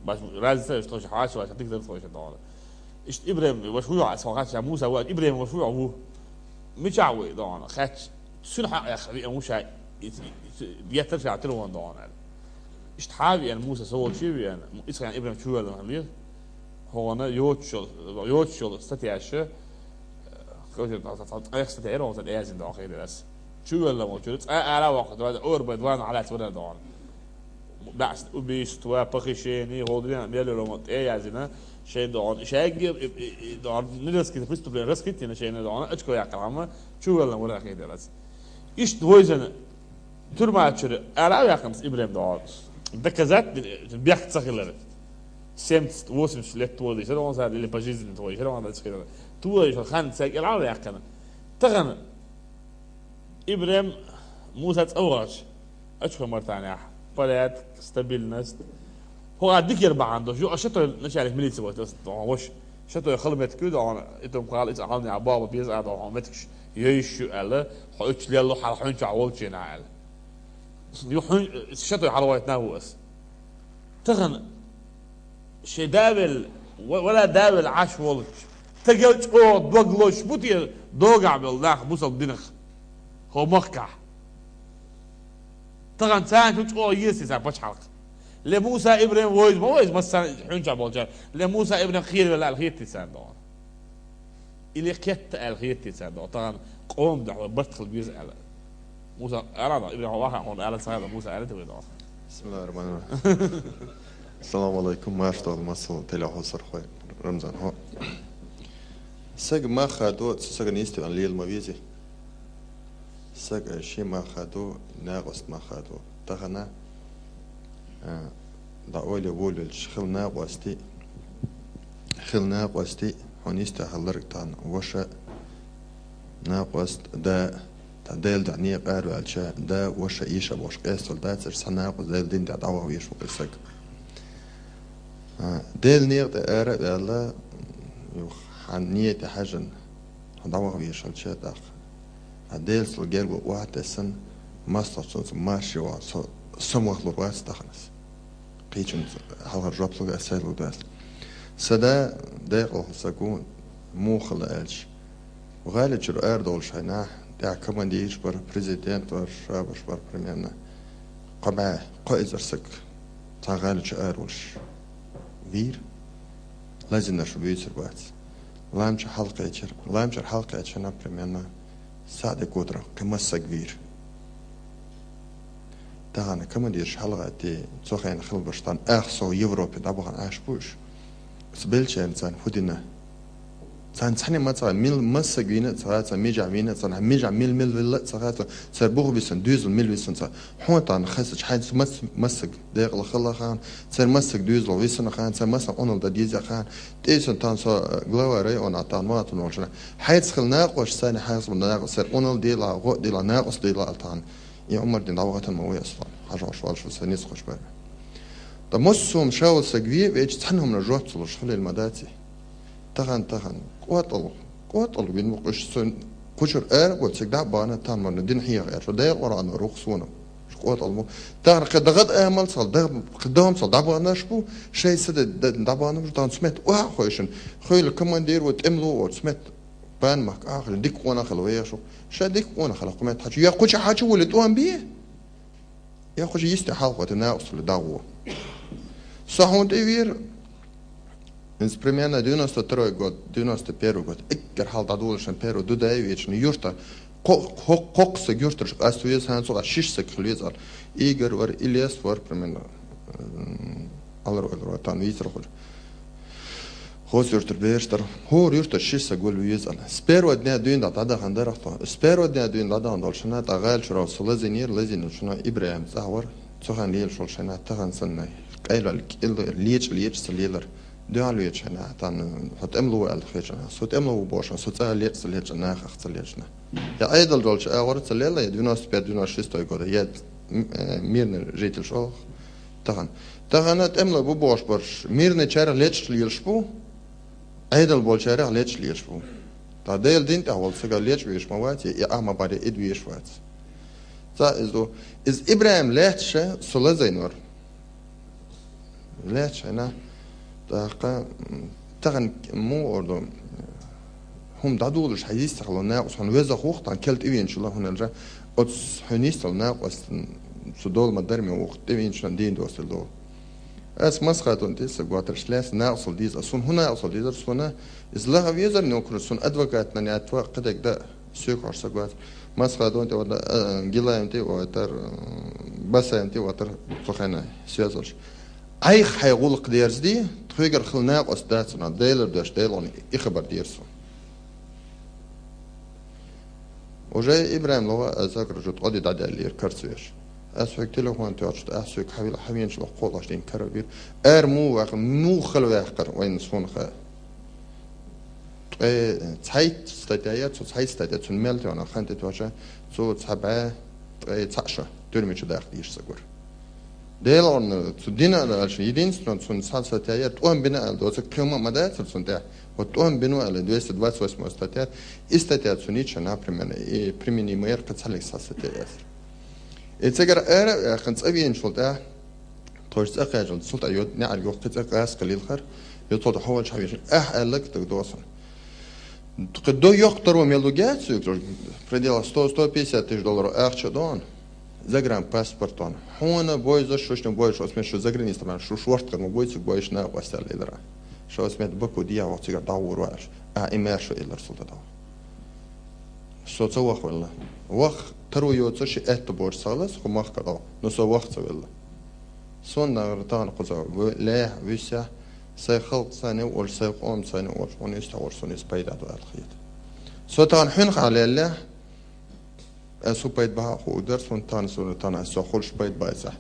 баш разница тхо ши хьаша ваша дика дара тхо ши дохьуна. Иштта Ибрахим ваша ву йохь, ас хьо хаьттича, Муса ву, Ибрахим ваша ву йохь ву. Мичахь ву и дохьуна? Хаьттича, цуьнан хьакъ яккха веана ву ша, и, и, и, геттара ша тирхона дохьуна аьлла. Иштта хьа а веана, Муса со волчу а веана, исхьан Ибрахим чувоьллина хилла, хӀокхана йоцуш йолу, йоцуш йолу статьяша, э, кхечу цхьа, цхьа, цхьа, цхьа статья яра, хӀокхана тӀе яздина дохьуна хилла аса. Чувоьллина волчуьра, цкъа а ара а воккхуш, давай, ора бай, два нахьалаца вара дохьуна. БаьӀс, убийство, похищение, хӀокху дуьненна мел йолу ма тӀе а яздина, шайн дохьуна. Шайга, и, и, и, дохьуна, не раскрыто преступление, раскрыть йина шайна дохьуна, очко яккхархьама, чувоьллина вара хилла аса. Иштта вайзина, тюрьма чуьра ара а ваьккхина Ибрахим дохьуна. Доказать бина, бехк ца хилар. Семьдесят, восемьдесят лет тхо дийшира, он сад или пожизненно тхо дийшира, он дацкхира. Тхо дийшира, хан цаьрга кӀел а ваьккхина. Тахана Ибрахим, Муса цӀа вахча, очко мартанехь, порядок, стабильность. ХӀокхара дикера бахьана долуш, юкъа Шатой начальник милиции вара, аса дохьуна ваша. Шатой хала меттиг ю дохьуна, и тум кхала, и цӀа хьалнехь баба беза а дохьуна меттигаш йойуш ю аьлла, хьо уьттуш лелло хьала хьуьнчохь волчу хенахь аьлла. Ю хьуьн-, Шатой хьалавайтина ву аса. Тахана шайн да а велла, ва-, вала да а велла Ӏаш волчу, тагал чӀогӀа дог лозуш бу те догахь болу нах бусалба динах, хӀо махкахь? Тахана царна чу чӀогӀа еза те цара пачхьалкх. Ле Муса Ибрахим войза ма войза, массарна хьуьнчохь болчара. Ле Муса Ибрахим кхеравелла аьлла хета те царна дохьуна? Или кхетта аьлла хета те царна дохьуна? Тахана къоман дуьхьа вай барт хила беза аьлла. Муса, ара дохьуна, Ибрахим, хьо ваха хьуна ала ца хета, Муса ара те вай дохьуна. Бисмиллахир-рахманир-рахим. Ассаламу алайкум, марша догӀийла массо а телехьосархой, Рамзан, хьо. Сага мах хадо, цу сагана йистехь лела ма вези. Саг ший мах ду, накъост мах ду. Тахана, а, да оли волюльш хил накъости, хил накъости, хьунис тахаллар тан ваша накъост да, та Дел да не къарвалча, да ваша иша бош къестал да, цар са накъост Дел дин да дава виш ву саг. А, Дел не къ ара вала, юх, хан не те хажан, дава виш алча дах. А Дел сул герго уатесан, мастар сунс марши ва, со-, самахлур вац таханас. Къичун халгар жоплуга сайлагдаст. Сада дайкъал сагу мухала элч. Гъали чур ар долш хайна, да командирш бар, президент бар, шабаш бар, примерно. Къаба, къо изар саг. Та гъали чур ар долш. Вир. Лазинаш вюцер бац. Ламча халкъечер, ламчар халкъечер, например, на саде кутра, къимасаг вир. Тагана командир шалгати, цохен хилбаштан, ах со Европе дабаган аш буш. Сбелчен цан худина. Цан цани маца мил масаг вина, цаца мижа вина, цан мижа мил мил вила, цаца цар бух бисан, дюзл мил бисан, ца. Хонтан хасач, хайн мас-, масаг, декъла хала хан, цар масаг дюзл висан хан, цар маса онал да дизя хан, Тейсон тан со, э, глава района тан матун олшна. Хайц хил накъош сани хайц мун накъош сер онал дила, го дила, накъош дила алтан. И Умар дин давгатан ма уяслан. Хажа швал шо сани схош бар. Да мос сум шаул сагви, веч цанум на жот сулуш хилил мадати. Тахан, тахан. Къотал, къотал вин мукъуш сон. Къучур эр, вот всегда бана тан мана дин хияр. Шо дай Къуран рухсуна. Къотал му. Тагъар къадагъат амал сал, да-, къадам сал дабанаш бу, шей сада да-, дабанаш тан смет. Уа хойшин. Хойл командир вот эмлу вот смет. Бан мак ахли дик къона хал ваяшу. Ша дик къона хал къумет хачу. Я къуча хачу вали туан би. Я къуча йисте хал къоте на усули дагу. Сахун тевир. Из примерно девяносто второй год, девяносто первый год. Иккер хал дадулшин первый Дудаевични юрта. Ко-, ко-, кокса юрташ, астуез хан цуга шишса хилвезал. Игорь вар, Ильяс вар, примерно. М, алар вар, тан визер хур. Хос юртар бештар. Хор юртар шишса гол везал. С первого дня дюйн да дада хандарахто. С первого дня дюйн дада хандолшина, та гал чурал сулазинир, лазинир шуна Ибраим цавар. Цухан лил шолшина, тахан саннай. Къайлал кил лич, лич салилар. Дуал вечана, тан, хот эмлу ал хечана, сот эмлу бошан, сот а леч, лечана, хах лечана. Я айдал долч, а вар целела, я девяносто пять, девяносто шестой года, я, м, э, мирный житель шох. Тахан. Тахан ат эмлу бу бош борш, мирный чар леч лилш бу, айдал бол чар леч лилш бу. Та дел дин та вол сага леч виш мавати, и ама баре ид виш вац. Та из ду, из Ибраим лечше, сулазайнор. Лечена. Таха, м, тахан му орду. Хум дадулуш хайис тахло на, ус хан веза хух, тан келт ивен чула хун элжа. От с-, хайнис тал на, ус су дол мадар ме ух, ивен чула дин дос ло. Ас масхатун тис гуатар шлес, на усал диз, асун хуна усал диз, асуна. Из лага везар не укру сун адвокат на не атва, къадек да. Сюк хор сагват. Масхадон те вада, э, Гилаем те ватар, э, Басаем те ватар, цохена, связалш. Ай хай гулк дерзди, тхуйгар хил накъос дацна, дейлер даш, дейлон, и хабар дерсу. Уже Ибраим лова, э, закружит, оди дадя лир, карцвеш. Ас хек телефон тёчт, ас хек хавил, хавинч лох, колаш дин карабир. Эр му вах, му хал вах кар, вайн сунха. Э, цхьайтта статья, цу цхьайтта статья, цун мел тёна, ханте тёча, цу цхьаба, э, цхьаша, тюрьме чу даха диш сагур. Делорна, цу дина дальше, единственное, цун цхьа статья, тон бина ал, доца кема мадацар цун тя. Вот тон бину ал, двести двадцать восьмая статья, и статья цунича, например, и применимая к цалик са статья. И цигар эра, э, хан цавиен шулта, Тож цӀакъаьжал, цул тӀа йод, неӀар йохъи цӀакъас къалилхар, йод цул тӀа хьавал чхьавеш. Ахь аьллак таг досан. Кхы до йохъ таро мел дугяц, в пределах сто, сто пятьдесят тысяч долларов ахча дон. Загранпаспорт дон. Хьона бойза шушна бойш, осмет шу заграница тӀа, шу шорт кар ма бойцуг бойш на къастал лилра. Шу осмет Баку дия вахт цигар дагъур ваьш. А имер шу илар султа дагъур. Со ца вах велла. Вах таро йоца ши этта борш сагълас, ху мах кадал. Но со вах ца велла. Сон нагър тагъна къуза в-, ле, висяхь, сай халкъ сани уолш, сай къом сани уолш, уни иста уолш, сон ис пайда дуал хият. Со тагъна хӀун хьалелле, Ас хӀу пайда бахьа хӀу дара, сона тана, сона тана, ас со хулаш пайда байца.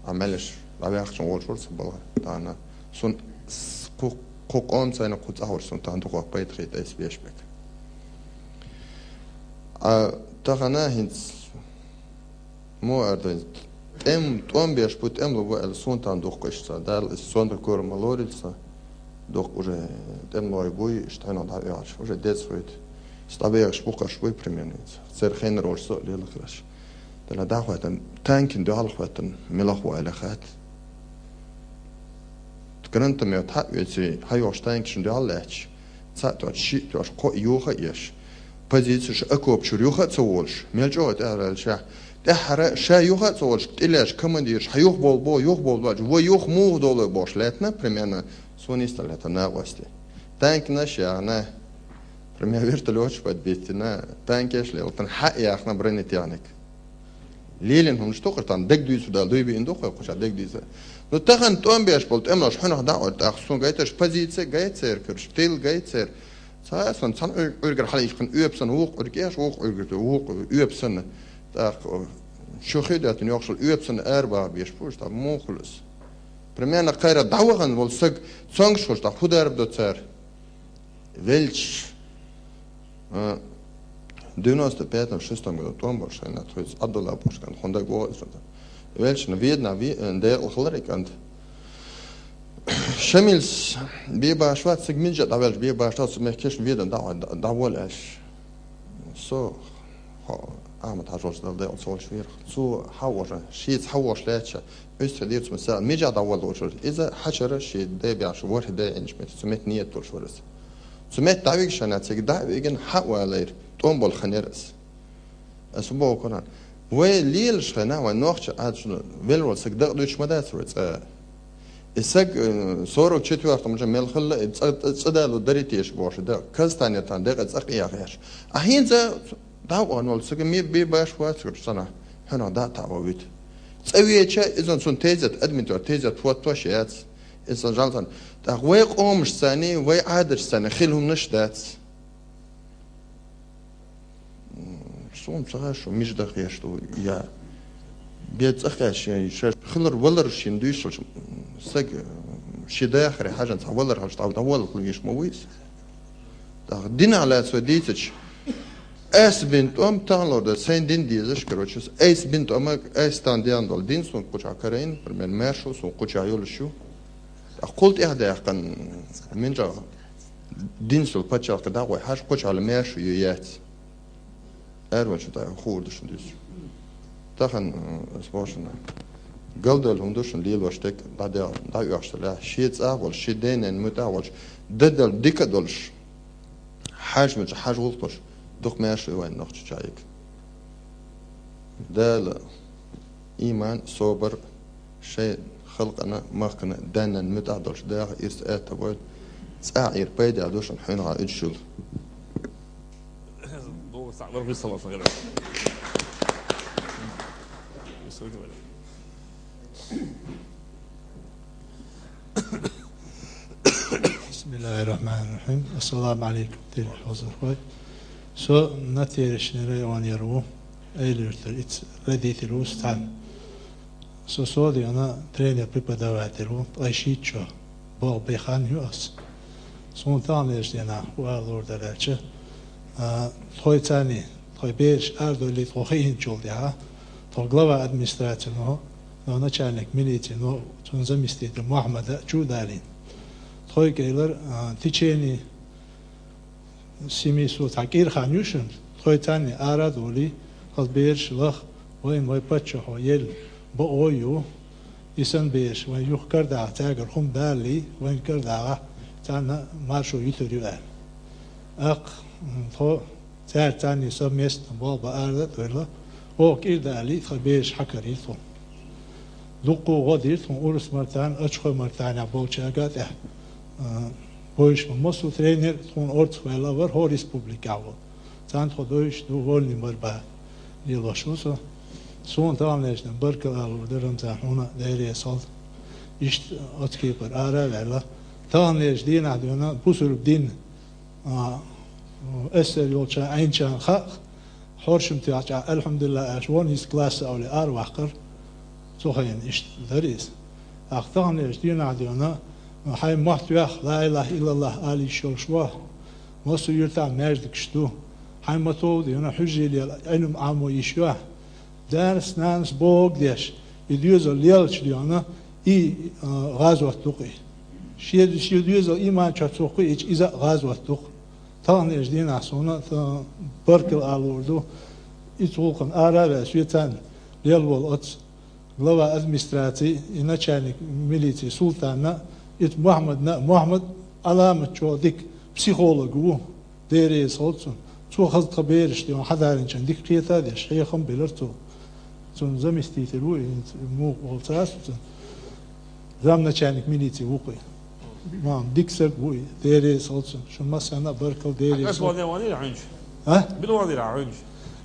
А мелаш, а вяхчун волчур ца бала, тана. Сона с-, ху, ху къом цайна ху цахур сона тана духо пайда хит эс беш бек. А тахана хинц, мо ардайн, тем, том беш бу, тем лу бу, эл сона тана дух къыш ца. Дал, сон да кор малорил ца. Дух уже тем лой буй, штайна да вяч, уже дец хуйт. Стабех шпукаш буй примерно. Цер хенер ор со лила краш. Дала да хватан, танкин да хватан, милах вайла хат. Гранатомет хьа веци, хьайош танкишин дуьхьал лаьтташ. Цхьаъ точ, шиъ точ, кхоъ юха а еш. Позицияш окоп чур юха а ца волаш. Мел чӀогӀа тӀехьарал ша. ТӀехьара ша юха а ца волаш, тӀилеш командирш, хьа юха бол бо, юха бол бач, ва юха муха долу бош лаьтна, примерно, сона иста лаьтна накъости. Танкнаш яхна, примерно, вертолётш подбитина, танкеш лелтан, хьа яхна бронетехник. Лелин хӀумаш тохар тан дег дуьйцу дал дуй биъна духуй кхуша дег дуьйца. Ну, тахан тӀом беш бол тӀемаш хьунах даъвар тӀах сун гайташ позиция гайцер, кирш тил гайцер. Цхьа сан цан ур-, ургар хьалиш хин уьпсан вух ургеш, вух ургар вух уьпсан. ТӀах шухи датин йохшал уьпсан арба беш пуш та мухлус. Примерно кайра даваган вол саг цонгш хуш та хударб до цар. Велч, а, девяносто пятом, шестом году тӀом баш шайна, то есть Абдулла Пушкан, хунда го, велч, ну, видно, ви-, э, декъал хларик анд. Шамилс бебаш вац, саг минжа давелч бебаш вац, мехкеш видно, да, да, давол аш. Со, хо, Ахмад Хажолч дал декъал солш вир. Цу хавожа, шиц хавош леча. Уьстхьа дирцу масал, мижа дӀавалла волчуьра. Иза хьачара ши дебеш, ворхӀ де Ӏинчу метта, цу метта ниет долуш вара иза. Цу метта дӀавигашана цига дӀа а вигина, хьа а валайра, тӀом болу ханера ас. Ас боху кхунна, вай лелаш хана, вай нохча Ӏадаташна, велвала саг дакъа дуьйцуш ма дац вай цкъа. И саг, э, сорок четвёртом жа мел хилла, и цкъа, цкъа далу дари теша бохуш, да, Казтане тан декъа цкъа яхъеш. А хӀинца ДӀа а вахана волу цига ме бе баш вац, кху цӀана, хьуьнах дӀа а таӀо вуьту. ЦӀа веча, иза цунна тезет, админтор тезет хӀоттош яц. Иза жал цӀана. ТӀаккха вай къомаш цани, вай Ӏадаташ цани хила хӀуманаш дац. Суна ца хаьа шу, мижа даха еш ду, я бе цӀа хаьа шен, ша хилар валар шен дуьйшалш, саг, ши дахаре хьажан цхьа валар хьалш, тӀав дӀавалла хила веш ма вуйса. ТӀаккха динах лаьцна вай дийцача, айса бина тӀом таханлур дар, сайн дин дезаш, короче, айса бина тӀома, айса тан ден долу дин сун кхуча карайн, пример, маьршу сун кхуча йолуш ю. ТӀаккха кхул тӀехь даьккхина, минчӀагӀа дин сул паччахьалка дагӀой хьаш кхуча хьала маьршу ю яц. Эр ван шу дай хуур ду шун дезаш. Тахан, э, ас боху шуна, галдевлла хӀума ду шуна лелош дерг, дӀадел-, дӀаоьхуш лаьа. Шен цӀа а волуш, шен ден-ненан муьтӀахь а волуш, дадал дика а долуш, хьаьжмачу хьажа гӀуллакх долуш, дукха маьрша вайн нохча чаьиг. Дала иман, собар, шайн халкъана, махкана, деннан муьтӀахь долуш даха ирс аьтта войла. ЦӀа а Ӏийр пайда а ду шуна хьуьнагӀа уьдуш йолу. بسم الله الرحمن الرحيم. السلام عليكم, динан хьозахой. Со Натеришни районера ву, Эйлюртара, иц родитель ву сан. Со содиана тренер-преподаватель ву, ткъе шийтта шо боху бехан ю ас. Суна таханлерчу дийнахь хӀу ала лур дара аьлча, а, тхойцарний, тхой бераш арадоллий тхо хиъначул тӀаьхьа, тхо глава администрации но, но начальник милиции но, цуьнан заместитель Мухьаммада чу а далийна. Тхой кӀелар, а, течение семи суток, цхьа кӀира хан ю шуна, тхойцарний ара а долий, хаза бераш лаха, вайн вай паччахьо елла бакъо а ю, и санна бераш вайн юха карадахьа, цаьргара хӀума далалий, вайн карадахьа, царна маршо йитур ю аьлла. ТӀаккха, м, тхо цаьрца царний совместно болх бан ара а дойла, оха кӀира далалий, тхан бераш хьакарийра тхуна. Дуккха гӀо дира тхуна Урус-Мартан, Ачхой-Мартанехь болчаьрга а тӀехь, а, бойуш ма массо тренер, тхуна орцах ваьлла а вара хӀора республикехь волу. Царна тхо дойуш ду, вольный борьба лелош ву со. Суна таханлерчу дийнахь баркалла ала лур дара, Рамзан, хьуна а, Деле а сол. Иштта оцу кепара ара а ваьлла. Таханлерчу дийнахь дуьйна бусург дин, а, эсэр йолча Ӏайначарна хаьа, хьоршам тӀехьа чӀа, алхьамдулиллахӀ аьлча, вон йист класса овле ара ваккхар. Цу хенахь иштта дара иза. Ахь таханлерчу дийнахь дуьйна, хьайн мотт вех, ла илахӀа иллаллахӀ ала йиш йолуш ву. Массо а юьртахь маьждигаш ду. Хьайн мотт ву дуьйна, хьуьжаре лела, Ӏилма Ӏамо йиш ю ахь. Дас, нанас бохург деш, и доьзал лелачу дуьйна, и, а, гӀазот ду-кх и. Шен, шен доьзал иман чохь ца хӀутту, и, иза а гӀазот ду-кх. Таханлерчу дийнахь суна, а, баркалла ала луур ду. Иза гӀуллакхана ара а ваьлла, соьца лелла волу оцу глава администрации и начальник милиции Султанна, и Мухьаммадна, Мухьаммад Ӏаламат чохь дика психолог ву. Дела реза хуьлда цунна. Цо хаза тхан бераш тӀе хьадаринчун дика кхета а деш, хьехам а белира цо. Цуьнан заместитель ву, и муха волу ца ас цуьнан. Замначальник милиции ву-кх и. Мам, дика стаг ву и, Дела реза хуьлда цунна. Шун массарна а баркалла, Дела реза хуьлда. КӀант ванера хьуьнчу? А? Билла ванера хьуьнчу?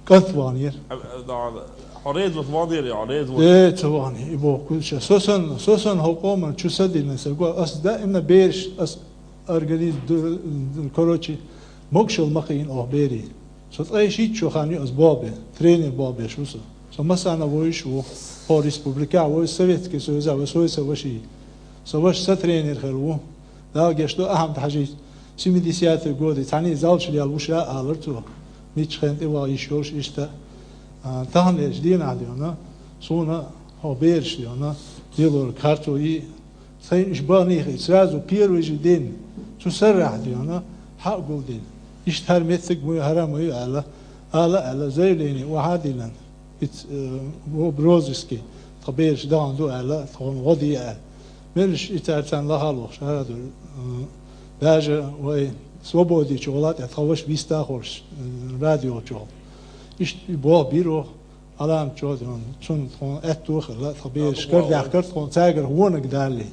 КӀант ванера. А, а, да, хьо реза ванера, хьо реза ван. Э, ца ван, и боху куьйгаш. Со санна, со санна хӀокху къоман чу са дина са го. Ас даимна бераш, ас организм ду-, ду-, короче, могушалла ма кхиийна оха берийн. Со ткъе шийтта шо хан ю ас болх бен, тренер болх беш ву со. Со массарна а вуьйш ву, хӀора республикехь а вуьйш, Советский Союзехь а вуьйш, со сан ваша. Сан ваша сан тренер хир ву. Дала гечдойла Ахьмад-Хьажи, семидесятые годы, цхьаьний залчу лелла ву ша, алара цо. Миччахьа тӀе ваха йиш йолуш иштта. А, таханлерчу дийнахь дуьйна, суна хӀокху бераш дуьйна, лелориг харцо йий, Сайн уьш бахнехь, сразу первый же день, цу саррахь дуьйна, хьа а гулдина. Иштта хӀара меттиг ма ю, хӀара ма ю аьлла, ала а аьлла, заявление охьа а диллина. Иц, э, в розыске, тхан бераш дахана ду аьлла, тхуна гӀо де аьлла. Меллаша и цара царна лахахь лохуш, хӀара а ду, э, даже вай Свободе чу гӀала тӀе тхан ваша вист а хуьлуш, э, радио чохь. Иштта и болх бийр оха. Ӏаламат чохь а, цунна тхуна аьтто а хилла, тхан бераш карадаьккхира тхуна, цаьргара вониг даллий.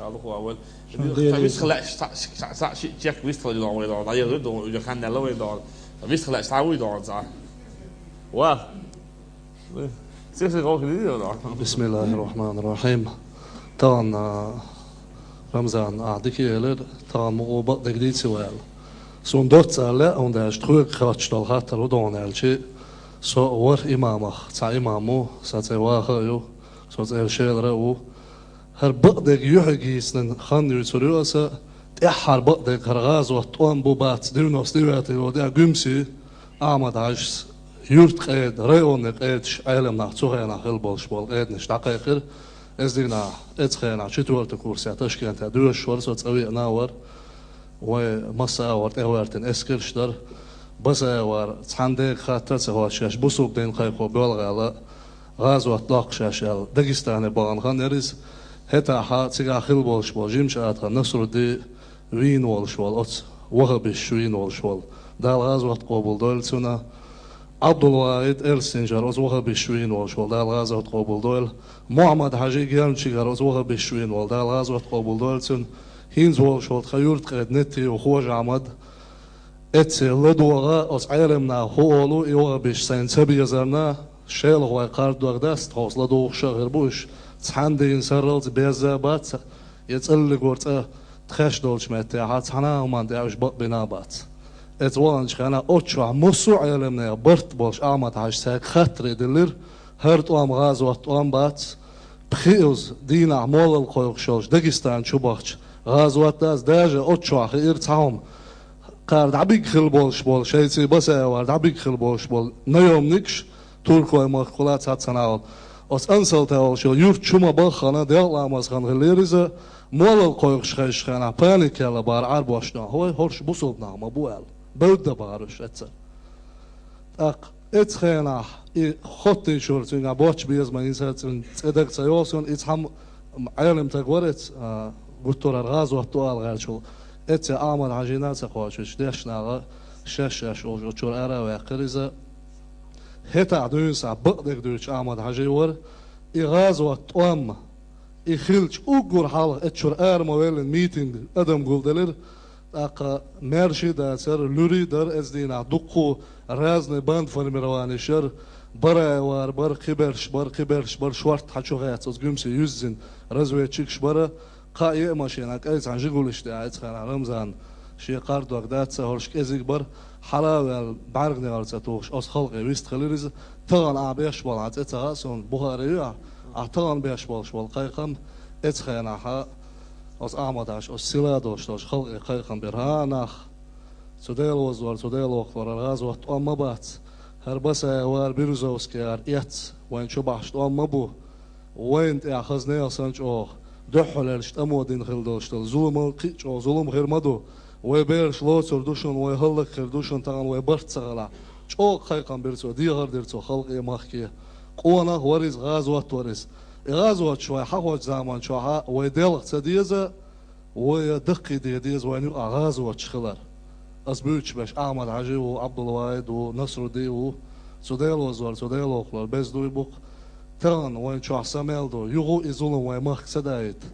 Аллаху акбар. Шун Дела вист реза. Хила лаьаш, цхьа, цхьа, цхьа, ши чек вист хила догӀу вай догӀу, дӀаелла вай догӀу, уже хан нелла вай догӀу. Вист хила лаьаш, цхьа вуй догӀу, цхьа. Ва. Сиси гӀо хили догӀу. بسم الله الرحمن الرحيم. Тахана, Рамзан, ахь дика элира, тахана мукъа бакъдерг дийци вай аьлла. Суна доцца аьлла, хӀунда аьлча тхоьга хоьттуш долу хаттар хӀун ду хьуна аьлча, со ворхӀ имамах цхьа имам ву, сан цӀе Ваха а ю, со цӀера Шелара а ву. ХӀара бакъдерг юьхьиг йийцинарг хан юьйцур ю аса, тӀаьххьара бакъдерг хӀара гӀазот тӀом бу бац, девяносто девятый году Гуьмсе Ахьмад-Хьаьжас юьртан къеда, районный къедаш, Ӏелам нах цу хенахь хилла болуш болу къеданаш дӀакхайкхира. Эздийнахь, эцу хенахь четвёртый курсе Ташкентехь доьшуш вара со, цӀа веана а вара. Вай масса а вара тӀехӀоьттина эскарш дара. Басаевара цхьана дега хатта а ца хоттуш, шаьш бусулба дин кхайкхо боьлху аьлла, гӀазот доккхуш шаьш аьлла, Дагестане бахана хан яра иза. ХӀетахь цигахь хилла болуш болу жимачу атагӀа Насрудди вийна волуш волу оцу, вахабисташ вийна волуш волу. Дала гӀазот къобалдойла цуьнан. Ӏабдулвахьид Элсинджар оцу вахабисташ вийна волуш волу. Дала гӀазот къобалдойла. Мухьаммад-Хьажи Гермчигара оцу вахабисташ вийна волу. Дала гӀазот къобалдойла цуьнан. ХӀинца волуш волу тхан юьртан къеда Нетиев Хож-Ахьмад. Эццахь ладогӀа оцу Ӏелам наха хӀун олу, и вахабисташ сайна ца безарна, Шелахой кхардорг дац, тховса ладугӀуш а хир бу уьш, цхьана дийнна сарралц беза а бац, я цӀаллигора цӀа тхаьш долчу меттехь, цхьана а хӀуманна тӀехь уьш бакъбина а бац. Эцу ваханчу хенахь оцу чохь массо а Ӏелам нехан барт болуш Ахьмад-Хьаьжас цаьрга хаттаре делира, хӀара тӀом гӀазот тӀом бац, пхиъаза дийнахь молла кхойкхуш йолчу Дагестан чу бахча гӀазот дац, даже оцу чохь хиира цхьа хӀума. Кхара дӀабигна хилла болуш болу, шайций Басаевара дӀабигна хилла болуш болу наёмникаш, туркойн махкахула цхьацца нахала. Оцу Ансалта олуш йолу юьрта чу ма баххана, делкъа ламаз хан хиллера иза, молла кхойкхуш хезачу хенахь паника яьлла бара Ӏарбошна, хӀой, хӀорш бусулба нах ма бу аьлла. Бевдда бара уьш эццара. ТӀаккха эцу хенахь и хоттийчуьра цуьнгахь боцчу безаман хӀинца цуьнан цӀе дага ца йогӀу суна, и цхьамма Ӏелам стаг вара эцу, а, гуттар а гӀазот ду ала гӀертачул. Эццахь Ахьмад-Хьажина а ца кхочуьйтуш, дешна наха шаьш-шаьш олуш оцу чуьра ара а ваьккхира иза. ХӀетахь дуьйна схьа бакъдерг дуьйцуш Ахьмад-Хьажи вара, и гӀазот тӀом, и хилча уггар хьалха эцу чуьра ара ма веллина митинг адам гулделира, тӀаккха маьрша а дацара, луьра а дара, эцу дийнахь дуккха а разный бандформированеш яра, Бараевара бара, кхиберш бара, кхиберш бара, шортта хьан чу гӀаьццо оцу Гуьмсе юьззина разведчикаш бара, кхаа-еа машенахь кӀайцхьана жигулиш тӀехь эцу хенахь Рамзан шен кхардорг дац, хӀорш кӀезиг бара. хьала а ваьлла, бӀаргнегӀар ца тухуш, оцу халкъе вистхилира иза. Тахана ахь беш болу хьан цӀе ца хаьа суна, Бухари ю ахь, ахь тахана беш болуш болу кхайкхам, эцу хенахь оцу Ахьмад-Хьаьжа оцу сила а долуш долчу халкъе кхайкхам бира. ХӀан, нах, цу Делан вазвар, цу Делан воккхалвар, хӀара гӀазот тӀом ма бац, хӀара Басаев вара, Березовский ара эцна, вайна чу бахьаш тӀом ма бу. Вайна тӀехь хаза нехан санна чӀогӀа дуьххьарлерчу тӀамо дина хилла долуш долу зуламал кхин а чӀогӀа зулам хир ма ду. Вай бераш лоцур ду шуна, вай хӀаллак хир ду шуна, тахана вай барт ца хилахь. ЧӀогӀа кхайкхам бира цо, дехар дира цо халкъе, махке. Къонах вара иза, гӀазот вара иза. И гӀазоташ вай хьахочу заман чохь а вай делха ца деза, вай даккхийде деза вайна юкъахь гӀазоташ хилар. Ас буьйцуш берш Ахьмад-Хьаьжа ву, Ӏабдулвахьид ву, Насрудди ву. Цу Делан вазвар, цу Делан воккхалвар беза дуй бу-кх. Тахана вайна чохь са мел ду, юха а и зулам вайн махка ца даийта.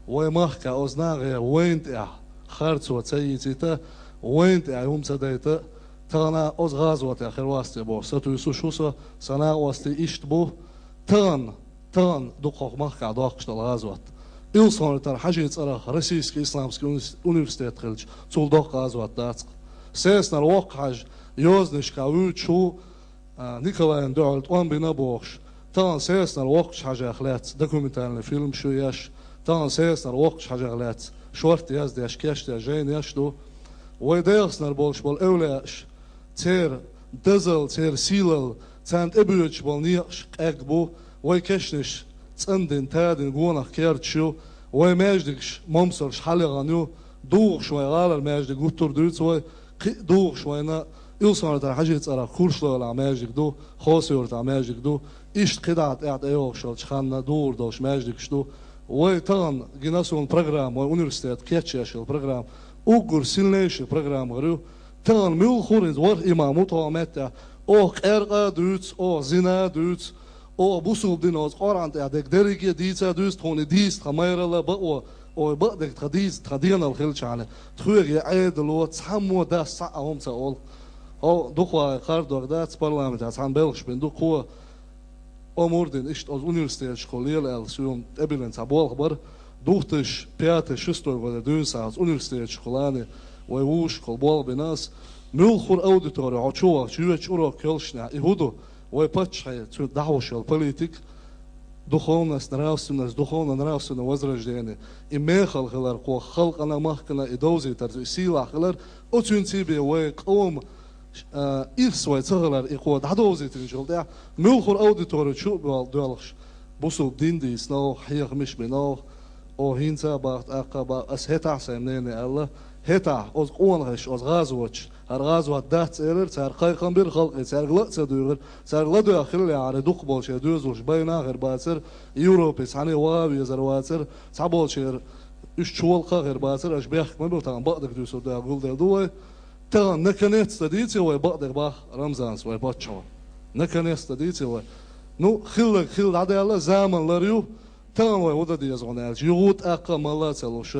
Вайн махкахь оцу нахе вайна тӀехь харцо ца йийцийта, вайна тӀехь хӀума ца дайта, тахана оцу гӀазотехь хир вац те бохуш сатуьйсуш ву со, сан накъостий иштта бу. Тахана, тахана ду-кх хӀокху махкахь доккхуш долу гӀазот. Илсхан-Юьртара Хьаьжин цӀарах Российский исламский уни-, университет хилча, цул доккха гӀазот дац-кх. Сеснара Воккха-Хьаьжа йозанашкахь вуьйцуш ву, а, Николайна дуьхьал тӀом бина бохуш, тахана Сеснара Воккхачу Хьаьжех лаьцна документальный фильмаш ю еш, тахана Сеснара Воккхачу Хьаьжех лаьцна шорта яздеш, кечдеш жайнаш ду. Вай ДегӀастанара болуш болу эвлаяаш, церан дозалла, церан сийлалла, царна тӀебоьдуш болу некъаш къегга бу, вай кешнаш цӀандина, тадина гонах керташ ю, вай маьждигаш, момсарш хьалаяхана ю, духуш вайн гӀалара маьждиг гуттар а дуьйцу вай, кхин а духуш вайна Илсхан-Юьртара Хьаьжин цӀарах Куршлойла маьждиг ду, Хосса-Юьртахь маьждиг ду, иштта кхидӀа тӀаьхьа тӀейогӀуш йолчу ханна духур долуш маьждигаш ду. Вай тахана гина суна программа, вай университет кечъеш йолу программа, уггар сильнейшая программа хир ю. Тахана муьлхха хӀума иза ворхӀ имам ву тхо меттехь, оха къаьркъа а дуьйцу, оха зина а дуьйцу, оха бусулба дин оцу Къуръан тӀехь дерг дерриге а дийца а дуьйцу, тхуна и дийца тхан майралла а бакъо, ой, бакъдерг тхан дийца, тхан денал хилчахьана, тхоьга и Ӏедало цхьаммо дас цхьа а хӀума ца олу. Хьо дукха хардорг дац, парламентехь цхьана белхаш бина ду, кхо Омурдин иштта оцу университеташкахула лела аьлла, соьгахь тӀебиллина цхьа болх бара. Две тысячи пятый, шестой годехь дуьйна сан оцу университеташкахула, вай вузашкахула болх бина ас. Муьлхха хӀума аудитори хьо чу вахча, йоьдучу урок йолушшехь, и хӀун ду? Вай паччахье цуьнан дӀахьош йолу политика, духовность, нравственность, духовно-нравственное возрождение. И мехала хилар кху халкъана, махкана, и довзийтар цу, и сийлахь хилар, оцуьнций бен вай къоман а, ирс вай ца хилар, и кхо дӀадовзийтинчул тӀаьхьа, муьлхха хӀума аудитори чу а боьл-, доьлхуш, бусулба дин дийцина оха, хьехамаш бина оха, оха хӀинца а боху, тӀаккха а боху, ас хӀетахь сайн мнение аьлла, хӀетахь оцу къонахаша, оцу гӀазоташа, хӀара гӀазот дац элира, цара кхайкхам бира халкъе, цаьрга ла а ца дуьйгӀира, цаьрга ладоьгӀна хиллехьара, дукхахболчеран доьзалш байна а хир бацара, Европе цхьаьна ваха а везар вацара, цхьаболчеран уьш чолакха а хир бацара, аша бехк ма бо, тахана бакъдерг дуьйцур ду аьлла гулделла ду вай. Тахана наконец-то дийци вай бакъдерг, боху Рамзанас, вай паччахьо. Наконец-то дийци вай. Ну, хилларг хилла дӀадаьлла, заман лар ю. Тахана вай хӀун дан деза хьуна аьлча, юха тӀаккха а малла а ца луш,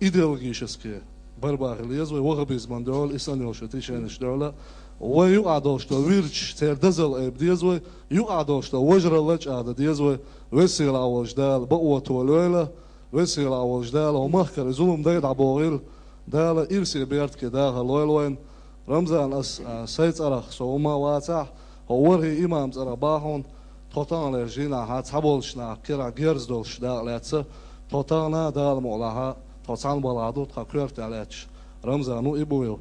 идеологически борьба хила еза вай, ваххабизмана дуьхьал, и санна йолчу теченешна дуьхьал. Вай юкъахь долуш долу вирдаш, церан дозалла айба деза вай, юкъахь долуш долу вежаралла чӀагӀдан деза вай. Веза-Сийлахь волчу Дала бакъо толойла. Веза-Сийлахь волчу Дала хӀокху махкара зулам дай дӀабохийла. Дала ирсе, берте дахар лойла вайна. Рамзан, ас, а, сайн цӀарах со хӀумма а вацахь, хьо ворхӀе имам цӀарах боху хьуна, тхо таханлерчу дийнахь цхьаболчу наха кара герз долуш дакъа лаьцна, тхо тахана а, Дала мукъ лахь, тхо цхьана балхахь ду, тхан коьртехь лаьтташ Рамзан ву, и бу вай.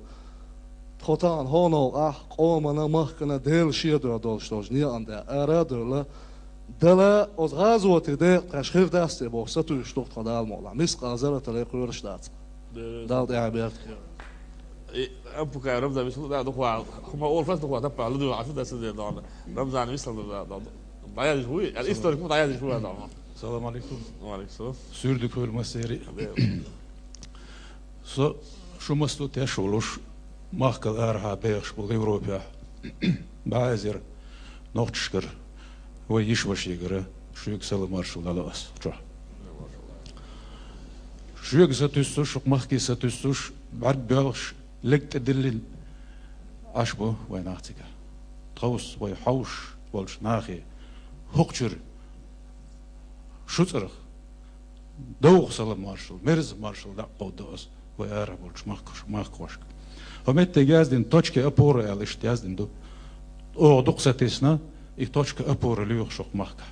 Тхо тахана хӀокху новкъахь къомана, махкана Делан шен дуьхьа долуш долчу некъана тӀе ара а девлла, Дала оцу гӀазотийн декъа тхаьш хир дац те бохуш сатуьйсуш ду-кх тхо, Дала мукъ лахь. Мискъал зарратал а кхоьруш дац-кх. Дала тӀаьхье беркате. И, Ампукаев Рамзан висал, да, дукха, хӀума олуш вац, дукха таппа, ладугӀу Ӏаш дац де дона. Рамзан висал, да, да, да. ДӀаяздеш вуй, историк ма дӀаяздеш вуй, да. Салам алейкум. Ва алейкум салам. Суьрдиг хуьлда массеран а. Со шу массо а теш волуш, махкал арахьа бехаш болу Европехь, бӀе эзар нохчашкара, вай йиша-вашигара шуьга салам-маршалла дӀало ас чохь. Шуьга сатуьйсуш, шух махке сатуьйсуш, бӀаьрг боьлхуш, лерг тӀедиллина Ӏаш бу вай нах цигахь. Тховса вай хьовсуш волчу нахе хӀокху чуьра шу цӀарах довха салам-маршалла, мерза маршалла дӀакховдадо ас вай арахь болчу махкаш-, махкахошка. Хьо меттиг яздина, точка опоры аьлла иштта яздина ду. Оха дукха сатисна, и точка опоры лоьхуш хӀокху махкахь.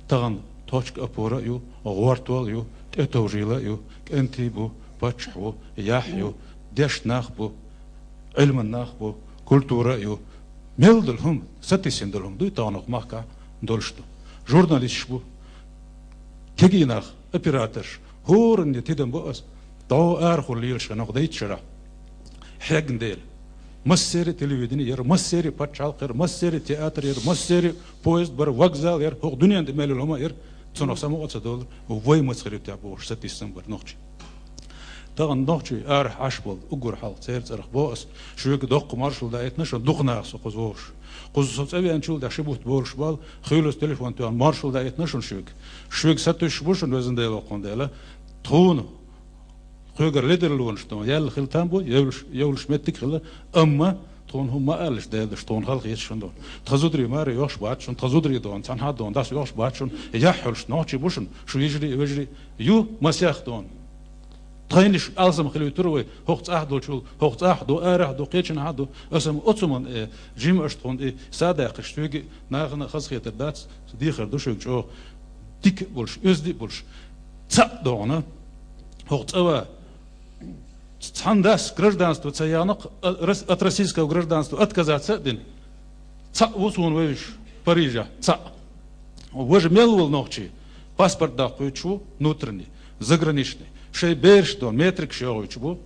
Тахана точка опоры а ю, гӀортол а ю, тӀетовжийла а ю, кӀентий бу, паччахь ву, яхь ю, дешна нах бу, Ӏилман нах бу, культура а ю. Мел долу хӀума, сатисина долу хӀума дуй тахана хӀокху махкахь долуш ду. Журналисташ бу, кегий нах, операторш, хӀоранна тидам бо ас, дӀо арахула лелаш хенахь дайта шарахь. Хьегна дела. Массеран телевидение яра, массеран пачхьалкх яра, массеран театр яра, массеран поезд бара, вокзал яра, хӀокху дуьненна тӀе мел йолу хӀума яра, цунах самукъа ца долура, вай маца хир ю техь бохуш, сатийсам бара нохчий. Тахана нохчий арахь Ӏаш болу уггар хьалха церан цӀарах боху ас, шуьга доккха маршалла даийтина шуна дукха наха со кхуза вогӀуш. Кхуза со цӀа веанчул тӀехь ши бутт болуш бала, хуьйлуш телефон тоьхна маршалла даийтина шуна шуьга. Шуьга сатуьйсуш бу шуна, везан Дела, хӀокхуьнан Дела. Тхуна кхуьгара ледарлонаш тхуна яьлла хила там бу, йовлуш, йовлуш меттиг хила, амма тхуна хӀума ма аллаш, Дела даш, тхуна хала хеташ шуна дона. Тхан зударий маре йохуш бац шуна, тхан зударий дона, цхьанхьа дона, дас йохуш бац шуна, яхь хуьлуш нохчий бу шуна, шу йижарий а, вежарий а ю масех дона. Тхайнаш алсам хилуьйтура вай, хӀокху цӀахь долчул, хӀокху цӀахь ду, арахь ду, кхечанхьа ду, аса-м оцу хӀуманна, э, жима аша тхуна и садаьккхаш, цуьнга нахана хазахетар дац, дехар ду шуьга чӀогӀа. Дика а болуш, оьзда а болуш, цхьаъ догӀана, хӀокху цӀа ван. Цхьана дас гражданство ца яхна, а, рас-, от российского гражданства отказаться а дина. Цхьаъ ву суна вевзаш Парижехь, цхьаъ. Важа мел волу нохчий, паспорт даккхуьйтуш ву, внутренний, заграничный. Шайн бераш дон, метрикаш йохуьйтуш бу,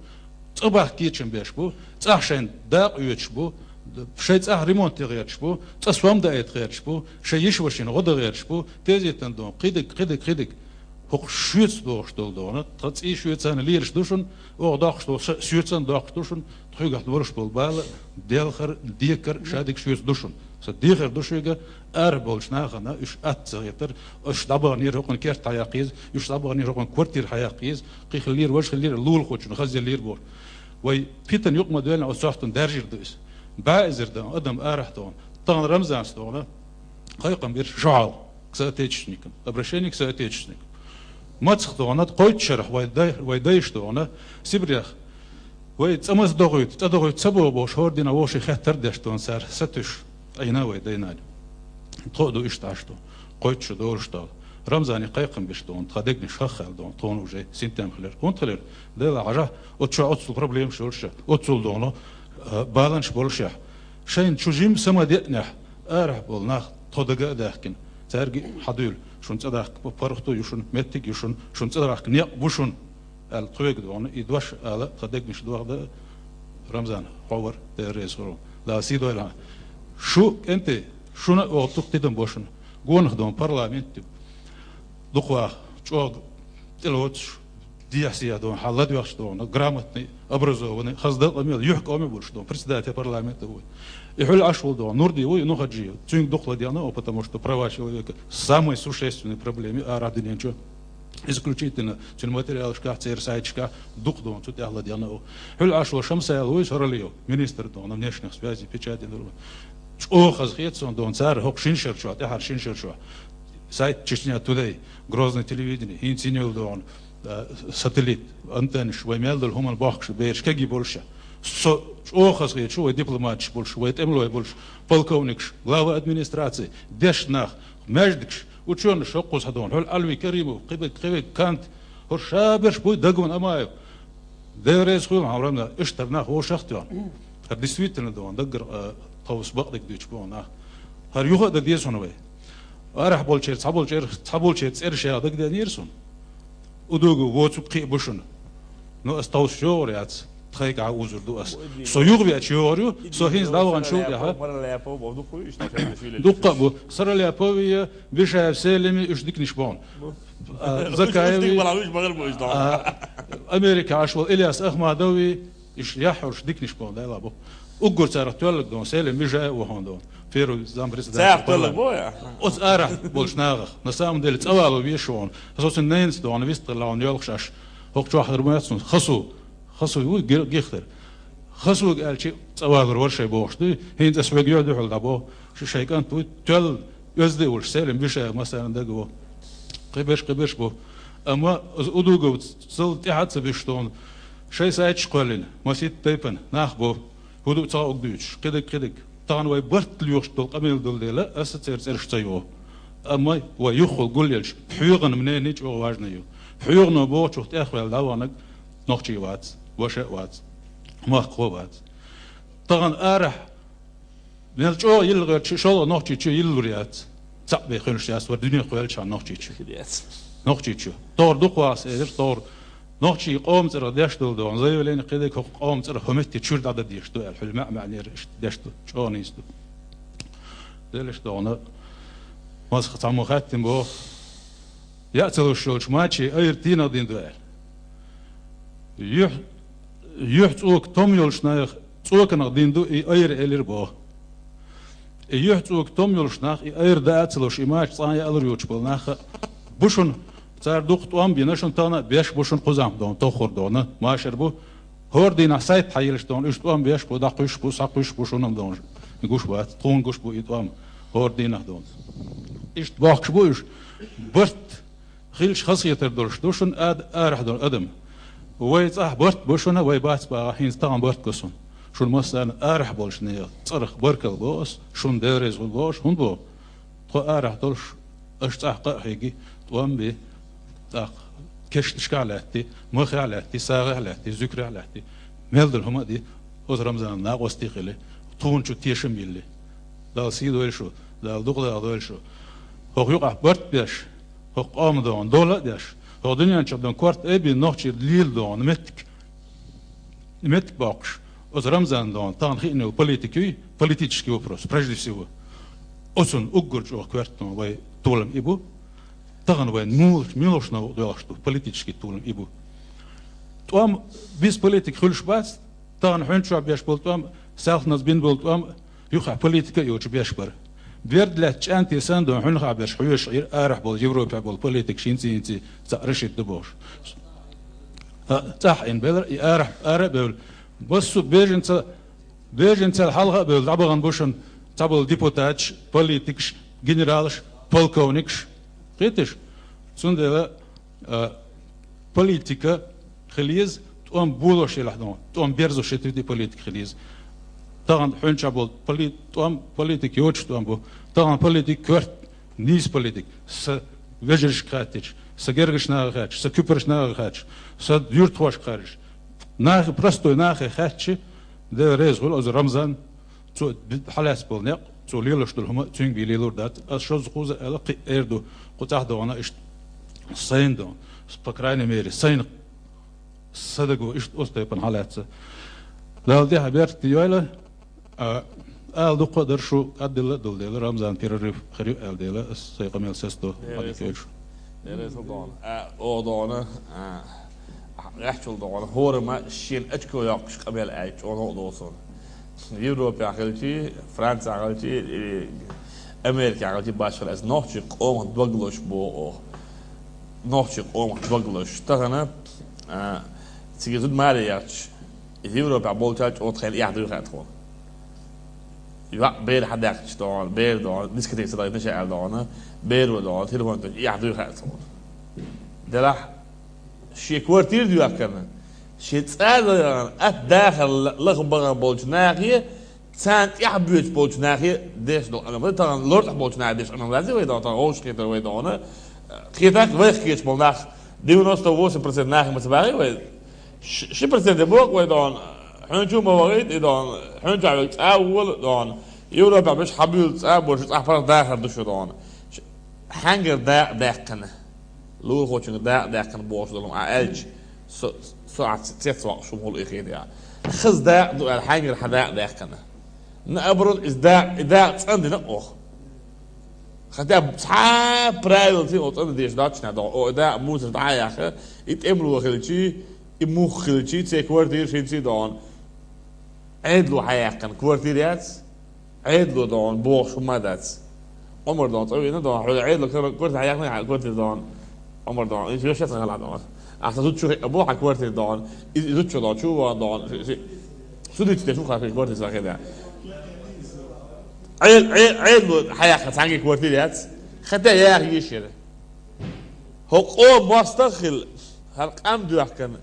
цӀа бахка кечам беш бу, цӀахь шайн дакъа оьцуш бу, шайн цӀахь ремонт ян гӀерташ бу, цӀа сом даийта гӀерташ бу, шайн йиша-вашина гӀо дан гӀерташ бу, тезетан дон, кхидиг, кхидиг, кхидиг. ХӀокху шуьца дохуш долу дона, тхан цӀий шуьцанна лелаш ду шуна, оха доккхуш долу ша-, шуьцанна доккхуш ду шуна, тхоьгахь долуш болу бала, делхар, декар, шадиг шуьца ду шуна. Сан дехар ду шуьга, ара болчу нахана уьш атта ца хетар, уьш дӀабаханера хӀокхуьнан керт хьаяккхийза, уьш дӀабаханера хӀокхуьнан квартира хьаяккхийза, кхин хиллера, важа хиллера, лулахочун хазъеллера боху. Вай питана юкъа ма доьллина, оцу сохтан даьржира ду иза. БӀе эзар дан, адам арахь дона. Тахана Рамзанс дона, кхайкхам бира шо хьалха к соотечественникам, обращение к соотечественникам. Мацах догӀана, кхойтта шарахь вай дай-, вай дайша догӀана, Сибрех, вай цӀа маса дохуьйту, цӀа дохуьйту ца боху бохуш, хӀора дина вовшийн хеттар а деш догӀана цара сатуьйсуш, Ӏийна вай дайнана. Тхо а ду иштта Ӏаш догӀана, кхойтта шу долуш догӀу. Рамзане кхайкхам беш догӀана, тхан дегнаш хаххаьлла догӀана, тхуна уже синтем хилира. ХӀунда хилира? Дела хьажахь, оцу чохь оццул проблемаш йолуш, оццул догӀана, а, баланаш болушехь. Шайна чу жима са ма деънехь, арахь болу нах тхо дага а даьхкина, цаьрга а хьадуьйла, шуна цӀа дахка паргӀато ю шуна, меттиг а ю шуна, шуна цӀа дахка некъ бу шуна, аьлла тхоьга догӀана, и дош ала тхан дегнаш дохда Рамзан, хьо вара, Дела реза хуьлда. Дала сий дойла хьан. Шу, кӀентий, шуна а оха дукха тидам бо шуна. Гонах догӀана парламент ю. Дукха ваха, чӀогӀа тӀелоцуш, дехьа-сехьа догӀана, хьан ладоьгӀча догӀана, грамотный, образованный, хаза дан къамел, юьхь къоме болуш догӀана, председатель парламента вуй. И хьуьлла Ӏаш волу догӀана, Нурди вуй, Нухаджиев, цуьнга дукха ладегӀна, потому что права человека самой существенной проблеме арахь динен чу. Исключительно цуьнан материалашкахь, церан сайташкахь дукха догӀана, цу тӀехь ладегӀна. Хьуьлла Ӏаш волу Шамсаил вуй, Саралиев, министр догӀана, внешних связей, печати, чӀогӀа хаза хета суна догӀана, цара хӀокху шина шар чохь, тӀаьхьара шина шар чохь. Сайт Чечня Today, Грозный телевидение, хӀинца йина йолу догӀана, а, сателлит, антеннаш, вай мел долу хӀуманна бохкуш бераш кегий болуш. Со чӀогӀа хазахеташ вай дипломаташ болуш, вай тӀемалой болуш, полковникаш, глава администрации, дешна нах, маьждигаш, учёныш хӀокхуза хьан догӀана, хьуьлла Ӏалви Каримов, кхиберг, кхиберг Кант, хӀора шаберш буй, Дагван Амаев. Дела реза хуьлда хьан, Рамзан, иштта нах вовшах а тоьхна. ХӀара действительно догӀана, даггара, а, тховса бакъдерг дуьйцуш богӀу нах. ХӀара юха а дан деза хьуна вай. Арахь болчеран цхьаболчеран, цхьаболчеран цӀераш яха дагадеанера суна. Удугов воцург кхин а бу шуна. Ну, ас тховса йогӀур яц, тхайгахьа узур ду ас. Со юхавеача йогӀур ю, со хӀинца дӀаваханчул тӀаьхьа. Дуккха а бу. Саралапови, Бишаев Селими, уьш диканаш богӀу. А, Закаеви, а, Америка Ӏаш волу Ильяс Ахмадови, уьш яхьуьллуш диканаш богӀу, дела бу. Уггар царах тоьллаг догӀана, Селим Бишаев ву хьуна догӀана. Первый зампредседатель парламента. Оцу арахь болчу нахах, на самом деле, цӀа вало везаш ву хьуна. Со цуьнан ненца догӀана, вистхилла хьуна йоьлхуш Ӏаш. ХӀокху чохь хир ма яц суна. Хасу. Хасу вуй, Гер-, Гихтер. Хасуьга аьлча, цӀа валур вара шайн бохуш дуй. ХӀинца ас вайга йоьдуьйхьал дӀабоху. Шу шайн кӀант вуй, тоьлла, оьзда а волуш, Селим Бишаев массарна дага ву. Кхиберш, кхиберш бу. Амма аса Удуговцал тӀаьхьа а ца буьсуш догӀана, Шайн сайташ кхоьллина, масийтта тайпана нах бу, хӀу ду ца хаа уг дуьйцуш, кхидиг-кхидиг. Тахана вай барт лоьхуш долу къамел долу дела, аса церан цӀераш ца йогӀу. Амма вай юххул гулъелча, пхьоьгӀан мнение чӀогӀа важна ю. ПхьоьгӀано бохучух тӀехваьлла дӀаваханарг нохчий вац, ваша а вац, махкахо а вац. Тахана арахь мел чӀогӀа йилла гӀерташ, шолгӀа Нохчийчу йиллур яц. Цхьаъ бен хуьлуш яц, вара дуьне кхоьллинчхьана Нохчийчу. Яц. Нохчийчу. Тохара дукха вахса элира, тохара нохчий къоман цӀарах деш долу догӀу заявление кхидерг хӀокху къоман цӀарах хӀокху метте чуьра дӀадан дезаш ду аьлла, хьуьлла маьӀ-маьӀнера иштта деш ду, чӀогӀа нийса ду. Делаш догӀу, масха цхьаммо хаьттина боху, яа ца луш йолчу мачийн айра тенах дина ду аьлла. Юьхь-, юьхь цӀока том йолчу наха цӀоканах дина ду и айра элира боху. И юьхь цӀока том йолуш нах, и айра даа ца луш, и мача цкъа а яалур йоцуш болу нах а бу шуна, цара дукха тӀом а бина шуна, тахана а беш бу шуна кхузахь догӀу, тоххур догӀу, машар бу. ХӀора дийнахь сайт хьаелаш догӀу, уьш тӀом беш бу, дӀакхуьйсуш бу, схьакхуьйсуш бу шуна догӀу, гуш вац, тхуна гуш бу и тӀом хӀора дийнахь догӀу. Иштта бохкуш бу уьш, барт хилча хазахетар долуш ду шуна ада арахь долу адам. Вай цӀахь барт бу шуна, вай бац бахахь, хӀинца тахана барт го суна. Шуна массарна арахь болчу нехан цӀарах баркалла боху ас, шуна Дела реза хуьлда бохуш, хӀунда боху? Тхо арахь долуш, аша цӀахь кхаъ хьийги, тӀом бе, тӀаккха кешнашкахь а лаьтти, махахь а лаьтти, сагӀахь а лаьтти, зуькарехь а лаьтти, мел долу хӀума а ди, оцу Рамзанан накъостий а хили, тхуна чу тешам а йилли. Дала сий дойла шу, Дала дукха даха дойла шу. ХӀокху юкъахь барт беш, хӀокху къоман догӀу дола а деш, хӀокху дуьнен чохь догӀу корта а бина, нохчий лела догӀу меттиг, меттиг боккхуш, оцу Рамзанан догӀу тахана хиъна йолу политика юй, политический вопрос, прежде всего. Оцунна уггар чӀогӀа коьрта вай толам и бу. Тахана вайн мула-, муьлхачу новкъа доьлхуш ду, политический толам и бу. ТӀом без политики хуьлуш бац, тахана хьуьнчохь беш болу тӀом, Салхназа бина болу тӀом, юххехь политика а йоцуш беш бара. Берд лаьцна чӀанте санна догӀу хьуьнхахь берш хьоьжуш Ӏийра, арахь болу, Европехь болу политикаш хӀинций-хӀинций цхьаъ решить ду бохуш. А, цӀахь Ӏийна белара, и арахь, ара а бевлла. Массо а беженца-, беженцел хьалха а бевлла, дӀабахана бу шуна цхьаболу депутаташ, политикаш, генералаш, полковникаш. Кхеташ? Цундела, а, политика хила еза, тӀом болош елахь догӀу, тӀом берзош еттуьйту и политика хила еза. Тахана хьуьнчохь болу поли-, тӀом, политика йоцуш тӀом бу. Тахана политика коьрта, нийса политика. Сан вежаршка хаьттича, сан гергарчу наха хаьттича, сан куьпарчу наха хаьттича, сан юьртахошка хаьттича, нахе, простой нахе хаьттича, Дела реза хуьлда оцу Рамзан, цо хьалаьцна болу некъ, цо лелош долу хӀума цуьнга бен лелор дац. Ас шозза-кхузза аьлла, кхин а эр ду, кху цӀахь догӀу иштта сайна догӀу, по крайней мере, сайна, сан даго иштта оцу тайпана хьалаьцна. Дала тӀехь беркате йойла, а, ала дуккха а дара, шу кӀаддилла а долу дела, Рамзан перерыв хир ю аьлла дела, ас сайн къамел сацадо, хьадика йойла шу. Дела реза хуьлда. А, оха догӀу, а, гӀаьччул догӀу, хӀораммо шена очко йоккхуш къамел аьлча, чӀогӀа новкъа догӀу суна. Европехь хилчий, Францехь хилчий, и Америкехь хилчий, башхалла аса нохчий къомах дог лозуш боху оха. Нохчий къомах дог лозуш. Тахана, а, цига зуда маре яхча, Европехь болчарна чӀогӀа тхайна эхь дуй хаьа тхуна. ЙоӀ бер хьадаьккхича догӀу, бер догӀу, дискотека ца дахийтина ша аьлла догӀу, беро догӀу, телефон тӀехь эхь дуй хаьа тхуна. Делахь, шен квартира доьхкарна, шен цӀа а доьхкарна, атта дахар ла-, лаха бахана болчу нахе, царна тӀехь боьдуш болчу нахе деш долу къамел. Тахана лортӀахь болчу нахе деш къамел дац вай догӀу, тахана вовшахкхетар вай догӀу. Кхетарг вайх кхеташ болу нах, девяносто восемь процент нахе ма ца бохий вай. Ш-, ши процент боху вай догӀу, хьуьнчу а ма вахийта и догӀу, хьуьнчохь верг цӀа а вола догӀу, Европехь берш хьабуьйлу цӀа а бу, шу цӀахь паргӀат дахар ду шу догӀу. Ш-, хьаьнгара дакъа даьккхина. Лулахочуьнга дакъа даьккхина бохуш долу хӀума ахь аьлча, со, со ахь ц-, цец воккхуш хӀума хуьлу и хетарехь. Хаза дакъа ду аьлла, хьаьнгара хьан дакъа даьккхина? Наоборот, иза дакъа, и дакъа цӀандина оха. Хотя бы цхьа а правилаца оха цӀандеш доцуш нах догӀу. Оха и дакъа мусор дӀа а яьхна, и тӀемало хилчий, и мух хилчий, церан квартира хӀинций догӀу. Ӏедало хьаяьккхина квартира яц, Ӏедало догӀу бохуш хӀума дац. Ӏумар догӀу цӀа вийна догӀу, хьо Ӏедало кар-, квартира хьаяьккхина, хьан квартира догӀу. Ӏумар догӀу, иза вешан цхьа хала догӀу. Ахьа сан зудчо хиъна бу хьан квартира догӀу. Иза, иза зудчо догӀу, чу ван догӀу. Си-, си-, Судиташ деш ву хьан квартира сан хиъна. Ӏе-, Ӏе-, Ӏедало хьаяьккхина цхьаьнгге квартира яц. Хотя яха йиш яра. ХӀокху къоман мостагӀ а хилла, хӀара къам доьхкарна,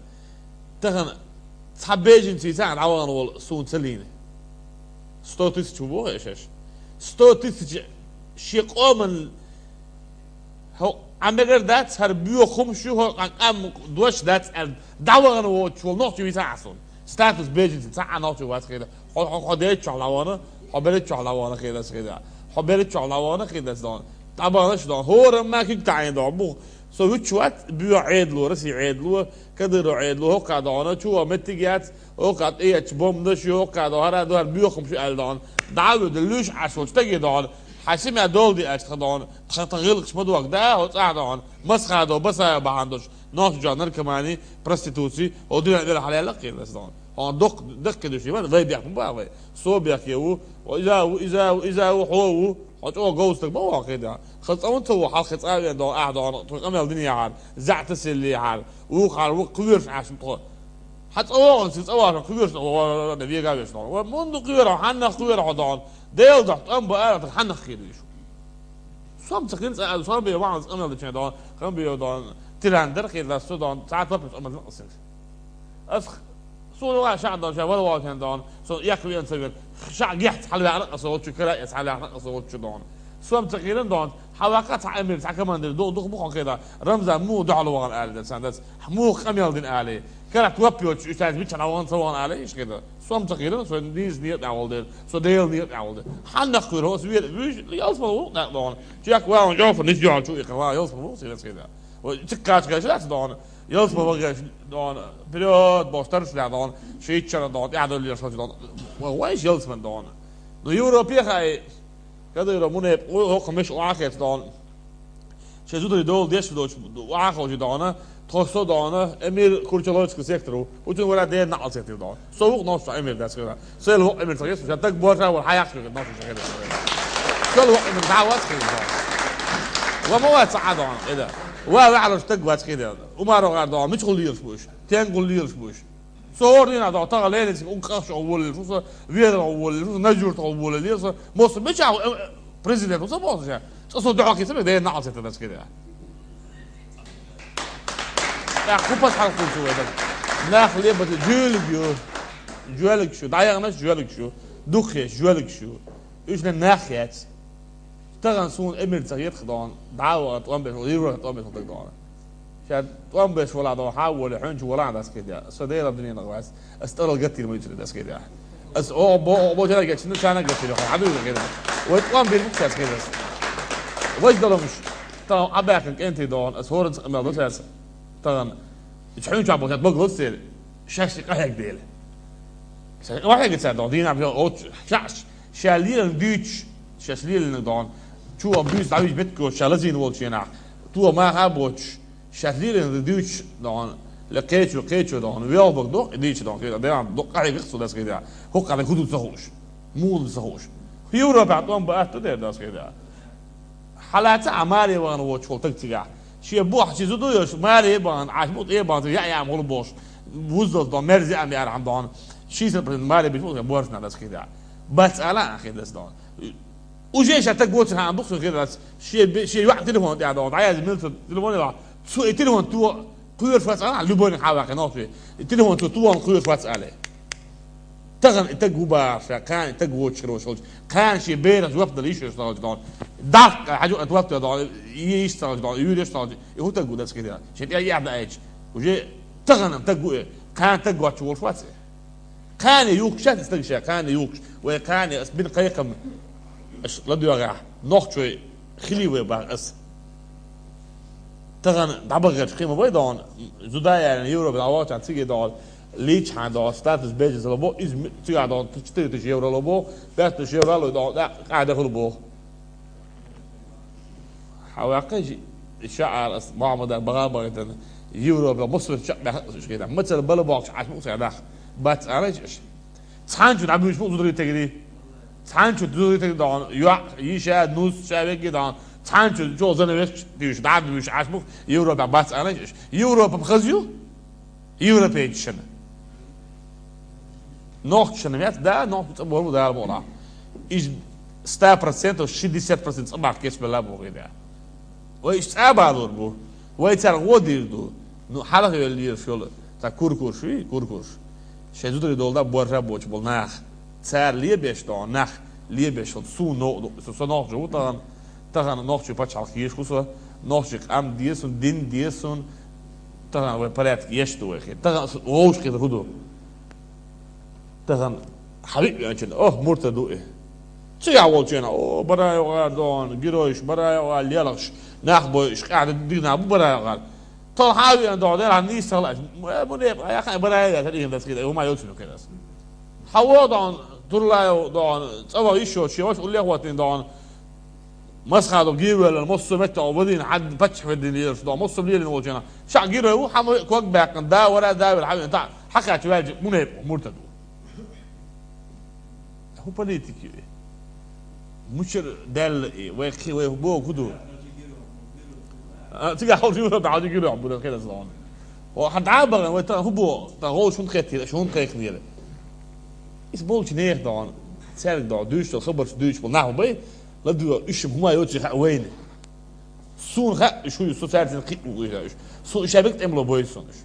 тахана Цхьа беженций цхьа дӀавахана волу суна ца лийна. Сто тысяч ву боху аша. Сто тысяч шен къоман хьо Ӏамегар дац, хӀара боьха хӀумаш ю, хӀо къа-, къам дош дац аьлла, дӀавахана воцуш волу нохчи вийца а суна. Статус беженций цхьа а нохчи вац хеда. Хьо, хьо, хьо деччохь дӀавахана, хьо береччохь дӀавахана хеда ас хеда. Хьо береччохь дӀавахана хеда ас дона. ДӀабаханаш дона. ХӀора ма куьг таӀийна дона. Бух, со вуьтчу вац, боьха Ӏедало, Россия Ӏедало, Кадыров Ӏедало, хӀокху дона, чу ван меттиг яц, хӀокху тӀеэцчу бомбанаш ю, хӀокху дона, хӀара дона, боьха хӀумаш ю аьлла дона. ДӀа а вуьду, луьйш Ӏаш волчу стаге дона. Хьан сима долу диъачу тхан дона, тхан, тхан гӀиллакхаш ма догда, хӀо цӀахь дона, Масхадов, Басаев бахьана долуш, нохчо наркомани, проституци, хӀо дуьнен вела хьалаялла кхийна ас дона. Хьо доккха, даккхий дуьш, вай бехк ма бан вай. Со бехке ву, хьо иза ву, иза ву, иза ву, хьо ву, хьо чӀогӀа говза стаг ма ву хьо кхийна. Хан цӀа ван ца ву, хьалха цӀа а вен дона, ахь дона, тхо къамел дина яхьара, заьӀ тасалла яхьара, вукхара ву кхоьруш Ӏаш тхо. Хьан цӀа вогӀун, цига цӀа вогӀуш, кхоьруш, вегавеш дона. Вай мунда кхоьру, хьаннах кхоьру хьо дона. Дела дохь тӀом баара, хьаннах кхийна вуьйш. Сом ца хилла цӀа, сом бен вахана къамел дечен дон, къам бен дон, тиран дар хир дац, со дон, цхьа топпас къамел ма къасира. Ас суна ва шаьа дон, шаьа вала вахана дон, со якх вен ца вен, шаьа гехц хьалваьхна къа со волчу, кара эс хьалваьхна къа со волчу дон. Сом ца хилла дон, хьаваккха цхьа эмир, цхьа командир, ду-, дух бу хьо кхида, Рамзан муха дуьхьал вахана али дац, сан дац, муха къамел дина али. Кара топ йоцуш, уьш цаьрца мичча вахана ца вахана али, иш хида. Сом ца хилла, со нийса некъа тӀехь волу дела, со Делан некъа тӀехь волу дела. Хьаннах кхоьру, аса вер, вуьш, ялсаман ву, тӀакъ догӀун. Чек ван, жофа, нис жоьхьал чу, и хала, ялсаман ву, сирас хида. Вай, циккача гайша дац догӀун. Ялсаман ван гайша догӀун. Вперёд, боху, старш лаьа догӀун. Шийтчара догӀун, тӀаьхьа доллера шо догӀун. Вай, вайш ялсаман догӀун. Ну, Европе хай, Кадыров, мунепа, вай, хӀокху меш охьа хец догӀун. Шайн зударий дола деш доцу, охьа ховши догӀун. Тхо со догӀун, эмир Курчалойский сектор ву. Учун вара ден наӀал сектор догӀун. Со вукх нохча эмир дац хила. Сел вукх эмир ца хила, ша таг боша вара хьаякх хила, нохча хила. Сел вукх эмир дӀа вац хила догӀун. Ва ма вац цхьа догӀун, эда. Ва ваьхьалаш таг вац хила. Умаров гӀар догӀун, мича гӀуллелаш бу уьш? Тен гӀуллелаш бу уьш? Со хӀора дийнахь догӀун, тахана Ленинский укх къахчо воллелаш ву со, Ведра воллелаш ву со, Нажур тахана воллелаш ву со, мосу мича, э, президент ву со боху ша. Цкъа со дуьхьал кхийса, ден наӀал сеттар дац хила. ТӀаккха хӀун пасхьалкхуьлу цу вай дара? Нах лебаза жоьлиг ю. Жоьлигаш ю. ДӀаяханаш жоьлигаш ю. Дукхеш жоьлигаш ю. Уьш нах яц. Тахана суна эмир ца хетах догӀун. ДӀа а вахана тӀом беш волу, Европа тӀом беш волу даг догӀун. Ша тӀом беш вала догӀун, хьан а воле, хьуьнчу вала дац хида. Со Делан дуьненах вац. Ас тӀарал гатийна ма юьцура дац хида. Ас о, бо, о, бо, чана гатчина, чана гатийна, хьан дуьйна хида. Вай тӀом бир бу цаьрца хида ас. Вай даламаш. Тахана Ӏабаьккхина кӀентий догӀун, ас хӀоранца къамел до цаьрца. Тахана. Ича хьуьнчохь боху, багло церан. Шаьш къахьега дела. Ша къахьега цара догӀун, дийнахь бен оцу шаьш, ша леланиг дуьйцуш, шаьш леланиг догӀун. Чу а буьйса дӀавижа беттиг йоцуш, ша лазийна волчу хенахь. Ту а маха а боцуш, шаьш леланиг дуьйцуш догӀун. Ле кхечо, кхечо догӀун. Велхалбаг доху, и дийча догӀун. Кхечо, дегӀан доккха къахьега со дас хида. ХӀокху къахьега хӀун ду ца хууш. Муха ду ца хууш. Европа тӀом баатта дер дас хида. Хьалаца а маре вахана воцуш волу таг цигахь. Шен бохьа ши зуда йош, маре а бахана, Ӏаш бу тӀе а бахана, яа яа гӀур бохуш, вуззалц дон, мерза а меара хьан дон. Шийсар процент маре биш бу, боршна дас хида. Бац ала а хир дас дон. Уже ша таг воцур хьан дукху хир дас. Шен бе-, шен йоӀ телефон тӀе дон. ДӀаяза милцу телефон йола. Цу и телефон ту кхоьруш вац ала, любойниг хьан ваккхина нохчий. И телефон ту туон кхоьруш вац ала. Тахана и таг ву бахара ша, кхана и таг воцуш хир волуш. Кхана шен берах жоп дала йиш йолуш ца хилча догӀун. Даккха хьажу а тотта догӀун, йиш ца хилча догӀун, юьйраш ца хилча, и хӀун таг ву дас хида. Шен тӀе яхьа даьча. Уже тахана таг ву и, кхана таг воцуш волуш вац и. Кхана юхкуш шаьш и стаг ша, кхана юхкуш. Вай кхана ас бина кхайкхам, аш ладоьгӀахь, нохчой хили вай бах ас. Тахана дӀабахарчу кхин ма бай догӀун, зуда а яьллина, Европа дӀавахчахьана цига догӀун, лийчхьана догӀун, статус беженца ло бо, иза ми-, цигахь догӀун, четыре тысячи евро ло бо, пять тысяч евро ло догӀун, даккха къаьхьа дехула боху. Хьан ваккхий, ша ара ас Мухьаммадар баха а бахийтина, Европа, Мусур чекх баьхна а уьш хетахь. Мацара бала бохкуш Ӏаш ма ца даха. Бац ара иш. Цхьанчу дӀабуьйш бу зударий тегри. Цхьанчу зударий тегри догӀун, йоӀ, йиша, нус, ша вегги догӀун. Цхьанчу чо занавес тивш, дӀа а буьйш Ӏаш бу, Европа бац ара иш. Европа хаза ю? Европейцашна. Нохчашна яц, да, нохча цӀа боху, Дала боху. Иза ста процентов, шестьдесят процент цӀа бахка кечбелла боху, да. Вай иштта цӀа а балур бу. Вай царна гӀо дийр ду. Ну, хьалха йоллера шула. Цхьа куркурш вий, куркурш. Шайн зударий долу да боржа боцуш болу нах. Цара лебеш дохьу нах, лебеш хилла суна новкъа ду, со, со нохчо ву тахана, тахана нохчийн пачхьалкх езаш ву со, нохчийн къам деза суна, дин деза суна, тахана вай порядок еш ду вай хир. Тахана аса вовшах хир хӀун ду? Тахана хьан виъ веанчунна, ох, муртад ву и. Цигахь волчу хенахь, о, барайо гӀар дохьуна, геройш, барайо гӀар лелхаш, нах бойуш, къаьхьа дигна бу барайо гӀар. Тхо хьан а веана дохьу дела, хьан нийса хала аьлча, э, муьне, я кхин а бара а яц, хӀара ийна дац хир, хӀума йоцург хир ас. Хьан вон дохьуна, Турлаев дохьуна, цӀа ваха йиш йоцуш, шен ваша уллехь а хӀоттийна дохьуна, масхадо гевеллан, массо а метта вадийна, хьан паччахь веддина лелаш дохьу, массо а лелийна волчу хенахь. Ша герой ву, хьан вай ког баьккхина, да вара, да вара, хьан веана, тӀаккха хьакхаьчча ваьлча, муьне, муртад ву. ХӀун политика ю и? Мичара даьлла и? Вай кхин, вай боху хӀун ду? А, цигахь хьо Европа хьо дигира хьо буьран хир аса дохьуна. Хьо хьан дӀа а бахана, вай тахана хӀун боху? Тхан гӀовш хӀунда хеттера, аша хӀунда кхайкхинера? Иза болчу нехан дохьуна, цаьрга дохьуна, дуьйцуш долу хабарш дуьйцуш болу нах бу бай, ладугӀу, уьш хӀума йоций хаьа вайна. Суна хаьа, уьш хӀун ю, со цаьрца кхин а ву уьш. Суна уьш шаберг тӀемало бойзу суна уьш.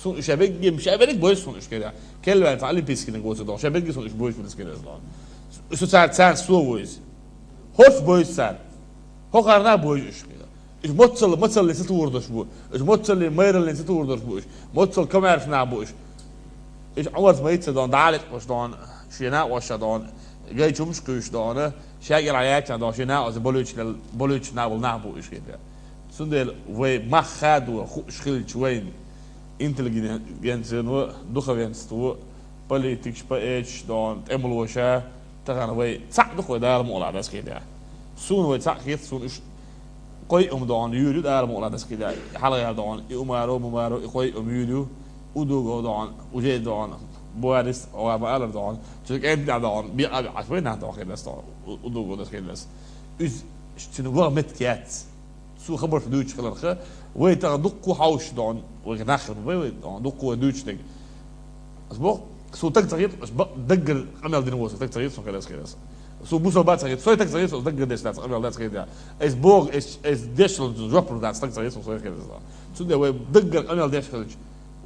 Суна уьш шаберг, ша берриг бойзу суна уьш кхера. Келваьлла цхьа олимпийский наг воцург дохьу, шаберриг суна уьш бойзу уьш кхера аса дохьу. Со цаьрца, цаьрца со войзу. ХӀорш бойзу цара. ХӀокхарна бойзу уьш кхера. Уьш моццал, мацаллин ца тугӀур долуш бу. Уьш моццаллин майраллин ца тугӀур долуш бу уьш. Моццал комаьрша нах бу уьш. Уьш Ӏумарца ма йицца дохьуна, дӀа а лечкъош дохьуна, шен накъоша дохьуна, гайчу хӀумаш кхуьйсуш дохьуна, шаьггара яьчча дохьуна, шен накъоша болуьйтуш нах болу нах бу уьш кхера. Цундела вай мах хадо хууш хилча вайна интеллигенцино, духовенство, политикаш, поэташ дохьуна, тӀемалоша, тахана вай цхьаъ ду-кх вай Дала мукъ лахь дас хир. Суна вай цхьаъ хета, суна уьш кхойъум дохьуна юьйр ю Дала мукъ лахь дас хир. Хьалха дохьуна и Умаро, Мумаро, и кхойъум юьйр ю, Удуго дохьуна, уже дохьуна, Буарис, ва ма алар дохьуна, цу кӀентий дохьуна, бекъа а бекъаш вай нах дохьуна хир дас дохьуна, У-, Удуго дас хир дас. Иза цуьнан ваха меттиг яц. Цо хабарш дуьйцуш хиларх, вай тахана дуккха хьовсуш дохьуна, вай нах хир бу, вай, вай дохьуна дуккха вай дуьйцуш дерг. Ас боху, цо таг ца хета, ас бакъ даггара къамел дина воцург таг ца хета, сан хир ас хир ас. Цо бусалба ца хета, сой таг ца хета, ас даггара деш дац, къамел дац хир. Ас боху, ас, ас деш долчу жоп дац, таг ца хета, сан хир ас. Цундела вай даггара къамел деш хилча,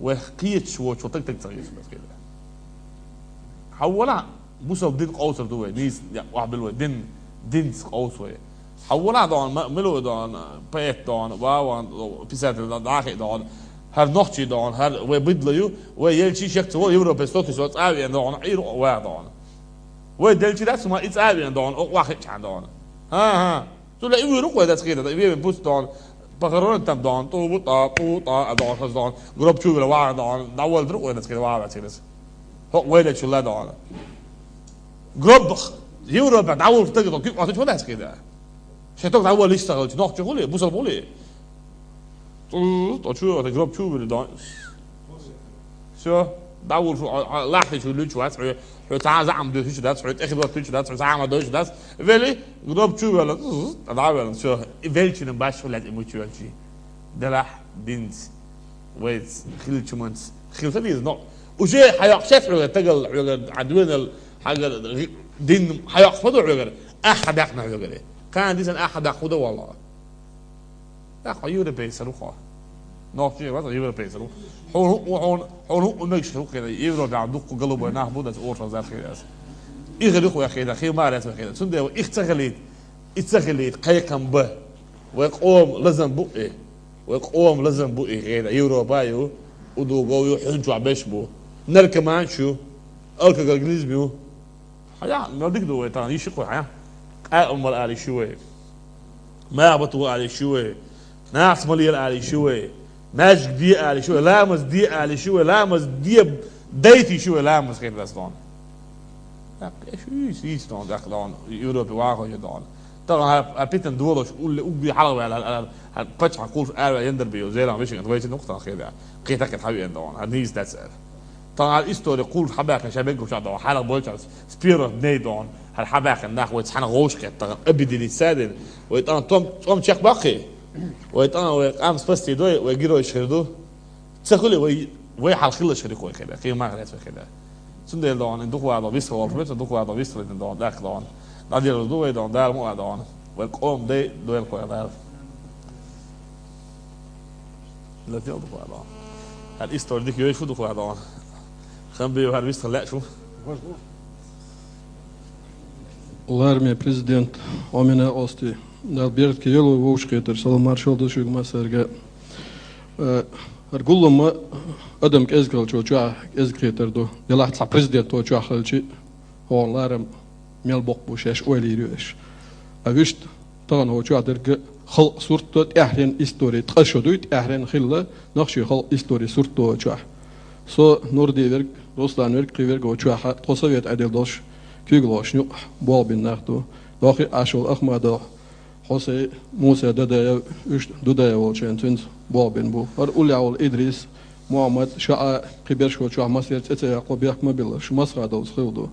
вай кхеташ воцуш, вай таг, таг ца хета, сан хир. Хьан валахь, бусалба дин къовсур ду вай, нийса охьабилла вай, дин, динца къовсу вай. Хьан валахь дохьуна, ма-, мила вай дохьуна, поэт дохьуна, ва, ва, писатель дохьуна, дӀахи дохьуна, хӀара нохчий дохьуна, хӀара вай бидла ю, вай елчий шек ца волу Европе сотуьйсо цӀа а веана дохьуна, Ӏийр ваха дохьуна. Вай делчий дац, ма и цӀа а веана дохьуна, окъа вахиъчхьана дохьуна. ХӀан-хӀа. Цу ле и вуьйр ву-кх вай дас хир, и вевин пуст дохьуна, похоронить там дохьуна, тӀу бу тӀа, тӀу тӀа а дохьуна, хаза дохьуна, гроб чу вила ваха дохьуна, дӀавалла дуру вай дас хир, ваха вац хир ас. ХӀокху вай лечул а дохьуна. Гроб Европа дӀавуллуш дага дохьуна, куьг Ӏоттуьйтуш ма дац хир. Шайн тог дӀавалла иштта хилча, нохчо хуьлий, бусалба хуьлий? ТӀу, тӀо чу, тӀо гроб чу вуьлу дохьуна. Всё, дӀавуллуш, а, а, лахтичу луьйчу вац, хьо, хьо цхьа а заьӀам дуьйцуьйтуш дац, хьо тӀехь доттуьйтуш дац, хьо цхьа а ма дойтуш дац. Вели, гроб чу велла, ткъа дӀа а велла, всё. И велчина баш хӀун лаьцна и муьтуьвелчий. Делахь динца, вайца, хиллачу хӀуманца, хила ца деза, но уже хьайоккхуш яц хьоьгара, тагал хьоьгара, хьан доьналла, хьоьгара, дин хьайоккхуш ма ду хьоьгара, ахь хьан даьккхина хьоьгара. Кхана дисина ахь хьан даккха хӀун дан валла? ТӀаккха хьо европейцер ву хьо. Нохчий вац, европейцер ву. Хьуна хӀуъу, хьуна, хьуна хӀуъу мегаш хир ву кхин, Европехь дуккха голубой нах бу, дас оршах зар хир ас. И хир ю вай хир, хи мара яц вай хир. Цундела их ца хилийта, и ца хилийта, кхайкхам бан. Вай къоман лазам бу и. Вай къоман лазам бу и хир. Европа ю, удугов ю, хьуьнчохь беш бу. Наркоманаш ю, алкоголизм ю. Хьан яхь, мел дика ду вай тахана, йиш ю кху хьан яхь. Къаьа ма ала ала йиш ю вай. Маьхбату ала йиш ю вай. Нахаца ма лела ала йиш ю вай. Маьждиг де ала йиш ю вай. Ламаз де ала йиш ю вай. Ламаз де дайта йиш ю вай. Ламаз хир дац дохьуна. ТӀаккха шу йийца, йийца дохьуна, тӀаккха дохьуна. Европе ваха хӀоьжур дохьуна. Тахана хьан, хьан питана долуш, улле угби хьалха ваьлла, хьан, хьан, хьан пачхьалкх кхуллуш араваьлла яндар бе йо, Зелан вешин, вай цин нукхтан хир да. Кхин тӀаккха хьан веана дохьуна. Хьан нийса дац аьлла. Тахана хьан истори кхуллуш хьан баьккхина, шайн меггуш а дохьуна, хьалха болчарца, с первых дней дохьуна, хьан хьан баьккхина нах вай цхьаьна гӀовш кхетта тахана, обиделить ца дина. Вай тӀан том, цӀом чекхбаккхий? Вай тӀан вай къам спасти дой, вай геройш хир ду. Ца хуьлий вай, вай хьал хилалаш хир ю кху вай хир да, кхин ма хир яц вай хир да. Цундела дохьуна, дукха вала вист волуш вай, цу дукха вала вист валина дохьуна, тӀаккха дохьуна. ДӀаделла ду вай дохьуна, Дала мукъ лахь дохьуна. Вай къоман дай дойла кху вай Дала. Лател дукха вала. Хьан истори дика йойшу дукха вала. Амбиев хӀара вистхила лаьаш ву. Лараме президент, Ӏомина ости. Дала беркате йойла вай вовшахкхетар, салам-маршалла ду шуьга массаьрга. Э, хӀара гуллам адам кӀезига хилча чохь кӀезига кхетар ду. Делахь цхьа президент чохь хилча, хьо ларам мел боккха бу шаьш ойла йийр ю аша. А вуьшта тахана хьо чохь дерг халкъан сурт а, тӀаьххьарчу историн ткъа шо дуй, тӀаьххьара хилла нохчийн халкъан историн сурт а чохь. Со Нурди верг, Руслан верг, кхин верг а чохь, тхо совет Ӏедал долуш куьйгалхошна юкъахь болх бина нах ду. Нохчийн Ӏаш волу Ахмадов Хьусайн, Муса Дадаев, уьш Дудаев волчеран цуьнца болх бина бу. ХӀара уллехь волу Идрис, Мухьаммад, ша а кхин берш хьо чохь массеран цӀе ца яккхало бехк ма билла, шу Масхадовца хилла ду.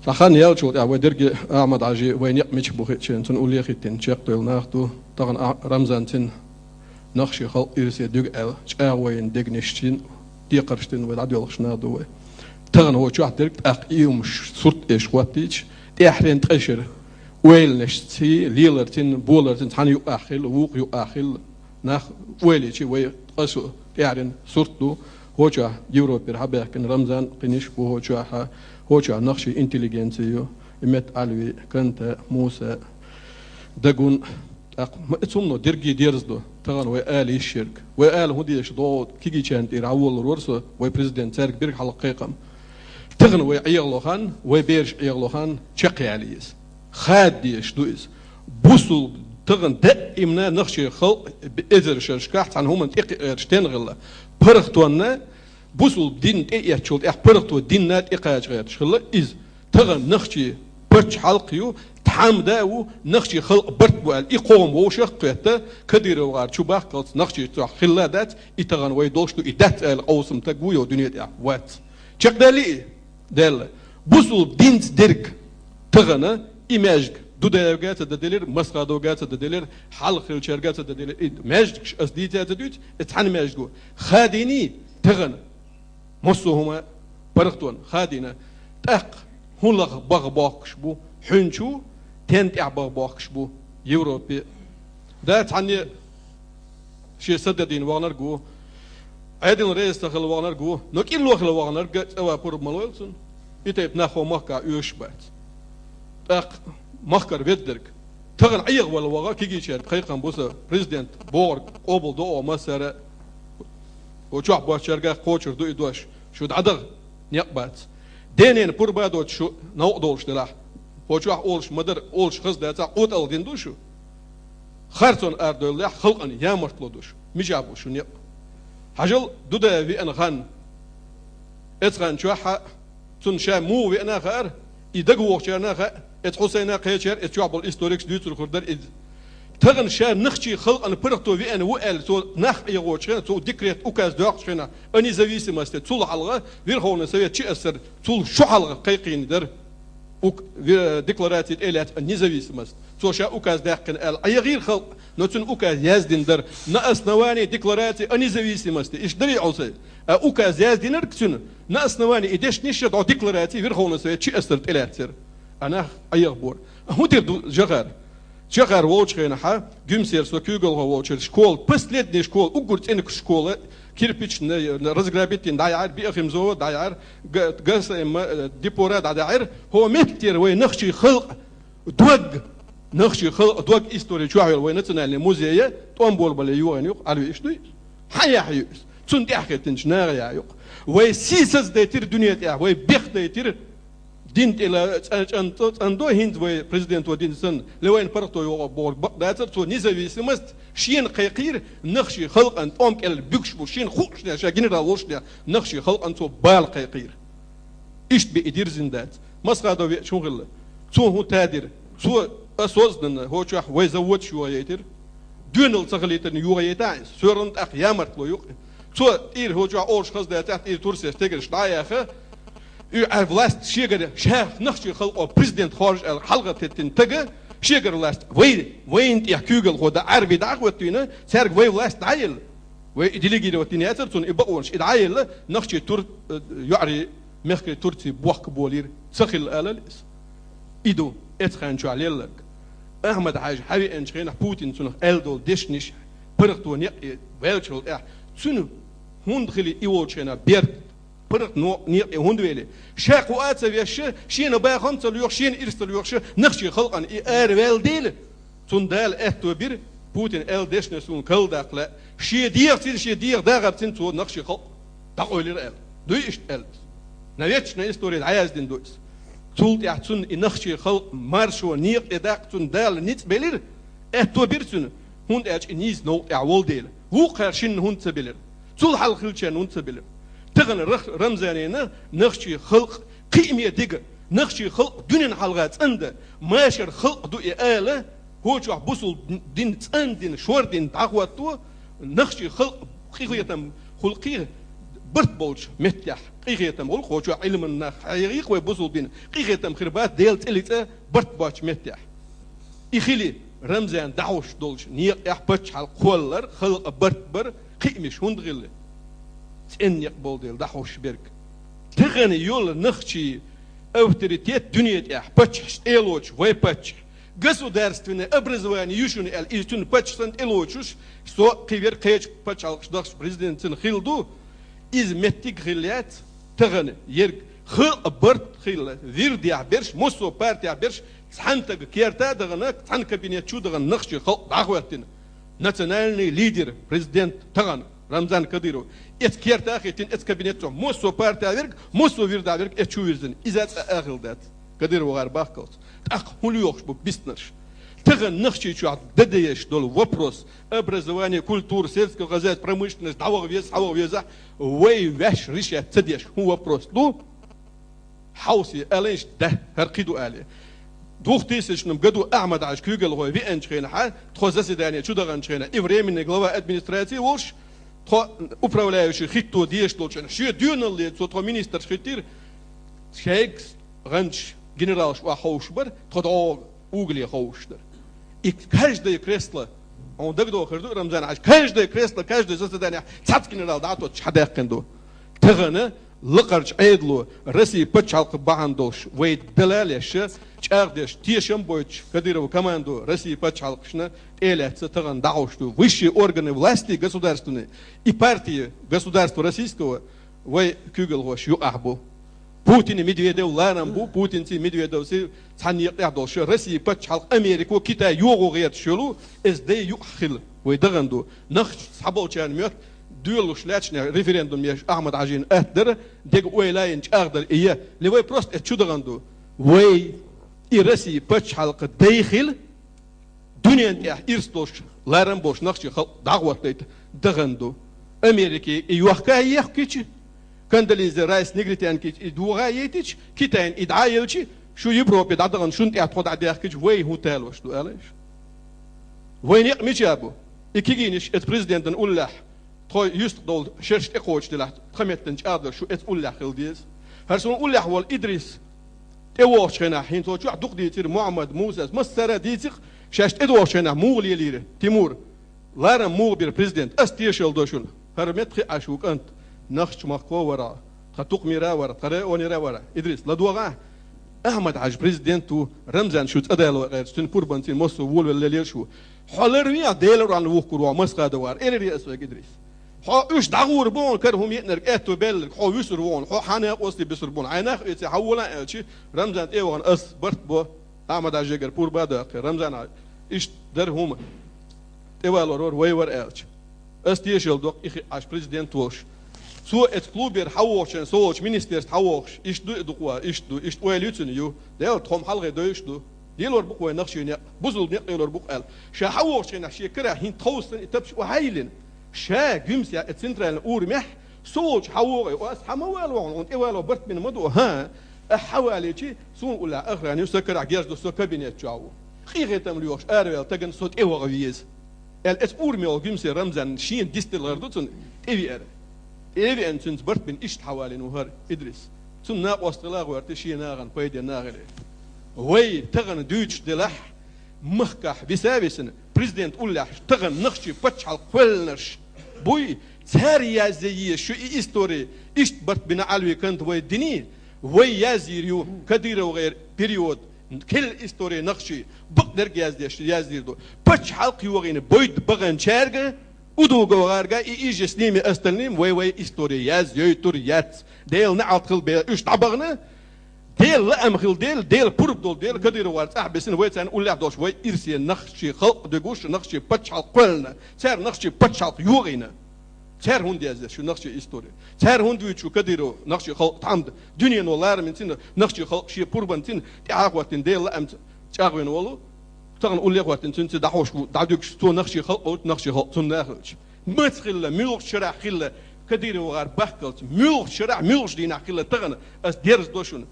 Цхьа хан яьллачул тӀаьхьа вай дерриге Ахьмад-Хьаьжи вайн некъ мичахь бу хиъча, цунна уллехь а хӀиттина чекхдевлла нах ду. Тахана а-, Рамзан цуьнан нохчийн халкъан ирсе дуьга аьлла, чӀагӀо йина дегнаш цуьнан, декхарш дина вай дӀадоьлхуш нах ду вай. Тахана хьо чохь дерг тӀаккха и хӀумаш сурт еш хӀоттийча, тӀаьххьарчу ткъе шарахь ойланашций, леларций, боларций цхьана юкъахь хилла, вукху юкъахь хилла. Нах ойла йича вай ткъа шо тӀаьххьара сурт ду, хьо чохь Европера хьабаьхкина Рамзан, кхиниш бу хьо чохь, хьо чохь нохчийн интеллигенци ю, и Мет Ӏалви, Канта, Муса, Дагун, тӀаккха ма и цунна дерриге дерза ду, тахана вай ала йиш ерг. Вай ала хӀун дезаш догӀу кегийчарна тӀера хьаволалур вара со, вай президент цаьрга берг хьалха кхайкхам. Тахана вай Ӏехало хан, вай бераш Ӏехало хан чекхъяла еза. Хада дезаш ду иза. Бусул тахана даимна нохчийн халкъ эзар шерашкахь цхьана хӀуманна тӀекхиарш тен хилла. ПаргӀатонна бусул дин тӀеэцначул тӀехь паргӀато динна тӀекхача гӀерташ хилла иза. Тахана нохчийн пачхьалкх ю, тхьамда а ву, нохчийн халкъ барт бу аьлла, и кхо хӀума вовшах а кхетта, Кадыров гӀар чу бахкалц нохчийн цохь хилла дац, и тахана вай долуш ду, и дац аьлла къовсам таг ву йо дуьне тӀехь вац. Чекхдаллий и? Даьлла. Бусул динца дерг тахана и маьждиг Дудаевга ца дан делира, Масхадовга ца дан делира, хьалха хиллачаьрга ца дан делира. И маьждигаш ас дийца а ца дуьйцу, и цхьана маьждиго. Хадийний тахана? Массо а хӀума паргӀатонна хадийна. ТӀаккха хӀун лаха баха бохкуш бу хьуьнан чу, тен тӀехь баха бохкуш бу Европе? Да, цхьанне шен са дадийна ваханарг ву, Ӏедална реза ца хилла ваханарг ву, но кӀилло хилла ваханарг цӀа ван пурба ма лойла цунна. И тайпа нах хӀо махкахь оьшуш бац. ТӀаккха махкара веддерг. Тахана Ӏехавала ваха кегийчаьрга кхайкхам бу сан, президент бохург къобал до оха массара а. Хьо чохь боцчаьргах кхочур ду и дош. Шу дӀадаха некъ бац. Денена пурба а доцуш шу новкъа долуш делахь, хьо чохь олуш ма-дарра, олуш хаза дацахь, къотӀалгӀа дина ду шу. Харцонна арадовлалехь, халкъана ямартло ду шу. Мичахь бу шу некъ? Хьажал, Дудаев веана хан, эцу хан чохь а, цунна ша муха веана а хаьара, и дагавохучарна а хаьа, эцу Хьусайна кхечара, эцу чохь болу историкаш дуьйцур хир дара иза. Тахана ша нохчийн халкъана паргӀато веана ву аьлла, цо нах Ӏехочу хенахь, цо декрет, указ доьккхучу хенахь, о независимости, цул хьалха Верховный Совет чу эцара, цул шу хьалха кхайкхийна дара. Ук-, ве-, деклараци тӀе а лаьцна о независимости. Цо ша указ даьккхина аьлла, Ӏехийра халкъ, но цуьнан указ яздина дара: «На основании декларации о независимости». Иштта дарий Ӏусай? А указ яздинарг цуьнан: «На основании», и дешнаш а дӀо деклараци Верховный Совет чу эцара тӀелаьцнера. А нах Ӏехабора. А хӀун тера ду Жохар? Жохар волчу хенахь, Гуьмсера со куьйгалхо волчуьра школа, последняя школа, уггар цӀена школа, кирпична разграбить дина дӀаяьхьира, Биахимзова дӀаяьхьира, Г-, ГСМ, э, депора дӀадаьхьира, хӀо меттера вай нохчийн халкъ дог, нохчийн халкъ дог истори чохь йолу вай национальный музее тӀом болабале йогӀийна юкъа, Ӏалви иштта дуй? Хьан яхь ю иза? Цунна тӀаьхьахӀиттинчу наха яхь юкъа. Вай сий саза дайтира дуьне тӀехь, вай бех дайтира, дин тӀе ла-, цӀа-, цӀан-, цӀандо хӀинца вай президенто дина санна, ле вайна паргӀато йогӀу бохург бакъ дацара, цо независимость шена кхайкхийра, нохчийн халкъана тӀом кӀел буьгуш бу, шена хуушшехь, ша генерал волушшехь, нохчийн халкъана цо бала кхайкхийра. Иштта бен и дирзина дац. Масхадов веача хӀун хилла? Цо хӀун тадира? Цо осознанно хӀо чохь вай заводаш йогӀуьйтира. Доьналла ца хилийтарна йогӀуьйтахьа иза. Соьран тӀаккха ямартло юкъа. Цо тӀера хӀо чохь олуш хаза дацахь, тӀера турсеш тегарш дӀа а яха, и Ӏар власть шегара, ша нохчийн халкъо президент хоржу аьлла хьалха теттина тага, шегара власть вай, вайна тӀехь куьйгалхо дан Ӏарби дӀа а хӀоттийна, цаьрга вай власть дӀа а елла. Вай и делегировать дина яцара цунна, и бакъонаш и дӀа а елла, нохчий тур-, э, йоӀарий мехкарий Турций бохка болийра, ца хилла алал иза. И ду эцу хан чохь лелларг. Ахьмад-Хьаьжа хьавеанчу хенахь Путин цунах аьлла долу дешнаш, паргӀато некъ и ваьллачул тӀаьхьа, цуьнан хӀунда хили и волчу хенахь берд ПаргӀат но-, некъа тӀа хӀунда вели? Ша кхоа а ца веш, шена бахам а ца лоьхуш, шена ирс а ца лоьхуш, нохчий халкъана и араваьнна дела, цунна Дала аьтто бира, Путина аьлла дешнаш суна калдаккха лаьа. Шен дегӀаца, шен дегӀа дагӀарца цо нохчий халкъ дӀакъовлира аьлла. Дуй иштта аьлла? Навечно история дӀаяздина ду иза. Цул тӀаьхьа цунна и нохчий халкъ маршо некъа тӀа даккха цунна Дала ницкъ белира, аьтто бира цунна, хӀунда аьлча и нийса новкъа тӀехь волу дела. Вукхара шинна хӀунда ца белира? Цул хьалха хиллачарна хӀунда ца белира? Тахана Рах-, Рамзанна нохчий халкъ кхиаме дига, нохчий халкъ дуьненна хьалха цӀандан, машар халкъ ду и ала, хӀокху чохь бусулба дин цӀандина, шордина дӀахӀотто, нохчий халкъ къинхетам хуьлу кхин барт болчу меттехь, къинхетам хуьлу хӀокху чохь Ӏилманан нах, хьехийла вай бусулба дин, къинхетам хир бац Делан цӀе лаьцна барт боцчу меттехь. И хили, Рамзан дӀахьуш долчу некъехь пачхьалкх кхоллар, халкъан барт бар, кхиамаш хӀунда хилла? ЦӀена некъ болу дела дӀахьуш берг. Тахана йолу нохчийн авторитет дуьне тӀехь, паччахьаш тӀелоцуш, вай паччахь, государственное образование ю шуна аьлла, иза цуьнан паччахь санна тӀелоцуш, со кхин верг кхечу пачхьалкхаш дахча президент цуьнан хилла ду, иза меттиг хилла яц, тахана ерг халкъан барт хилла, вирдехь берш, массо а партехь берш, цхьана стага керта а дахана, цхьана кабинет чу а дахана нохчий халкъ дӀахӀоьттина. Национальный лидер, президент тахана, Рамзан Кадыров. Эцу керта а хӀиттина, эцу кабинет чохь, массо а партехь верг, массо а вирдехь верг эцу чу вирзина. Иза цкъа а хилла дац, Кадыров гӀар бахкалц. ТӀаккха хӀун лоьхуш бу биснарш? Тахана Нохчийчохь дан дезаш долу вопрос образование, культура, сельское хозяйство, промышленность, дӀаваха веза, схьаваха веза, вай ваьш решать ца деш, хӀун вопрос ду? Хьовсий, аланаш да, хӀара кхин ду алий. Двухтысячном году Ахьмад-Хьаьжа куьйгалхой веанчу хенахь, тхо заседание чу даханчу хенахь, и временный глава администрации волуш, тхо управляющий хӀитто дезаш долчу хенахь, шен доьналле цо тхо министрш хӀиттира, шайгахь гӀанташ генералш охьаховшуш бара, тхо дӀогӀа угли ховшуш дара. И каждое кресло, хьуна дагадогӀур ду, Рамзан-Хьаьжа, каждое кресло, каждое заседание цхьацца генерал дӀа а тоттуш хьадаьккхина ду. Тахана лакхарчу Ӏедало, Россия пачхьалкх бахьана долуш, вай далалеш, чӀагӀдеш, тешам бойтуш, Кадырова командо Россия пачхьалкхашна тӀелаьцна тахана дӀахьуш ду. Высшие органы власти государственные и партии государства российского вай куьйгалхоша юкъахь бу. Путин, Медведев ларам бу, Путинций, Медведевций цхьана некъа тӀехь долуш, Россия пачхьалкх, Америко, Китай йогӀу гӀерташ йолу, эс дай юкъахь хила, вай дахана ду. Нахча схьаболчарна моьтту, доьлуш лаьцнехь референдум еш Ахьмад-Хьаьжина атта дара, дега ойла йина чӀагӀдар и я. Ле вай просто эс чу дахана ду. Вай и Россия пачхьалкх дай хила, дуьнен тӀехь ирс долуш, ларам болуш нахчий халкъ дӀахӀоттайта дахана ду. Америке и йохка а ехкича, Кондолиза Райс Негритянкича и догӀа а яйтича, Китайна и дӀа а елча, шу Европе дӀадахана, шуна тӀехь тхо дӀадаьхкича, вай хӀун талош ду, алаш? Вай некъ мича бу? И кегийнаш эцу президентан уллехь, тхо юьстах долу шерш тӀекхочуш делахь, тхан меттан чӀагӀдар шу эцу уллехь хила деза. ХӀара суна уллехь волу Идрис тӀевогӀучу хенахь, хӀинца цо чохь дукха дийцира Мухьаммад, Мусас, массара а дийцира, шаьш тӀедогӀучу хенахь муха лелийра Тимур, ларам муха бира президент, ас тешалла до шуна. ХӀара метта хи Ӏаш ву кӀант, нахча махко вара, тхан тукхамера вара, тхан районера вара. Идрис, ладогӀа, Ахьмад-Хьаьжа президент ву, Рамзан шу цӀа дало гӀерташ, цуьнан пурбанций массо а волавелла лелаш ву. Хьо ларвехьа, Делан ран вухкур ву, масха дан вара, элира ас вайга, Идрис. Хьо уьш дӀагӀур бу хьуна, кара хӀума йиънарг, аьтто баьлларг, хьо вуьсур ву хьуна, хьо хьан накъостий бисур бу хьуна, хьайн нах оьций хьан волан аьлча, Рамзан тӀе а вахана, ас барт бо, Ахьмад-Хьаьжегара пурба а даккхи, Рамзан-Хьаьжа, иштта дара хӀума, тӀевалор вара, вай вара аьлча. Ас тешалла доккху, и хи Ӏаш президент волуш. Цо эцу клубера хьавогӀучу хенахь, со волчу министерство хьавогӀуш, иштта ду и дукха, иштта ду, иштта ойла ю цуьнан ю. Дела, тхо-м хьалхе дойуш ду. Лелор бу-кх вай нахчий некъ, бусулба некъ лелор бу-кх аьлла. Ша хьавогӀучу хенахь шен карахь хӀинца тховсана и тапча охьайиллина. Ша гуьмсехь и центральный урамехь, со волчу хьавогӀий, ас хьан ма вало хьуна, хьуна тӀе вало барт бина ма ду, хӀа? Ахьа хьавалийчи, суна уллехь охрана ю, сан карахь герз ду, со кабинет чохь ву. Къинхетам лоьхуш араваьлла тагана со тӀе ваха веза. Аьлла, эцу ураме волу Гуьмсе Рамзан шена дистилла гӀар ду цунна тӀевеара. ТӀевеана цуьнца барт бина иштта хьавалийна ву хӀара Идрис. Цунна накъост хила а гӀоьртира, шен нахана пайденна а хилира. Вай тахана дуьйцуш делахь, махкахь виса а висина, президент уллехь тахана нахчий пачхьалкх кхоьллинарш буй, цара язъян еза шу и истори, иштта барт бина Ӏалви кӀант вай дини, вай язйийр ю КадыровгӀеран период, келла истори нахчий, бакъдерг яздеш язйийр ду. Пачхьалкх йогӀийна бойда баханчаьрга, Удугов гӀарга и иже с ними остальным вай-вай история яз йойтур яц. Дела наӀалт хила бе уьш дӀабахана, Дела лаам хила дела, Дела пурба долу дела, Кадыровгар цӀахь бисина, вай царна уллехь долуш, вай ирсе нахчи халкъ дуьгуш, нахчи пачхьалкх кхоьллина, цара нахчи пачхьалкх йогӀийна. Цара хӀунда язъеш шу нахчи история? Цара хӀунда вуьйцу шу Кадыров нахчи халкъ тхьамда? Дуьнено ларамин цина нахчи халкъ шен пурбан цина тӀаьхьа хӀоттина Дела лаамца чӀагӀвина волу. Тахана улле а хӀоттина цуьнца дӀахьош ву, дӀадуьгуш цо нахчи халкъ волчу, нахчи халкъ цунна нахилча. Маца хилла, муьлхачу шарахь хилла Кадыровгар бахкалц, муьлхачу шарахь, муьлхачу дийнахь хилла тахана, ас дерзадо шуна.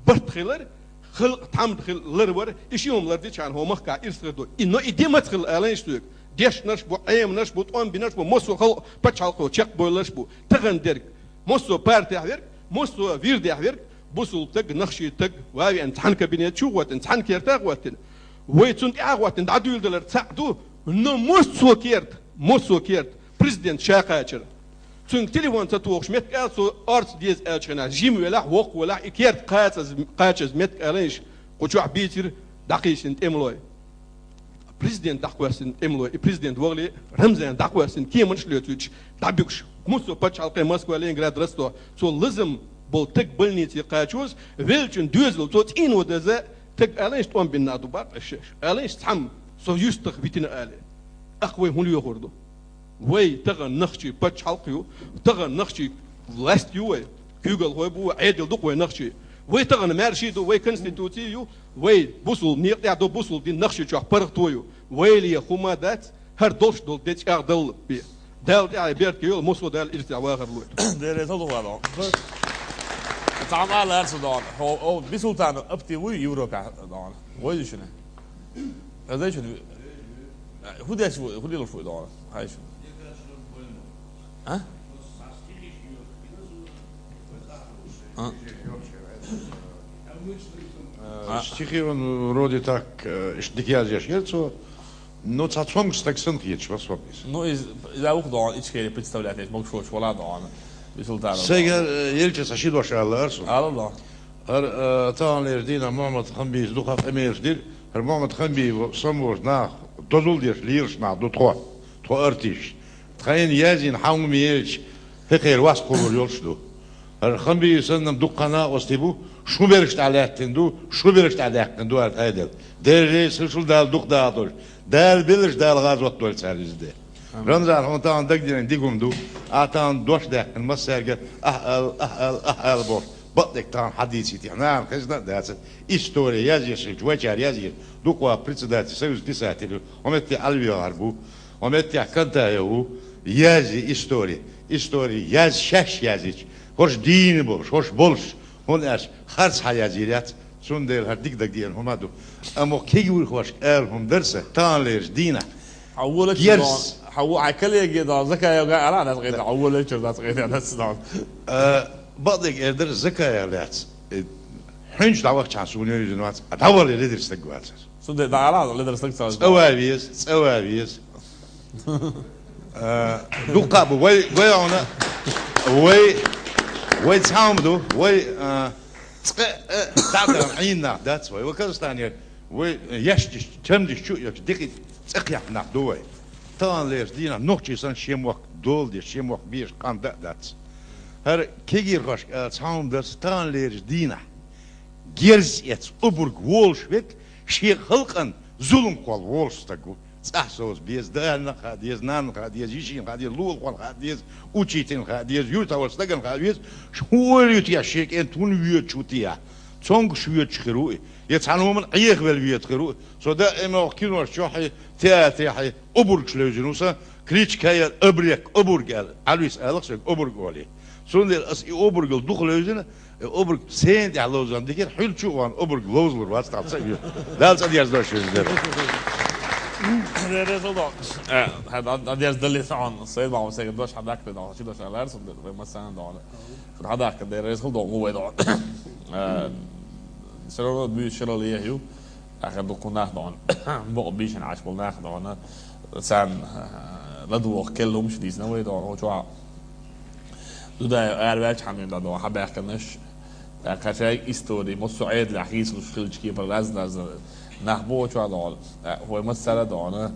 Барт хилар, халкъ тхьамда хила ларвар, и ши хӀума лардичхьана хӀо махкахь ирс хир ду. И, но и де маца хилла аланаш соьга. Дешнарш бу, Ӏеманаш бу, тӀом бинарш бу, массо а халкъ пачхьалкхо чекхбойларш бу. Тахана дерг, массо а партехь верг, массо а вирдехь верг, бусул таг, нахчи таг, вавиан цхьана кабинет чу а хӀоттина, цхьана керта а хӀоттина. Вай цунна тӀаьхьа а хӀоттина, дӀадуьйладалар цхьаъ ду, но массо а керта, массо а керта, президент ша кхачар. Цуьнга телефон ца тухуш меттиг ала, цо орца деза аьллачу хенахь, жима велахь, воккха велахь, и керта кхачаза, кхачаза меттиг аланаш, кху чохь бийцира, дӀакхийсина тӀемалой. Президент дӀакхоьссина тӀемалой, и президент вахале, Рамзан дӀакхоьссина кеманаш лоьцуьйтуш, дӀабуьгуш. Муссо пачхьалкхе Москва, Ленинград, Ростов. Цо лазам болу таг больнице кхачоз, веллачун доьзал, цо цӀийно даза, таг аланаш тӀом бинна ду бакъ аша. Аланаш цхьамма, со юьстах витина але. Ах вай хӀун лоьхур ду? Вай тахана нахчий пачхьалкх ю, тахана нахчий власть ю вай, куьйгалхой бу вай, Ӏедал ду-кх вай нахчий. Вай тахана маьрший ду, вай конституций ю, вай бусул некъа тӀехь ду, бусул дин нахчий чохь паргӀато ю. Вайле хӀума дац, хӀара долуш долу де чӀагӀдалла бе. Дала тӀаьхье беркате йойла, массо а Дала ирсехь вахар лойла. Дерриг а лугӀа доху. Цхьа ма лаьцна доху. Хьо, о, Бисултанов апти вуй Европехь доху. Вай ду шуна? Хаза шуна? ХӀун деш ву, хӀун лелаш ву доху? Хай шуна. А? А? А. Стихи он вроде так, э, иш дика язъеш яра цо, но цхьа цомгуш стаг санна хеташ вара со бис. Ну, из, из а вух доху, Ичкери представлять еш, могушочу вала доху, Бисултанов. Сайгара, э, елча цхьа ши дош ала лаара суна. Ала доху. ХӀара, э, таханлерчу дийнахь Мухьаммад Хамбиевс дукха къамелаш дира. ХӀара Мухьаммад Хамбиев самаволчу нах дозалла деш лелаш нах ду тхо, тхо артисташ. Тхайна язйина хьан хӀума елча, хӀокхеран васт кхоллар йолуш ду. ХӀара Хамбиев санна дуккха накъостий бу, шун бераш тӀехь лаьттина ду, шун бераш тӀехь даьккхина ду аьлла тхайдала. Дерриг а ца шул Дала дукха даха долуш. Дала белларш Дала гӀазот дойла цара иза де. Амин. Рамзан, хьуна тахана дагадеана дика хӀума ду. Ахьа тахана дош даьккхина массаьрга ахьа ала, ахьа ала, ахьа ала бохуш. Бакъдерг тахана хьадийцийта, нахана хезна а дацара. История язъеш хилча, вайчара язйира. Дукха ваха председатель Союза писателей, хӀо меттехь Алвегар бу, хӀо меттехь Кантаев ву, язйи история. История яз, шаьш язйича, хӀорш дийна болуш, хӀорш болуш, хӀунда аьлча харц хьан язйийр яц, цундела хӀара дика дагадеана хӀума ду. Амма кегийрхошка ала хӀума дара сан, таханлерчу дийнахь. Хьан волачуьра герз. Хьан во-, хьан коллеге доху, Закаевга ала дац къайда, хьан волачуьра дац къайда дац доху. А, бакъдерг эр дара Закаев лаьцна. Э, хьуьнчу дӀавахчахьана суна йовзина вац, а дӀавалле ледара стаг вацара. Цундела дӀа ала, ледара стаг ца вац. ЦӀа ван веза, цӀа ван веза. А, дуккха а бу, вай, вай хьуна, вай, вай цхьа хӀума ду, вай, а, цкъа, а, дӀа а дан Ӏийна нах дац вай. Вай Казахстанера, вай, а, яьшнаш, чамдаш чу а йоцуш, дикка цӀа кхехьа нах ду вай. Таханлерчу дийнахь нохчий санна шен мохк дола деш, шен мохк безаш къам дан а дац. ХӀара кегийрхошка ала цхьа хӀума дара сан, таханлерчу дийнахь герз эцна обарг волуш верг шен халкъана зулам кхолла волуш стаг ву. ЦӀахь совца беза, дана хаа деза, нанна хаа деза, йишина хаа деза, лулахошна хаа деза, учительна хаа деза, юьртахь волчу стагана хаа веза, хӀун ойла ю те, шен кӀентан хӀунда воьдуш ву те? Цомгуш воьдуш хир ву и. Я цхьана хӀуманна Ӏехавелла воьду хир ву. Со даима оха кинош чохь, театрехь обаргаш левзина ву сан, кличка яра Абрек, обарг аьлла. Ӏалвис алахь соьга обарг олий. Цундела ас и обаргал дукха левзина, и обарг сена тӀехь ловзан дикира, хьуьлчу а ван обарг ловзалур вац тахана ца а вер. Дала цӀа дерзадойла шуьга дерг. Э, хьан дӀа-, дӀадерза дале сан хьуна, Сайд-Махьмуд сайга дош хьан даккха догӀу, ши дош аьлла сан дера, вай массарна догӀу. Хьан даккха дерриг хила догӀу вай догӀу. Э, всё равно буьйса шарал ехь ю. Ахир дуккха нах дохуна, бакъ бийшина Ӏаш болу нах дохуна, царна, а, ладугӀу келла хӀумаш дийцина вай дохуна, хӀо чохь. Дудаев араваьлча хьан дохуна, хьан баьхкинарш, тӀаккха шайга истори, массо а Ӏедалехь хийцалуш хилча кепара лазна-лазна нах бу хӀо чохь дохуна, а, вай массара а дохуна,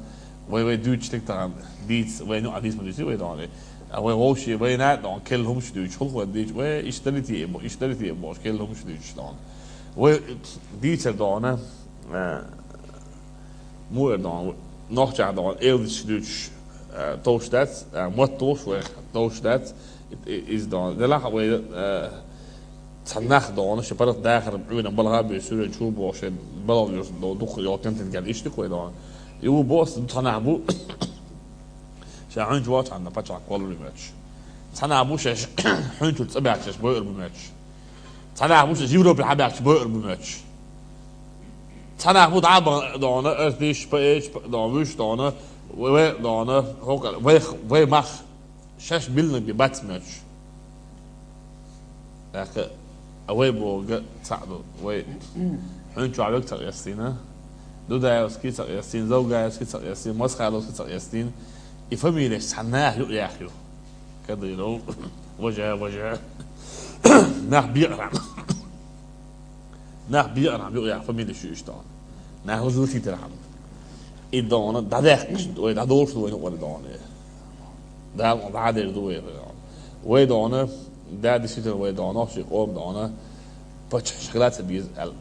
Вай, вай дуьйцуш дерг тахан дийца, вай ну а дийца ма дуьйцу вай дона. А вай вовши, вай на дона, келла хӀумаш дуьйцуш, хӀулхо дийцу, вай иштта далитий, иштта далитий бохуш, келла хӀумаш дуьйцуш дона. Вай дийцар дона, а, муэр дона, нохча дона, элдиш дуьйцуш, а, товш дац, а, мотт товш вай товш дац, и-, и-, из дона. Делахь вай, а, цхьа нах дона, ши паргӀат дахар, Ӏуьйранна балха бе, суьрен чу бохуш, шен балал йош до, дукха йолу контент гал иштта кхой дона. И ву бос, цхьа нах бу, ша хьуьнчу вац хьанна пачхьалкх коллур бу моьттуш. Цхьа нах бу, шаьш хьуьнчуьра цӀа баьхчаш бойур бу моьттуш. Цхьа нах бу, шаьш Европе хьабаьхча бойур бу моьттуш. Цхьа нах бу дӀа а бан дона, артиш, поэташ, дона, вуьш дона, вай, вай дона, хӀокху, вай, вай мах, шаьш билнарг бац моьттуш. ТӀаккха а вай бохург цхьаъ ду. Вай хьуьнчохь верг ца къестийна, Дудаевский ца къестийна, Завгаевский ца къестийна, Масхадовский ца къестийна. И фамилеш цхьа наха юкъ яхь ю. Кадыров, важа, важа. Нах бекъархьама. Нах бекъархьама юкъ яхь фамилеш ю иштта. Нах лазур сийтархьама. И дона дӀадаьккхаш, вай дӀадолуш ду вайна къора дона. Дала дӀадер ду вай. Вай дона, да, действительно, вай дона, ши къом дона, паччахьаш хила ца беза аьлла,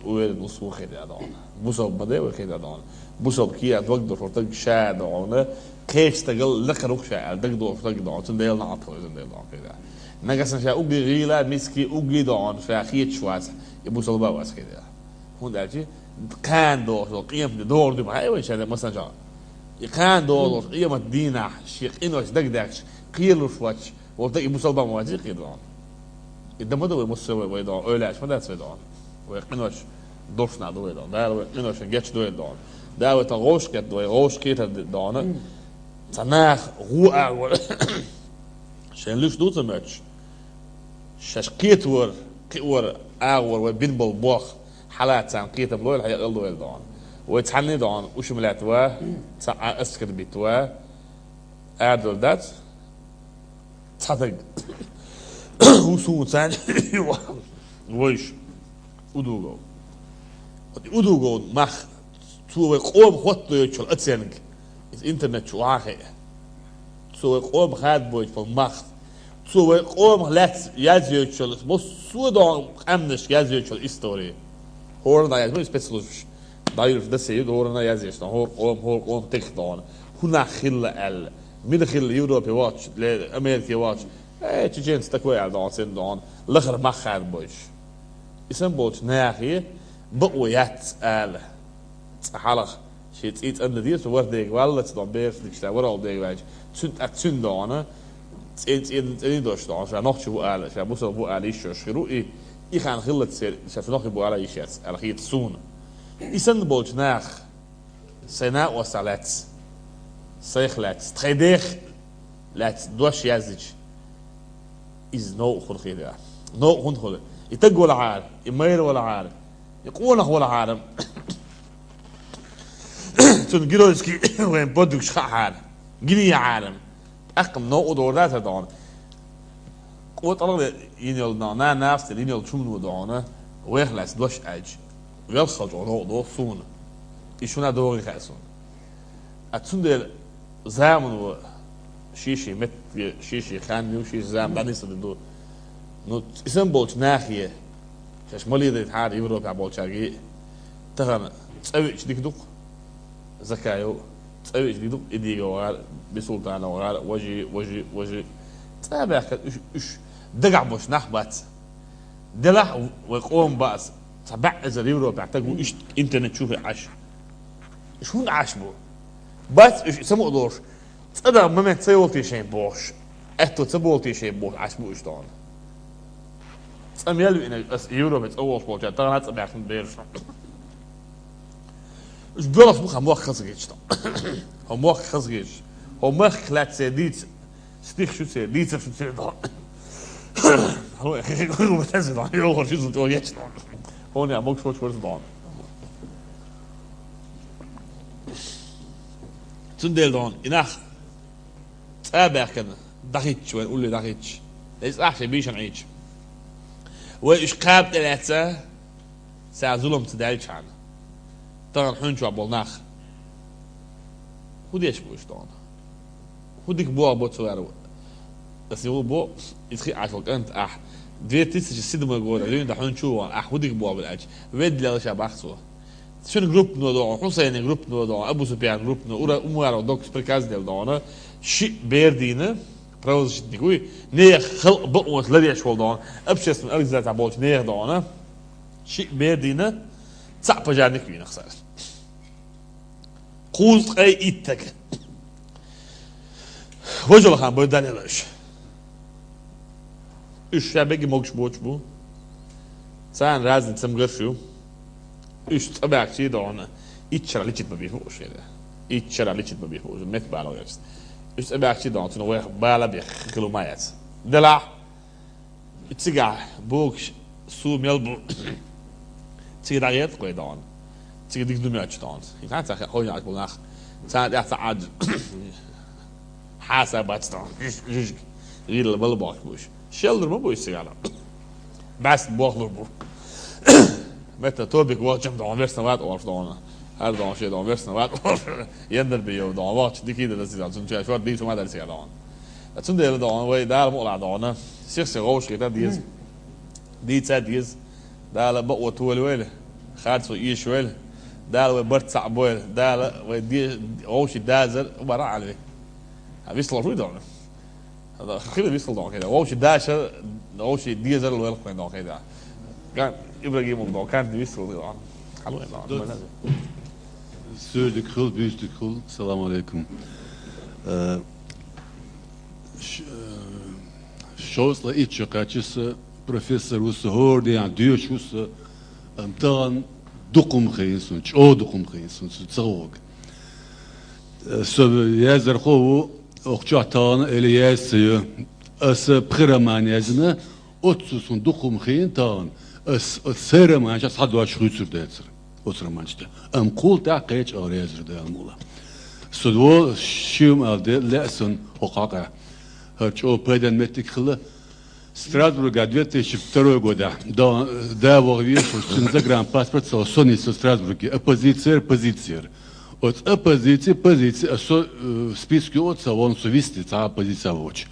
уверен ву суна хета дона. Бусалба ма де вай хета дона. Бусалба кийа дог дошур даг ша дона, кхечу стагал лакхара ву ша аьлла, даг дошур даг дона, цундела нахьа тхо иза дела дона хета. Нагахь санна ша угги гӀийла, миски, угги дона, ша хеташ вац, и бусалба вац хета. ХӀунда аьлча, кхана дохуш долу къематде догӀур ду ма хаьа вай шаьрда масанчохь. И кхана догӀуш долу къемат дийнахь шен къинош дагадехча, кхералуш вац, волу таг и бусалба ма вац кхийдорна. И дан ма ду вай муссар вай, вай догӀу, ойла аьлча ма дац вай догӀу. Вай къинош дошна ду вай догӀу. Дала вай къиношна гечдойла догӀу. Дала вай тан гӀовшкхетта вай, гӀовшкхетар догӀу. Цхьа наха гӀо агӀор шайн луьш ду ца моьттуш. Шаьш кхетавар, кхиавар, агӀор вай бина болу бох, хьала царна кхетам лойла хьекъал дойла догӀу. Вай цхьанне догӀу, уьш ма лаьтта ва, цхьа а аскар битта ва, арадала дац, цхьа даг. ХӀу суна царна вайша, удугов. Вот и удугов мах, цо вай къома хӀоттадойтучул оценка, иза интернет чу охьа хиъ. Цо вай къома хадабойтучул мах, цо вай къомах лаьцна язйойтучул, массо а догӀу къаьмнашка язйойтучул истори. ХӀоранна язйо спецслужбаш. ДӀаюьйлуш дасе ю, хӀоранна язйеш дан, хӀора къома, хӀора къома тӀехь догӀу. ХӀун нах хилла аьлла. Мила хилла Европе воцуш, ле, Америке воцуш. Э, чеченцы такой аьлла догӀу, церан догӀу. Лахара мах хадабойтуш. И санна болчу нахе бакъо яц ала. Цкъа хьалха шен цӀий цӀандан деза, цу варх дега валлалц догӀу, бераш дикаш ша варалла дега ваьлча, цуьнан тӀаккха цуьнан догӀу, цӀен-, цӀен-, цӀена дош догӀу, ша нохчи ву ала, ша бусалба ву ала йиш йолуш хир ву и, и хан хиллалц церан, ша цу нохчи бу ала йиш яц, аьлла хета суна. И санна болчу наха, сайн накъостах лаьцна, сайх лаьцна, тхайн дех лаьцна дош яздича, иза новкъа хуьлу хета. Новкъа хӀунда хуьлу? И таг валахьара, и майра валахьара, и къонах валахьара, цунна геройский вайн подвигаш хаахьара, гине яхьара, тӀаккха-м новкъа догӀур дац хӀара догӀу. КъотӀалгӀа йина йолу догӀу, нана-нанас тӀера йина йолу чумно догӀу, вайх лаьцна дош аьлча, велхалчо новкъа догӀу суна. И шуна догӀий хаьа суна. А цундела замано шен-шен меттиг, шен-шен хан ю, шен-шен зама дӀанисдан ду. Ну, и санна болчу нахе, шаьш ма ледайтахьара Европехь болчаьрга, тахана цӀа веача дика ду-кх, Закаев, цӀа веача дика ду-кх, Идигов гӀара, Бисултанов гӀара, важи, важи, важи. ЦӀа баьхкина уьш, уьш дагахь болуш нах бац. Делахь вай къоман баъ аса, цхьа бӀе эзар Европехь таг ву иштта интернет чу хиъ Ӏаш. Уьш хӀунда Ӏаш бу? Бац уьш, самукъа долуш, цӀа дан момент ца йолтий шайн бохуш, аьтто ца болтий шайн бохуш Ӏаш бу уьш догӀу. ЦӀа мел виънарг аса Европе цӀа волуш болчара тахана а цӀа баьхкина бераш. Уьш боьлхуш бу хьан мохк хаза гечу. Хьо мохк хаза гечу. Хьо махках лаьцна дийца. Стих шу церан, дийцар шу церан догӀу. Хьо, хьо, хьо, хьо, хьо, йогӀур шу зун чӀогӀа ечу догӀу. Хьуна а могуш волчу варца догӀу. Цундела догӀу, и нах цӀа а баьхкина, дӀахӀиттича, вайн улле дӀахӀиттича, иза ахь шайн бийшина Ӏийча. Вай уьш кхаба тӀелаьцна, цара зулам ца даьллачхьана. Тахана хьуьнчохь болу нах. ХӀун деш бу уж дона? ХӀун дика боху бо цу аьрру? Ас юха бо, иза хи Ӏаш волу кӀант ахь. Две тысячи седьмой года, дуьйна да хьуна чу вон, ахь хӀун дика боху бо аьлча, ведда лела ша бах цо. Цуьнан группано дона, Хьусайнан группано дона, Абу Суфьянан группано, ура, Умаров доккхачу приказ делла дона, шиъ бер дийна, правозащитник вуй, нехан халкъ бакъонаш ларъеш волу дона, общественная организация болчу нехан дона, шиъ бер дийна, цхьаъ пожарник вийна цара. Кхузткъе итт стаг. Важалла хан бара далийла уьш. Уьш ша бегга могуш боцуш бу. Царна разница ма гарш ю. Уьш цӀа баьхкичий дона. Итт шарахь личит ма бийр бу уьш хӀара. Итт шарахь личит ма бийр бу уьш. Метта бала гӀерташ. Уьш цӀа баьхкичий дона, цунах вайх бала бех хила ма яц. Делахь, цигахь богуш су мел бу. Цига дӀагӀерта кхой дона. Цига дика ду моьттуш дона. ХӀинца ца хе-, хойна Ӏаш болу нах. Царна тӀехь ца Ӏаьдда. Хьаса бац дона. Жуж-, жужиг. ГӀийла бала бохуш бу уьш. Шеллур ма бу уьш цигахь. БӀаьста бохлур бу. Метта тобик вахчам дона, версна ват орш дона. ХӀара дона шен дона, версна ват орш. Яндар бе йов дона, вахча дикий дан дасий дона, цунна чай шор дийца ма дар цигахь дона. Цундела дона, вай Дала мукъалахь дона. Сих-сих гӀовш хета деза. Дийца деза. Дала бакъо толавойла, харцо эшавойла. Дала вай барт цхьаъ бойла. Дала вай де-, гӀовши дазар, бара Ӏалви. Ха, висло хуй дона. Хила висал дохкийда. Вовши даша, вовши дезар лоьлхуй дохкийда. Кан Ибрагимов дохкийда, кан висал дохкийда. Хьалуй дохкийда. Суьрдиг хил, буьйсдиг хил. Салам алейкум. Э, ш-, э, шовзткъа итт шо кхаьчча са профессор ву со, хӀора ден доьшуш ву со, ам тахана дукха хӀума хиина суна, чӀогӀа дукха хӀума хиина суна, со ца гӀога. Э, со яздархо ву, Охчохь тахана или яьсса ю. Аса пхи роман яздина, оццу сун дукха хӀума хиина тахана. Ас оцу сайн романчохь цхьа дош хуьйцур дацара. Оцу романчохь. Амма кхул тӀаьхьа кхеча агӀор яздира Дала мукъалахь. Со во шима ал де лаьа сан хӀокху хьакъехь. ХӀара чӀогӀа пайденна меттиг хилла. Страсбурга две тысячи второй годехь да, да ваха везаш, цуьнан загранпаспорт ца, со нийса Страсбурге оппозицияра, позицияра. Оцу оппозици, позици, а со, э, списке оцу ца вон со висти, цхьа оппозиция воцуш.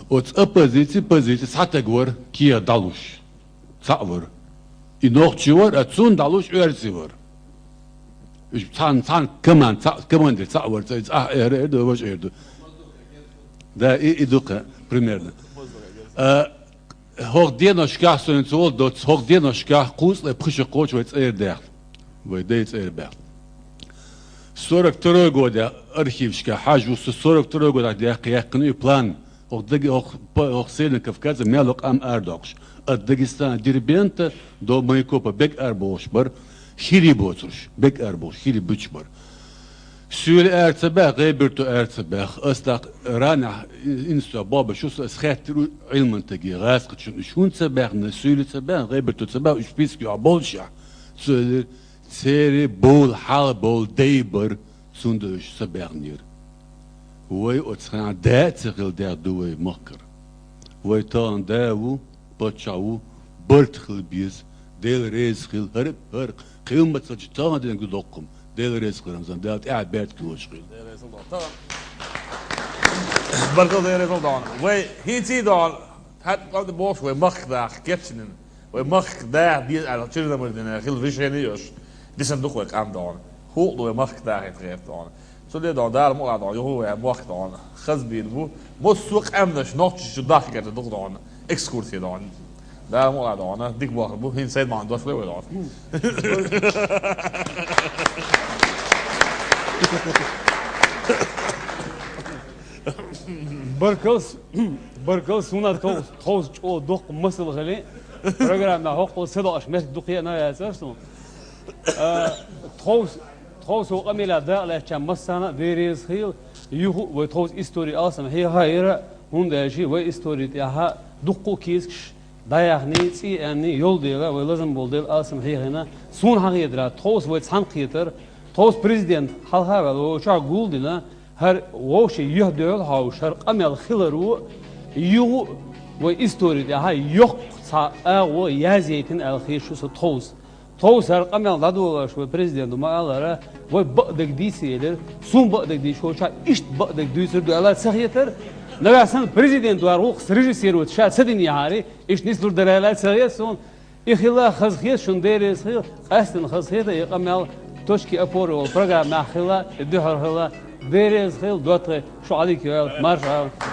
Оцу оппозици, позици, цхьа таг вара, кехат дӀалуш. Цхьаъ вара. И нохчи вара, а цунна дӀалуш оьрси вара. Уьш цхьана, цхьана команд-, цхьа-, командир цхьаъ вара, цхьа, цхьа эр, эр ду, важа эр ду. Да, и, и ду-кх, примерно. А, хӀокху деношкахь, со хӀинца волу доцу, хӀокху деношкахь кхузткъе пхи шо кхочу вай цӀера даьхна. Вай дай цӀера баьхна. Сорок второй годехь архивашкахь хьажа ву со, сорок второй годехь даьккха яьккхина и план. ХӀокху Даги-, хӀокху па-, хӀокху Северный Кавказа мел йолу къам арадоккхуш. От Дагестана, Дербента до Майкопа бегга арабохуш бара. Хири боцурш, бегга арабохуш, хири буьтуш бара. Суьйли ара ца баьхна, ГӀайберто ара ца баьхна. Ас тӀаккха ранехь институтехь болх беш ву со, ас хаьттира Ӏилман стаге, гӀазкхичунна, уьш хӀунда ца баьхна, Суьйли ца баьхна, ГӀайберто ца баьхна, уьш спискехь боллушехь. Цо элира, церан бовла хьалха бовла дай бара, цундела уьш ца баьхнера. Вай оцу хенахь да а ца хилла даьхна ду вай махкара. Вай тахана да ву, паччахь ву, барт хила беза, Дела реза хила, хӀара, хӀара, кхин ма ца чу тахана динарг ду доккхум. Дела реза хила, Рамзан, Дала тӀаьхьа беркат лоцуш хила. Дела реза хила, тахана. Баркалла, Дела реза хила, дона. Вай хӀинций, дона, хӀара, бохуш, вай махка даха кечйина. Вай махка даха деза аьлла, чуьра-намар дина хила решение йолуш, дисина ду-кх вай къам, дона. ХӀуъа ду вай махка дахийта гӀерта, дона. Цундела, дона, Дала мукъалахь, дона, юха вай мохк, дона, хаза бийр бу. Массо а къаьмнаш нохчашна чу дахка гӀерта ду-кх, дона, экскурси, дона. Дала мукъалахь, дона, дика бохур бу. ХӀинца Сайд-Махьмад дош лой вай, дона. Баркалла, баркалла, суна тховса, тховса чӀогӀа доккха масал хили. Программа хӀокхо са доӀуш меттиг ду кхиъна яцара суна. А, тховса, тховса хӀокху къамелехь дакъа лаьцначарна массарна а Дела реза хила, юха а вай тховса истори алсам хьехийра, хӀунда аьлча вай истори тӀехь дуккха а кийсакаш дӀаяьхний, цӀий а аьнний йолу дела, вай лазам болу дела алсам хьехийна. Суна хьан хетарехь, тховса вай цхьаьна кхетар, тховса президент хьалха а ваьлла, вай чохь гулдина, хӀара вовшийн юьхь-дуьхьал хьовуш, хӀара къамел хиларо, юха а вай истори тӀехь йоккха цхьа агӀо язъяйтина аьлла хеташ ву со тховса. Тховса хӀара къамел дӀадолош вай президенто ма-аллара, Вай бакъдерг дийца елира, сун бакъдерг дийца хӀокху чохь иштта бакъдерг дуьйцур ду аьлла ца хетара. Нагахь санна президент вар ву-кх режиссировать ша ца динехьара, иштта нислур дара аьлла ца хета суна. И хила хаза хета шуна, Дела реза хила, къаьстина хаза хета и къамел, «Точки опоры» олу программехь хила, и дуьхьал хила, Дела реза хила, доттагӀий, шу Ӏалик йойла, марша Ӏойла.